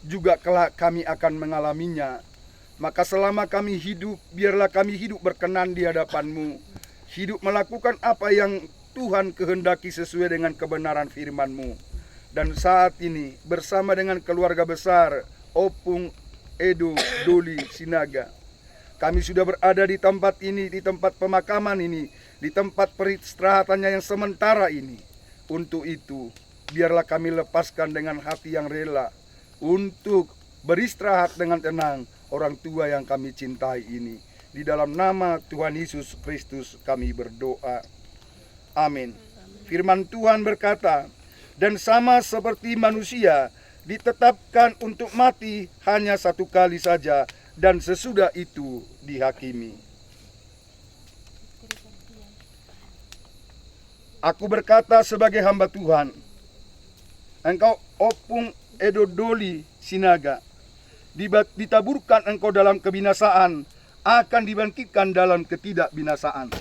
juga kelak kami akan mengalaminya. Maka selama kami hidup, biarlah kami hidup berkenan di hadapan-Mu, hidup melakukan apa yang Tuhan kehendaki sesuai dengan kebenaran firman-Mu. Dan saat ini, bersama dengan keluarga besar Ompung Edo Doli Sinaga, kami sudah berada di tempat ini, di tempat pemakaman ini, di tempat peristirahatannya yang sementara ini. Untuk itu, biarlah kami lepaskan dengan hati yang rela untuk beristirahat dengan tenang orang tua yang kami cintai ini. Di dalam nama Tuhan Yesus Kristus kami berdoa. Amin. Firman Tuhan berkata, "Dan sama seperti manusia ditetapkan untuk mati hanya satu kali saja, dan sesudah itu dihakimi." Aku berkata sebagai hamba Tuhan, engkau Ompung Edo Doli Sinaga, diba-, ditaburkan engkau dalam kebinasaan, akan dibangkitkan dalam ketidakbinasaan.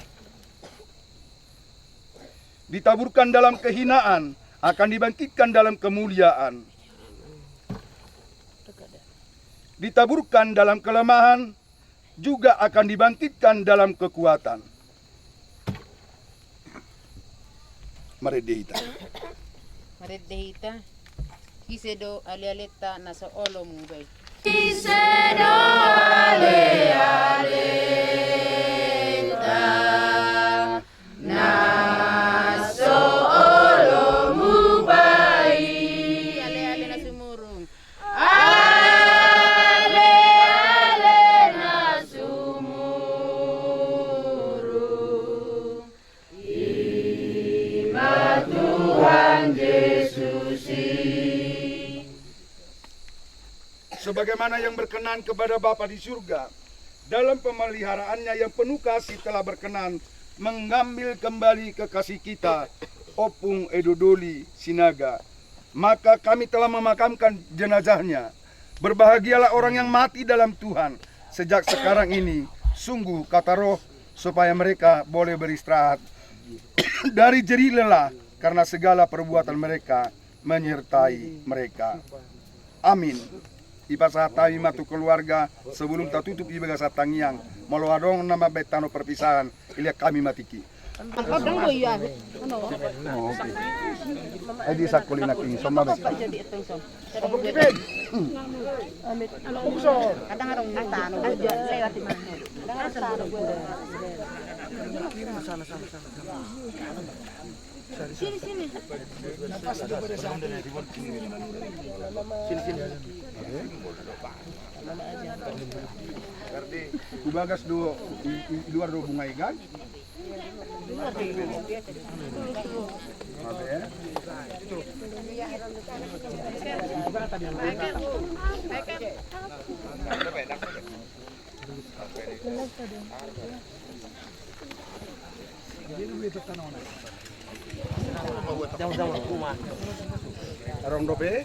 Ditaburkan dalam kehinaan, akan dibangkitkan dalam kemuliaan. Ditaburkan dalam kelemahan, juga akan dibangkitkan dalam kekuatan. Marende hita. Marende hita. Ise do alealeta na so olo muba i? Ise do alealeta na so olo muba i? Ale-ale na sumurung. Ale-ale na sumurung, i ma Tuhan Jesus i. Sebagaimana yang berkenan kepada Bapa di surga, dalam pemeliharaannya yang penuh kasih telah berkenan mengambil kembali kekasih kita, Ompung Edo Doli Sinaga. Maka kami telah memakamkan jenazahnya. Berbahagialah orang yang mati dalam Tuhan sejak sekarang ini. Sungguh, kata Roh, supaya mereka boleh beristirahat dari jerih lelah, karena segala perbuatan mereka menyertai mereka. Amin. Dipasahat hami ma tu keluarga, sebelum tatutup di bagasan tangiang, molo adong na mambaen tano perpisahan, ilean hami ma tingki. Angka dang do ia. Anu. Oh, oke. Ai di sakoli na king soma be. Kadang arung tano. Lewat di mana? Sana, sana, sana, sana. Sini, sini. Sini, sini. Di bagas do, i, i, luar do bunga ikan. Adong dope.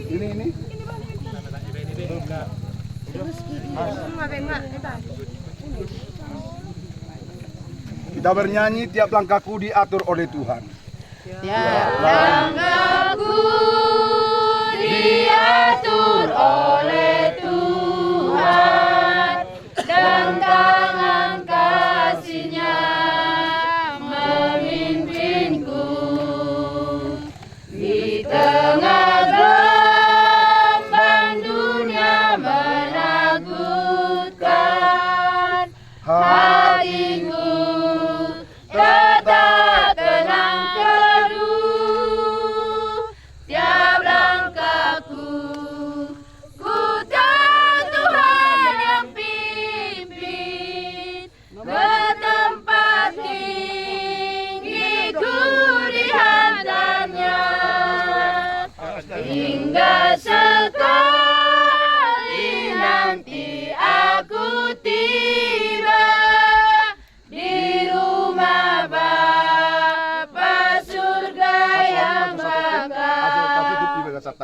Ini, ini. Kita bernyanyi, tiap langkahku diatur oleh Tuhan. Tiap langkahku diatur oleh Tuhan, dan tangan kasih-Nya memimpinku. Di tengah gelombang dunia menakutkan, hatiku tetap tenang teduh. Tiap langkahku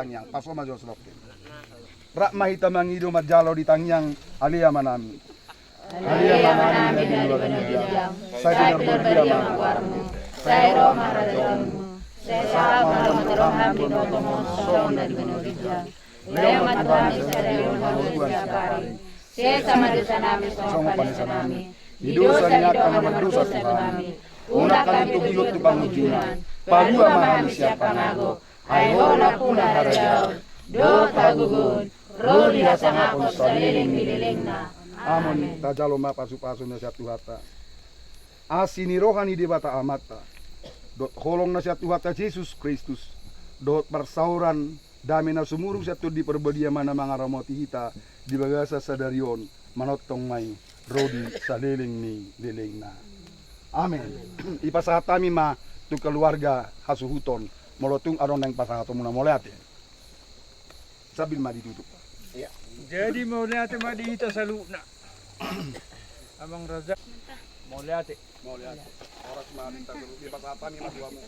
Tangiang, pasu ma jo songon i. Rap ma hita mangido manjalo di tangiang. Ale Amanami. Ale Amanami na di banua ginjang. Sai pinarbadia ma goarmu. Sai ro ma harajaonmu. Sai saut ma lomo ni roham di binotomu songon na di banua ginjang. Lehon ma tu hami sadari on hangoluan siapari. Sesa ma dosanami songon panesanami di dosa ni angka na mardosa tu hami. Unang hami togihon tu pangunjunan. Palua ma hami sian pangago. Ai Ho nampuna harajaon dohot hagogoon ro di hasangapon saleleng ni lelengna. Amen. Tajalo ma pasupasu na sian Tuhanta. Asi ni roha ni Debata Amanta dohot holong na sian Tuhanta Jesus Kristus dohot parsaoran dame na sumurung sian Tondi Parbadia ma na mangaramoti hita di bagasan sadari on manongtong ma i ro di saleleng ni lelengna. Amen. Ipasahat hami ma tu keluarga hasuhuton, molo tung adong naeng pasahatonmuna. Mauliate. Sambil ma ditutup. Jadi mauliate ma di hita saluhutna. Amang Raja. Mauliate. Mauliate. Horas ma di hita saluhutna. Ipasahat hami ma tu hamu.